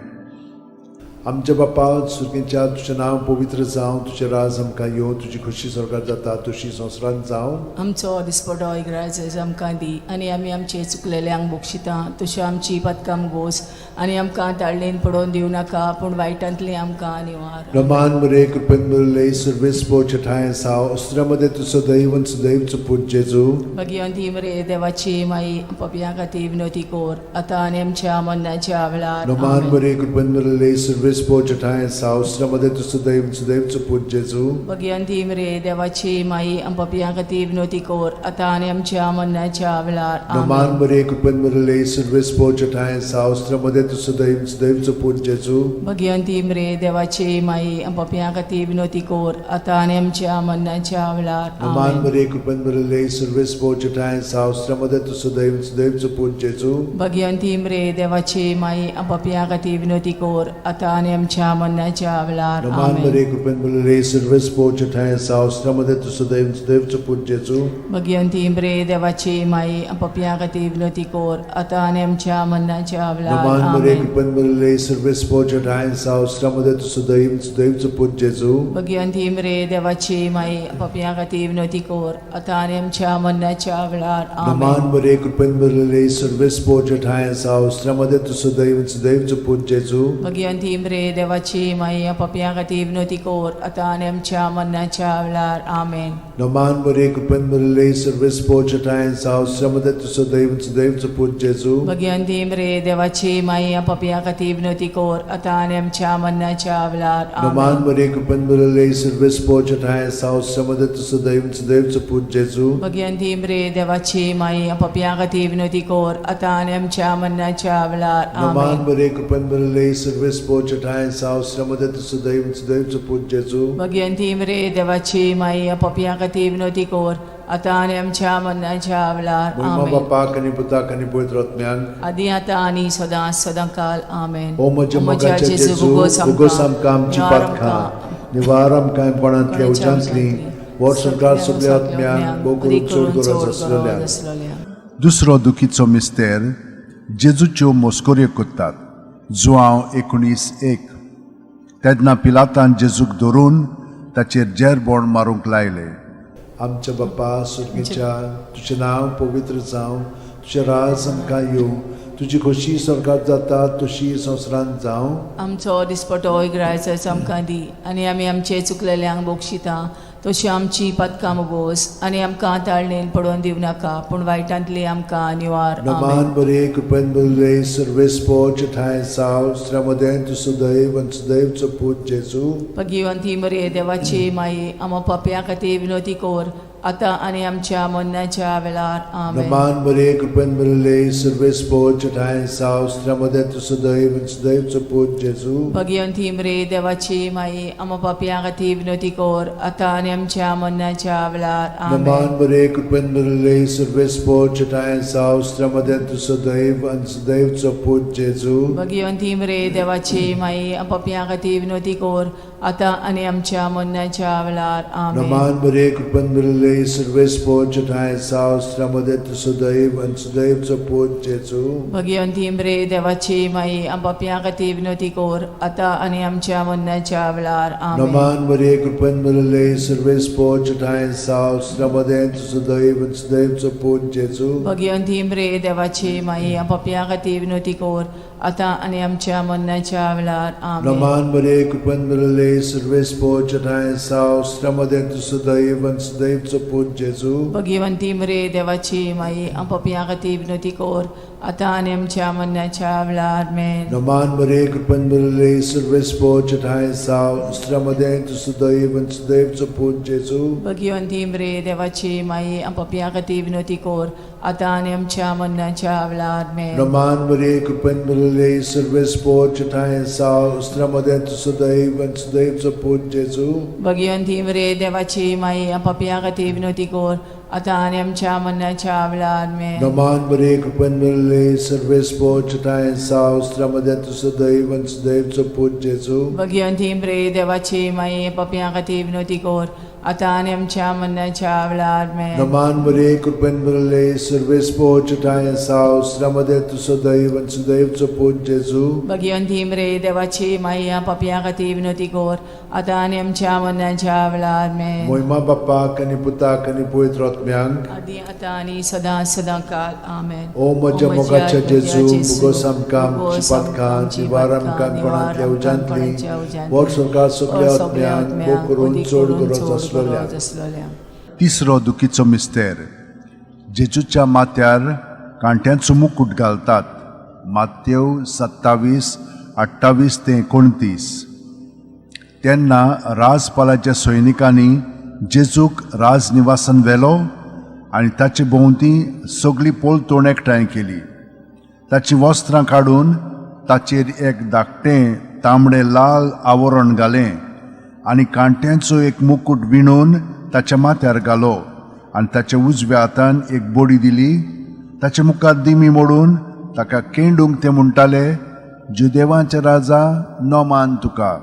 आमच्या बापा सुर्गींच्या, तुजें नांव पवित्र जावं, तुजें राज आमकां येवं, तुजी खोशी स्वर्गात जाता तशी संवसारांत जावं. आमचो दिसपटो इग्राज आमकां दी आनी आमी आमचे चुकलेल्यांक बक्षिता तश्यो आमची पदकां गोस आनी आमकां ताळणेन पडोवन दिवं नाका, पूण वायटांतलें आमकां निवार. रमान मरे, कृपेन मिळले, सर्वेस ठाय साव अस्त्रामध्ये तूं सदैव सदैवचो पूत जेजू. भगिवंती मरे देवाची माई, पपया खातीर विनवती कर, आतां आनी आमच्या मरणाच्या वेळार. रमान आमेन. मरे, कृपेन मिळले, सर्वेस ठाय साव अस्त्रामध्ये तूं सदैव सदैवचो पूत जेजू. भगिवंती मरे देवाची माई, पपया खातीर विनवती कर, आतां आनी आमच्या मरणाच्या वेळार. रमान आमेन. मरे, कृपेन मिळले, सर्वेस ठाय साव अस्त्रामध्ये तूं सदैव सदैवचो पूत जेजू. भगिवंती मरे देवाची माई, पपया खातीर विनवती कर, आतां आनी आमच्या मरणाच्या वेळार. रमान आमेन. मरे, कृपेन मिळले, सर्वेस ठाय साव अस्त्रामध्ये तूं सदैव सदैवचो पूत जेजू. भगिवंती मरे देवाची माई, पपया खातीर विनवती कर, आतां आनी आमच्या मरणाच्या वेळार. रमान आमेन. मरे, कृपेन मिळले, सर्वेस ठाय साव अस्त्रामध्ये तूं सदैव सदैवचो पूत जेजू. भगिवंती मरे देवाची माई, पपया खातीर विनवती कर, आतां आनी आमच्या मरणाच्या वेळार. रमान मरे, आमेन. कृपेन मिळले, सर्वेस ठाय साव अस्त्रामध्ये तूं सदैव सदैवचो पूत जेजू. भगिवंती मरे देवाची माई, पपया खातीर विनवती कर, आतां आनी आमच्या मरणाच्या वेळार. रमान आमेन. मरे, कृपेन मिळले, सर्वेस ठाय साव अस्त्रामध्ये तूं सदैव सदैवचो पूत जेजू. भगिवंती मरे देवाची माई, पपया खातीर विनवती कर, आतां आनी आमच्या मरणाच्या वेळार. आमेन. रमान मरे, कृपेन मिळले, सर्वेस ठाय साव अस्त्रामध्ये तूं सदैव सदैवचो पूत जेजू. भगिवंती मरे देवाची माई, पपया खातीर विनवती कर, आतां आनी आमच्या मरणाच्या वेळार. रमान आमेन. मरे, कृपेन मिळले, सर्वेस ठाय साव अस्त्रामध्ये तूं सदैव सदैवचो पूत जेजू. भगिवंती मरे देवाची माई, पपया खातीर विनवती कर, आतां आनी आमच्या मरणाच्या वेळार. रमान आमेन. मरे, कृपेन मिळले, सर्वेस ठाय साव अस्त्रामध्ये तूं सदैव सदैवचो पूत जेजू. भगिवंती मरे देवाची माई, पपया खातीर विनवती कर, आतां आनी आमच्या मरणाच्या वेळार. महिमा आमेन. बापाक आनी पुताक आनी पवित्र आत्म्याक. आदी आतां आनी सदां सदां काल. आमेन. ओ म्हज्या मोगाच्या जेजू, उगोस आमकां आमची पातकां, निवार आमकां कोणांतल्या उज्यांतली, वर्सभर सगल्या आत्म्यांक, भोव करून चड गरज आसलेल्या. दुसरो दुखीचो मिस्तेर, जेजूच्यो मस्कऱ्यो करतात. जुआंव 19:1. तेन्ना पिलातान जेजूक धरून ताचेर जेरबोण मारूंक लायलें. आमच्या बापा सुर्गीच्या, तुजें नांव पवित्र जावं, तुजें राज आमकां येवं, तुजी खोशी स्वर्गात जाता तशी संवसारांत जावं. आमचो दिसपटो इगरायचो आमकां दी आनी आमी आमचे चुकलेल्यांक बक्षिता तशी आमची पदकां मोगोस आनी आमकां ताळणेन पडोवन दिवं नाका पूण वायटांतली आमकां निवार. आमेन. नमान बरे कृपेन बरले सर्वेस्पोच ठांय साव स्त्र्यामदें तूं सुदैव आनी सुदैवचो पूत जेजू. भगिवंती मरे देवाची माई, आमा पापया खातीर विनोती कर आतां आनी आमच्या मरणाच्या वेळार. आमेन. नमान बरे कृपेन बरले सर्वेस्पोच ठांय साव स्त्र्यामदें तूं सुदैव आनी सुदैवचो पूत जेजू. भगिवंती मरे देवाची माई, आमा पापया खातीर विनोती कर आतां आनी आमच्या मरणाच्या वेळार. आमेन. नमान बरे कृपेन बरले सर्वेस्पोच ठांय साव स्त्र्यामदें तूं सुदैव आनी सुदैवचो पूत जेजू. भगिवंती मरे देवाची माई, पापया खातीर विनोती कर आतां आनी आमच्या मरणाच्या वेळार. आमेन. नमान बरे कृपेन बरले सर्वेस्पोच ठांय साव स्त्र्यामदें तूं सुदैव आनी सुदैवचो पूत जेजू. भगिवंती मरे देवाची माई, पापया खातीर विनोती कर आतां आनी आमच्या मरणाच्या वेळार. आमेन. नमान मरिये कृपेन भरिल्ले सर्वेस्पोच ठांय साव स्त्र्यामदें तूं सुदैव आनी सुदैवचो पूत जेजू. भगिवंती मरे देवाची माई, पापया खातीर विनोती कर आतां आनी आमच्या मरणाच्या वेळार. आमेन. नमान मरिये कृपेन भरिल्ले सर्वेस्पोच ठांय साव स्त्र्यामदें तूं सुदैव आनी सुदैवचो पूत जेजू. भगिवंती मरे देवाची माई, पापया खातीर विनोती कर आतां आनी आमच्या मरणाच्या वेळार. आमेन. नमान मरिये कृपेन भरिल्ले सर्वेस्पोच ठांय साव स्त्र्यामदें तूं सुदैव आनी सुदैवचो पूत जेजू. भगिवंती मरे देवाची माई, पापया खातीर विनोती कर आतां आनी आमच्या मरणाच्या वेळार. आमेन. नमान मरिये कृपेन भरिल्ले सर्वेस्पोच ठांय साव स्त्र्यामदें तूं सुदैव आनी सुदैवचो पूत जेजू. भगिवंती मरे देवाची माई, पापया खातीर विनोती कर आतां आनी आमच्या मरणाच्या वेळार. आमेन. नमान मरिये कृपेन भरिल्ले सर्वेस्पोच ठांय साव स्त्र्यामदें तूं सुदैव आनी सुदैवचो पूत जेजू. भगिवंती मरे देवाची माई, पापया खातीर विनोती कर आतां आनी आमच्या मरणाच्या वेळार. आमेन. नमान मरिये कृपेन भरिल्ले सर्वेस्पोच ठांय साव स्त्र्यामदें तूं सुदैव आनी सुदैवचो पूत जेजू. भगिवंती मरे देवाची माई, पापया खातीर विनोती कर आतां आनी आमच्या मरणाच्या वेळार. आमेन. मोहिमा बाप्पाक आनी पुताक आनी पवित्र आत्म्यांक, आदी आतां आनी सदां सदां काल. आमेन. ओ म्हज्या मोगाच्या जेजू, मुगोस आमकां आमची पातकां निवार आमकां कोणांतल्या उज्यांतली, वर स्वर्गात सगल्या आत्म्यांक भोग करून चड गरज आसलेल्या. आसलोल्या. तिसरो दुखीचो मिस्तेर. जेजूच्या माथ्यार कांट्यांचो मुकूट घालतात. मात्यव 27 28 ते 29. तेन्ना राजपालाच्या सैनिकांनी जेजूक राजनिवासान व्हेलो आनी ताचे भोंवती सगळी पोलतोण एकठांय केली. ताचीं वस्त्रां काडून ताचेर एक धाकटें तांबडें लाल आवरण घालें आनी कांट्यांचो एक मुकूट विणून ताच्या माथ्यार घालो आनी ताच्या उजव्या हातान एक बडी दिली. ताचे मुखार दिमी मोडून ताका केंडूंक ते म्हणटाले, जुदेवांचे राजा, नमान तुका.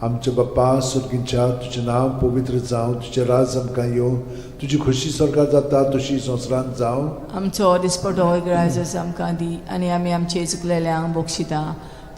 आमच्या बाप्पा सुर्गींच्या, तुजें नांव पवित्र जावं, तुजें राज आमकां येवं, तुजी खोशी स्वर्गात जाता तशी संवसारांत जावं. आमचो दिसपटो इगरायचो आमकां दी आनी आमी आमचे चुकलेल्यांक बक्षिता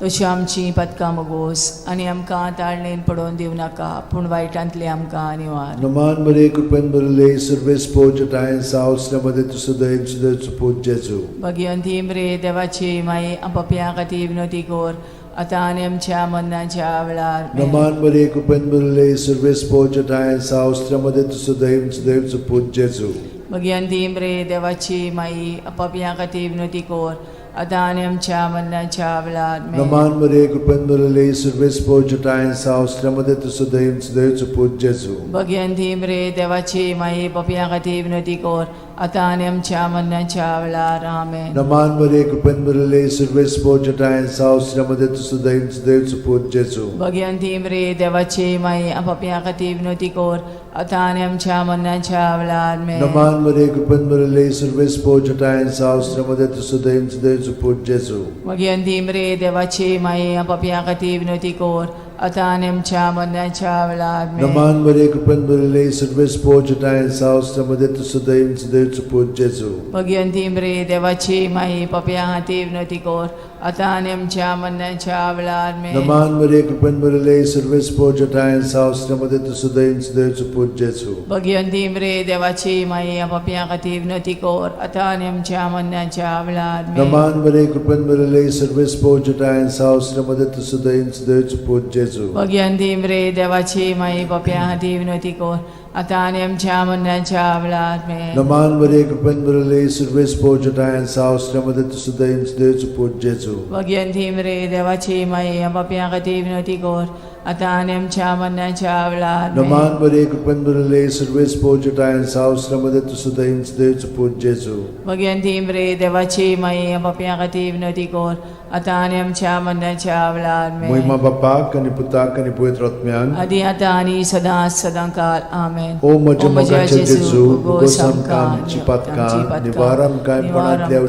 तशी आमची पदकां मोगोस आनी आमकां ताळणेन पडोवन दिवं नाका पूण वायटांतली आमकां निवार. नमान मरिये कृपेन भरिल्ले सर्वेस्पोच ठांय साव स्त्र्यामदें तूं सुदैव सुदैवचो पूत जेजू. भगिवंती मरे देवाची माई, पापया खातीर विनोती कर आतां आनी आमच्या मरणाच्या वेळार. आमेन. नमान मरिये कृपेन भरिल्ले सर्वेस्पोच ठांय साव स्त्र्यामदें तूं सुदैव सुदैवचो पूत जेजू. भगिवंती मरे देवाची माई, पापया खातीर विनोती कर आतां आनी आमच्या मरणाच्या वेळार. आमेन. नमान मरिये कृपेन भरिल्ले सर्वेस्पोच ठांय साव स्त्र्यामदें तूं सुदैव सुदैवचो पूत जेजू. भगिवंती मरे देवाची माई, पापया खातीर विनोती कर आतां आनी आमच्या मरणाच्या वेळार. आमेन. नमान मरिये कृपेन भरिल्ले सर्वेस्पोच ठांय साव स्त्र्यामदें तूं सुदैव सुदैवचो पूत जेजू. भगिवंती मरे देवाची माई, पापया खातीर विनोती कर आतां आनी आमच्या मरणाच्या वेळार. आमेन. नमान मरिये कृपेन भरिल्ले सर्वेस्पोच ठांय साव स्त्र्यामदें तूं सुदैव सुदैवचो पूत जेजू. भगिवंती मरे देवाची माई, पापया खातीर विनोती कर आतां आनी आमच्या मरणाच्या वेळार आमेन. नमान मरे कृपेन भरिल्ले सर्वेस्पोर जटायेन सावस मध्ये तूं सदैव सदैवचो पूत जेजू. भगिवंती मरे देवाची माई पापया खातीर विनवती कर आतां आनी आमच्या मरणाच्या वेळार आमेन. नमान मरे कृपेन भरिल्ले सर्वेस्पोर जटायेन सावस मध्ये तूं सदैव सदैवचो पूत जेजू. भगिवंती मरे देवाची माई पापया खातीर विनवती कर आतां आनी आमच्या मरणाच्या वेळार आमेन. नमान मरे कृपेन भरिल्ले सर्वेस्पोर जटायेन सावस मध्ये तूं सदैव सदैवचो पूत जेजू. भगिवंती मरे देवाची माई पापया खातीर विनवती कर आतां आनी आमच्या मरणाच्या वेळार आमेन. नमान मरे कृपेन भरिल्ले सर्वेस्पोर जटायेन सावस मध्ये तूं सदैव सदैवचो पूत जेजू. भगिवंती मरे देवाची माई पापया खातीर विनवती कर आतां आनी आमच्या मरणाच्या वेळार आमेन. नमान मरे कृपेन भरिल्ले सर्वेस्पोर जटायेन सावस मध्ये तूं सदैव सदैवचो पूत जेजू. भगिवंती मरे देवाची माई पापया खातीर विनवती कर आतां आनी आमच्या मरणाच्या वेळार आमेन. महिमा बापाक आनी पुताक आनी पवित्र आत्म्याक. आदी आतां आनी सदां सदां काल आमेन. ओ म्हज्या मोगाचे जेजू, उगोस आमकां आमची पातकां, निवार आमकां कोणांतल्या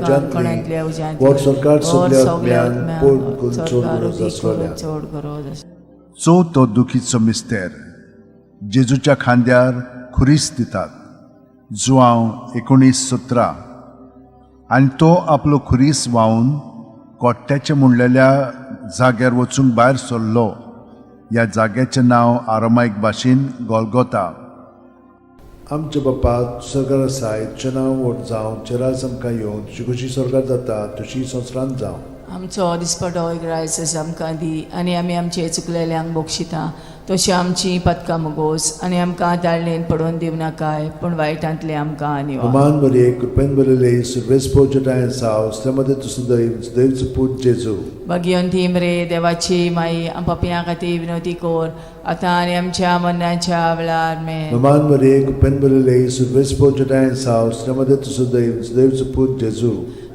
उज्यांतली, व्हड सरकार सगल्या आत्म्यान पोट करून चड गरज आसलोल्या. चड गरज आसलोल्या. चवथो दुखीचो मिस्तेर जेजूच्या खांद्यार खुरीस दितात. जुआंव 19:17. आनी तो आपलो खुरीस व्हांवन कोट्ट्याचें म्हणलेल्या जाग्यार वचूंक भायर सरलो. ह्या जाग्याचें नांव आरामायक भाशेन गोलगोता. आमच्या बापा सरकार आसाय, तुजें नांव व्हड जावं, तुजें राज आमकां येवं, तुजी खुशी स्वर्गात जाता तशी संवसारांत जावं. आमचो दिसपटो एक आमकां दी आनी आमी आमचे चुकलेल्यांक बक्षिता तशी आमची पदकां मुगोस आनी आमकां ताळणेन पडोवन दिवं नाकाय पूण वायटांतले आमकां निवार. नमान मरे कृपेन भरिल्ले सर्वेस्पोर जटायेन सावस मध्ये तूं सदैव सदैवचो पूत जेजू. भगिवंती मरे देवाची माई पापयां खातीर विनवती कर आतां आनी आमच्या मरणाच्या वेळार आमेन. नमान मरे कृपेन भरिल्ले सर्वेस्पोर जटायेन सावस मध्ये तूं सदैव सदैवचो पूत जेजू.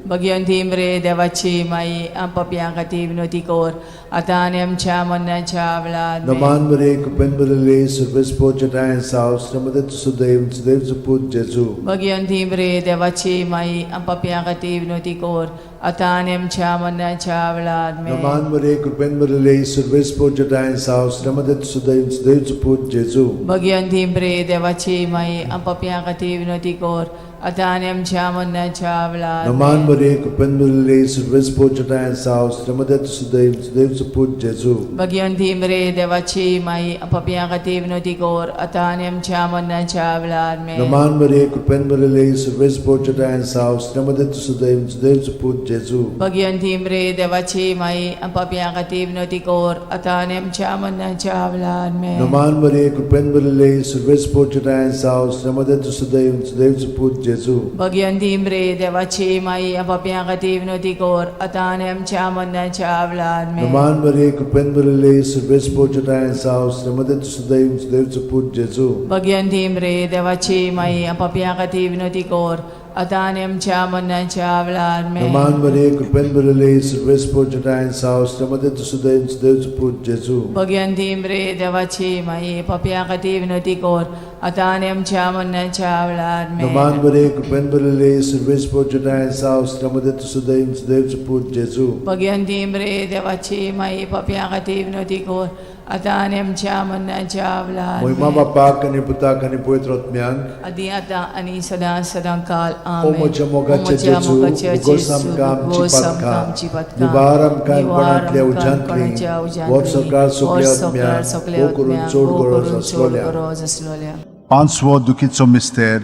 भगिवंती मरे देवाची माई पापयां खातीर विनवती कर आतां आनी आमच्या मरणाच्या वेळार आमेन. नमान मरे कृपेन भरिल्ले सर्वेस्पोर जटायेन सावस मध्ये तूं सदैव सदैवचो पूत जेजू. भगिवंती मरे देवाची माई पापयां खातीर विनवती कर आतां आनी आमच्या मरणाच्या वेळार आमेन. नमान मरे कृपेन भरिल्ले सर्वेस्पोर जटायेन सावस मध्ये तूं सदैव सदैवचो पूत जेजू. भगिवंती मरे देवाची माई पापयां खातीर विनवती कर आतां आनी आमच्या मरणाच्या वेळार नमान आमेन. मरे कृपेन भरिल्ले सर्वेस्पोर जटायेन सावस मध्ये तूं सदैव सदैवचो पूत जेजू. भगिवंती मरे देवाची माई पापयां खातीर विनवती कर आतां आनी आमच्या मरणाच्या वेळार आमेन. नमान मरे कृपेन भरिल्ले सर्वेस्पोर जटायेन सावस मध्ये तूं सदैव सदैवचो पूत जेजू. भगिवंती मरे देवाची माई पापयां खातीर विनवती कर आतां आनी आमच्या मरणाच्या वेळार आमेन. नमान मरे कृपेन भरिल्ले सर्वेस्पोर जटायेन सावस मध्ये तूं सदैव सदैवचो पूत जेजू. भगिवंती मरे देवाची माई पापयां खातीर विनवती कर आतां आनी आमच्या मरणाच्या वेळार आमेन. नमान मरे कृपेन भरिल्ले सर्वेस्पोर जटायेन सावस मध्ये तूं सदैव सदैवचो पूत जेजू. भगिवंती मरे देवाची माई पापयां खातीर विनवती कर आतां आनी आमच्या मरणाच्या वेळार आमेन. नमान मरे कृपेन भरिल्ले सर्वेस्पोर जटायेन सावस मध्ये तूं सदैव सदैवचो पूत जेजू. भगिवंती मरे देवाची माई पापयां खातीर विनवती कर आतां आनी आमच्या मरणाच्या वेळार आमेन. नमान मरे कृपेन भरिल्ले सर्वेस्पोर जटायेन सावस मध्ये तूं सदैव सदैवचो पूत जेजू. भगिवंती मरे देवाची माई पापयां खातीर विनवती कर आतां आनी आमच्या मरणाच्या वेळार महिमा आमेन. बापाक आनी पुताक आनी पवित्र आत्म्याक. आदी आतां आनी सदां सदां काल ओ आमेन. म्हज्या मोगाचे ओ म्हज्या जेजू, मोगाचे उगोस जेजू, आमकां आमची उगोस आमकां पातकां, आमची पातकां, निवार आमकां निवार कोणांतल्या आमकां उज्यांतली, कोणाच्या उज्यांतली, व्हड सरकार सगल्या व्हड सरकार आत्म्याक, सगल्या भोव करून आत्म्याक, चड भोव गरज करून चड आसलोल्या. गरज आसलोल्या. पांचवो दुखीचो मिस्तेर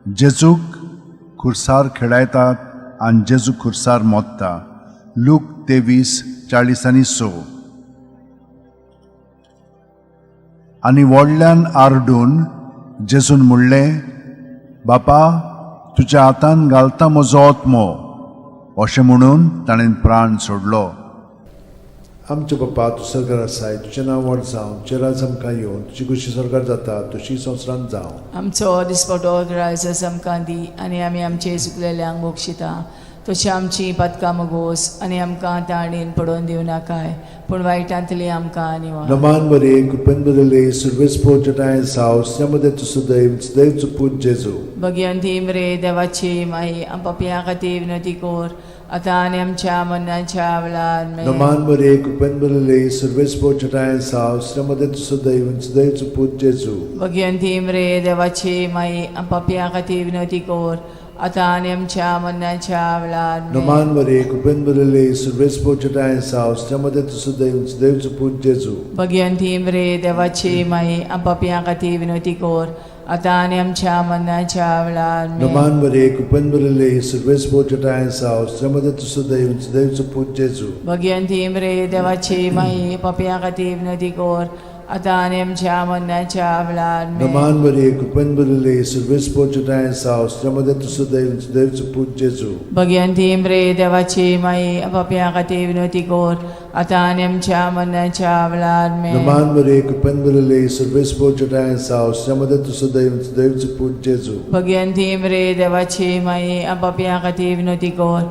जेजूक खुर्सार खेळायतात आनी जेजू खुर्सार मोत्ता. लूक 23:46. आनी व्हडल्यान आरडून जेजून म्हणलें, बापा तुज्या हातान घालता म्हजो आत्मो. अशें म्हणून ताणें प्राण सोडलो. आमच्या बापा तूं सरकार आसाय, तुजें नांव व्हड जावं, तुजें राज आमकां येवं, तुजी खुशी स्वर्गार जाता तशी संवसारांत जावं. आमचो दिसपटो ग्रायस आमकां दी आनी आमी आमचे चुकलेल्यांक बक्षिता तशी आमची पातकां मगोस आनी आमकां ताणेन पडोवन दिवं नाकाय पूण वायटांतली आमकां निवार. नमान मरे कृपेन बरले सुर्वेस्पर जटाय साव श्रमदे तूं सदैव सदैवचो पूत जेजू. भगवंती मरे देवाची माई आम पापयां खातीर विनवती कर आतां आनी आमच्या मरणाच्या वेळार. आमेन. नमान मरे कृपेन बरले सुर्वेस्पर जटाय साव श्रमदे तूं सदैव सदैवचो पूत जेजू. भगवंती मरे देवाची माई आम पापयां खातीर विनवती कर आतां आनी आमच्या मरणाच्या वेळार. आमेन. नमान मरे कृपेन बरले सुर्वेस्पर जटाय साव श्रमदे तूं सदैव सदैवचो पूत जेजू. भगवंती मरे देवाची माई आम पापयां खातीर विनवती कर आतां आनी आमच्या मरणाच्या वेळार. आमेन. नमान मरे कृपेन बरले सुर्वेस्पर जटाय साव श्रमदे तूं सदैव सदैवचो पूत जेजू. भगवंती मरे देवाची माई पापयां खातीर विनवती कर आतां आनी आमच्या मरणाच्या वेळार. आमेन. नमान मरे कृपेन बरले सुर्वेस्पर जटाय साव श्रमदे तूं सदैव सदैवचो पूत जेजू. भगवंती मरे देवाची माई पापयां खातीर विनवती कर आतां आनी आमच्या मरणाच्या वेळार. आमेन. नमान मरे कृपेन बरले सुर्वेस्पर जटाय साव श्रमदे तूं सदैव सदैवचो पूत जेजू. भगवंती मरे देवाची माई पापयां खातीर विनवती कर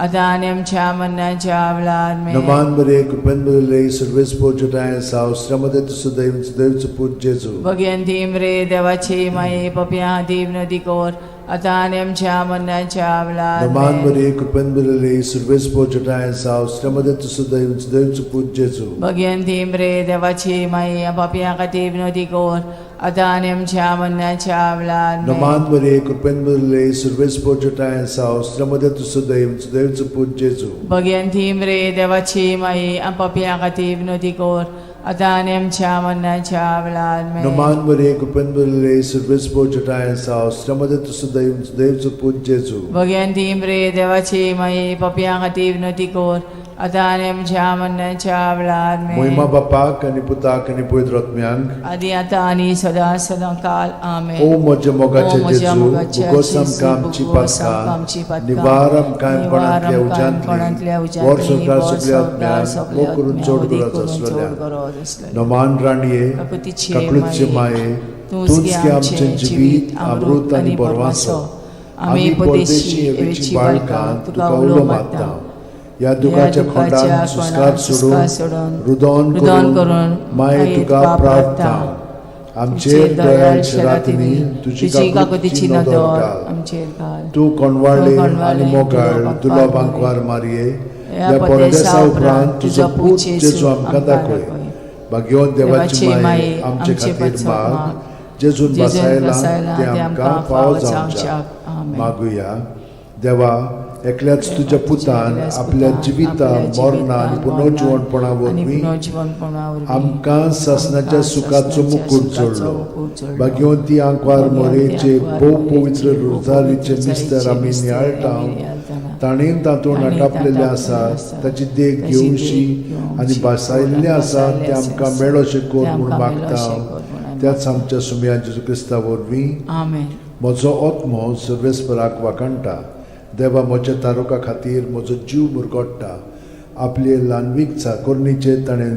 आतां आनी आमच्या मरणाच्या वेळार. आमेन. नमान मरे कृपेन बरले सुर्वेस्पर जटाय साव श्रमदे तूं सदैव सदैवचो पूत जेजू. भगवंती मरे देवाची माई पापयां खातीर विनवती कर आतां आनी आमच्या मरणाच्या वेळार. नमान आमेन. मरे कृपेन बरले सुर्वेस्पर जटाय साव श्रमदे तूं सदैव सदैवचो पूत जेजू. भगवंती मरे देवाची माई पापयां खातीर विनवती कर आतां आनी आमच्या मरणाच्या वेळार. आमेन. नमान मरे कृपेन बरले सुर्वेस्पर जटाय साव श्रमदे तूं सदैव सदैवचो पूत जेजू. भगवंती मरे देवाची माई पापयां खातीर विनवती कर आतां आनी आमच्या मरणाच्या वेळार. आमेन. नमान मरे कृपेन बरले सुर्वेस्पर जटाय साव श्रमदे तूं सदैव सदैवचो पूत जेजू. भगवंती मरे देवाची माई पापयां खातीर विनवती कर आतां आनी आमच्या मरणाच्या वेळार. आमेन. मोहिमा बापाक आनी पुताक आनी पवित्र आत्म्यांक आदी आतां आनी सदां सदां काल. आमेन. ओ म्हज्या मोगाचे ओ म्हज्या जेजू मोगाच्या भोगोस जेजू, आमकां आमची भोगोस आमकां आमची पातकां पातकां, निवार आमकां कोणांतल्या कोणांतल्या उज्यांतली उज्यांतली, वर संवसार वर सगल्या संवसार आत्म्यांक सगल्या मोग करून आत्म्यांक, चड मोग गरज करून आसलेल्या चड गरज आसलेल्या. नमान राणये काकुतीचे काकळूतचे माये तूंच गे आमचें जिवीत अमृत आनी बरवासो. आमी परदेशी एवेची बाळकां तुका उलो मारता. ह्या दुखाच्या खोंडान सुस्कार सोडून रुदोन रुदोन करून करून माये तुका प्रार्थना आमचेर दयाळ रातींनी तुजी तुजी काकुतीची काकुतीची नदर नदर घाल. आमचेर घाल. तूं कोणवाळे तूं कोणवाळे आनी मोगाळ तुलो तुलो बांकवार बांकवार मारये ह्या ह्या परदेसा परदेसा उपरांत तुजो पूत जेजू आमकां आमकां दाखय. दाखय. भाग्यवंत देवाची देवाची माये माये आमचे आमचे खातीर पासत माग माग. जेजून जेजून बसायला बसायला तें आमकां फावो जावच्याक. आमेन. मागुया. देवा एकल्याच तुज्या पुतान एकल्याच आपल्या पुतान जिविता आपल्या मरणा आनी जिवितान, पुनर्जिवणपणा मरणान आनी वरवीं पुनर्जिवणपणा वरवीं आमकां सासणाच्या आमकां सुखाचो सासणाच्या मुकूट सुखाचो जोडलो. मुकूट जोडलो. भाग्यवंती आंकवार भाग्यवंती मोरेचे आंकवार भोव मोरेचे पवित्र भोव रोजारीचे पवित्र मिस्तर आमी रोजारीचे नियाळटा मिस्तर आमी नियाळटाना. ताणें तातूंत ताणें आटापलेलें तातूंत आसा आसा. ताची देख ताची घेवशी देख घेवची आनी भासायल्लें आसा भासायल्लें तें आमकां आसा. मेळोशें कर तें म्हूण आमकां मागता मेळोशें कर म्हूण आमी त्याच आमच्या सुमया जेजू क्रिस्ता वरवीं. आमेन. म्हजो आत्मो सर्वेस्पराक वाखाणटा. देवा म्हज्या तारुका खातीर म्हजो जीव मुरगोडटा. आपले ल्हानवीक चाकोरणीचेर ताणें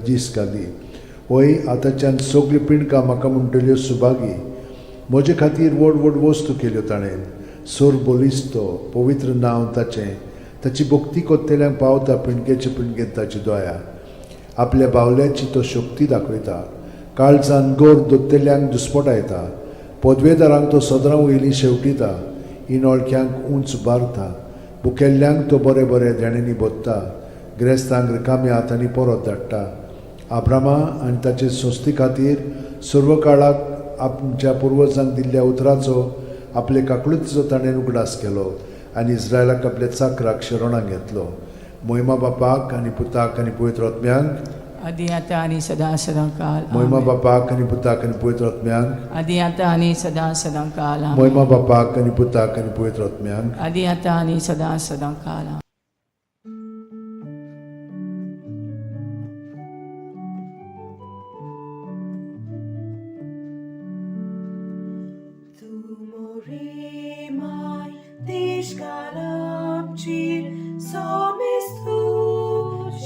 दीस घाली. वय आतांच्यान सगल्यो पिंडकां म्हाका म्हणटल्यो सुभागी. म्हजे खातीर व्हड व्हड वस्तू केल्यो ताणें. सोर बलिस्तो पवित्र नांव ताचें. ताची भक्ती कोत्तेल्यांक पावता पिंडकेचे पिंडकेन ताची दया. आपल्या बावल्याची तो शक्ती दाखयता. काळजान गोर दोत्तेल्यांक दुस्पटायता. पदवेदारांक तो सदरां वयलीं शेवटिता. इनोळख्यांक उंच बारता. भुकेल्ल्यांक तो बरे बरे देण्यांनी भोत्ता. गिरेस्तांक रिकाम्या हातांनी परत धाडटा. आब्रामा आनी ताचे संस्थे खातीर सर्व काळाक आमच्या पुर्वजांक दिल्ल्या उतराचो आपले काकळुतीचो ताणें उगडास केलो आनी इस्रायलाक आपल्या चाकराक शरणाक घेतलो. मोहिमा बापाक आनी पुताक आनी पवित्र आत्म्यांक आदी आतां आनी सदां सदां काल. मोहिमा आमेन. बापाक आनी पुताक आनी पवित्र आत्म्यांक आदी आतां आनी सदां सदां काल. आमेन. मोहिमा बापाक आनी पुताक आनी पवित्र आत्म्यांक आदी आतां आनी सदां सदां काल. आमेन. Tu mai tishkalamchir somistu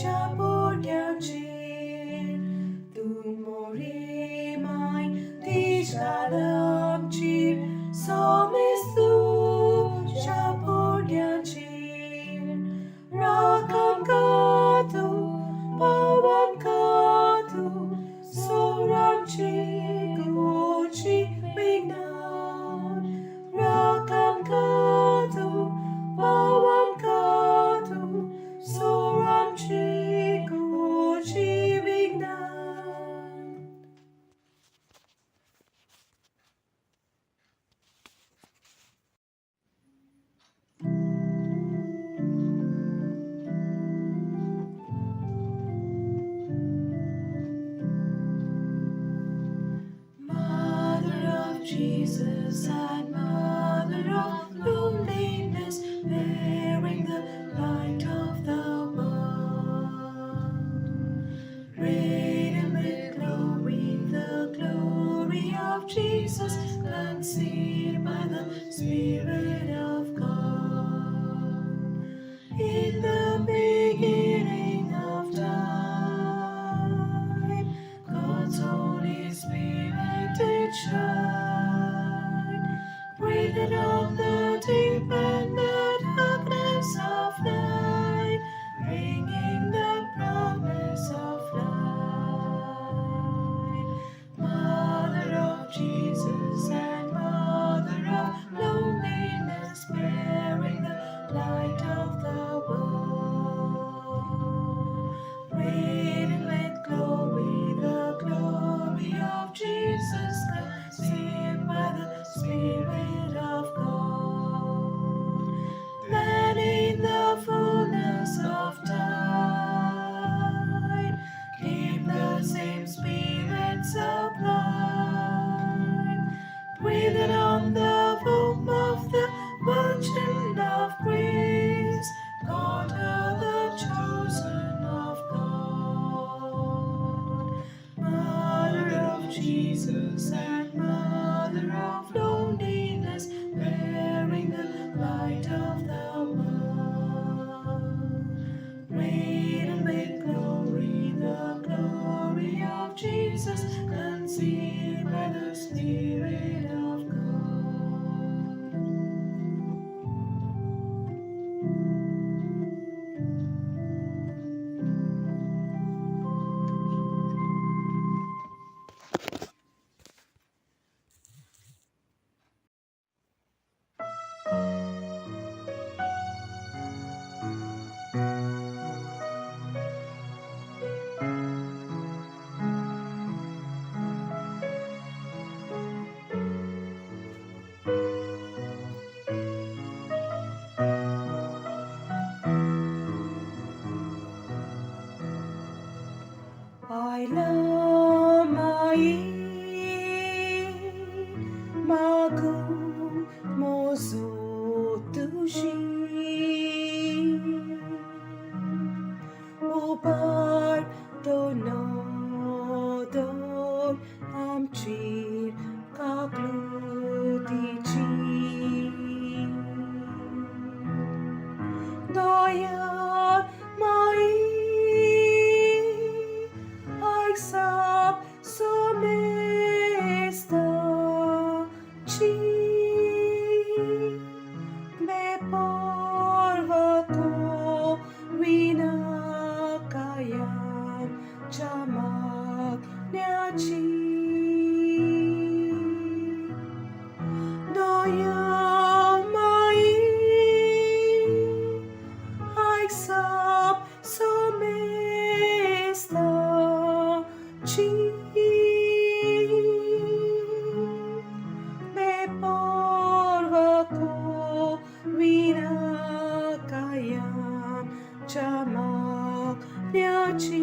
shapotyachir. Tu mai tishkalamchir somistu shapotyachir. Jesus and Mother of loneliness, bearing the light of the world. Radiant with glory, the glory of Jesus, conceived by the Spirit of God. In the beginning of time, God's Holy Spirit did shine, breathed on the deep and the darkness of night, bringing the promise of light. Mother of Jesus and Mother of loneliness, bearing the light of the world. Radiant with glory, the glory of Jesus, conceived by the Spirit of God. Then in the fullness of time came the same Spirit sublime, breathed on the womb of the Virgin of Grace, called her the chosen of God. Mother of Jesus and Mother of loneliness, bearing the light of the world. Radiant with glory, the glory of Jesus, conceived by the Spirit of God. I love my magu mozo tushi upar to nodor amchir kaklutichi Doyar mai Aixap somesta chi me porvako vinakayam chamak nyachi Doyamai Aixap somesta chi me porvako vinakayam chamak nyachi.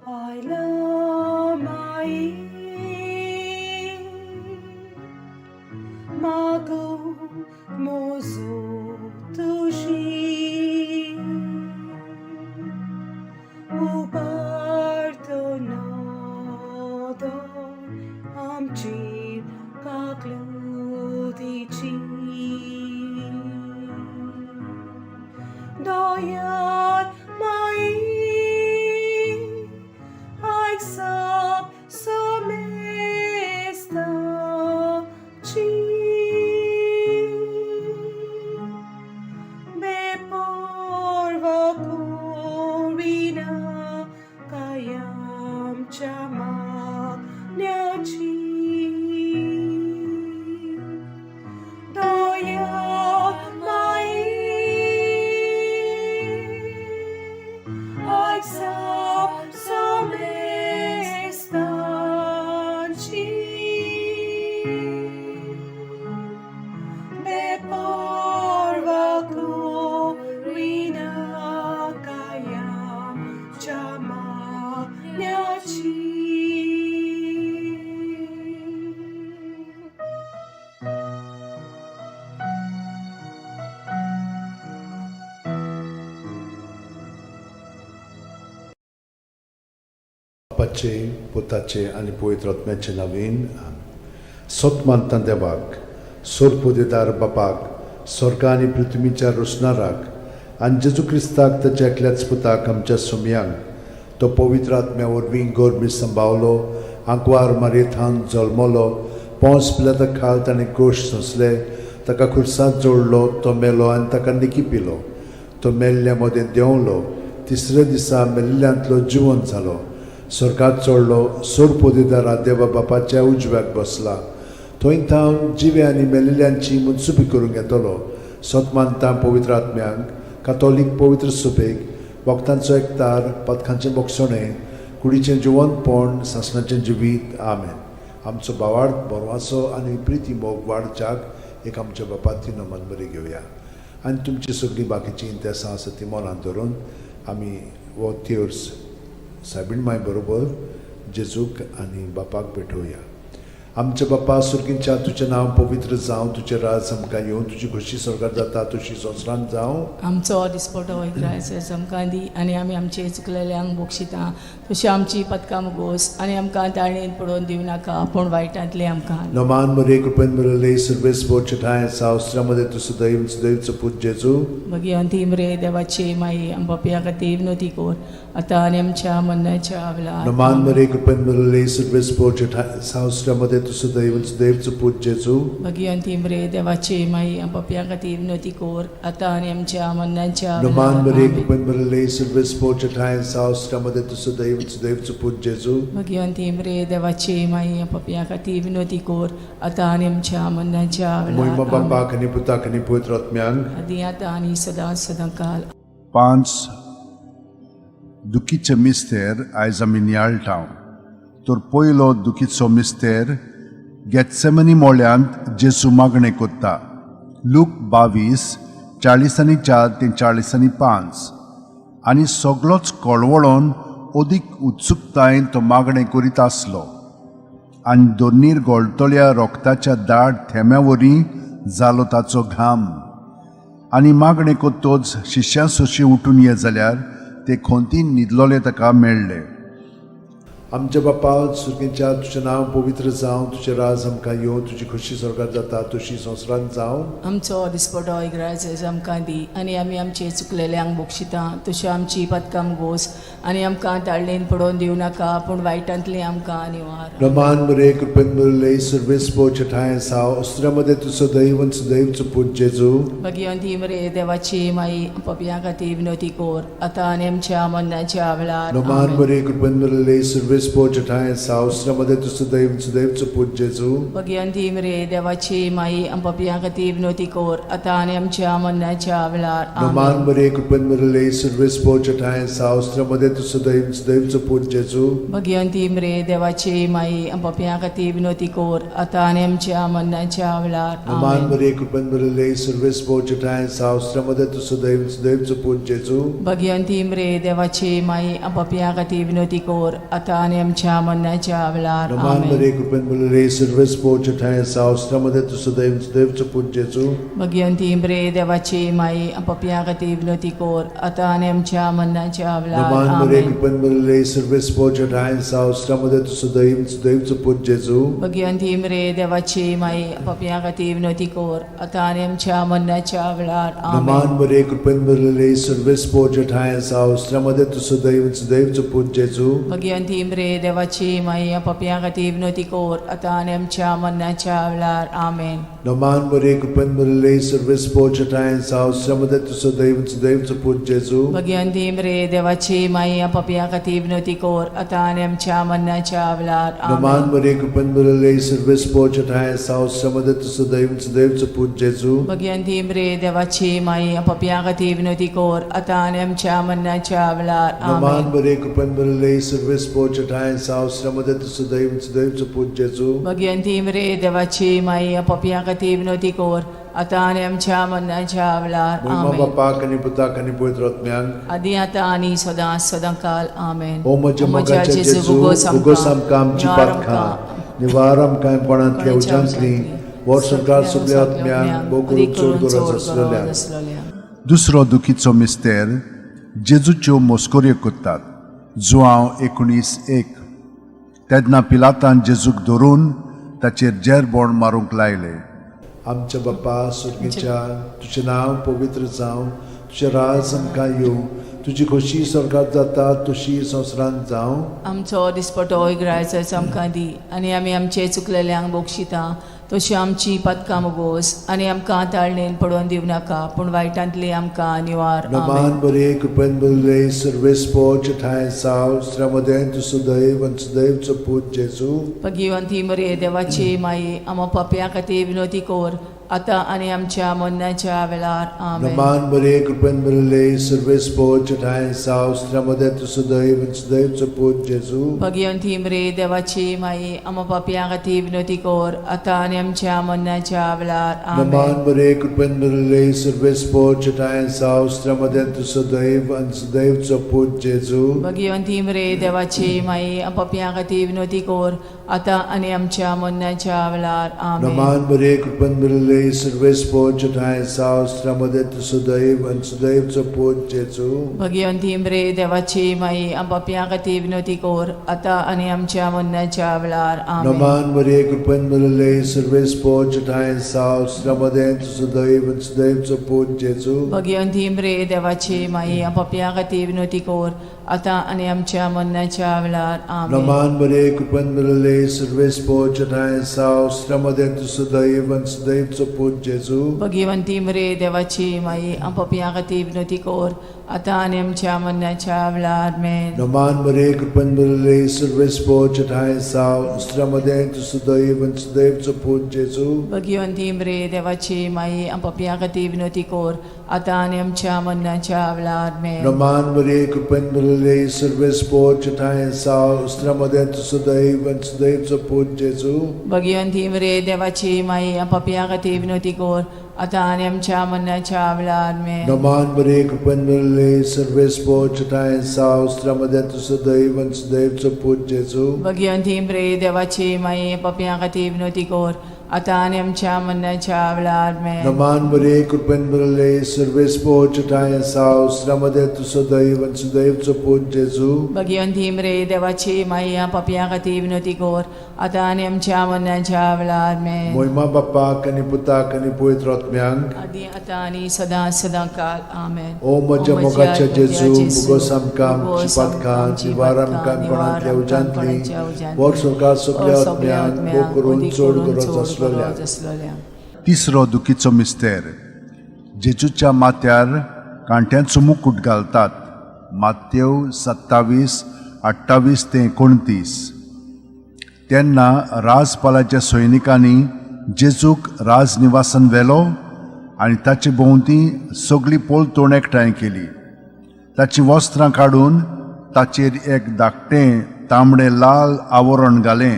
I love my mago mozo tushi uparto nodo amchir kaklutichi Doyar mai Aixap somesta chi me porvako vina kayam chamak nyachi Doya mai बापाचे, पुताचे आनी पवित्र आत्म्याचे नवीन. सत मानता देवाक, सोरपोदेदार बापाक, स्वर्ग आनी पृथ्वीच्या रोसणाराक, आनी जेजू क्रिस्ताक, ताच्या एकल्याच पुताक, आमच्या सुमयांक, तो पवित्र आत्म्या वरवीं गर्भी संभावलो, आंकवार मारयेथान जल्मलो, पोंस पिलाता खाल ताणें कोश सोंसले, ताका खुर्सांत जोडलो, तो मेलो आनी ताका निकी पिलो, तो मेल्ल्या मदें देंवलो, तिसऱ्या दिसा मेल्ल्यांतलो जिवन जालो, स्वर्गात चडलो, सोरपोदेदारा देवा बापाच्या उजव्याक बसला, थंय थावन जिवे आनी मेलिल्ल्यांची मनसुबी करूंक येतलो. सत मानता पवित्र आत्म्यांक, कातोलीक पवित्र सुबेक, वखदांचो एकतार, पदकांचें बोगसणें, कुडीचें जिवनपण, सासणाचें जिवीत. आमेन. आमचो भावार्थ, बरवासो आनी प्रिती मोग वाडच्याक एक आमच्या बापाती नमन बरी घेवया आनी तुमची सगळीं बाकीचीं इंतेसां आसा ती मनांत धरून आमी हो तेर्स सायबीण माय बरोबर जेजूक आनी बापाक भेटोवया. आमच्या बापा सुर्गींच्या, तुजें नांव पवित्र जावं, तुजें राज आमकां येवं, तुजी खोशी स्वर्गार जाता तशी संवसारांत जावं. आमचो दिसपटो ग्रायस आमकां दी आनी आमी आमचे चुकलेल्यांक बक्षिता तशी आमची पदकां मुगोस आनी आमकां ताळणेन पडोवन दिवं नाका पूण वायटांतलें आमकां. नमान मरे, कृपेन भरले, सर्वेस ठाय सावस्त्रामध्ये तूं सदैव सदैवचो पूत जेजू. मागीर अंतीम रे देवाची माई, आम पापया खातीर विनवती कर आतां आनी आमच्या मरणाच्या वेळार. नमान मरे, कृपेन भरले, सर्वेस ठाय सावस्त्रामध्ये तूं सदैव सदैवचो पूत जेजू. मागीर अंतीम रे देवाची माई, आम पापया खातीर विनवती कर आतां आनी आमच्या मरणाच्या नमान वेळार. मरे, आमेन. कृपेन भरले, सर्वेस ठाय सावस्त्रामध्ये तूं सदैव सदैवचो पूत जेजू. मागीर अंतीम रे देवाची माई, आम पापया खातीर विनवती कर आतां आनी आमच्या मरणाच्या मोहिमा वेळार. आमेन. बापाक आनी पुताक आनी पवित्र आत्म्यांक. आदी आतां आनी सदां सदां काल. पांच दुखीचे मिस्तेर आयज आमी नियाळटा. तर पयलो दुखीचो मिस्तेर, गेत्सेमनी मोळ्यांत जेजू मागणें कोत्ता. लूक 22, 44 ते 45. आनी सगळोच कळवळोन अदीक उत्सुकतायेन तो मागणें करीत आसलो आनी दोनीर गोळटल्या रोगताच्या दाट थेंब्या वरी जालो ताचो घाम. आनी मागणें कोत्तोच शिश्यां सोशी उठून ये जाल्यार ते खोंतीन न्हिदलोले ताका मेळ्ळे. आमच्या बापा सुर्गींच्या, तुजें नांव पवित्र जावं, तुजें राज आमकां येवं, तुजी खोशी स्वर्गार जाता तशी संवसारांत जावं. आमचो दिसपटो इग्राज आमकां दी आनी आमी आमचे चुकलेल्यांक बक्षिता तश्यो आमची पदकां गोस आनी आमकां ताळणेन पडोवन दिवं नाका पूण वायटांतलें आमकां निवार. रमान मरे, कृपेन भरले, सर्वेस ठाय साव अस्त्रामध्ये तूं सदैव सदैवचो पूत जेजू. भगिवंती मरे देवाची माई, पपया खातीर विनवती कर आतां आनी आमच्या मरणाच्या वेळार. नमान आमेन. मरे, कृपेन भरले, सर्वेस ठाय साव अस्त्रामध्ये तूं सदैव सदैवचो पूत जेजू. भगिवंती मरे देवाची माई, पपया खातीर विनवती कर आतां आनी आमच्या मरणाच्या वेळार. नमान आमेन. मरे, कृपेन भरले, सर्वेस ठाय साव अस्त्रामध्ये तूं सदैव सदैवचो पूत जेजू. भगिवंती मरे देवाची माई, पपया खातीर विनवती कर आतां आनी आमच्या मरणाच्या वेळार. नमान आमेन. मरे, कृपेन भरले, सर्वेस ठाय साव अस्त्रामध्ये तूं सदैव सदैवचो पूत जेजू. भगिवंती मरे देवाची माई, पपया खातीर विनवती कर आतां आनी आमच्या मरणाच्या वेळार. नमान आमेन. मरे, कृपेन भरले, सर्वेस ठाय साव अस्त्रामध्ये तूं सदैव सदैवचो पूत जेजू. भगिवंती मरे देवाची माई, पपया खातीर विनवती कर आतां आनी आमच्या मरणाच्या वेळार. नमान मरे, आमेन. कृपेन भरले, सर्वेस ठाय साव अस्त्रामध्ये तूं सदैव सदैवचो पूत जेजू. भगिवंती मरे देवाची माई, पपया खातीर विनवती कर आतां आनी आमच्या मरणाच्या वेळार. नमान आमेन. मरे, कृपेन भरले, सर्वेस ठाय साव अस्त्रामध्ये तूं सदैव सदैवचो पूत जेजू. भगिवंती मरे देवाची माई, पपया खातीर विनवती कर आतां आनी आमच्या मरणाच्या वेळार. आमेन. नमान मरे, कृपेन भरले, सर्वेस ठाय साव अस्त्रामध्ये तूं सदैव सदैवचो पूत जेजू. भगिवंती मरे देवाची माई, पपया खातीर विनवती कर आतां आनी आमच्या मरणाच्या वेळार. नमान आमेन. मरे, कृपेन भरले, सर्वेस ठाय साव अस्त्रामध्ये तूं सदैव सदैवचो पूत जेजू. भगिवंती मरे देवाची माई, पपया खातीर विनवती कर आतां आनी आमच्या मरणाच्या वेळार. नमान आमेन. मरे, कृपेन भरले, सर्वेस ठाय साव अस्त्रामध्ये तूं सदैव सदैवचो पूत जेजू. भगिवंती मरे देवाची माई, पपया खातीर विनवती कर आतां आनी आमच्या मरणाच्या वेळार. मोहिमा आमेन. बापाक आनी पुताक आनी पवित्र आत्म्याक. आदी आतां आनी सदां सदां काल. आमेन. ओ म्हज्या मोगाच्या जेजू, उगोस आमकां आमची पातकां, निवार आमकां कोणांतल्या उज्यांतली, वर्सभर सगल्या आत्म्यांक, भोव करून चड गरज आसलेल्या. दुसरो दुखीचो मिस्तेर, जेजूच्यो मस्कऱ्यो करतात. जुआंव 19:1. तेन्ना पिलातान जेजूक धरून ताचेर जेरबोण मारूंक लायलें. आमच्या बापा सुर्गीच्या, तुजें नांव पवित्र जावं, तुजें राज आमकां येवं, तुजी खोशी स्वर्गात जाता तशी संवसारांत जावं. आमचो दिसपटो इगरायचो आमकां दी आनी आमी आमचे चुकलेल्यांक बक्षिता तशी आमची पातकां मोगोस आनी आमकां ताळणेन पडोवन दिवं नाका पूण वायटांतली आमकां निवार. आमेन. नमान बरे, कृपेन बरले, सर्वेस्पोच ठांय साव, स्त्र्यामदें तूं सुदैव आनी सुदैवचो पूत जेजू. भगिवंती मरे देवाची माई, आमा पापया खातीर विनोती कर आतां आनी आमच्या मरणाच्या वेळार. आमेन. नमान बरे, कृपेन बरले, सर्वेस्पोच ठांय साव, स्त्र्यामदें तूं सुदैव आनी सुदैवचो पूत जेजू. भगिवंती मरे देवाची माई, आमा पापया खातीर विनोती कर आतां आनी आमच्या मरणाच्या वेळार. आमेन. नमान बरे, कृपेन बरले, सर्वेस्पोच ठांय साव, स्त्र्यामदें तूं सुदैव आनी सुदैवचो पूत जेजू. भगिवंती मरे देवाची माई, पापया खातीर विनोती कर आतां आनी आमच्या मरणाच्या वेळार. आमेन. नमान बरे, कृपेन बरले, सर्वेस्पोच ठांय साव, स्त्र्यामदें तूं सुदैव आनी सुदैवचो पूत जेजू. भगिवंती मरे देवाची माई, पापया खातीर विनोती कर आतां आनी आमच्या मरणाच्या वेळार. आमेन. नमान बरे, कृपेन बरले, सर्वेस्पोच ठांय साव, स्त्र्यामदें तूं सुदैव आनी सुदैवचो पूत जेजू. भगिवंती मरे देवाची माई, पापया खातीर विनोती कर आतां आनी आमच्या मरणाच्या वेळार. आमेन. नमान बरे, कृपेन बरले, सर्वेस्पोच ठांय साव, स्त्र्यामदें तूं सुदैव आनी सुदैवचो पूत जेजू. भगिवंती मरे देवाची माई, पापया खातीर विनोती कर आतां आनी आमच्या मरणाच्या वेळार. आमेन. नमान बरे, कृपेन बरले, सर्वेस्पोच ठांय साव, स्त्र्यामदें तूं सुदैव आनी सुदैवचो पूत जेजू. भगिवंती मरे देवाची माई, पापया खातीर विनोती कर आतां आनी आमच्या मरणाच्या वेळार. आमेन. नमान बरे, कृपेन बरले, सर्वेस्पोच ठांय साव, स्त्र्यामदें तूं सुदैव आनी सुदैवचो पूत जेजू. भगिवंती मरे देवाची माई, पापया खातीर विनोती कर आतां आनी आमच्या मरणाच्या वेळार. आमेन. नमान बरे, कृपेन बरले, सर्वेस्पोच ठांय साव, स्त्र्यामदें तूं सुदैव आनी सुदैवचो पूत जेजू. भगिवंती मरे देवाची माई, पापया खातीर विनोती कर आतां आनी आमच्या मरणाच्या वेळार. आमेन. नमान बरे, कृपेन बरले, सर्वेस्पोच ठांय साव, स्त्र्यामदें तूं सुदैव आनी सुदैवचो पूत जेजू. भगिवंती मरे देवाची माई, पापया खातीर विनोती कर आतां आनी आमच्या मरणाच्या वेळार. आमेन. मोहिमा बाप्पाक आनी पुताक आनी पवित्र आत्म्यांक. आदी आतां आनी सदां सदां काल. आमेन. ओ म्हज्या मोगाच्या जेजू, मुगोस आमकां आमची पातकां, निवार आमकां कोणांतल्या उज्यांतली, वर स्वर्गात सगल्या आत्म्यांक, भोग करून चड गरज आसलेल्या. आसलेल्या. तिसरो दुखीचो मिस्तेर. जेजूच्या माथ्यार कांट्यांचो मुकूट घालतात. मात्यव 27:28 ते 29. तेन्ना राजपालाच्या सैनिकांनी जेजूक राजनिवासान व्हेलो आनी ताचे भोंवती सगळी पोलतोण एकठांय केली. ताचीं वस्त्रां काडून ताचेर एक धाकटें तांबडें लाल आवरण घालें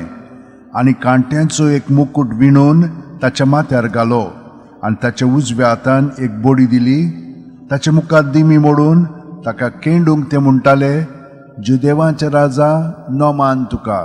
आनी कांट्यांचो एक मुकूट विणून ताच्या माथ्यार घालो आनी ताच्या उजव्या हातान एक बडी दिली. ताचे मुखार दिमी मोडून ताका केंडूंक ते म्हणटाले, जुदेवांचे राजा, नोमान तुका.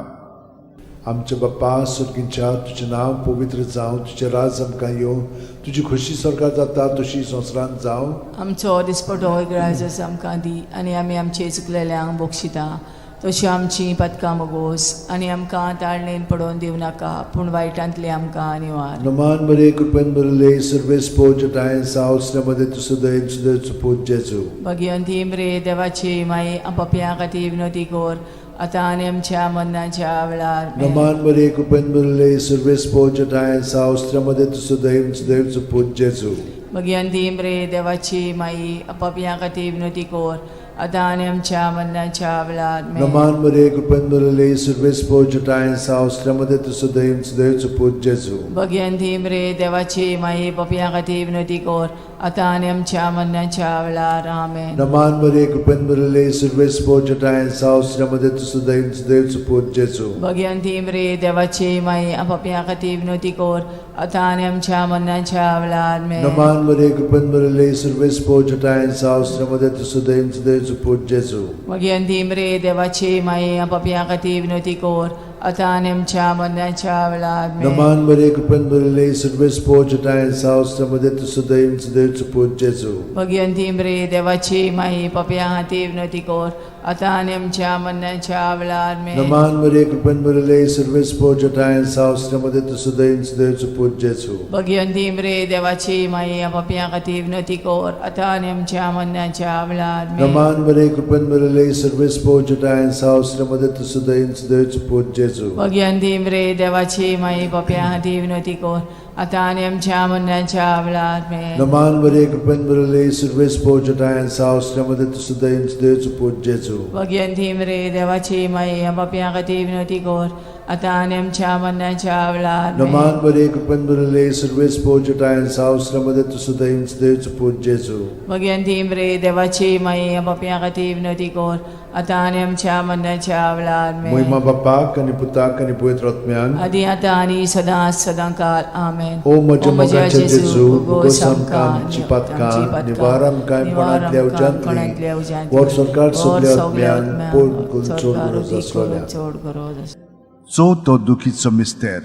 आमच्या बाप्पा सुर्गींच्या, तुजें नांव पवित्र जावं, तुजें राज आमकां येवं, तुजी खोशी स्वर्गात जाता तशी संवसारांत जावं. आमचो दिसपटो इगरायचो आमकां दी आनी आमी आमचे चुकलेल्यांक बक्षिता तशी आमची पातकां मोगोस आनी आमकां ताळणेन पडोवन दिवं नाका पूण वायटांतली आमकां निवार. नमान बरे, कृपेन बरले, सर्वेस्पोच ठांय साव, स्त्र्यामदें तूं सुदैव सुदैवचो पूत जेजू. भगिवंती मरे देवाची माई, पापया खातीर विनोती कर आतां आनी आमच्या मरणाच्या वेळार. आमेन. नमान बरे, कृपेन बरले, सर्वेस्पोच ठांय साव, स्त्र्यामदें तूं सुदैव सुदैवचो पूत जेजू. भगिवंती मरे देवाची माई, पापया खातीर विनोती कर आतां आनी आमच्या मरणाच्या वेळार. आमेन. नमान बरे, कृपेन बरले, सर्वेस्पोच ठांय साव, स्त्र्यामदें तूं सुदैव सुदैवचो पूत जेजू. भगिवंती मरे देवाची माई, पापया खातीर विनोती कर आतां आनी आमच्या मरणाच्या वेळार. आमेन. नमान बरे, कृपेन बरले, सर्वेस्पोच ठांय साव, स्त्र्यामदें तूं सुदैव सुदैवचो पूत जेजू. भगिवंती मरे देवाची माई, पापया खातीर विनोती कर आतां आनी आमच्या मरणाच्या वेळार. आमेन. नमान बरे, कृपेन बरले, सर्वेस्पोच ठांय साव, स्त्र्यामदें तूं सुदैव सुदैवचो पूत जेजू. भगिवंती मरे देवाची माई, पापया खातीर विनोती कर आतां आनी आमच्या मरणाच्या वेळार आमेन. नमान मरे कृपेन भरिल्ले सर्वेस पोजटाय सावस मध्ये तूं सदैव सदैवचो पूत जेजू. भगिवंती मरे देवाची माई पापया खातीर विनवती कर आतां आनी आमच्या मरणाच्या वेळार आमेन. नमान मरे कृपेन भरिल्ले सर्वेस पोजटाय सावस मध्ये तूं सदैव सदैवचो पूत जेजू. भगिवंती मरे देवाची माई पापया खातीर विनवती कर आतां आनी आमच्या मरणाच्या वेळार आमेन. नमान मरे कृपेन भरिल्ले सर्वेस पोजटाय सावस मध्ये तूं सदैव सदैवचो पूत जेजू. भगिवंती मरे देवाची माई पापया खातीर विनवती कर आतां आनी आमच्या मरणाच्या वेळार आमेन. नमान मरे कृपेन भरिल्ले सर्वेस पोजटाय सावस मध्ये तूं सदैव सदैवचो पूत जेजू. भगिवंती मरे देवाची माई पापया खातीर विनवती कर आतां आनी आमच्या मरणाच्या वेळार आमेन. नमान मरे कृपेन भरिल्ले सर्वेस पोजटाय सावस मध्ये तूं सदैव सदैवचो पूत जेजू. भगिवंती मरे देवाची माई पापया खातीर विनवती कर आतां आनी आमच्या मरणाच्या वेळार आमेन. महिमा बापाक आनी पुताक आनी पवित्र आत्म्याक. आदी आतां आनी सदां सदां काल आमेन. ओ म्हज्या मोगाच्या जेजू, उगोस आमकां आमची पातकां, निवार आमकां कोणांतल्या उज्यांतली, वर सरकार सगल्या आत्म्यान पोड करून चड गरज आसलोल्या. चड गरज आसलोल्या. चवथो दुखीचो मिस्तेर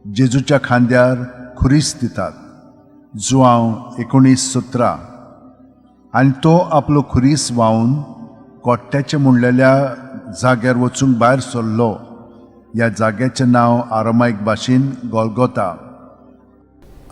जेजूच्या खांद्यार खुरीस दितात. जुआंव 19:17. आनी तो आपलो खुरीस व्हांवन कोट्ट्याचें म्हणलेल्या जाग्यार वचूंक भायर सरलो. ह्या जाग्याचें नांव आरामायक भाशेन गोलगोता.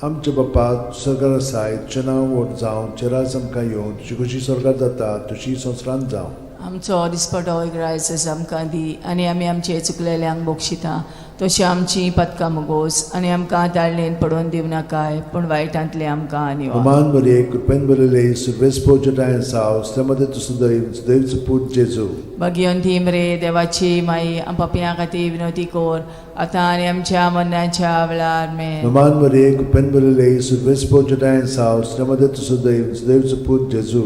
आमच्या बापा सरकार आसाय, तुजें नांव व्हड जावं, तुजें राज आमकां येवं, तुजी खोशी सरकार जाता तशी संवसारांत जावं. आमचो दिसपटो ग्रायस आमकां दी आनी आमी आमचे चुकलेल्यांक बक्षिता तशी आमची पदकां मुगोस आनी आमकां ताळणेन पडोवन दिवं नाकाय पूण वायटांतले आमकां निवार. नमान मरे कृपेन भरिल्ले सर्वेस पोजटाय सावस मध्ये तूं सदैव सदैवचो पूत जेजू. भगिवंती मरे देवाची माई पापयां खातीर विनवती कर आतां आनी आमच्या मरणाच्या वेळार आमेन. नमान मरे कृपेन भरिल्ले सर्वेस पोजटाय सावस मध्ये तूं सदैव सदैवचो पूत जेजू.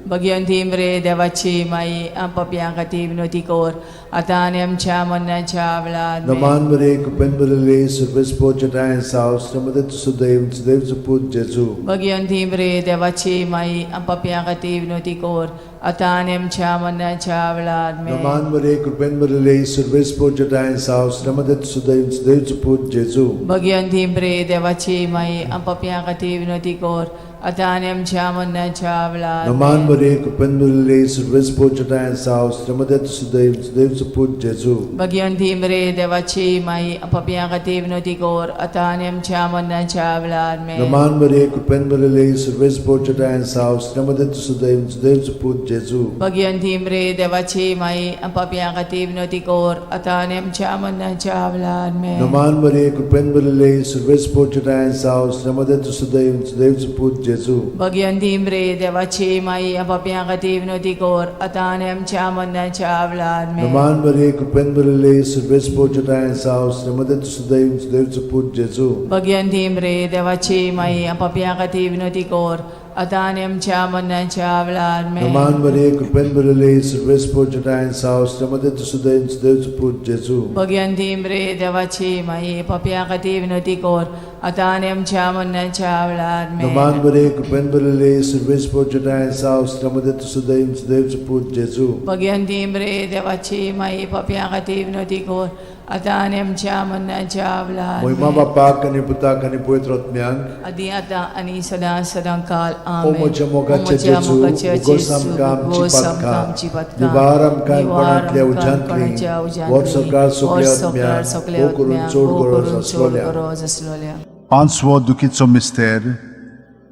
भगिवंती मरे देवाची माई पापयां खातीर विनवती कर आतां आनी आमच्या मरणाच्या वेळार आमेन. नमान मरे कृपेन भरिल्ले सर्वेस पोजटाय सावस मध्ये तूं सदैव सदैवचो पूत जेजू. भगिवंती मरे देवाची माई पापयां खातीर विनवती कर आतां आनी आमच्या मरणाच्या वेळार आमेन. नमान मरे कृपेन भरिल्ले सर्वेस पोजटाय सावस मध्ये तूं सदैव सदैवचो पूत जेजू. भगिवंती मरे देवाची माई पापयां खातीर विनवती कर आतां आनी आमच्या मरणाच्या वेळार नमान आमेन. मरे कृपेन भरिल्ले सर्वेस पोजटाय सावस मध्ये तूं सदैव सदैवचो पूत जेजू. भगिवंती मरे देवाची माई पापयां खातीर विनवती कर आतां आनी आमच्या मरणाच्या वेळार आमेन. नमान मरे कृपेन भरिल्ले सर्वेस पोजटाय सावस मध्ये तूं सदैव सदैवचो पूत जेजू. भगिवंती मरे देवाची माई पापयां खातीर विनवती कर आतां आनी आमच्या मरणाच्या वेळार आमेन. नमान मरे कृपेन भरिल्ले सर्वेस पोजटाय सावस मध्ये तूं सदैव सदैवचो पूत जेजू. भगिवंती मरे देवाची माई पापयां खातीर विनवती कर आतां आनी आमच्या मरणाच्या वेळार आमेन. नमान मरे कृपेन भरिल्ले सर्वेस पोजटाय सावस मध्ये तूं सदैव सदैवचो पूत जेजू. भगिवंती मरे देवाची माई पापयां खातीर विनवती कर आतां आनी आमच्या मरणाच्या वेळार आमेन. नमान मरे कृपेन भरिल्ले सर्वेस पोजटाय सावस मध्ये तूं सदैव सदैवचो पूत जेजू. भगिवंती मरे देवाची माई पापयां खातीर विनवती कर आतां आनी आमच्या मरणाच्या वेळार आमेन. नमान मरे कृपेन भरिल्ले सर्वेस पोजटाय सावस मध्ये तूं सदैव सदैवचो पूत जेजू. भगिवंती मरे देवाची माई पापयां खातीर विनवती कर आतां आनी आमच्या मरणाच्या वेळार महिमा आमेन. बापाक आनी पुताक आनी पवित्र आत्म्याक. आदी आतां आनी सदां सदां काल ओ आमेन. म्हज्या मोगाच्या ओ म्हज्या जेजू, मोगाच्या उगोस जेजू, आमकां आमची उगोस आमकां पातकां, आमची पातकां, निवार आमकां निवार कोणांतल्या आमकां उज्यांतली, कोणाच्या उज्यांतली, वर सरकार सगल्या वर सरकार आत्म्यांक, सगल्या भोव करून आत्म्यांक, चड भोव गरज करून चड आसलोल्या. गरज आसलोल्या. पांचवो दुखीचो मिस्तेर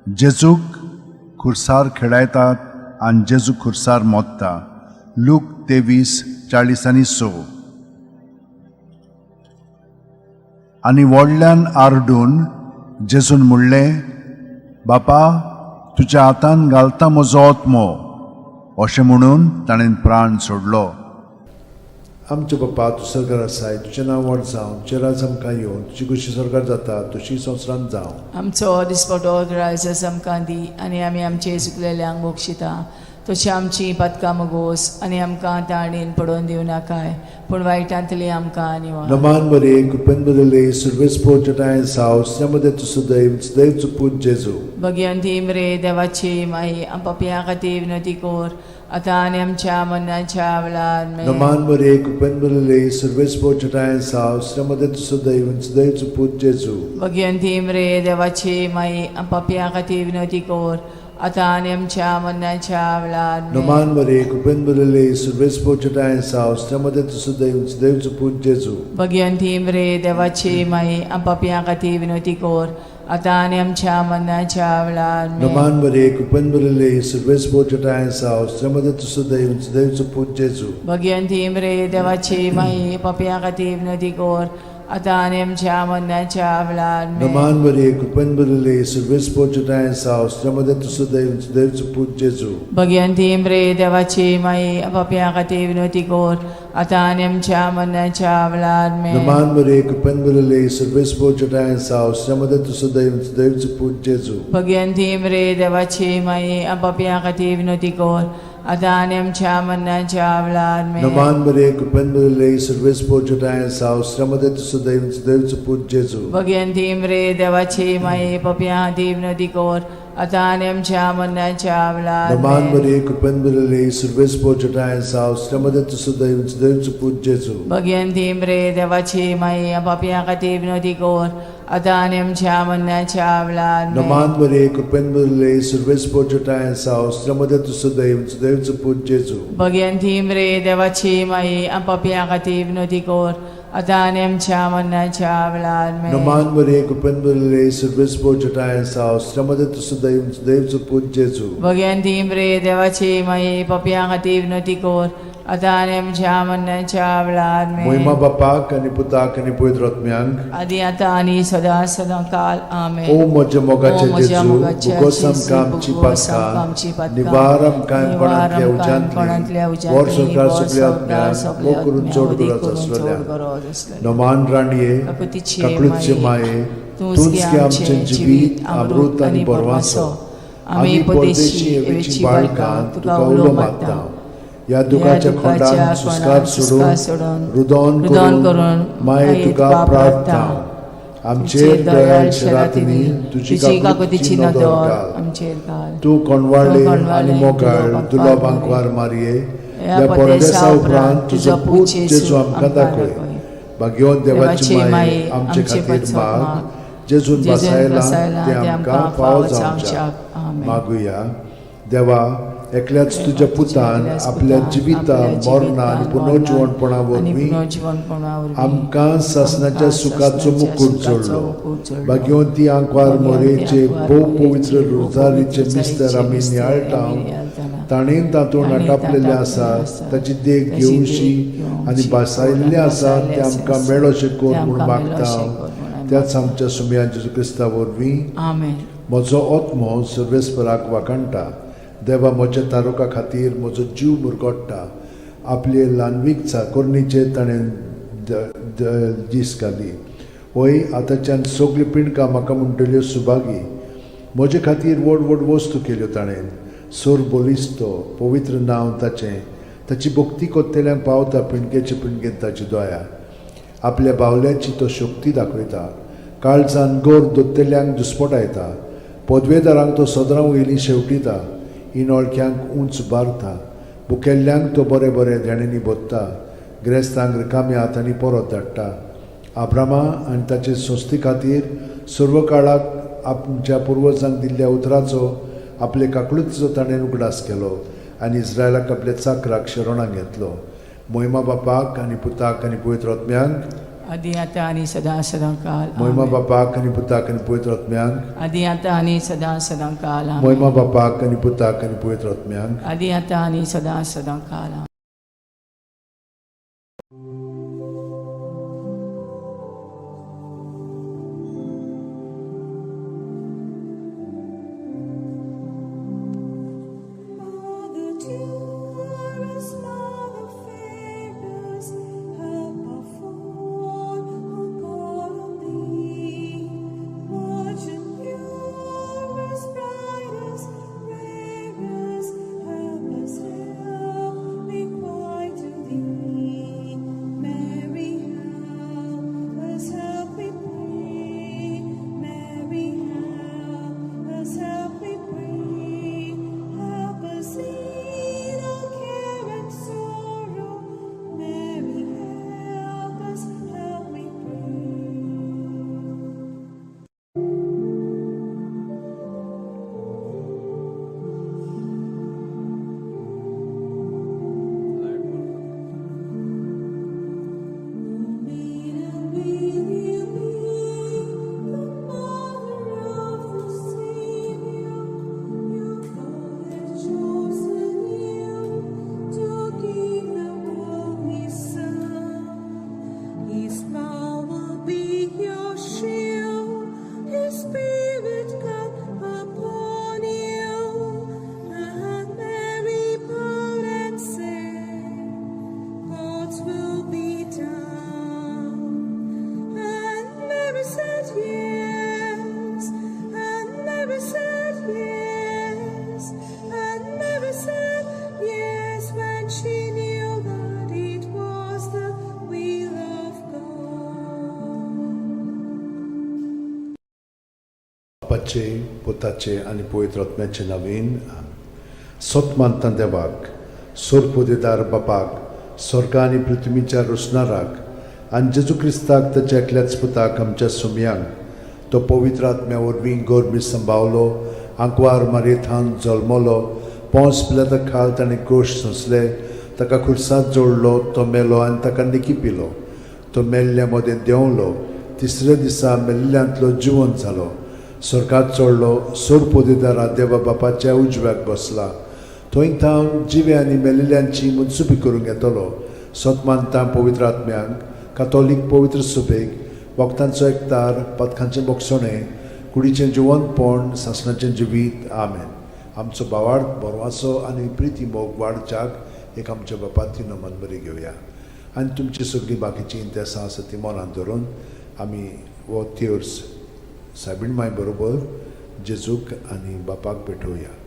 जेजूक खुर्सार खेळायतात आनी जेजू खुर्सार मोत्ता. लूक 23:46. आनी व्हडल्यान आरडून जेजून म्हणलें, बापा तुज्या हातान घालता म्हजो आत्मो. अशें म्हणून ताणें प्राण सोडलो. आमच्या बापा तूं सरकार आसाय, तुजें नांव व्हड जावं, तुजें राज आमकां येवं, तुजी खोशी सरकार जाता तशी संवसारांत जावं. आमचो दिसपटो ग्रायस आमकां दी आनी आमी आमचे चुकलेल्यांक बक्षिता तशी आमची पातकां मगोस आनी आमकां ताणेन पडोवन दिवं नाकाय पूण वायटांतली आमकां निवार. नमान मरे कृपेन बरले सुर्वेस्पोर जटाय साव स्नेमदे तू सदैव सदैव पूत जेजू. भगवंती मरे देवाची माई आम पापयां खातीर विनवती कर आतां आनी आमच्या मरणाच्या वेळार. आमेन. नमान मरे कृपेन बरले सुर्वेस्पोर जटाय साव स्नेमदे तू सदैव सदैव पूत जेजू. भगवंती मरे देवाची माई आम पापयां खातीर विनवती कर आतां आनी आमच्या मरणाच्या वेळार. आमेन. नमान मरे कृपेन बरले सुर्वेस्पोर जटाय साव स्नेमदे तू सदैव सदैव पूत जेजू. भगवंती मरे देवाची माई आम पापयां खातीर विनवती कर आतां आनी आमच्या मरणाच्या वेळार. आमेन. नमान मरे कृपेन बरले सुर्वेस्पोर जटाय साव स्नेमदे तू सदैव सदैव पूत जेजू. भगवंती मरे देवाची माई पापयां खातीर विनवती कर आतां आनी आमच्या मरणाच्या वेळार. आमेन. नमान मरे कृपेन बरले सुर्वेस्पोर जटाय साव स्नेमदे तू सदैव सदैव पूत जेजू. भगवंती मरे देवाची माई पापयां खातीर विनवती कर आतां आनी आमच्या मरणाच्या वेळार. आमेन. नमान मरे कृपेन बरले सुर्वेस्पोर जटाय साव स्नेमदे तू सदैव सदैव पूत जेजू. भगवंती मरे देवाची माई पापयां खातीर विनवती कर आतां आनी आमच्या मरणाच्या वेळार. आमेन. नमान मरे कृपेन बरले सुर्वेस्पोर जटाय साव स्नेमदे तू सदैव सदैव पूत जेजू. भगवंती मरे देवाची माई पापयां खातीर विनवती कर आतां आनी आमच्या मरणाच्या वेळार. नमान आमेन. मरे कृपेन बरले सुर्वेस्पोर जटाय साव स्नेमदे तू सदैव सदैव पूत जेजू. भगवंती मरे देवाची माई पापयां खातीर विनवती कर आतां आनी आमच्या मरणाच्या वेळार. आमेन. नमान मरे कृपेन बरले सुर्वेस्पोर जटाय साव स्नेमदे तू सदैव सदैव पूत जेजू. भगवंती मरे देवाची माई पापयां खातीर विनवती कर आतां आनी आमच्या मरणाच्या वेळार. आमेन. नमान मरे कृपेन बरले सुर्वेस्पोर जटाय साव स्नेमदे तू सदैव सदैव पूत जेजू. भगवंती मरे देवाची माई पापयां खातीर विनवती कर आतां आनी आमच्या मरणाच्या वेळार. आमेन. मोहिमा बापाक आनी पुताक आनी पवित्र आत्म्यांक आदी आतां आनी सदां सदां काल. आमेन. ओ म्हज्या मोगाचे ओ म्हज्या जेजू मोगाचे भोगोस जेजू, आमकां आमची भोगोस आमकां आमची पातकां पातकां, निवार आमकां निवार कोणांतल्या आमकां कोणांतल्या उज्यांतली वर उज्यांतली, संवसार वर सगल्या संवसार आत्म्यांक सगल्या मोग करून आत्म्यांक, चड वदी गरज करून चड आसलेल्या गरज आसलेल्या. नमान राणये काकुतीचे काकळूतचे माये, माये तूंच तूंच गे गे आमचें जिवीत अमृत आनी बरवासो. आमी परदेशी हेवेची बाळकां तुका उलो मागता ह्या दुखाच्या खोंडान सुस्कार सोडून रुदोन करून माये तुका प्रार्थना आमचेर दयाळ शरातींनी तुजी काकुतीची नदर घाल. आमचेर घाल. तूं कोणवाळे तूं कोणवाळे आनी मोगाळ दुलो दुलो बांकवार मारये ह्या परदेसा उपरांत तुजो पूत जेजू आमकां दाखय. भाग्यवंत देवाची माये आमचे खातीर माग जेजून जेजून बसायला बसायला ते आमकां फावो जावच्याक. आमेन. मागुया. देवा एकल्याच तुज्या पुतान आपल्या जिविता मरणा आनी पुनर्जिवणपणा वरवीं आमकां सासणाच्या सुखाचो मुकूट जोडलो. भाग्यवंती आंकवार मोरेचे भोव पवित्र रोजारीचे मिस्तर आमी नियाळटा ताणें तातूंत आटापलेलें आसा ताची देख घेवशी आनी भासायल्लें आसा तें आमकां मेळोशें कर म्हूण मागता त्याच आमच्या सुमया जेजू क्रिस्ता वरवीं. आमेन. म्हजो आत्मो सर्वेस्पराक वाखाणटा. देवा म्हज्या तारुका खातीर म्हजो जीव मुरगोट्टा. आपले ल्हानवीक चाकोरणीचेर ताणें दीस घाली. वय आतांच्यान सगळ्यो पिंडकां म्हाका म्हणटल्यो सुभागी. म्हजे खातीर व्हड व्हड वस्तू केल्यो ताणें. सोर बलिस्तो पवित्र नांव ताचें. ताची भक्ती कोत्तेल्यांक पावता पिंडकेचे पिंडकेन ताची दया. आपल्या बावल्याची तो शक्ती दाखयता. काळजान गोर दोत्तेल्यांक दुस्पटायता. पदवेदारांक तो सदरां वयलीं शेवटिता. इनोळख्यांक उंच बारता. भुकेल्ल्यांक तो बरें बरें देण्यांनी भोत्ता. ग्रेस्तांक रिकाम्या हातांनी परत धाडटा. आब्रामा आनी ताचे संस्थे खातीर सर्व काळाक आमच्या पुर्वजांक दिल्ल्या उतराचो आपले काकळुतीचो ताणें उगडास केलो आनी इस्रायलाक आपल्या चाकराक शरणाक घेतलो. मोहिमा बापाक आनी पुताक आनी पवित्र आत्म्यांक आदी आतां आनी सदां सदां काल. मोहिमा आमेन. बापाक आनी पुताक आनी पवित्र आत्म्यांक आदी आतां आनी सदां सदां काल. आमेन. मोहिमा बापाक आनी पुताक आनी पवित्र आत्म्यांक आदी आतां आनी सदां सदां काल. आमेन. Mother dearest, Mother fairest, help our fall who call on thee. Virgin purest, brightest, rarest, help us बापाचे, पुताचे आनी पवित्र आत्म्याचे नवीन. सत मानता देवाक, सोरपोदेदार बापाक, स्वर्गा आनी पृथ्वीच्या रोसणाराक, आनी जेजू क्रिस्ताक, ताच्या एकल्याच पुताक, आमच्या सुमयांक, तो पवित्र आत्म्या वरवीं गोरमी संभावलो, आंकवार मारयेथान जल्मलो, पोंस पिलाता खाल ताणें कोश सोंसले, ताका खुर्सात जोडलो, तो मेलो आनी ताका निकी पिलो, तो मेल्ल्या मदें देंवलो, तिसऱ्या दिसा मेल्ल्यांतलो जिवंत जालो, स्वर्गात चडलो, सोरपोदेदारा देवा बापाच्या उजव्याक बसला, थंय थावन जिवे आनी मेल्ल्यांची मुनसुबी करूंक येतलो. सत मानता पवित्र आत्म्यांक, कातोलीक पवित्र सुबेक, वखदांचो एकतार, पदकांचें बोगसणें, कुडीचें जिवंतपण, सासणाचें जिवीत. आमेन. आमचो भावार्थ, बरवासो आनी प्रिती मोग वाडच्याक एक आमच्या बापाती नमन बरी घेवया आनी तुमची सगळीं बाकीचीं इंतेसां आसा ती मनांत धरून आमी हो तेर्स सायबीण माय बरोबर जेजूक आनी बापाक भेटोवया.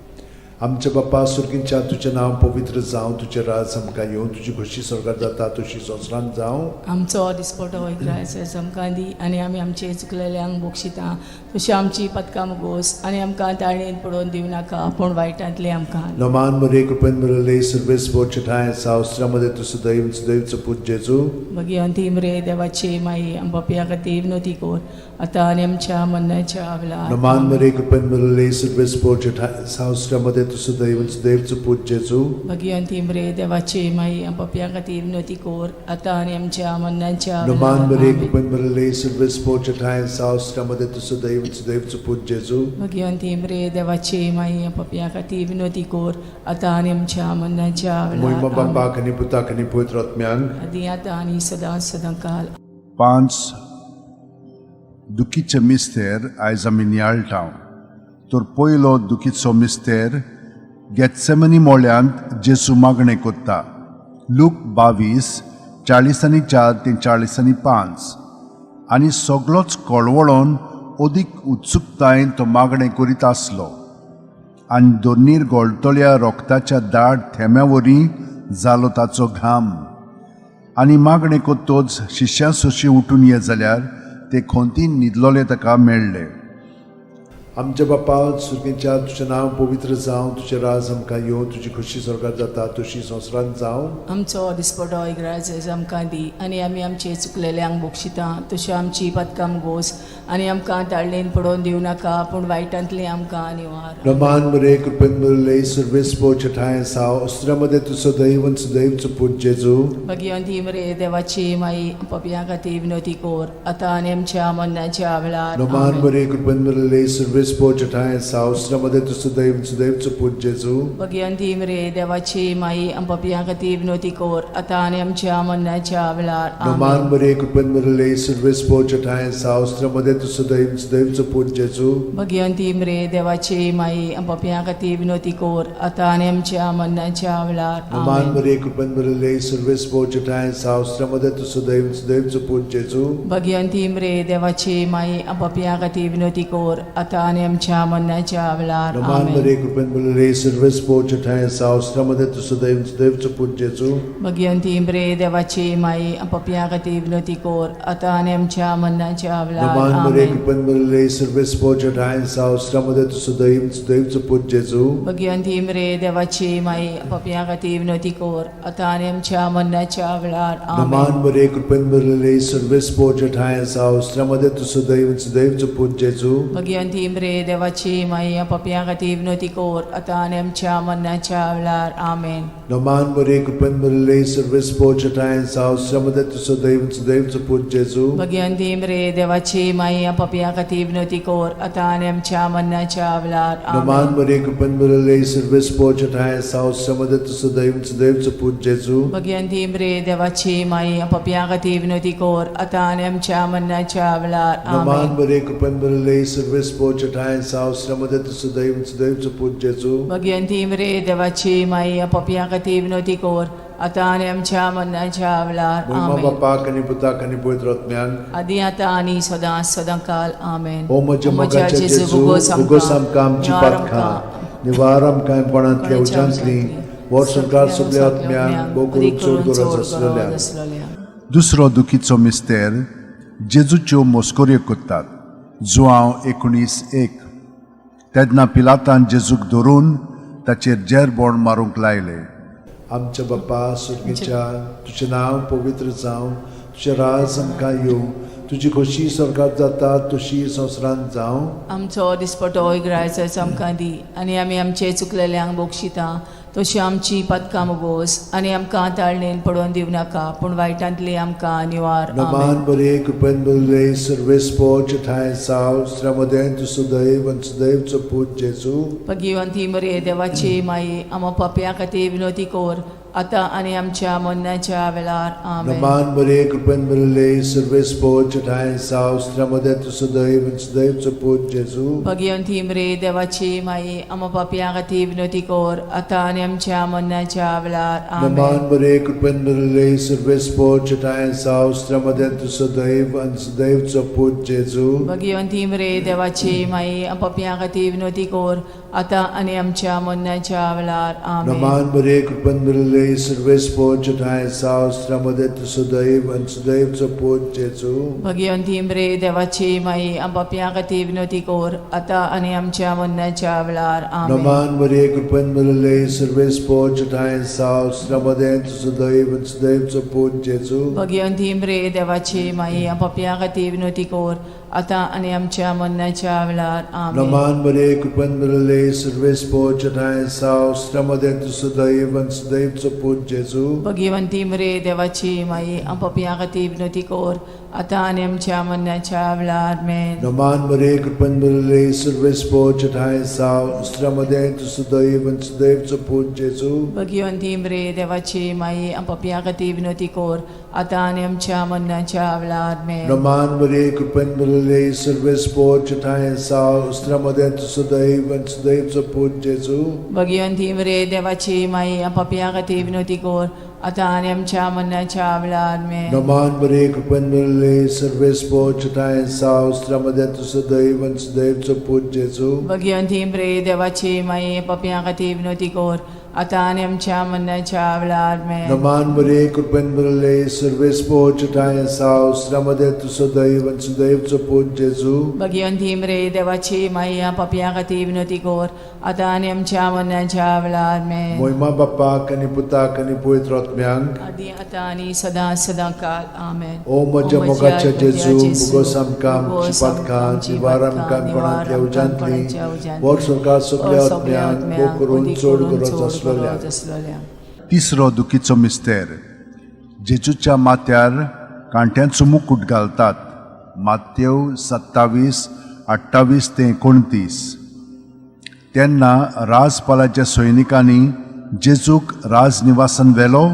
आमच्या बापा सुर्गींच्या, तुजें नांव पवित्र जावं, तुजें राज आमकां येवं, तुजी खोशी स्वर्गात जाता तशी संवसारांत जावं. आमचो दिसपटो इग्रायस आमकां दी आनी आमी आमचे चुकलेल्यांक बक्षिता तशी आमची पदकां मुगोस आनी आमकां ताळणेन पडोवन दिवं नाका, पूण वायटांतले आमकां. नमान मरे, कृपेन मिळले, सर्वेस ठाय सावस्त्रामध्ये तू सदैव सदैवचो पूत जेजू. मागीर अंतीम रे देवाचे माई, आमच्या खातीर विनोती कर, आतां आनी आमच्या मरणाच्या वेळार. नमान मरे, कृपेन मिळले, सर्वेस ठाय सावस्त्रामध्ये तू सदैव सदैवचो पूत जेजू. मागीर अंतीम रे देवाचे माई, आमच्या खातीर विनोती कर, आतां आनी आमच्या मरणाच्या नमान वेळार. मरे, आमेन. कृपेन मिळले, सर्वेस ठाय सावस्त्रामध्ये तू सदैव सदैवचो पूत जेजू. मागीर अंतीम रे देवाचे माई, आमच्या खातीर विनोती कर, आतां आनी आमच्या मरणाच्या मोहिमा वेळार. आमेन. बापाक आनी पुताक आनी पवित्र आत्म्यांक. आदी आतां आनी सदां सदां काल. पांच दुखीचे मिस्तेर आयज आमी नियाळटा. तर पयलो दुखीचो मिस्तेर, गेत्सेमनी मोळ्यांत जेसू मागणें कोत्ता. लूक 22, 44 ते 45. आनी सगलोच कळवळोन अदीक उत्सुकतायेन तो मागणें करीत आसलो आनी दोनीर गोळटल्या रोगताच्या दाट थेंब्या वरी जालो ताचो घाम. आनी मागणें कोत्तोच शिश्यां सोशी उठून ये जाल्यार ते खोंतीन न्हिदलोले ताका मेळ्ळे. आमच्या बापा सुर्गीच्या, तुजें नांव पवित्र जावं, तुजें राज आमकां येवं, तुजी खोशी स्वर्गात जाता तशी संवसारांत जावं. आमचो दिसपटो इग्राज आमकां दी आनी आमी आमचे चुकलेल्यांक बक्षिता तशी आमची पदकां गोस आनी आमकां ताळणेन पडोवन दिवं नाका, पूण वायटांतलें आमकां निवार. रमान मरे, कृपेन मुरले, सर्वेस ठाय साव अस्त्रामध्ये तू सदैव सदैवचो पूत जेजू. भगिवंती मरे देवाची माई, पपया खातीर विनोती कोर, आतां आनी आमच्या मरणाच्या वेळार. रमान आमेन. मरे, कृपेन मुरले, सर्वेस ठाय साव अस्त्रामध्ये तू सदैव सदैवचो पूत जेजू. भगिवंती मरे देवाची माई, पपया खातीर विनोती कोर, आतां आनी आमच्या मरणाच्या वेळार. रमान आमेन. मरे, कृपेन मुरले, सर्वेस ठाय साव अस्त्रामध्ये तू सदैव सदैवचो पूत जेजू. भगिवंती मरे देवाची माई, पपया खातीर विनोती कोर, आतां आनी आमच्या मरणाच्या वेळार. रमान आमेन. मरे, कृपेन मुरले, सर्वेस ठाय साव अस्त्रामध्ये तू सदैव सदैवचो पूत जेजू. भगिवंती मरे देवाची माई, पपया खातीर विनोती कोर, आतां आनी आमच्या मरणाच्या वेळार. रमान आमेन. मरे, कृपेन मुरले, सर्वेस ठाय साव अस्त्रामध्ये तू सदैव सदैवचो पूत जेजू. भगिवंती मरे देवाची माई, पपया खातीर विनोती कोर, आतां आनी आमच्या मरणाच्या वेळार. रमान मरे, आमेन. कृपेन मुरले, सर्वेस ठाय साव अस्त्रामध्ये तू सदैव सदैवचो पूत जेजू. भगिवंती मरे देवाची माई, पपया खातीर विनोती कोर, आतां आनी आमच्या मरणाच्या वेळार. रमान आमेन. मरे, कृपेन मुरले, सर्वेस ठाय साव अस्त्रामध्ये तू सदैव सदैवचो पूत जेजू. भगिवंती मरे देवाची माई, पपया खातीर विनोती कोर, आतां आनी आमच्या मरणाच्या वेळार. आमेन. रमान मरे, कृपेन मुरले, सर्वेस ठाय साव अस्त्रामध्ये तू सदैव सदैवचो पूत जेजू. भगिवंती मरे देवाची माई, पपया खातीर विनोती कोर, आतां आनी आमच्या मरणाच्या वेळार. रमान आमेन. मरे, कृपेन मुरले, सर्वेस ठाय साव अस्त्रामध्ये तू सदैव सदैवचो पूत जेजू. भगिवंती मरे देवाची माई, पपया खातीर विनोती कोर, आतां आनी आमच्या मरणाच्या वेळार. रमान आमेन. मरे, कृपेन मुरले, सर्वेस ठाय साव अस्त्रामध्ये तू सदैव सदैवचो पूत जेजू. भगिवंती मरे देवाची माई, पपया खातीर विनोती कोर, आतां आनी आमच्या मरणाच्या वेळार. महिमा आमेन. बापाक आनी पुताक आनी पवित्र आत्म्याक. आदी आतां आनी सदां सदां काल. आमेन. ओ म्हज्या मोगाच्या जेजू, उगोस आमकां आमची पातकां, निवार आमकां कोणांतल्या उज्यांतली, वर्स सगळ्या आत्म्यांक, भोव करून चड गरज आसलेल्या. दुसरो दुखीचो मिस्तेर, जेजूच्यो मोस्कोऱ्यो करतात. जुआंव 19:1. तेन्ना पिलातान जेजूक धरून ताचेर जेरबोण मारूंक लायलें. आमच्या बापा सुर्गीच्या, तुजें नांव पवित्र जावं, तुजें राज आमकां येवं, तुजी खोशी स्वर्गात जाता तशी संवसारांत जावं. आमचो दिसपटो इगरायचो आमकां दी आनी आमी आमचे चुकलेल्यांक बक्षिता तशी आमची पदकां मोगोस आनी आमकां ताळणेन पडोवन दिवं नाका पूण वायटांतली आमकां निवार. नमान आमेन. बरे कृपेन बरले सर्वेस्पोच ठांय साव स्त्र्यामदें तूं सुदैव आनी सुदैवचो पूत जेजू. भगिवंती मरे देवाची माई, आमा पापया खातीर विनोती कोर आतां आनी आमच्या मरणाच्या वेळार. आमेन. नमान बरे कृपेन बरले सर्वेस्पोच ठांय साव स्त्र्यामदें तूं सुदैव आनी सुदैवचो पूत जेजू. भगिवंती मरे देवाची माई, आमा पापया खातीर विनोती कोर आतां आनी आमच्या मरणाच्या वेळार. आमेन. नमान बरे कृपेन भरिल्ले सर्वेस्पोच ठांय साव स्त्र्यामदें तूं सदैव आनी सदैवचो पूत जेजू. भगिवंती मरे देवाची माई, पापया खातीर विनोती कोर आतां आनी आमच्या मरणाच्या वेळार. आमेन. नमान बरे कृपेन भरिल्ले सर्वेस्पोच ठांय साव स्त्र्यामदें तूं सदैव आनी सदैवचो पूत जेजू. भगिवंती मरे देवाची माई, पापया खातीर विनोती कोर आतां आनी आमच्या मरणाच्या वेळार. आमेन. नमान बरे कृपेन भरिल्ले सर्वेस्पोच ठांय साव स्त्र्यामदें तूं सदैव आनी सदैवचो पूत जेजू. भगिवंती मरे देवाची माई, पापया खातीर विनोती कोर आतां आनी आमच्या मरणाच्या वेळार. आमेन. नमान बरे कृपेन भरिल्ले सर्वेस्पोच ठांय साव स्त्र्यामदें तूं सदैव आनी सदैवचो पूत जेजू. भगिवंती मरे देवाची माई, पापया खातीर विनोती कोर आतां आनी आमच्या मरणाच्या वेळार. आमेन. नमान मरे कृपेन भरिल्ले सर्वेस्पोच ठांय साव स्त्र्यामदें तूं सदैव आनी सदैवचो पूत जेजू. भगिवंती मरे देवाची माई, पापया खातीर विनोती कोर आतां आनी आमच्या मरणाच्या वेळार. आमेन. नमान मरे कृपेन भरिल्ले सर्वेस्पोच ठांय साव स्त्र्यामदें तूं सदैव आनी सदैवचो पूत जेजू. भगिवंती मरे देवाची माई, पापया खातीर विनोती कोर आतां आनी आमच्या मरणाच्या वेळार. आमेन. नमान मरे कृपेन भरिल्ले सर्वेस्पोच ठांय साव स्त्र्यामदें तूं सदैव आनी सदैवचो पूत जेजू. भगिवंती मरे देवाची माई, पापया खातीर विनोती कोर आतां आनी आमच्या मरणाच्या वेळार. आमेन. नमान मरे कृपेन भरिल्ले सर्वेस्पोच ठांय साव स्त्र्यामदें तूं सदैव आनी सदैवचो पूत जेजू. भगिवंती मरे देवाची माई, पापया खातीर विनोती कोर आतां आनी आमच्या मरणाच्या वेळार. आमेन. मोहिमा बाप्पाक आनी पुताक आनी पवित्र आत्म्यांक, आदी आतां आनी सदां सदां काल. आमेन. ओ म्हज्या मोगाच्या जेजू, मुगोस आमकां आमची पातकां निवार आमकां कोणांतल्या उज्यांतली, वर स्वर्गा सगल्या आत्म्यांक, भोग करून चड गरज आसलेल्या. आसलेल्या. तिसरो दुखीचो मिस्तेर. जेजूच्या माथ्यार कांट्यांचो मुकूट घालतात. मात्यव 27 28 ते 29. तेन्ना राजपालाच्या सैनिकांनी जेजूक राजनिवासान व्हेलो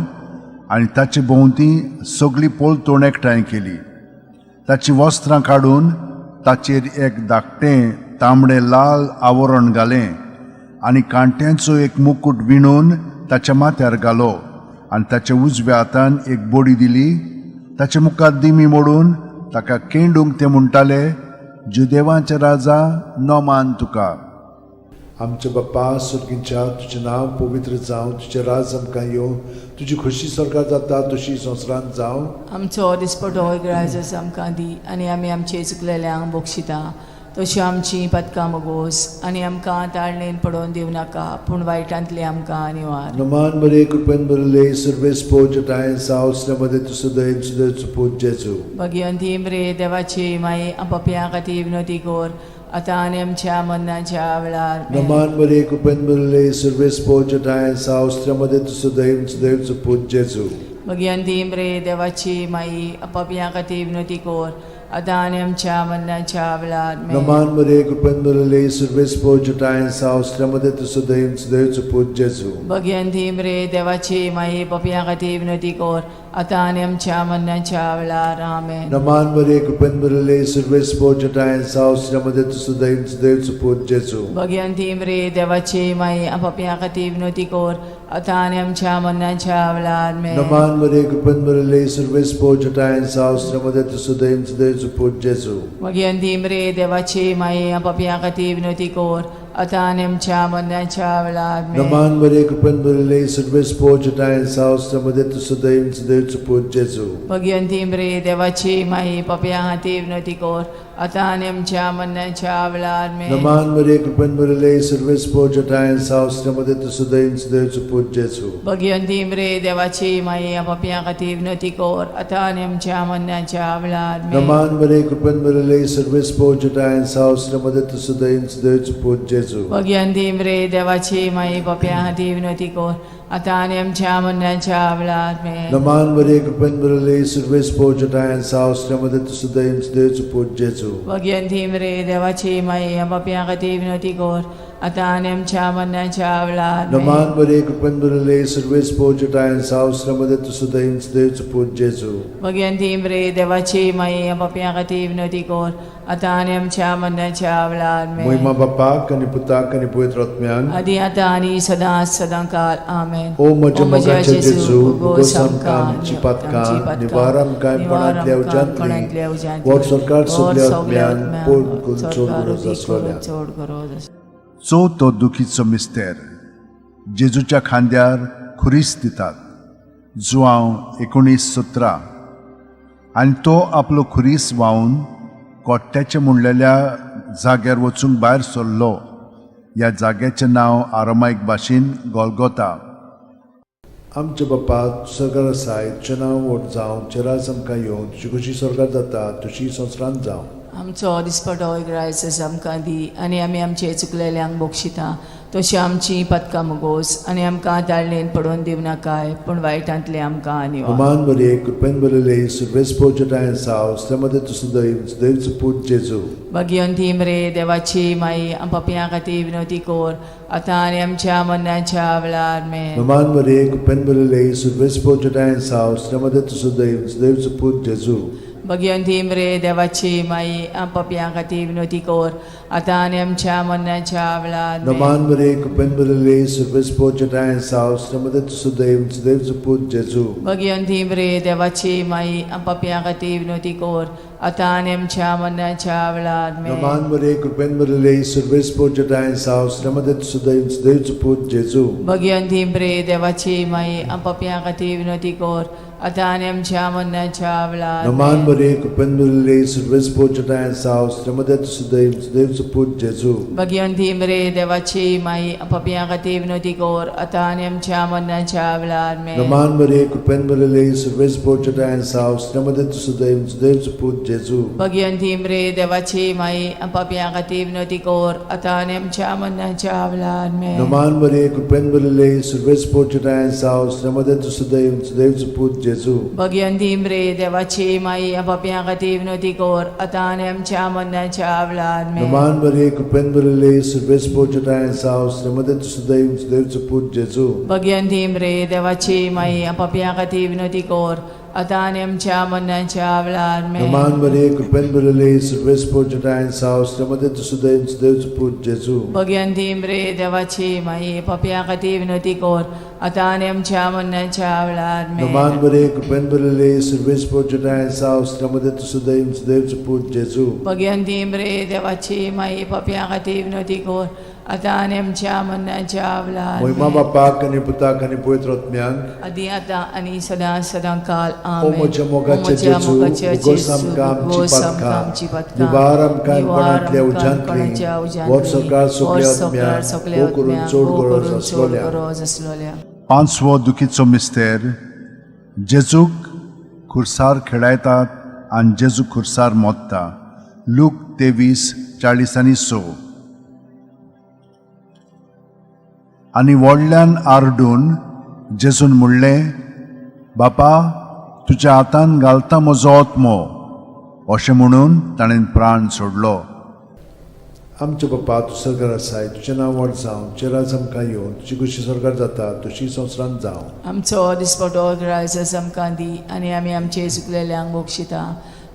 आनी ताचे भोंवती सगळी पोलतोण एकठांय केली. ताचीं वस्त्रां काडून ताचेर एक धाकटें तांबडें लाल आवरण घालें आनी कांट्यांचो एक मुकूट विणून ताच्या माथ्यार घालो आनी ताच्या उजव्या हातान एक बडी दिली. ताचे मुखार दिमी मोडून ताका केंडूंक ते म्हणटाले, जुदेवांचे राजा, नमान तुका. आमच्या बाप्पा सुर्गींच्या, तुजें नांव पवित्र जावं, तुजें राज आमकां येवं, तुजी खोशी स्वर्गात जाता तशी संवसारांत जावं. आमचो दिसपटो इगरायचो आमकां दी आनी आमी आमचे चुकलेल्यांक बक्षिता तशी आमची पदकां मोगोस आनी आमकां ताळणेन पडोवन दिवं नाका पूण वायटांतली आमकां निवार. नमान बरे कृपेन भरिल्ले सर्वेस्पोच ठांय साव स्त्र्यामदें तूं सदैव सदैवचो पूत जेजू. भगिवंती मरे देवाची माई, पापया खातीर विनोती कोर आतां आनी आमच्या मरणाच्या वेळार. आमेन. नमान बरे कृपेन भरिल्ले सर्वेस्पोच ठांय साव स्त्र्यामदें तूं सदैव सदैवचो पूत जेजू. भगिवंती मरे देवाची माई, पापया खातीर विनोती कोर आतां आनी आमच्या मरणाच्या वेळार. आमेन. नमान मरे कृपेन भरिल्ले सर्वेस्पोच ठांय साव स्त्र्यामदें तूं सदैव सदैवचो पूत जेजू. भगिवंती मरे देवाची माई, पापया खातीर विनोती कोर आतां आनी आमच्या मरणाच्या वेळार. आमेन. नमान मरे कृपेन भरिल्ले सर्वेस्पोच ठांय साव स्त्र्यामदें तूं सदैव सदैवचो पूत जेजू. भगिवंती मरे देवाची माई, पापया खातीर विनोती कोर आतां आनी आमच्या मरणाच्या वेळार. आमेन. नमान मरे कृपेन भरिल्ले सर्वेस्पोच ठांय साव स्त्र्यामदें तूं सदैव सदैवचो पूत जेजू. भगिवंती मरे देवाची माई, पापया खातीर विनोती कोर आतां आनी आमच्या मरणाच्या वेळार. आमेन. नमान मरे कृपेन भरिल्ले सर्वेस्पोच ठांय साव स्त्र्यामदें तूं सदैव सदैवचो पूत जेजू. भगिवंती मरे देवाची माई, पापया खातीर विनोती कोर आतां आनी आमच्या मरणाच्या वेळार आमेन. नमान मरिये, कृपेन भरिल्ले, सर्वेस्पर जटायन साव, मध्ये तूं सदैव सदैवचो पूत जेजू. भगिवंती मरे देवाची माई, पापयां खातीर विनवती कर आतां आनी आमच्या मरणाच्या वेळार आमेन. नमान मरिये, कृपेन भरिल्ले, सर्वेस्पर जटायन साव, मध्ये तूं सदैव सदैवचो पूत जेजू. भगिवंती मरे देवाची माई, पापयां खातीर विनवती कर आतां आनी आमच्या मरणाच्या वेळार आमेन. नमान मरिये, कृपेन भरिल्ले, सर्वेस्पर जटायन साव, मध्ये तूं सदैव सदैवचो पूत जेजू. भगिवंती मरे देवाची माई, पापयां खातीर विनवती कर आतां आनी आमच्या मरणाच्या वेळार आमेन. नमान मरिये, कृपेन भरिल्ले, सर्वेस्पर जटायन साव, मध्ये तूं सदैव सदैवचो पूत जेजू. भगिवंती मरे देवाची माई, पापयां खातीर विनवती कर आतां आनी आमच्या मरणाच्या वेळार आमेन. महिमा बापाक आनी पुताक आनी पवित्र आत्म्याक. आदी आतां आनी सदां सदां काल आमेन. ओ म्हज्या मोगाचे जेजू, भोगोस आमकां आमची पातकां, निवार आमकां कोणांतल्या उज्यांतली, वर सरकार सगल्या आत्म्यान पोट करून चड गरज आसलोल्या. चड गरज आसलोल्या. चवथो दुखीचो मिस्तेर, जेजूच्या खांद्यार खुरीस दितात. जुआंव 19:17. आनी तो आपलो खुरीस व्हांवन कोट्ट्याचे म्हणलेल्या जाग्यार वचूंक भायर सरलो. ह्या जाग्याचें नांव आरामायक भाशेन गोलगोता. आमच्या बापा सरकार आसाय, तुजें नांव व्हड जावं, तुजें राज आमकां येवं, तुजी खुशी स्वर्गार जाता तशी संवसारांत जावं. आमचो दिसपटो ग्रायस आमकां दी आनी आमी आमचे चुकलेल्यांक बक्षिता तशी आमची पदकां मुगोस आनी आमकां ताळणेन पडोवन दिवनाकाय, पूण वायटांतले आमकां निवार. नमान मरिये, कृपेन भरिल्ले, सर्वेस्पर जटायन साव, मध्ये तूं सदैव सदैवचो पूत जेजू. भगिवंती मरे देवाची माई, पापयां खातीर विनवती कर आतां आनी आमच्या मरणाच्या वेळार आमेन. नमान मरिये, कृपेन भरिल्ले, सर्वेस्पर जटायन साव, मध्ये तूं सदैव सदैवचो पूत जेजू. भगिवंती मरे देवाची माई, पापयां खातीर विनवती कर आतां आनी आमच्या मरणाच्या वेळार आमेन. नमान मरिये, कृपेन भरिल्ले, सर्वेस्पर जटायन साव, मध्ये तूं सदैव सदैवचो पूत जेजू. भगिवंती मरे देवाची माई, पापयां खातीर विनवती कर आतां आनी आमच्या मरणाच्या वेळार आमेन. नमान मरिये, कृपेन भरिल्ले, सर्वेस्पर जटायन साव, मध्ये तूं सदैव सदैवचो पूत जेजू. भगिवंती मरे देवाची माई, पापयां खातीर विनवती कर आतां आनी आमच्या मरणाच्या वेळार नमान आमेन. मरिये, कृपेन भरिल्ले, सर्वेस्पर जटायन साव, मध्ये तूं सदैव सदैवचो पूत जेजू. भगिवंती मरे देवाची माई, पापयां खातीर विनवती कर आतां आनी आमच्या मरणाच्या वेळार आमेन. नमान मरिये, कृपेन भरिल्ले, सर्वेस्पर जटायन साव, मध्ये तूं सदैव सदैवचो पूत जेजू. भगिवंती मरे देवाची माई, पापयां खातीर विनवती कर आतां आनी आमच्या मरणाच्या वेळार आमेन. नमान मरिये, कृपेन भरिल्ले, सर्वेस्पर जटायन साव, मध्ये तूं सदैव सदैवचो पूत जेजू. भगिवंती मरे देवाची माई, पापयां खातीर विनवती कर आतां आनी आमच्या मरणाच्या वेळार आमेन. नमान मरिये, कृपेन भरिल्ले, सर्वेस्पर जटायन साव, मध्ये तूं सदैव सदैवचो पूत जेजू. भगिवंती मरे देवाची माई, पापयां खातीर विनवती कर आतां आनी आमच्या मरणाच्या वेळार आमेन. नमान मरिये, कृपेन भरिल्ले, सर्वेस्पर जटायन साव, मध्ये तूं सदैव सदैवचो पूत जेजू. भगिवंती मरे देवाची माई, पापयां खातीर विनवती कर आतां आनी आमच्या मरणाच्या वेळार आमेन. नमान मरिये, कृपेन भरिल्ले, सर्वेस्पर जटायन साव, मध्ये तूं सदैव सदैवचो पूत जेजू. भगिवंती मरे देवाची माई, पापयां खातीर विनवती कर आतां आनी आमच्या मरणाच्या वेळार महिमा आमेन. बापाक आनी पुताक आनी पवित्र आत्म्याक. आदी आतां आनी सदां सदां काल ओ आमेन. म्हज्या मोगाचे ओ म्हज्या जेजू, मोगाचे उगोस जेजू, आमकां आमची उगोस आमकां पातकां, आमची पातकां, निवार आमकां निवार कोणांतल्या आमकां उज्यांतली, कोणाच्या उज्यांतली, वर सरकार सगल्या वर सरकार आत्म्यांक, सगल्या भोव करून आत्म्यांक, चड भोव गरज करून चड आसलोल्या. गरज आसलोल्या. पांचवो दुखीचो मिस्तेर, जेजूक खुर्सार खेळायतात आनी जेजू खुर्सार मोत्ता. लूक 23:40 आनी 6. आनी व्हडल्यान आरडून जेजून म्हणलें, बापा, तुज्या हातान घालता म्हजो आत्मो. अशें म्हणून ताणें प्राण सोडलो. आमच्या बापा, तूं सरकार आसाय, तुजें नांव व्हड जावं, तुजें राज आमकां येवं, तुजी खुशी सरकार जाता तशी संवसारांत जावं. आमचो दिसपटो ग्रायस आमकां दी आनी आमी आमचे चुकलेल्यांक बक्षिता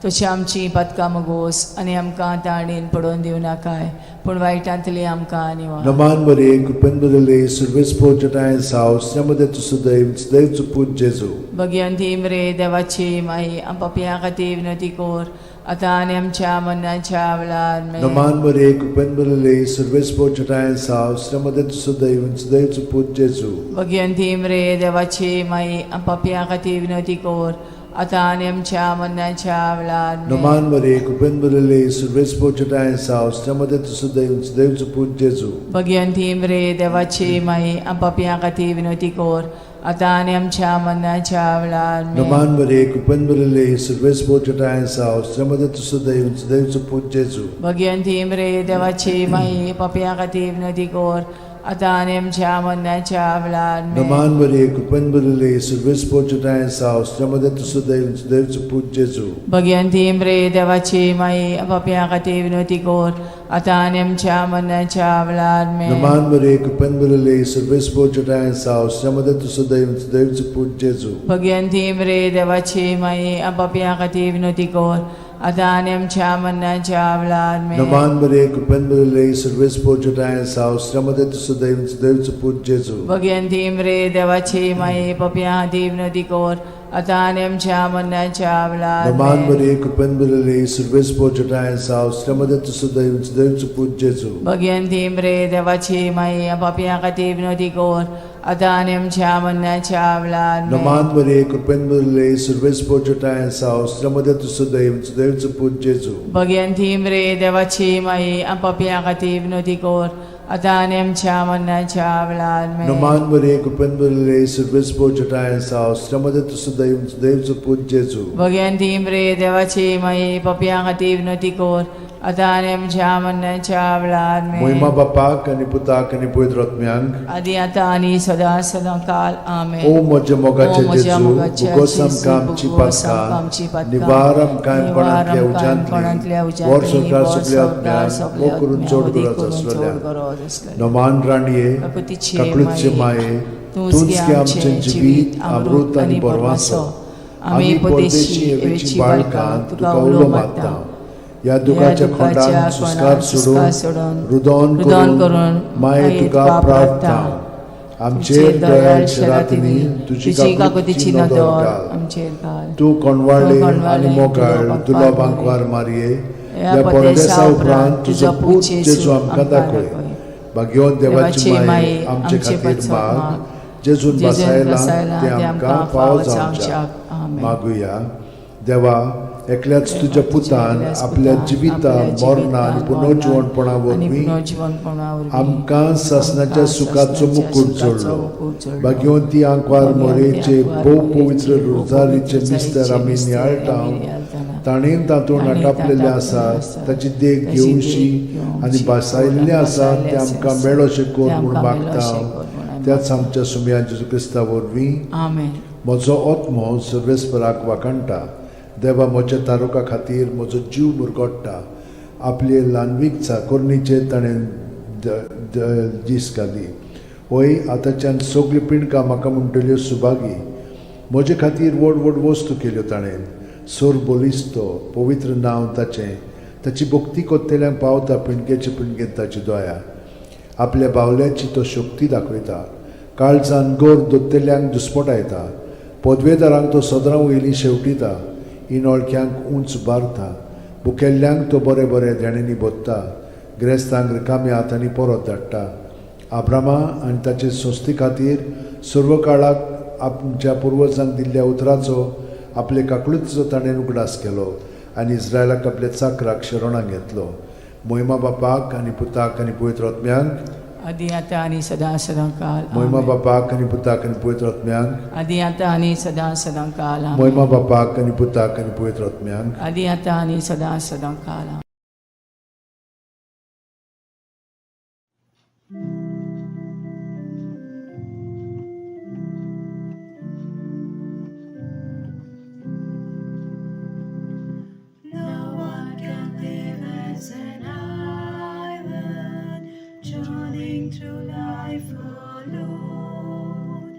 तशी आमची पातकां मगोस आनी आमकां ताणेन पडोवन दिवनाकाय, पूण वायटांतली आमकां निवार. नमान मरिये, कृपेन भरिल्ले, सर्वेस्पर जटायन साव, मध्ये तूं सदैव सदैवचो पूत जेजू. भगिवंती मरे देवाची माई, पापयां खातीर विनवती कर आतां आनी आमच्या मरणाच्या वेळार आमेन. नमान मरिये, कृपेन भरिल्ले, सर्वेस्पर जटायन साव, मध्ये तूं सदैव सदैवचो पूत जेजू. भगिवंती मरे देवाची माई, पापयां खातीर विनवती कर आतां आनी आमच्या मरणाच्या वेळार आमेन. नमान मरे कृपेन भरिल्ले सुर्वेस चेटाय साव श्रमदे सुदैव देवचो पूत जेजू. भगिवंती मरे देवाची माई, पापयां खातीर विनवती कर, आतां आनी आमच्या मरणाच्या वेळार आमेन. नमान मरे कृपेन भरिल्ले सुर्वेस चेटाय साव श्रमदे सुदैव देवचो पूत जेजू. भगिवंती मरे देवाची माई, पापयां खातीर विनवती कर, आतां आनी आमच्या मरणाच्या वेळार आमेन. नमान मरे कृपेन भरिल्ले सुर्वेस चेटाय साव श्रमदे सुदैव देवचो पूत जेजू. भगिवंती मरे देवाची माई, पापयां खातीर विनवती कर, आतां आनी आमच्या मरणाच्या वेळार आमेन. नमान मरे कृपेन भरिल्ले सुर्वेस चेटाय साव श्रमदे सुदैव देवचो पूत जेजू. भगिवंती मरे देवाची माई, पापयां खातीर विनवती कर, आतां आनी आमच्या मरणाच्या वेळार आमेन. नमान मरे कृपेन भरिल्ले सुर्वेस चेटाय साव श्रमदे सुदैव देवचो पूत जेजू. भगिवंती मरे देवाची माई, पापयां खातीर विनवती कर, आतां आनी आमच्या मरणाच्या वेळार नमान आमेन. मरे कृपेन भरिल्ले सुर्वेस चेटाय साव श्रमदे सुदैव देवचो पूत जेजू. भगिवंती मरे देवाची माई, पापयां खातीर विनवती कर, आतां आनी आमच्या मरणाच्या वेळार आमेन. नमान मरे कृपेन भरिल्ले सुर्वेस चेटाय साव श्रमदे सुदैव देवचो पूत जेजू. भगिवंती मरे देवाची माई, पापयां खातीर विनवती कर, आतां आनी आमच्या मरणाच्या वेळार आमेन. नमान मरे कृपेन भरिल्ले सुर्वेस चेटाय साव श्रमदे सुदैव देवचो पूत जेजू. भगिवंती मरे देवाची माई, पापयां खातीर विनवती कर, आतां आनी आमच्या मरणाच्या वेळार आमेन. मोहिमा बापाक आनी पुताक आनी पवित्र आत्म्यांक, आदी आतां आनी सदां सदां काल आमेन. ओ म्हज्या मोगाचे ओ म्हज्या जेजू, मोगाचे भोगोस जेजू, आमकां आमची भोगोस आमकां आमची पातकां, पातकां, निवार आमकां निवार कोणांतल्या आमकां कोणांतल्या उज्यांतली, वर उज्यांतली, संवसार वर सगल्या संवसार आत्म्यांक, सगल्या मोग करून आत्म्यांक, चड वदी गरज करून चड आसलेल्या. गरज आसलेल्या. नमान राणये, काकुतीचे काकळूतचे माये, तूंच तूंच गे गे आमचें जिवीत, अमृत आनी बरवासो. आमी परदेशी हेवेची बाळकां तुका उलो मारता. ह्या दुखाच्या खोंडान सुस्कार सोडून, रुदोन करून माये तुका प्रार्थना. आमचेर दयाळ शरातींनी तुजी काकुतीची नदर घाल. आमचेर घाल. तूं कोणवाळे आनी मोगाळ तुलो बांकवार मारये, ह्या परदेसा उपरांत तुजो पूत जेजू आमकां दाखय. भाग्यवंत देवाची माये, आमचे खातीर माग, जेजून बसायला ते आमकां फावो जावच्याक. मागुया. देवा, एकल्याच तुज्या पुतान आपल्या जिविता, मरणा आनी पुनर्जिवणपणा वरवीं आमकां सासणाच्या सुखाचो मुकूट जोडलो. भाग्यवंती आंकवार मोरेचे भोव पवित्र रोजारीचे मिस्तर आमी नियाळटा, ताणें तातूंत आटापलेलें आसा ताची देख घेवशी आनी भासायल्लें आसा तें आमकां मेळोशें कर म्हूण मागता, त्याच आमच्या सुमया जेजू क्रिस्ता वरवीं. आमेन. म्हजो आत्मो सर्वेस्पराक वाखाणटा, देवा म्हज्या तारुका खातीर म्हजो जीव मुरगोट्टा. आपले ल्हानवीक चाकोरणीचेर ताणें दीस घाली. वय, आतांच्यान सगळ्यो पिंडकां म्हाका म्हणटल्यो सुभागी. म्हजे खातीर व्हड व्हड वस्तू केल्यो ताणें. सोर बलिस्तो पवित्र नांव ताचें. ताची भक्ती कोत्तेल्यांक पावता पिंडकेचे पिंडकेन ताची दया. आपल्या बावल्याची तो शक्ती दाखयता, काळजान गोर दोत्तेल्यांक दुस्पटायता. पदवेदारांक तो सदरां वयली शेवटिता, इनोळख्यांक उंच बारता. भुकेल्ल्यांक तो बरें बरें देण्यांनी भोत्ता, ग्रेस्तांक रिकाम्या हातांनी परत धाडटा. आब्रामा आनी ताचे संस्थे खातीर सर्व काळाक आमच्या पुर्वजांक दिल्ल्या उतराचो आपले काकळुतीचो ताणें उगडास केलो आनी इस्रायलाक आपल्या चाकराक शरणाक घेतलो. मोहिमा बापाक आनी पुताक आनी पवित्र आत्म्यांक, आदी आतां आनी सदां सदां काल. मोहिमा आमेन. बापाक आनी पुताक आनी पवित्र आत्म्यांक, आदी आतां आनी सदां सदां काल. आमेन. मोहिमा बापाक आनी पुताक आनी पवित्र आत्म्यांक, आदी आतां आनी सदां सदां काल. आमेन. No one can live as an island, journeying through life alone.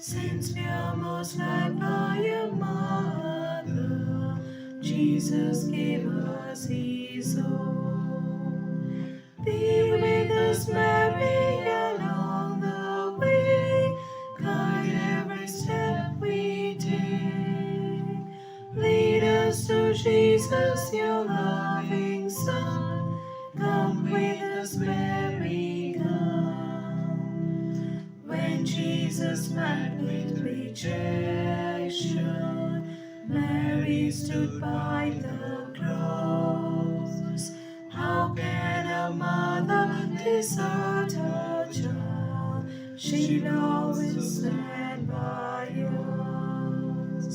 Since we are most loved by a mother, Jesus gave us His own. Be with us, Mary, along the way. Guide every step we take. Lead us to Jesus, your loving Son. Come with us, Mary, come. When Jesus met with rejection, Mary stood by the cross. How can a mother desert her child? She'll always stand by us.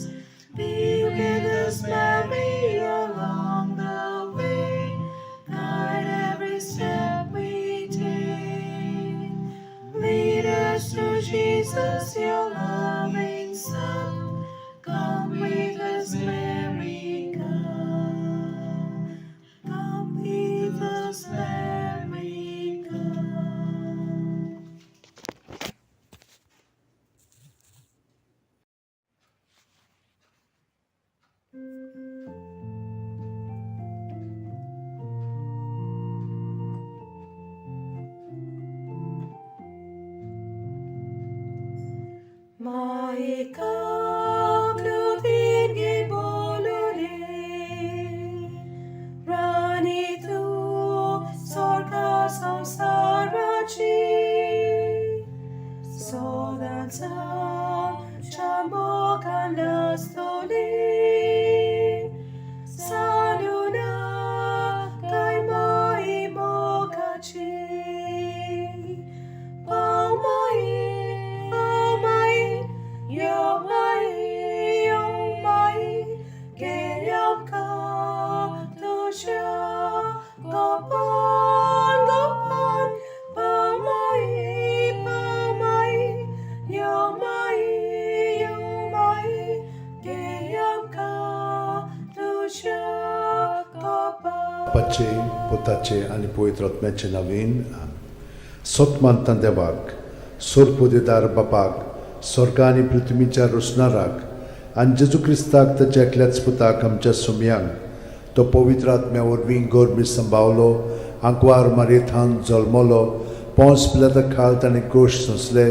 Be with us, Mary, along the way. Guide every step we take. Lead us to Jesus, your loving Son. Come with us, Mary, come. Come with us, Mary, come. Maikaklutingi bolule, Rani tu sorka samsarachi, Sodansam chamokanastoli, Saluna kai mai mokachi. Pau mai, pau mai, yo mai, yo mai, ke yam ka tu sha, go pan, go pan, pau mai, pau mai, yo mai, yo mai, ke yam ka tu sha, go pan. बापाचे पुताचे आनी पवित्र आत्म्याचे नवीन सत मानता देवाक सोरपोदेदार बापाक स्वर्ग आनी पृथ्वीच्या रोसणाराक आनी जेजू क्रिस्ताक ताच्या एकल्याच पुताक आमच्या सुमयांक तो पवित्र आत्म्या वरवीं गोरमी संभावलो आंकवार मारयेथान जल्मलो पोंस पिलाता खाल ताणें गोश सोंसले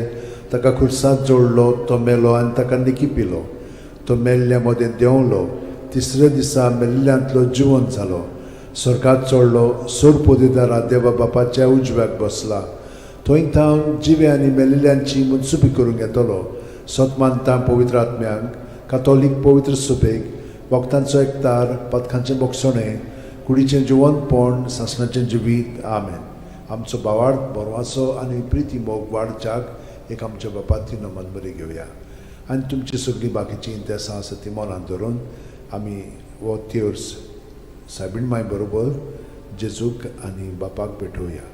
ताका खुर्सात जोडलो तो मेलो आनी ताका निकी पिलो तो मेल्ल्या मदें देंवलो तिसऱ्या दिसा मेल्ल्यांतलो जिवन जालो स्वर्गात चडलो सोरपोदेदारा देवा बापाच्या उजव्याक बसला थंय थावन जिवे आनी मेलिल्ल्यांची मनसुबी करूंक येतलो सत मानता पवित्र आत्म्यांक कातोलीक पवित्र सुबेक वखदांचो एकतार पथकांचें बोगसणें कुडीचें जिवनपण सासणाचें जिवीत. आमेन. आमचो बावार्थ बरवाचो आनी प्रिती मोग वाडच्याक एक आमच्या बापाती नमन बरी घेवया आनी तुमची सगळीं बाकीचीं इंतेसां आसा ती मनान धरून आमी हो तेर्स सायबीण माय बरोबर जेजूक आनी बापाक भेटोवया.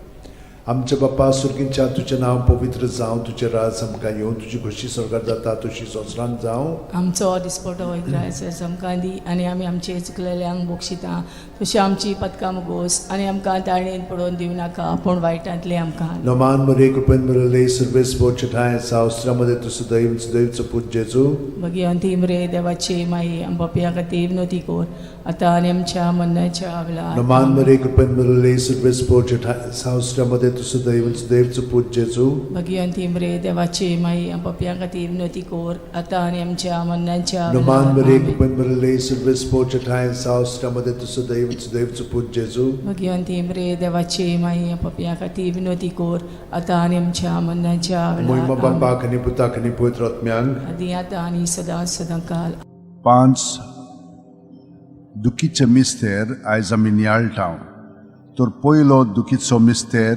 आमच्या बापा सुर्गींच्या तुजें नांव पवित्र जावं, तुजें राज आमकां येवं, तुजी खोशी स्वर्गार जाता तशी संवसारांत जावं. आमचो दिसपटो इग्रायस आमकां दी आनी आमी आमचे चुकलेल्यांक बक्षिता तशी आमची पदकां मुगोस आनी आमकां ताळणेन पडोवन दिवं नाका पूण वायटांतलें आमकां नमान मरे कृपेन मिळले सर्वेस बोचठाय सावस्त्रामध्ये तूं सदैव सदैवचो पूत जेजू. भगिवंती मरे देवाची माई आमच्या खातीर विनवती कर आतां आनी आमच्या मरणाच्या वेळार. नमान मरे कृपेन मिळले सर्वेस बोचठाय सावस्त्रामध्ये तूं सदैव सदैवचो पूत जेजू. भगिवंती मरे देवाची माई आमच्या खातीर विनवती कर आतां आनी आमच्या मरणाच्या नमान वेळार. मरे आमेन. कृपेन मिळले सर्वेस बोचठाय सावस्त्रामध्ये तूं सदैव सदैवचो पूत जेजू. भगिवंती मरे देवाची माई आमच्या खातीर विनवती कर आतां आनी आमच्या मरणाच्या मोहिमा वेळार. आमेन. बापाक आनी पुताक आनी पवित्र आत्म्यांक. आदी आतां आनी सदां सदां काल. पांच दुखीचे मिस्तेर आयज आमी नियाळटा. तर पयलो दुखीचो मिस्तेर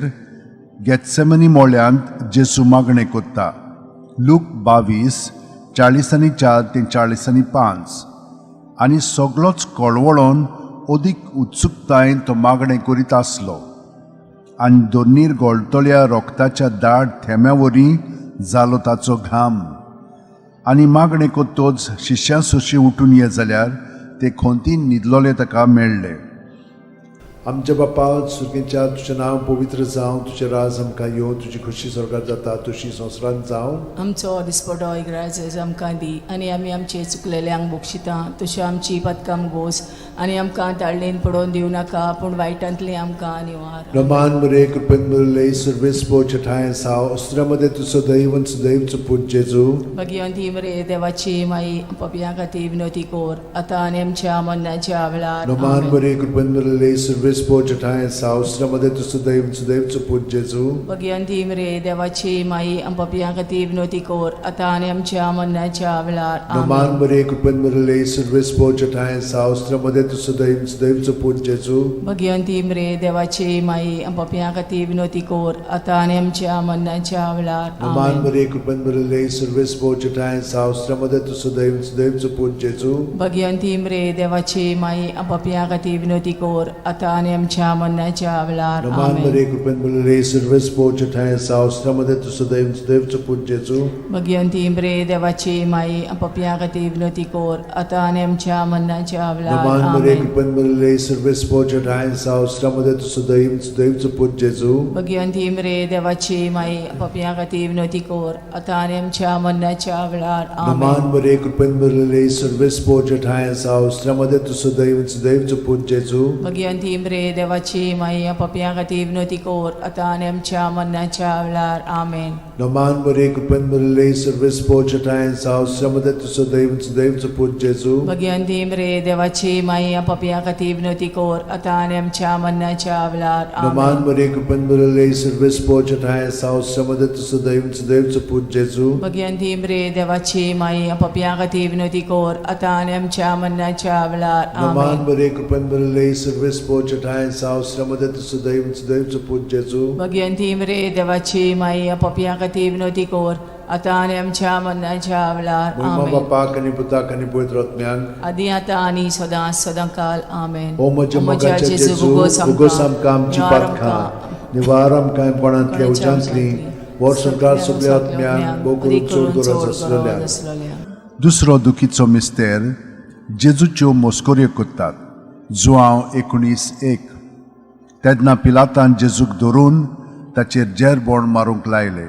गेत्सेमनी मोळ्यांत जेजू मागणें कोत्ता. लूक 22:44 ते 45. आनी सगळोच कळवळोन अदीक उत्सुकतायेन तो मागणें करीत आसलो आनी दोनीर गोळटल्या रोगताच्या दाट थेंब्या वरी जालो ताचो घाम. आनी मागणें कोत्तोच शिश्यां सोशी उठून ये जाल्यार ते खोंतीन न्हिदलोले ताका मेळ्ळे. आमच्या बापा सुर्गींच्या तुजें नांव पवित्र जावं, तुजें राज आमकां येवं, तुजी खोशी स्वर्गार जाता तशी संवसारांत जावं. आमचो दिसपटो इग्राज आमकां दी आनी आमी आमचे चुकलेल्यांक बक्षिता तश्यो आमची पदकां गोस आनी आमकां ताळणेन पडोवन दिवं नाका पूण वायटांतलें आमकां निवार. नमान मरे कृपेन मिळले सर्वेस बोचठाय साव अस्त्रामध्ये तूं सदैव सदैवचो पूत जेजू. भगिवंती मरे देवाची माई पपया खातीर विनवती कर आतां आनी आमच्या मरणाच्या वेळार. नमान आमेन. मरे कृपेन मिळले सर्वेस सर्वेस्पोर ठांय सावस्र मदें तूं सदैव सुदैवचो पूत जेजू. भगिवंती मरिये देवाची माई, आमच्या खातीर विनवती कर, आतां आनी आमच्या मरणाच्या वेळार. नमान आमेन. मरिये, कृपेन भरिल्ले, सर्वेस्पोर ठांय सावस्र मदें तूं सदैव सुदैवचो पूत जेजू. भगिवंती मरिये देवाची माई, आमच्या खातीर विनवती कर, आतां आनी आमच्या मरणाच्या वेळार. नमान आमेन. मरिये, कृपेन भरिल्ले, सर्वेस्पोर ठांय सावस्र मदें तूं सदैव सुदैवचो पूत जेजू. भगिवंती मरिये देवाची माई, आमच्या खातीर विनवती कर, आतां आनी आमच्या मरणाच्या वेळार. नमान आमेन. मरिये, कृपेन भरिल्ले, सर्वेस्पोर ठांय सावस्र मदें तूं सदैव सुदैवचो पूत जेजू. भगिवंती मरिये देवाची माई, आमच्या खातीर विनवती कर, आतां आनी आमच्या मरणाच्या वेळार. नमान मरिये, आमेन. कृपेन भरिल्ले, सर्वेस्पोर ठांय सावस्र मदें तूं सदैव सुदैवचो पूत जेजू. भगिवंती मरिये देवाची माई, पापयां खातीर विनवती कर, आतां आनी आमच्या मरणाच्या वेळार. नमान आमेन. मरिये, कृपेन भरिल्ले, सर्वेस्पोर ठांय सावस्र मदें तूं सदैव सुदैवचो पूत जेजू. भगिवंती मरिये देवाची माई, पापयां खातीर विनवती कर, आतां आनी आमच्या मरणाच्या वेळार. आमेन. नमान मरिये, कृपेन भरिल्ले, सर्वेस्पोर ठांय सावस्र मदें तूं सदैव सुदैवचो पूत जेजू. भगिवंती मरिये देवाची माई, पापयां खातीर विनवती कर, आतां आनी आमच्या मरणाच्या वेळार. नमान आमेन. मरिये, कृपेन भरिल्ले, सर्वेस्पोर ठांय सावस्र मदें तूं सदैव सुदैवचो पूत जेजू. भगिवंती मरिये देवाची माई, पापयां खातीर विनवती कर, आतां आनी आमच्या मरणाच्या वेळार. नमान आमेन. मरिये, कृपेन भरिल्ले, सर्वेस्पोर ठांय सावस्र मदें तूं सदैव सुदैवचो पूत जेजू. भगिवंती मरिये देवाची माई, पापयां खातीर विनवती कर, आतां आनी आमच्या मरणाच्या वेळार. मोहिमा आमेन. बापाक आनी पुताक आनी पवित्र आत्म्याक. आदी आतां आनी सदां सदां काल. आमेन. ओ म्हज्या मोगाच्या जेजू, उगोस आमकां आमची पातकां, निवार आमकां कोणांतल्या उज्यांतली, वर संवसार सगल्या आत्म्यांक, भोव करून चड गरज आसलेल्या. दुसरो दुखीचो मिस्तेर, जेजूच्यो मस्कऱ्यो करतात. जुआंव 19:1. तेन्ना पिलातान जेजूक धरून ताचेर जेरबोण मारूंक लायले.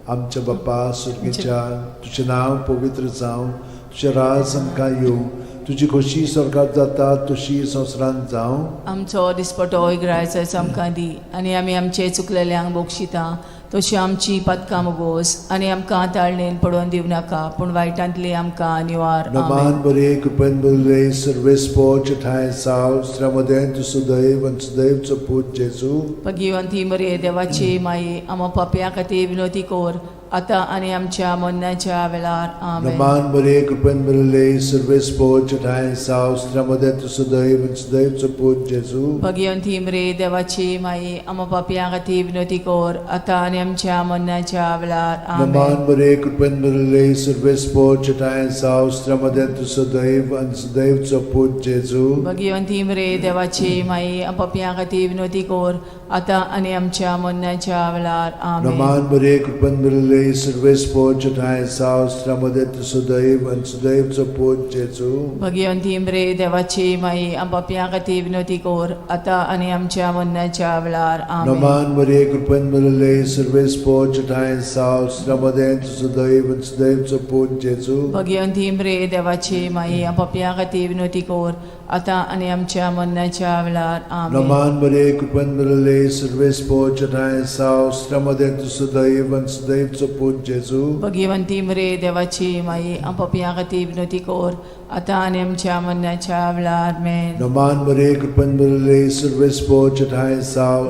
आमच्या बापा सुर्गेच्या, तुजें नांव पवित्र जावं, तुजें राज आमकां येवं, तुजी खोशी स्वर्गात जाता तशी संवसारांत जावं. आमचो दिसपटो इगरायचो आमकां दी, आनी आमी आमचे चुकलेल्यांक बक्षिता तशी आमची पातकां मुगोस, आनी आमकां ताळणेन पडोवन दिवं नाका, पूण वायटांतली आमकां निवार. नमान आमेन. बरे, कृपेन भरिल्ले, सर्वेस्पोर ठांय साव मदें तूं सुदैव आनी सुदैवचो पूत जेजू. भगिवंती मरिये देवाची माई, आमा पापयां खातीर विनवती कर, आतां आनी आमच्या मरणाच्या वेळार. आमेन. नमान बरे, कृपेन भरिल्ले, सर्वेस्पोर ठांय साव मदें तूं सुदैव आनी सुदैवचो पूत जेजू. भगिवंती मरिये देवाची माई, आमा पापयां खातीर विनवती कर, आतां आनी आमच्या मरणाच्या वेळार. आमेन. नमान बरे, कृपेन भरिल्ले, सर्वेस्पोर ठांय साव मदें तूं सदैव आनी सुदैवचो पूत जेजू. भगिवंती मरिये देवाची माई, पापयां खातीर विनवती कर, आतां आनी आमच्या मरणाच्या वेळार. आमेन. नमान बरे, कृपेन भरिल्ले, सर्वेस्पोर ठांय साव मदें तूं सदैव आनी सुदैवचो पूत जेजू. भगिवंती मरिये देवाची माई, पापयां खातीर विनवती कर, आतां आनी आमच्या मरणाच्या वेळार. आमेन. नमान मरिये, कृपेन भरिल्ले, सर्वेस्पोर ठांय साव मदें तूं सदैव आनी सुदैवचो पूत जेजू. भगिवंती मरिये देवाची माई, पापयां खातीर विनवती कर, आतां आनी आमच्या मरणाच्या वेळार. आमेन. नमान मरिये, कृपेन भरिल्ले, सर्वेस्पोर ठांय साव मदें तूं सदैव आनी सुदैवचो पूत जेजू. भगिवंती मरिये देवाची माई, पापयां खातीर विनवती कर, आतां आनी आमच्या मरणाच्या वेळार. आमेन. नमान मरिये, कृपेन भरिल्ले, सर्वेस्पोर ठांय साव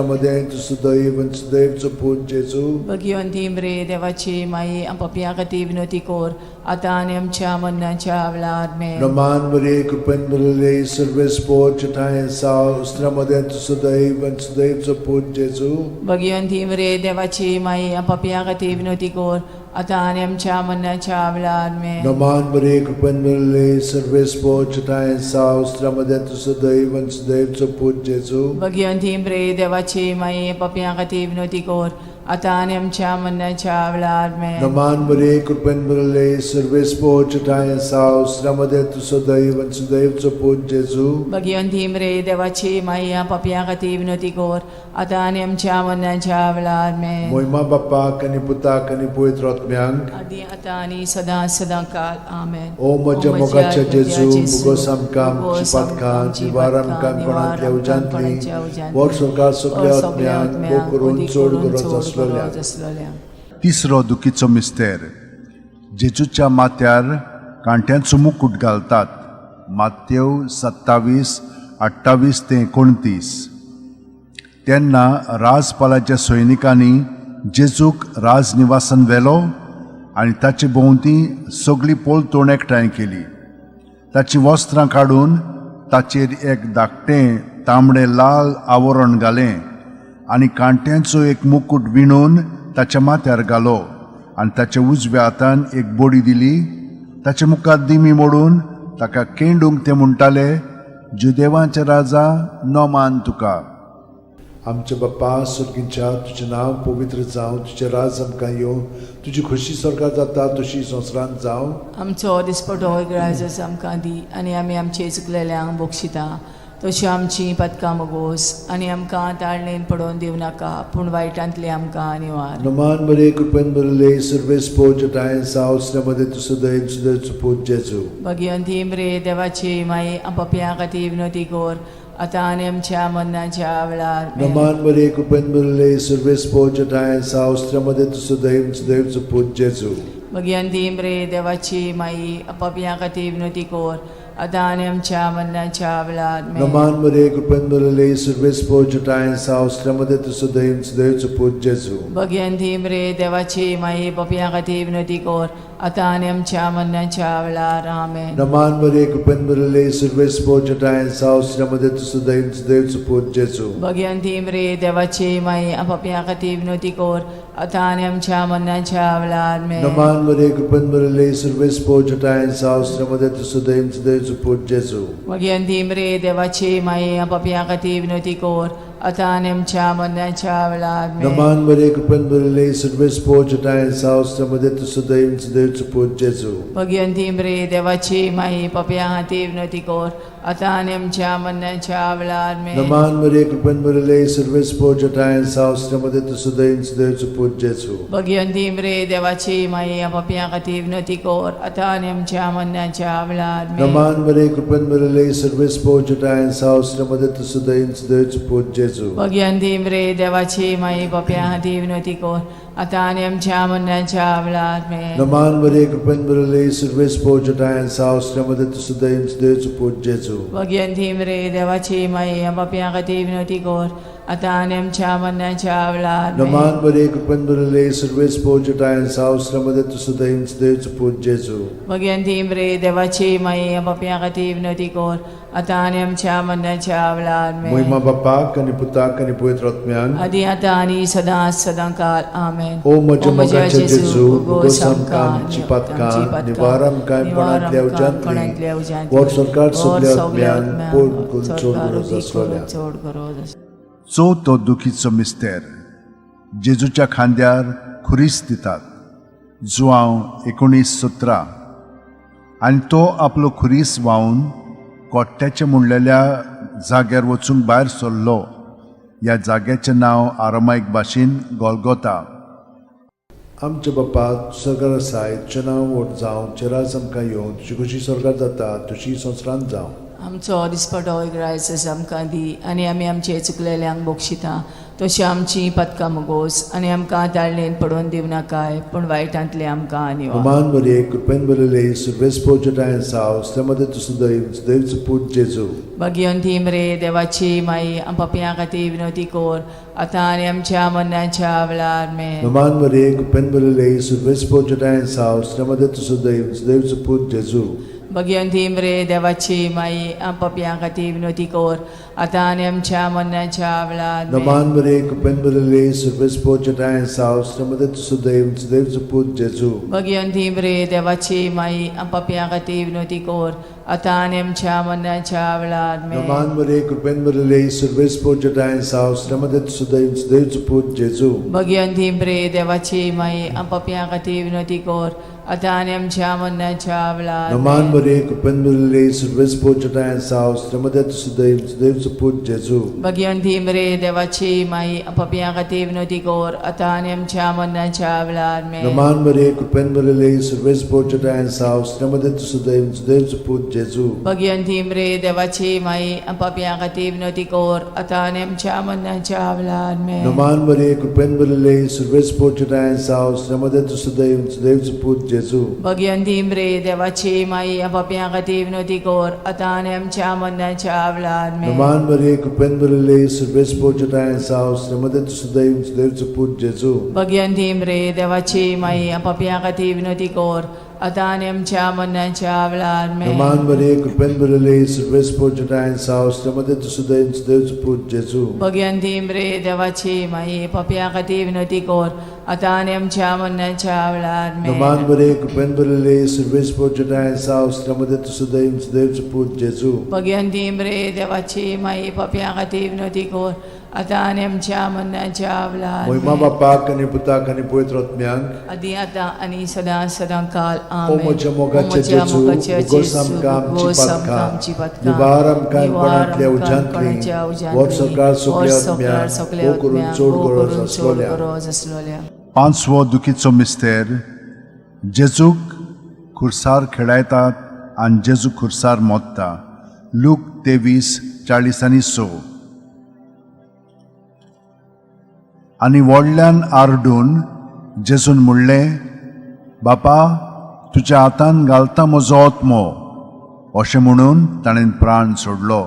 मदें तूं सदैव आनी सुदैवचो पूत जेजू. भगिवंती मरिये देवाची माई, पापयां खातीर विनवती कर, आतां आनी आमच्या मरणाच्या वेळार. आमेन. नमान मरिये, कृपेन भरिल्ले, सर्वेस्पोर ठांय साव मदें तूं सदैव आनी सुदैवचो पूत जेजू. भगिवंती मरिये देवाची माई, पापयां खातीर विनवती कर, आतां आनी आमच्या मरणाच्या वेळार. आमेन. नमान मरिये, कृपेन भरिल्ले, सर्वेस्पोर ठांय साव मदें तूं सदैव आनी सुदैवचो पूत जेजू. भगिवंती मरिये देवाची माई, पापयां खातीर विनवती कर, आतां आनी आमच्या मरणाच्या वेळार. आमेन. नमान मरिये, कृपेन भरिल्ले, सर्वेस्पोर ठांय साव मदें तूं सदैव आनी सुदैवचो पूत जेजू. भगिवंती मरिये देवाची माई, पापयां खातीर विनवती कर, आतां आनी आमच्या मरणाच्या वेळार. आमेन. मोहिमा बापाक आनी पुताक आनी पवित्र आत्म्यांक. आदी आतां आनी सदां सदां काल. आमेन. ओ म्हज्या मोगाच्या जेजू, मुगोस आमकां आमची पातकां, निवार आमकां कोणांतल्या उज्यांतली, वर सरकार सगल्या आत्म्यांक, भोव करून चड गरज आसलेल्या. तिसरो दुखीचो मिस्तेर, जेजूच्या माथ्यार कांट्यांचो मुकूट घालतात. मात्यव 27 अठ्ठावीस ते 29. तेन्ना राजपालाच्या सैनिकांनी जेजूक राजनिवासान व्हेलो आनी ताचे भोंवती सगळी पोलतोण एकठांय केली. ताचीं वस्त्रां काडून ताचेर एक धाकटें तांबडें लाल आवरण घालें आनी कांट्यांचो एक मुकूट विणून ताच्या माथ्यार घालो आनी ताच्या उजव्या हातान एक बडी दिली. ताच्या मुखार दिमी मोडून ताका केंडूंक ते म्हणटाले, जुदेवांचे राजा, नोमान तुका. आमच्या बाप्पा सुर्गींच्या, तुजें नांव पवित्र जावं, तुजें राज आमकां येवं, तुजी खोशी स्वर्गार जाता तशी संवसारांत जावं. आमचो दिसपटो ग्रायजस आमकां दी आनी आमी आमचे चुकलेल्यांक बक्षिता तश्यो आमची पदकां मगोस आनी आमकां ताळणेन पडोवन दिवं नाका पूण वायटांतली आमकां निवार. नमान बरे, कृपेन भरले, सर्वेस पोज सावसल्या मध्ये तुजो दैव सुदैव पूत जेजू. भगिवंती मरे देवाची माई, पपया खातीर विनोती कोर आतां आनी आमच्या मरणाच्या वेळार. नमान बरे, कृपेन भरले, सर्वेस पोज सावसल्या मध्ये तुजो दैव सुदैव पूत जेजू. भगिवंती मरे देवाची माई, पपया खातीर विनोती कोर आतां आनी आमच्या मरणाच्या वेळार. नमान बरे, कृपेन भरले, सर्वेस पोज सावसल्या मध्ये तुजो दैव सुदैव पूत जेजू. भगिवंती मरे देवाची माई, पपया खातीर विनोती कोर आतां आनी आमच्या मरणाच्या वेळार. आमेन. नमान बरे, कृपेन भरले, सर्वेस पोज सावसल्या मध्ये तुजो दैव सुदैव पूत जेजू. भगिवंती मरे देवाची माई, पपया खातीर विनोती कोर आतां आनी आमच्या मरणाच्या वेळार. नमान बरे, कृपेन भरले, सर्वेस पोज सावसल्या मध्ये तुजो दैव सुदैव पूत जेजू. भगिवंती मरे देवाची माई, पपया खातीर विनोती कोर आतां आनी आमच्या मरणाच्या वेळार. नमान बरे, कृपेन भरले, सर्वेस पोज सावसल्या मध्ये तुजो दैव सुदैव पूत जेजू. भगिवंती मरे देवाची माई, पपया खातीर विनोती कोर आतां आनी आमच्या मरणाच्या वेळार. नमान बरे, कृपेन भरले, सर्वेस पोज सावसल्या मध्ये तुजो दैव सुदैव पूत जेजू. भगिवंती मरे देवाची माई, पपया खातीर विनोती कोर आतां आनी आमच्या मरणाच्या वेळार. नमान बरे, कृपेन भरले, सर्वेस पोज सावसल्या मध्ये तुजो दैव सुदैव पूत जेजू. भगिवंती मरे देवाची माई, पपया खातीर विनोती कोर आतां आनी आमच्या मरणाच्या वेळार. नमान बरे, कृपेन भरले, सर्वेस पोज सावसल्या मध्ये तुजो दैव सुदैव पूत जेजू. भगिवंती मरे देवाची माई, पपया खातीर विनोती कोर आतां आनी आमच्या मरणाच्या वेळार. नमान बरे, कृपेन भरले, सर्वेस पोज सावसल्या मध्ये तुजो दैव सुदैव पूत जेजू. भगिवंती मरे देवाची माई, पपया खातीर विनोती कोर आतां आनी आमच्या मरणाच्या वेळार. महिमा बापाक आनी पुताक आनी पवित्र आत्म्याक. आदी आतां आनी सदां सदां काल. आमेन. ओ म्हज्या मोगाचे जेजू, भोगोस आमकां आमची पातकां, निवार आमकां कोणांतल्या उज्यांतली, वर सरकार सगल्या आत्म्यांक पोड करून चड गरज आसलेल्या. चड गरज आसल्या. चवथो दुखीचो मिस्तेर, जेजूच्या खांद्यार खुरीस दितात. जुआंव 19:17. आनी तो आपलो खुरीस व्हांवन कोट्ट्याचे म्हणलेल्या जाग्यार वचूंक भायर सरलो. ह्या जाग्याचें नांव आरामायक भाशेन गोलगोता. आमच्या बापा स्वर्गार आसाय, तुजें नांव व्हड जावं, तुजें राज आमकां येवं, तुजी खोशी स्वर्गार जाता तशी संवसारांत जावं. आमचो दिसपटो ग्रायसस आमकां दी आनी आमी आमचे चुकलेल्यांक बक्षिता तशी आमची पदकां मुगोस आनी आमकां ताळणेन पडोवन दिवं नाकाय पूण वायटांतले आमकां निवार. नमान बरे, कृपेन भरले, सर्वेस पोज साव, मध्ये तुजो दैव दैवचो पूत जेजू. भगिवंती मरे देवाची माई, पपयां खातीर विनोती कोर आतां आनी आमच्या मरणाच्या वेळार. मेन. नमान बरे, कृपेन भरले, सर्वेस पोज साव, मध्ये तुजो दैव दैवचो पूत जेजू. भगिवंती मरे देवाची माई, पपयां खातीर विनोती कोर आतां आनी आमच्या मरणाच्या वेळार. नमान बरे, कृपेन भरले, सर्वेस पोज साव, मध्ये तुजो दैव दैवचो पूत जेजू. भगिवंती मरे देवाची माई, पपयां खातीर विनोती कोर आतां आनी आमच्या मरणाच्या वेळार. नमान बरे, कृपेन भरले, सर्वेस पोज साव, मध्ये तुजो दैव दैवचो पूत जेजू. भगिवंती मरे देवाची माई, पपयां खातीर विनोती कोर आतां आनी आमच्या मरणाच्या वेळार. नमान बरे, कृपेन भरले, सर्वेस पोज साव, मध्ये तुजो दैव दैवचो पूत जेजू. भगिवंती मरे देवाची माई, पपयां खातीर विनोती कोर आतां आनी आमच्या मरणाच्या वेळार. नमान बरे, कृपेन भरले, सर्वेस पोज साव, मध्ये तुजो दैव दैवचो पूत जेजू. भगिवंती मरे देवाची माई, पपयां खातीर विनोती कोर आतां आनी आमच्या मरणाच्या वेळार. नमान बरे, कृपेन भरले, सर्वेस पोज साव, मध्ये तुजो दैव दैवचो पूत जेजू. भगयंती रे देवाची माई, पापयां खातीर विनवती कर आतां आनी आमच्या मरणाच्या वेळार. आमेन. नमान मरिये, कृपेन भरिल्ले, सर्वेस्पर जटाय साव, श्रीमती सुदैव सुदैवचो पूत जेजू. भगयंती रे देवाची माई, पापयां खातीर विनवती कर आतां आनी आमच्या मरणाच्या वेळार. आमेन. नमान मरिये, कृपेन भरिल्ले, सर्वेस्पर जटाय साव, श्रीमती सुदैव सुदैवचो पूत जेजू. भगयंती रे देवाची माई, पापयां खातीर विनवती कर आतां आनी आमच्या मरणाच्या वेळार. आमेन. नमान मरिये, कृपेन भरिल्ले, सर्वेस्पर जटाय साव, श्रीमती सुदैव सुदैवचो पूत जेजू. भगयंती रे देवाची माई, पापयां खातीर विनवती कर आतां आनी आमच्या मरणाच्या वेळार. मोहिमा आमेन. बापाक आनी पुताक आनी पवित्र आत्म्याक. आदी आतां आनी सदां सदां काल. ओ आमेन. म्हज्या मोगाचे ओ म्हज्या जेजू, मोगाचे भोगोस जेजू, आमकां आमची भोगोस आमकां पातकां, आमची पातकां, निवार आमकां निवार कोणांतल्या आमकां उज्यांतली, कोणाच्या उज्यांतली, व्हर सरकार सगल्या व्हर सरकार आत्म्यांक, सगल्या भोव करून आत्म्यांक, चड भोव गरज करून चड आसलोल्या. गरज आसलोल्या. पांचवो दुखीचो मिस्तेर. जेजूक खुर्सार खेळायतात आनी जेजू खुर्सार मोत्ता. लूक 23:46. आनी व्हडल्यान आरडून जेजून म्हणलें, बापा, तुज्या हातान घालता म्हजो आत्मो. अशें म्हणून ताणें प्राण सोडलो.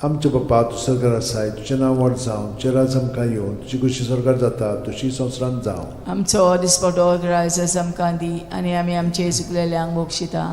आमच्या बापा, तूं सरकार आसाय, तुजें नांव व्हड जावं, तुजें राज आमकां येवन, तुजी खुशी सरकार जाता तशी संवसारांत जावं. आमचो दिसपटो ग्रायस आमकां दी आनी आमी आमचे चुकलेल्यांक बक्षिता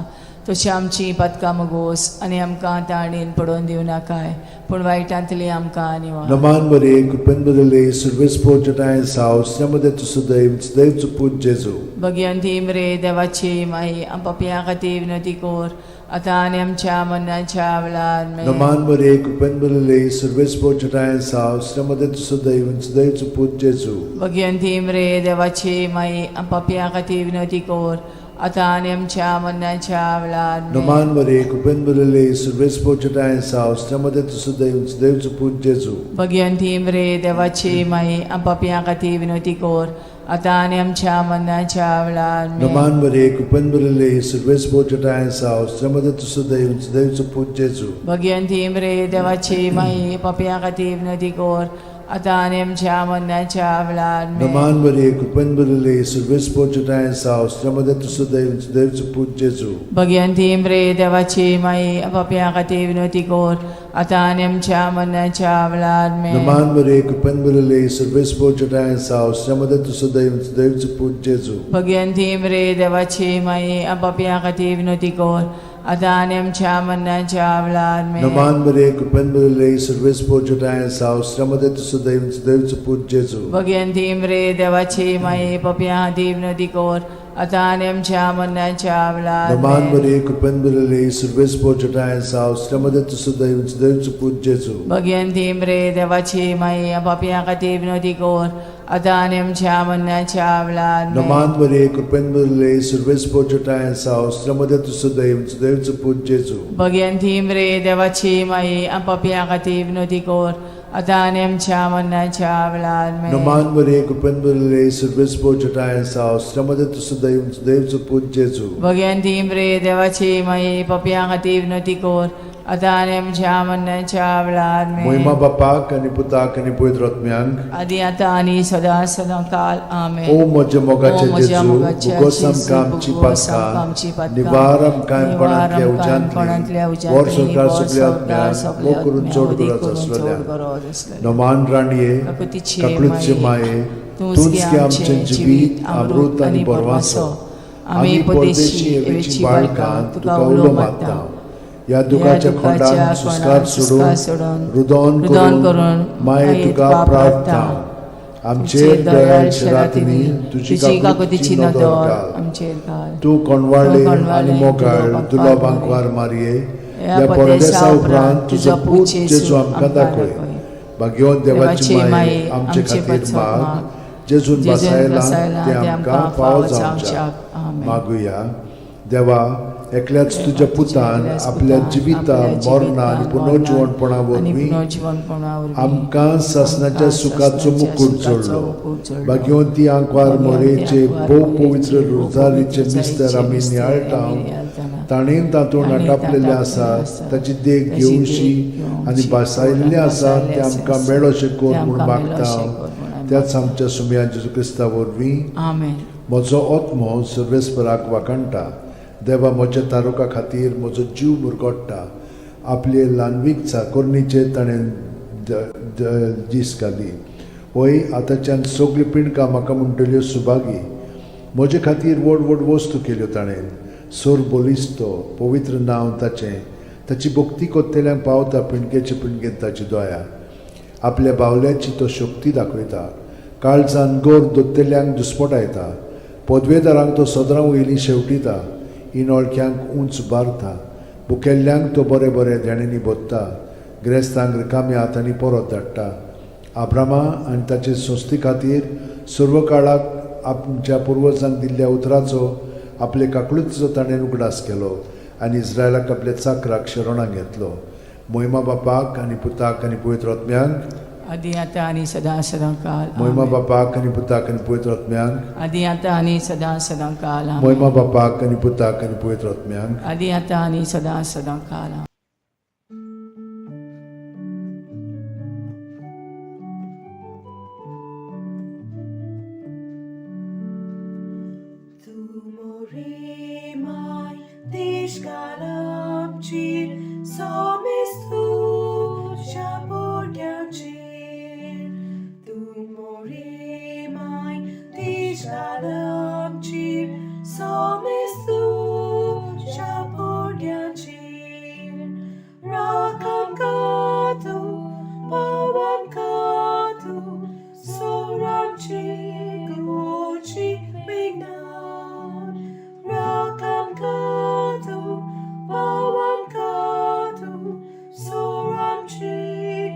तशी आमची पातकां मगोस आनी आमकां ताणेन पडोवन दिवं नाकाय, पूण वायटांतली आमकां निवार. नमान बरे, कृपेन बदले, सर्वेस्पर जटाय साव, श्रीमती तूं सदैव सदैवचो पूत जेजू. भगयंती रे देवाची माई, पापयां खातीर विनवती कर आतां आनी आमच्या मरणाच्या वेळार. आमेन. नमान बरे, कृपेन बदले, सर्वेस्पर जटाय साव, श्रीमती तूं सदैव सदैवचो पूत जेजू. भगयंती रे देवाची माई, पापयां खातीर विनवती कर आतां आनी आमच्या मरणाच्या वेळार. आमेन. नमान बरे, कृपेन बदले, सर्वेस्पर जटाय साव, श्रीमती तूं सदैव सदैवचो पूत जेजू. भगयंती रे देवाची माई, पापयां खातीर विनवती कर आतां आनी आमच्या मरणाच्या वेळार. आमेन. नमान बरे, कृपेन बदले, सर्वेस्पर जटाय साव, श्रीमती तूं सदैव सदैवचो पूत जेजू. भगयंती रे देवाची माई, पापयां खातीर विनवती कर आतां आनी आमच्या मरणाच्या वेळार. आमेन. नमान बरे, कृपेन बदले, सर्वेस्पर जटाय साव, श्रीमती तूं सदैव सदैवचो पूत जेजू. भगयंती रे देवाची माई, पापयां खातीर विनवती कर आतां आनी आमच्या मरणाच्या वेळार. आमेन. नमान बरे, कृपेन बदले, सर्वेस्पर जटाय साव, श्रीमती तूं सदैव सदैवचो पूत जेजू. भगयंती रे देवाची माई, पापयां खातीर विनवती कर आतां आनी आमच्या मरणाच्या वेळार. आमेन. नमान बरे, कृपेन बदले, सर्वेस्पर जटाय साव, श्रीमती तूं सदैव सदैवचो पूत जेजू. भगयंती रे देवाची माई, पापयां खातीर विनवती कर आतां आनी आमच्या मरणाच्या वेळार. नमान आमेन. बरे, कृपेन बदले, सर्वेस्पर जटाय साव, श्रीमती तूं सदैव सदैवचो पूत जेजू. भगयंती रे देवाची माई, पापयां खातीर विनवती कर आतां आनी आमच्या मरणाच्या वेळार. आमेन. नमान बरे, कृपेन बदले, सर्वेस्पर जटाय साव, श्रीमती तूं सदैव सदैवचो पूत जेजू. भगयंती रे देवाची माई, पापयां खातीर विनवती कर आतां आनी आमच्या मरणाच्या वेळार. आमेन. नमान बरे, कृपेन बदले, सर्वेस्पर जटाय साव, श्रीमती तूं सदैव सदैवचो पूत जेजू. भगयंती रे देवाची माई, पापयां खातीर विनवती कर आतां आनी आमच्या मरणाच्या वेळार. आमेन. मोहिमा बापाक आनी पुताक आनी पवित्र आत्म्यांक. आदी आतां आनी सदां सदां काल. आमेन. ओ म्हज्या मोगाचे ओ म्हज्या जेजू, मोगाच्या भोगोस जेजू, आमकां आमची भोगोस आमकां पातकां, आमची पातकां, निवार आमकां निवार कोणांतल्या आमकां कोणांतल्या उज्यांतली, उज्यांतली, व्हर सरकार व्हर सगल्या सरकार आत्म्यांक, सगल्या भोव करून आत्म्यांक, चड वदी गरज करून चड आसलेल्या. गरज आसलेल्या. नमान राणये, काकुतीचे काकळूतचे माये, माये, तूंच तूंच गे गे आमचें आमचें जिवीत, अमृत आनी बरवासो. आमी परदेशी एवेची बाळकां तुका उलो मारता. ह्या दुखाच्या खोंडान सुस्कार सोडून, रुदन रुदन करून करून माये तुका प्रार्थना. आमचेर दयाळ रातींनी तुजी तुजी काकुतीची काकुतीची नदर नदर घाल. आमचेर घाल. तूं कोणवाळे तूं कोणवाळे आनी मोगाळ दुलो दुलो बांकवार बांकवार मारये, ह्या ह्या परदेसा परदेसा उपरांत तुजो पूत जेजू आमकां आमकां दाखय. दाखय. भाग्यवंत देवाची देवाची माये, माये, आमचे आमचे खातीर पासत माग, माग, जेजून जेजून बसायलां बसायलां तें तें आमकां आमकां फावो फावो जावच्याक. जावच्याक. आमेन. मागुया. देवा, एकल्याच तुज्या पुतान एकल्याच आपल्या पुतान जिविता आपल्या मरणा आनी जिवितान, पुनर्जिवणपणा मरणान आनी वरवीं पुनर्जिवणपणा वरवीं आमकां सासणाच्या आमकां सुखाचो सासणाच्या मुकूट सुखाचो जोडलो. मुकूट जोडलो. भाग्यवंती आंकवार भाग्यवंती मोरेचे आंकवार भोव मोरेचे पवित्र भोव रोजारीचे पवित्र मिस्तर आमी रोजारीचे नियाळटा, मिस्तर आमी नियाळटाना, ताणें तातूंत ताणें आटापलेलें तातूंत आसा आसा, ताची देख ताची देख घेवशी घेवशी आनी भासायल्लें आसा भासायल्लें तें आमकां आसा, मेळोशें कर तें म्हूण आमकां मागता. मेळोशें कर म्हूण आमी त्याच आमच्या सुमया जेजू क्रिस्ता वरवीं. आमेन. म्हजो आत्मो सर्वेस्पराक वाखाणटा. देवा म्हज्या तारुका खातीर म्हजो जीव मुरगोडटा. आपले ल्हानवीक चाकोरणीचे ताणें दीस घाली. वय आतांच्यान सगळीं पिंडकां म्हाका म्हणटल्यो सुभागी. म्हजे खातीर व्हड व्हड वस्तू केल्यो ताणें. सोर बलिस्तो पवित्र नांव ताचें. ताची भक्ती कोत्तेल्यांक पावता पिंडकेचे पिंडकेन ताची दया. आपल्या बावल्याची तो शक्ती दाखयता. काळजान गोर दोत्तेल्यांक दुस्पटायता. पदवेदारांक तो सदरां वयलीं शेवटिता. इनोळख्यांक उंच बारता. भुकेल्ल्यांक तो बरे बरे देण्यांनी भरता. ग्रेस्तांक रिकाम्या हातांनी परत धाडटा. आब्रामा आनी ताचे संस्थे खातीर सर्व काळाक आमच्या पुर्वजांक दिल्ल्या उतराचो आपले काकळुतीचो ताणें उगडास केलो आनी इस्रायलाक आपल्या चाकराक शरणाक घेतलो. मोहिमा बापाक आनी पुताक आनी पवित्र आत्म्यांक. आदी आतां आनी सदां सदां काल. मोहिमा आमेन. बापाक आनी पुताक आनी पवित्र आत्म्यांक. आदी आतां आनी सदां सदां काल. आमेन. मोहिमा बापाक आनी पुताक आनी पवित्र आत्म्यांक. आदी आतां आनी सदां सदां काल. आमेन. Tumorimai tishkalamchir somistu shaporyanchir. Tumorimai tishkalamchir somistu shaporyanchir. Rakam katu pawan katu soramchi gochi vignan. Rakam katu pawan katu soramchi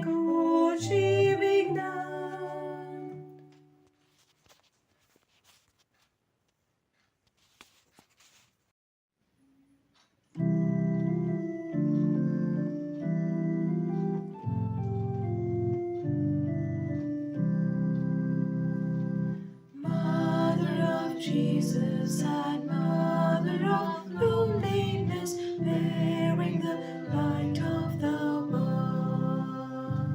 gochi vignan. Mother of Jesus and Mother of loneliness, bearing the light of the world.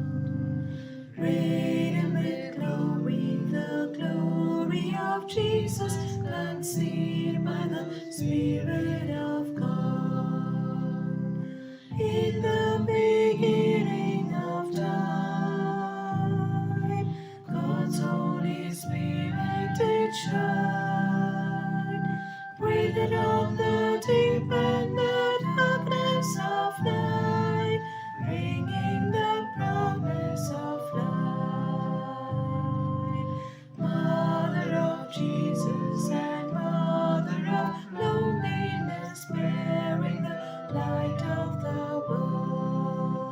Radiant with glory, the glory of Jesus, conceived by the Spirit of God. In the beginning of time, God's Holy Spirit did shine.